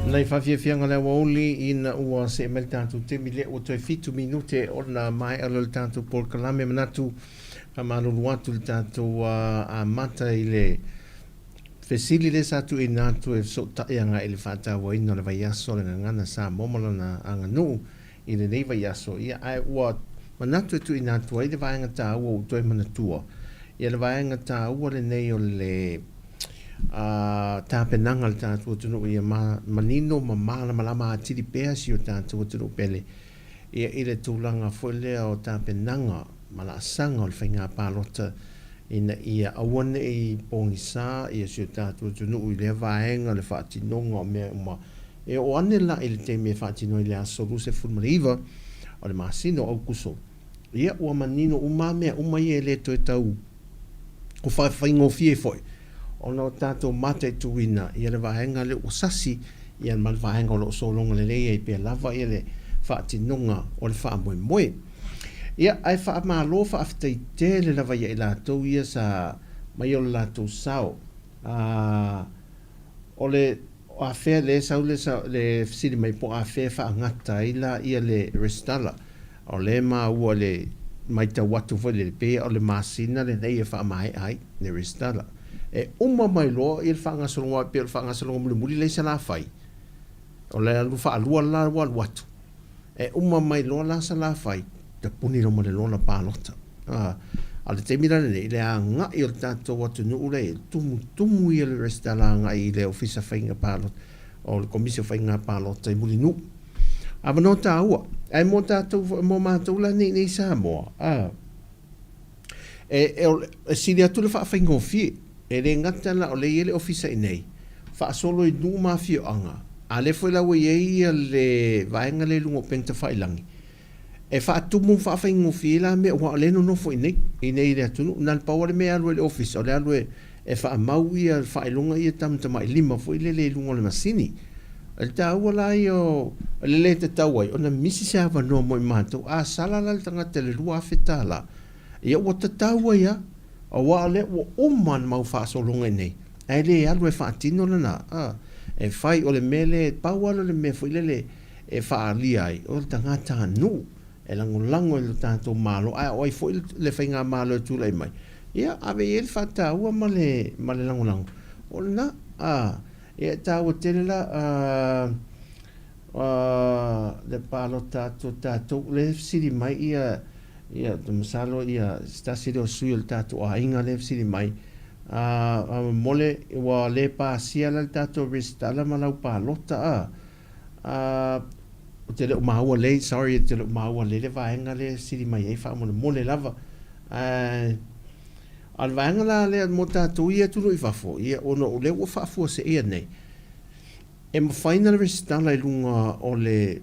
Nei faafiafiaga le aoauli ina ua see mai le tatou taimi lea ua toe fitu minute ona maea lea o le tatou polokalame. Manatu faamalulu atu i le tatou amata i le fesili lea sa tuuina atu e fesootai agai i le faatauaina o le vaiaso o le Gagana Samoa ma lona aganuu i lenei vaiaso. Ia, ae ua manatu e tuuina atu ai le vaega taua ua toe manatua. Ia, le vaega taua lenei o le tapenaga a le tatou atunuu ia manino ma malamalama atili pea si o tatou atunuu pele ia i le tulaga foi lea o tapenaga ma laasaga o le faiga palota ina ia aua ne i pogisa ia si o tatou atunuu i lea vaega o le faatinoga o mea uma e oo ane la i le taimi e faatino ai i le aso 29 o le masina o Aokuso. Ia ua manino uma mea uma ia e le toe tau o faafaigofie foi ona o tatou mataituina ia le vaega lea ua sasi ia ma le vaega o lo o sologa lelei ai pea lava ia le faatinoga o le faamoemoe. Ia, ae faamalo faafetai tele lava ia i latou ia sa mai o le latou sao. A, o le afea lea e sau le, le fesili mai po o afea e faagata ai la ia le resitala. O lea e maua i le matau atu foi lele, pei o le masina lenei e faamaea ai le resitala. E uma mai loa ia le faagasologa, aua e pei o le faagasologa mulimuli lea i Salafai, o le alu faalua le la ua alu atu. E uma mai loa la Salafai, tapuni loa ma le lola palota. A o le taimi la lenei, i le agai o le tatou atunuu lea i ai, tumutumu ia le resitala agai i le Ofisa Faiga Palota, o le Komisi o Faiga Palota i Mulinuu. Avanoa taua. Ae mo tatou foi, mo matou la nei i Samoa, a, e, e, e sili atu le faafaigofie. E le gata la o lea e i ai le ofisa i inei, faasolo i nuu ma afioaga, a lea foi la ua i ai ia le vaega lea i luga o upega tafailagi, e faatumu ma faafaigofie ai la mea aua o lea e nonofo i inei, i inei i le atunuu. Na o le pau lava le mea e alu ai i le ofisa, o le alu e e faamau ia faailoga ia tamatamailima foi lele i luga o le masini. O le taua la ia o le le tatau ai ona misi se avanoa mo i matou, a sala la le tagata i le $2,000, ia ua tatau ai lava, aua o lea ua uma ona mau faasologa i inei, ae le alu e faatino lena, a, e fai o le mea lea, pau lava lea o le mea foi lele e faaalia ai, o le tagatanuu. e lagolago i lo tatou Malo, ae o ai foi le faigamalo e tulai mai, ia ave i ai le faataua ma le, ma le lagolago. O lena, a, ia e taua tele la, a, a, le palota atu o tatou, lea e fesili mai ia, ia, ou te masalo ia, se tasi lea o sui o le tatou aiga lea e fesili mai, a, a momole, ua le pasia la le tatou resitala ma lau palota, a, A, ou te le o maua lelei, sorry ou te le o maua lelei le vaega lea e sili mai ai faamolemole lava. Ae, a o le vaega la lea mo tatou ia atunuu i fafo, ia ona o lea ua faafuaseia nei, e mafai ona resitala i luga o le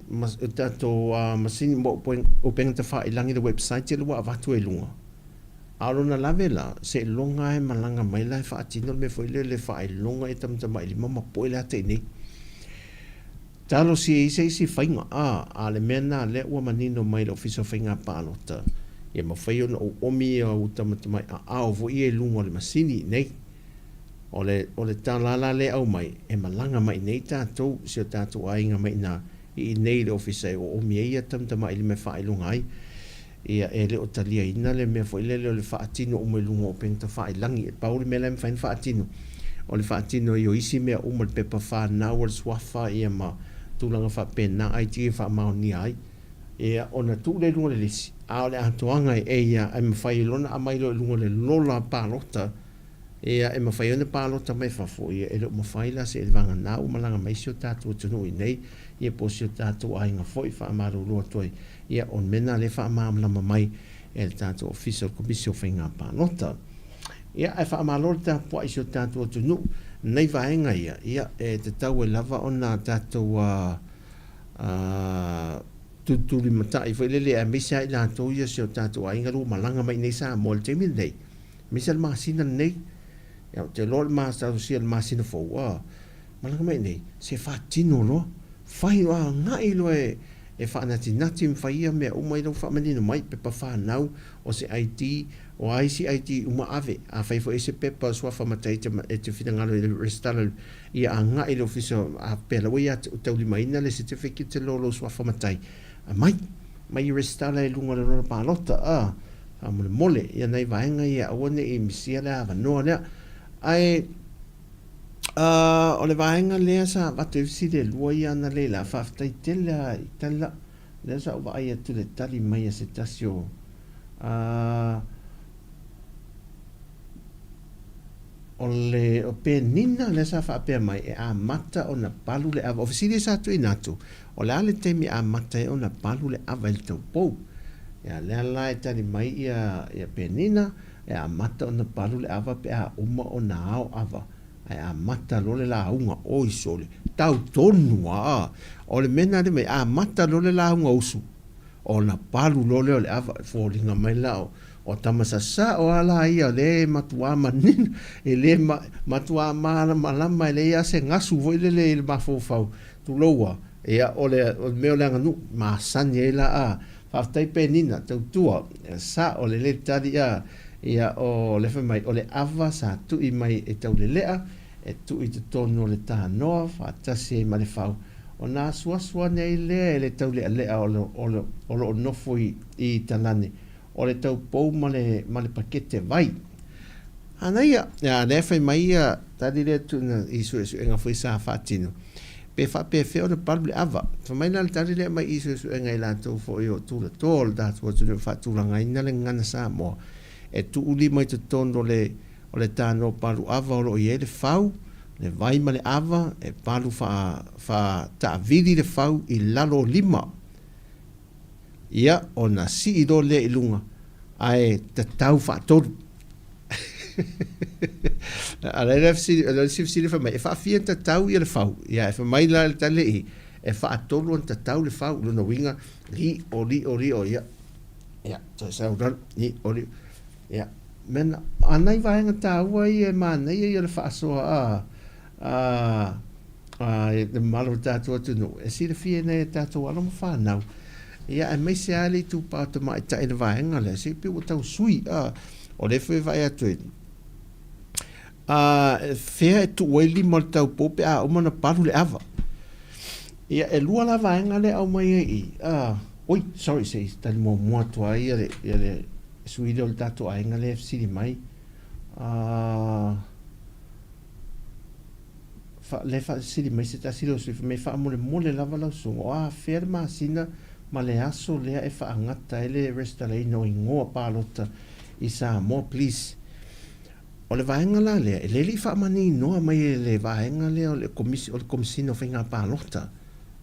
tatou masini mo upega tafailagi le website lea ua avatu ai i luga. A o lona lave la, seiloga lava e malaga mai la e faatino le mea foi lea le faailoga e tamatamailima ma poe le ata i inei. Talosia i se isi faiga, a, a le mea lena lea ua manino mai le Ofisa o Faiga Palota, ia mafai ona ou omi au tamatamai aao foi ia i luga o le masini i inei. O le, o le tala la lea e aumai, e malaga mai i inei tatou, si o tatou aiga mai i ina, i inei i le Ofisa e oomi ai ia tamatamailima e faailoga ai. Ia, e le o taliaina le mea foi lele o le faatino uma i luga o upega tafailagi. E pau le mea la e mafai ona faatino, o le faatino ai o isi mea uma, le pepa fanau, o le suafa, ia ma tulaga faapena, ID e faamaonia ai. Ia, ona tuu lea i luga o le lisi, a o le atoaga e ia, e mafai loa ona aumai loa i luga o le lola palota, ia, e mafai ona palota mai fafo, ia, e le o mafai la se vagana ua malaga mai si o tatou atunuu i inei, ia po o si o tatou aiga foi, faamalulu atu ai. Ia, o le mea lena lea e faamalamalama mai e le tatou Ofisa o le Komisi o Faiga Palota. Ia, ae faamalo le tapuai i si o tatou atunuu. Nei vaega ia, ia, e tatau ai lava ona tatou tulitulimatai foi lele, aemaise lava i latou ia o si o tatou aiga lea ua malaga mai i inei i Samoa i le taimi lenei, aemaise lava le masina lenei. Ia, ou te iloa o le talosia i le masina fou, a malaga mai i inei, se faatino loa, fai loa, agai loa e e faanatinati ma fai ia mea uma i lou faamanino mai, pepa fanau, o se ID, o a isi ID uma ave. Afai foi e se pepa o suafa matai e te finagalo i le resitala ia agai i le ofisa a pea la ua ia te taulimaina le certificate lo lou suafa matai, aumai, mai i resitala i luga o le lola palota, a, faamolemole, ia nai vaega ia aua ne i misia le avanoa lea. Ae. O le vaega lea sa avatu ai fesili e lua ia analeila, faafetai tele lava i tali la. Lea sa ou vaai atu i le tali mai a se tasi o o le o Penina lea sa faapea mai e amata ona palu le ava. O fesili sa tuuina atu, o le a le taimi e amata ai ona palu le ava i le taupou? Ia lea la e tali mai ia ia Penina, E amata ona palu le ava pe a uma ona ao ava, ae amata loa le lauga, oi sole, tau tonu a! O le mea lena le mea, amata loa le lauga usu, ona palu loa lea o le ava, e foliga mai la o, o tama sasao a la ia o lea e matuā manino, e le ma, matuā malamalama e leai lava se gasu foi lele i le mafaufau, tulou a, ia o le, o le mea o le aganuu, masani ai la a, Faafetai Penina, tautua, sao lelei le tali a, ia o le fai mai o le ava sa tui mai e Taulelea e tui i totonu o le tanoa faatasi ai ma le fau, ona asuasu ane ai lea e le taulealea o o lo o nofo i Talane o le taupou ma le ma le pakete vai. Anaia, ia lea fai mai ia tali lea tuuina i suesuega foi sa faatino. Pe faapefea ona palu le ava. Fai mai la le tali lea mai i suesuega i latou foi o tulatoa o le tatou atunuu e faatulagaina le gagana Samoa e tuu lima i totonu o le o le tanoa palu ava o lo o i ai le fau, le vai ma le ava e palu faa faataavili le fau i lalo o lima. Ia, ona sii loa lea i luga, ae tatau faatolu. A le isi fesili fai mai, e faafia ona tatau ia le fau? Ia, e fai mai la le tali i, e faatolu ona tatau le fau. Lona uiga, li'o, li'o, li'o, ia, ia, toe sau lalo, li'o, li'o, ia. Mea a nai vaega taua ia e manaia ia o le faasoa a, a, a le mamalu o le tatou atunuu, e silafia e nai a tatou alo ma fanau, ia aemaise lava le itupa o tamaitai i le vaega lea, se pei ua tau sui, a, o lea foi e vaai atu i, a, fea e tuu ai lima o le taupou pe a uma ona palu le ava. Ia, e lua la vaega lea e aumai ai i, a, oi, sorry, se i tali muamua atu lava ia le, ia le sui lea o le tatou aiga lea e fesili mai, a, Fa, le faasili mai se tasi lea o sui, fai mai, Faamolemole lava lau susuga, o afea le masina ma le aso lea e faagata ai le resitalaina o igoa palota i Samoa, please. O le vaega la lea, e le le i faamaninoa mai e le vaega lea o le Komisi, o le Komesina o Faiga Palota.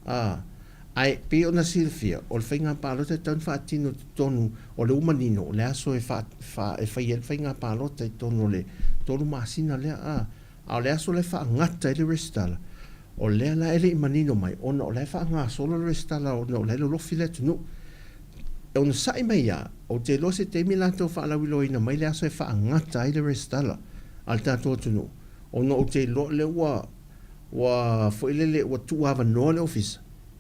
A, ae pei ona silafia, o le faiga palota e tatau ona faatino i totonu o le ua manino, o le aso e fa, fa, e fai ai le faiga palota i totonu o le tolu masina lea. A, A o le aso la e faagata ai le resitala, o lea la e le i manino mai, ona o la e faagasolo le resitala ona o la e lolofi le atunuu. E onosai mai lava, ou te iloa se taimi latou faalauiloaina mai le aso e faagata ai le resitala a le tatou atunuu, ona ou te iloa lea ua, ua foi lele, ua tuuavanoa le Ofisa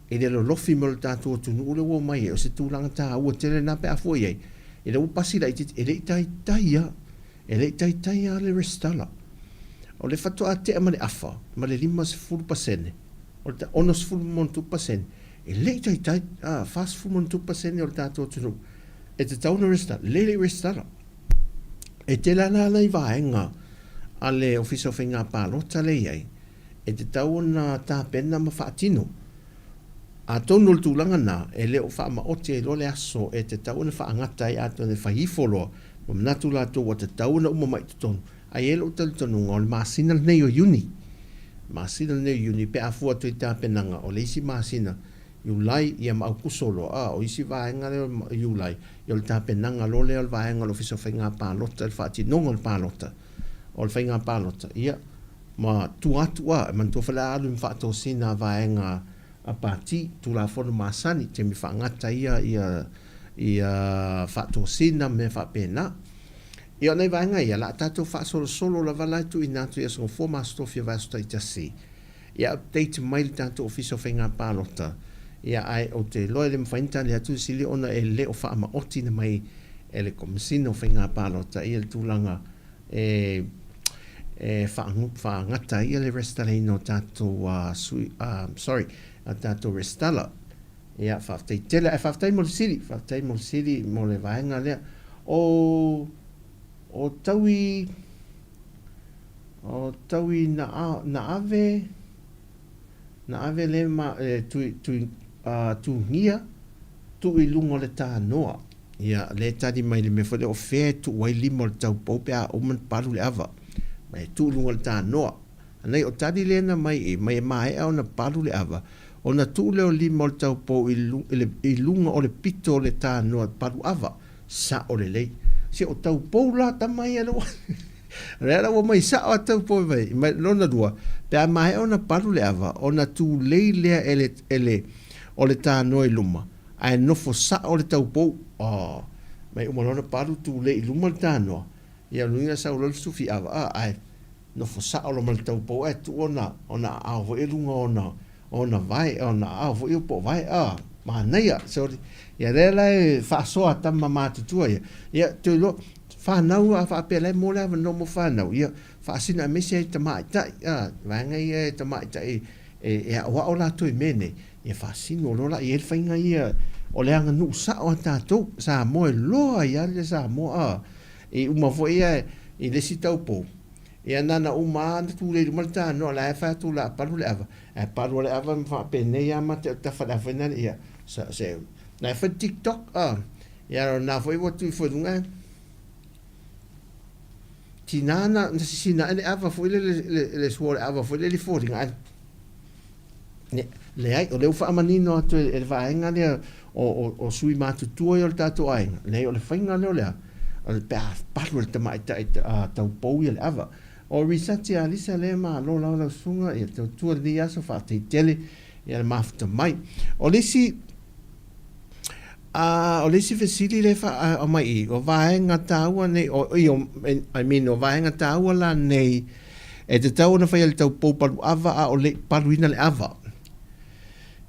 i le lolofi mai o le tatou atunuu lea ua omai ai. O se tulaga taua tele lena pe a fua i ai, i lea ua pasi laitiiti, e le i taitai lava, e le i taitai lava le resitala. O le faatoa tea ma le afa ma le 50%, o le 60+%, E le i taitai, a, 43% o le tatou atunuu e tatau ona resitala, lea e le i resitala. E tele lava la nai vaega a le Ofisa o Faiga Palota lea e i ai e tatau ona tapena ma faatino. Atonu o le tulaga lena, e le o faamaoti ai loa le aso e tatau ona faagata ai atonu e fai ifo loa ma manatu latou ua tatau ona uma mai i totonu. Ae i ai lou talitonuga o le masina lenei o Iuni, masina lenei o Iuni pe a fua atu i tapenaga o le isi masina, Iulai ia ma Aukuso loa, a o isi vaega lea o Iulai, ia o le tapenaga loa lea o le vaega o le Ofisa o Faiga Palota i le faatinoga o le palota, o le faiga palota, ia, ma tua atu a, e manatua foi o le a alu i faatosina a vaega a Pati, Tulafono masani, taimi faagata ia, ia, ia faatosina ma mea faapena. Ia o nai vaega ia, o le a tatou faasolosolo lava la e tuuina atu i Aso Gafua ma Aso Tofi o Vaiaso taitasi, ia update mai le tatou Ofisa o Faiga Palota, ia ae ou te iloa e le mafai ona tali atu le sili ona e le o faamaotiina mai e le Komesina o Faiga Palota ia le tulaga e e faagata ai le resitalaina o tatou sui, sorry, a tatou resitala. Ia, faafetai tele. Ae faafetai mo le sili, faafetai mo le sili mo le vaega lea. O, o taui, o taui na, na ave, na ave le ma, e, tui, tui, uh, tugia, tuu i luga o le tanoa. Ia, le tali mai le mea foi lea o fea e tuu ai lima o le taupou pe a uma ona palu le ava. Ma e tuu i luga o le tanoa. Anei, o tali lea na mai i, mai e maea ona palu le ava, ona tuu lea o lima o le taupou i, i, i luga o le pito o le tanoa palu ava. Sao lelei. Se o taupou la tama ia le Lea la ua mai sao a taupou mai, mai lona lua, pe a maea ona palu le ava, ona tulei lea e le, e le, o le tanoa i luma, ae nofo sao le taupou. Oh, mai uma loa ona palu tulei i luma le tanoa, ia luga sau loa le sufi ava, ah, ae Nofo sao loa ma le taupou ae tuu ona ona aao foi i luga o ona ona vae ona aao foi po o vae a manaia sorry ia lea la e faasoa tama matutua ia ia toe iloa fanau a faapea la e mo le avanoa mo fanau ia faasina aemaise ai tamaitai a vaega ia e tamaitai e e aoao latou i mea nei ia faasino loa la i ai le faiga ia o le aganuu sao a tatou Samoa e loa ai lava le Samoa a I uma foi ia i le isi taupou, ia na ona uma lava ona tulei i luma le tanoa, la e fai atu o le a palu le ava, ae palu lava le ava ma faapenei lava mate o le tafa o le ava foi lena, ia, se, la e fai le tik tok, a, ia o lena foi ua tu ifo i luga ae, tiga na sisina ae le ava foi lele, le sua o le ava foi lele i foliga ae, Leai, o lea ua faamanino atu e le vaega lea o sui matutua ia o le tatou aiga, leai o le faiga lea o le a, o le pe a palu e le tamaitai taupou ia le ava. O research ia Alisa lea malo lava lau susuga ia tautua lenei aso faafetai tele ia le mafuta mai. O le isi o le isi fesili lea e aumai i i, o vaega taua nei, I mean o vaega taua la nei E tatau ona faia le taupou palu ava a o le i paluina le ava.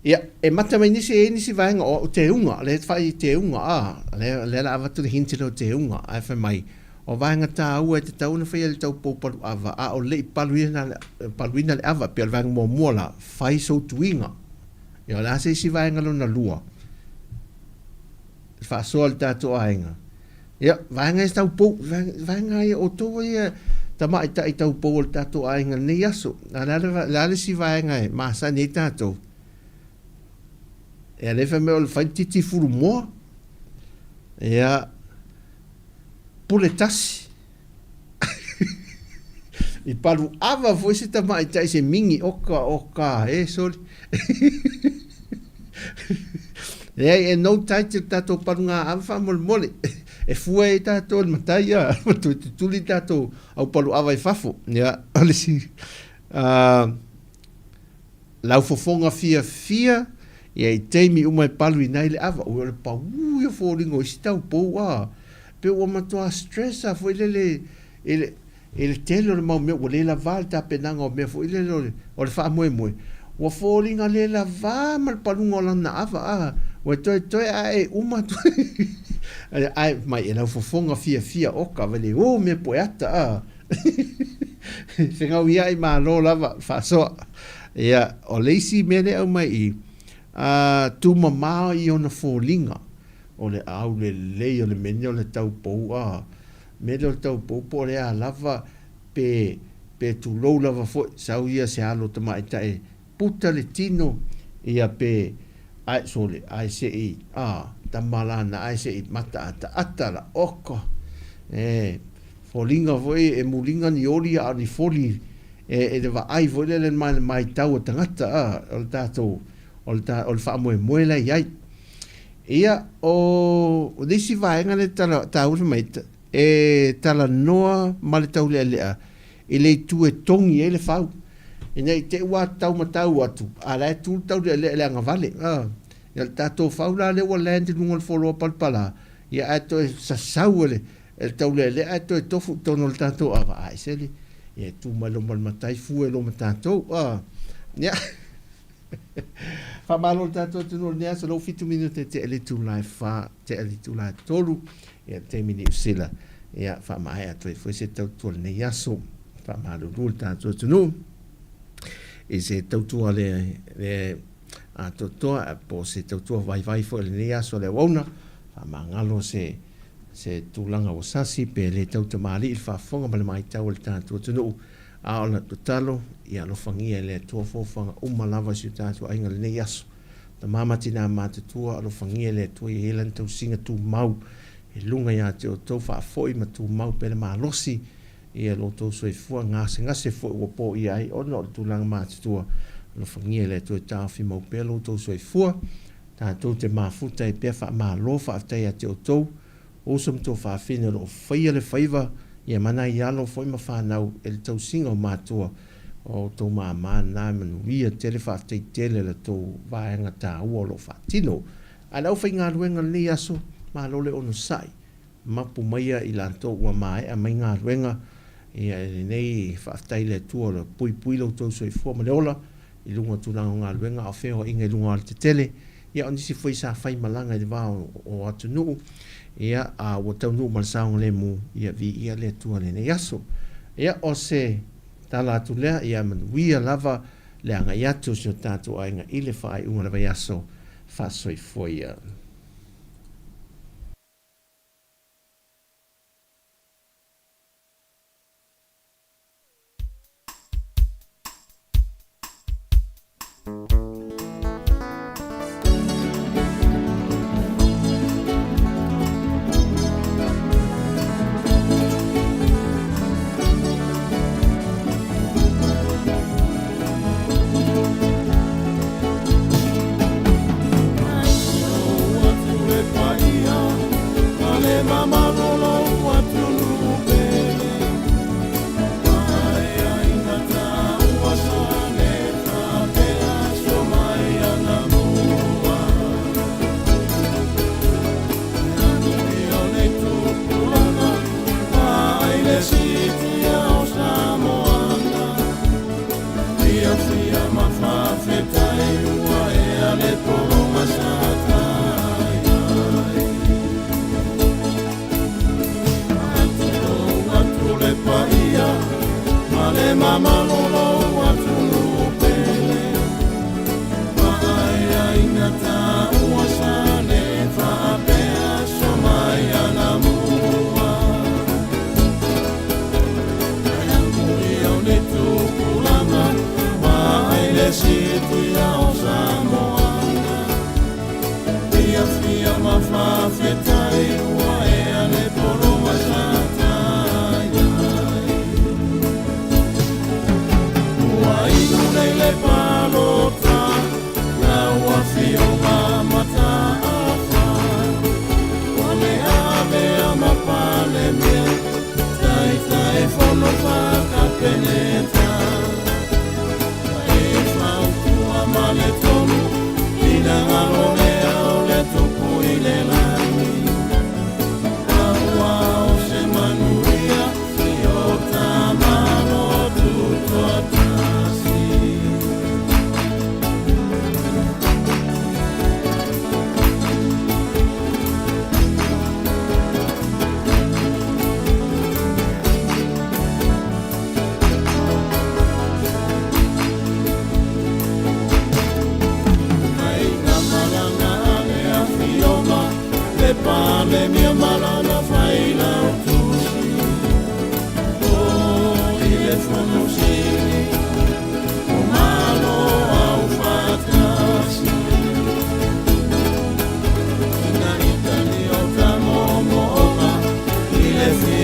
Ia, e mata mai nisi, e i ai nisi vaega o au teuga, lea e fai teuga, a, lea, lea la avatu le hint lea o teuga, ae fai mai, o vaega taua e tatau ona faia le taupou palu ava a o le i paluina, paluina le ava, pei o le vaega muamua la, fai sou tuiga. Ia, o le a se isi vaega lona lua? Faasoa le tatou aiga. Ia, vaega ia taupou, vaega ia outou ia tamaitai taupou o le tatou aiga i lenei aso. A o le a le isi vaega e masani ai tatou? Ia, lea fai mai o le fai titi fulumoa. Ia, pule tasi. I palu ava foi se tamaitai se mingi oka oka e soli. Leai e no tight le tatou paluga ava faamolemole. E fua ai tatou i le matai a ma toe tutuli tatou au palu ava i fafo. Ia, o le isi laufofoga fiafia Ia i taimi uma e paluina ai le ava, ui o le paū ia o foliga o isi taupou a. Pei ua matua stress lava foi lele i le i le tele o le mau mea ua le lavā le tapenaga o mea foi lele o le o le faamoemoe, ua foliga le lavā ma le paluga o lana ava a, ua toetoe ae uma atu ae mai e laufofoga fiafia oka vai le o mea poe ata a. Fegauiaʻi malo lava faasoa. Ia, o le isi mea lea e aumai i i, a tumama i ona foliga, o le aulelei o le mea lenei o le taupou a, mea lea o le taupou po o le a lava pe pe tulou lava foi, sau ia se alo tamaitai puta le tino, ia pe ae sole, ae se i a tama lana ae se i mataataata la oka. E foliga foi e muliga ni oli a o ni foli e le vaai foi lele ma le maitau a tagata a o le tatou o le o le faamoemoe la i ai. Ia o le isi vaega lea tala taua fai mai e talanoa ma le taulealea i le itu e togi ai le fau. Ina i te i ua taumatau atu, a la e tu le taulealea i le agavale. A, ia le tatou fau la lea ua land i luga o le foloa palapala, ia ae toe sasau e le, e le taulealea ae toe tofu i totonu o le tatou ava, a ese le, ia e tu mai loa ma le matai fue loa ma tatou. A, ia. Faamalo i le tatou atunuu i lenei aso, lea ua 7 minute tea i le itula e 4, tea i le itula e 3, ia le taimi Niu Sila, ia faamaea atu ai foi se tautua i lenei aso. Faamalulu le tatou atunuu i se tautua le, le atoatoa po o se tautua vaivai foi i lenei aso le auauna. Faamagalo se se tulaga ua sasi pe le tautamalii le faafofoga ma le matau a le tatou atunuu. A o le tatalo, ia alofagia e le Atua fuafuaga uma lava i si o tatou aiga i lenei aso. Tama ma tinā matutua, alofagia e le Atua ia i ai Lana tausiga tumau i luga ia te outou, faafoi ma tumau pea le malosi ia lo outou soifua, gasegase foi ua poia ai ona o le tulaga matutua, alofagia e le Atua e taofi mau pea lo outou soifua. Tatou te mafuta ai pea faamalo faafetai ia te outou. Uso ma tuafafine o lo o faia le faiva ia ma nai alo foi ma fanau e le tausiga o matua o outou mama na e manuia tele faafetai tele la tou vaega taua o lo o faatino. A le aufaigaluega lenei aso malo le onosai mapu maia i latou ua maea mai galuega ia e lenei faafetai i le Atua o lo o puipui lo outou soifua ma le ola i luga o tulaga o galuega a o feoaiga i luga o alatetele, ia o nisi foi sa fai malaga i le va o atunuu, ia a ua taunuu ma le saogalemu, ia viia le Atua i lenei aso. Ia o se tala atu lea, ia manuia lava le agai atu o si o tatou aiga i le faaiuga o le vaiaso. Faasoifua ia.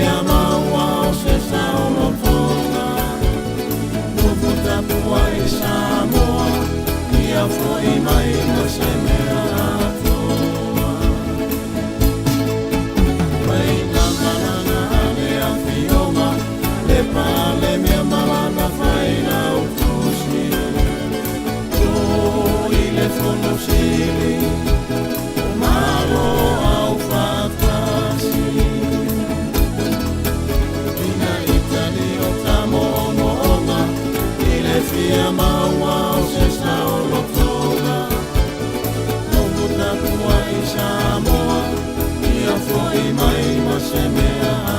fia maua o se saolotoga Nufu tapuai Samoa Ia fo'i mai ma se mea atoa Mai na malana a le afioga Le pale mea malana faila utusi O i le fono sili O malo au fatasi Ina itali o tamo ono onga I le fia maua o se saolotoga Nuku tapuai Samoa Ia fo'i mai ma se mea.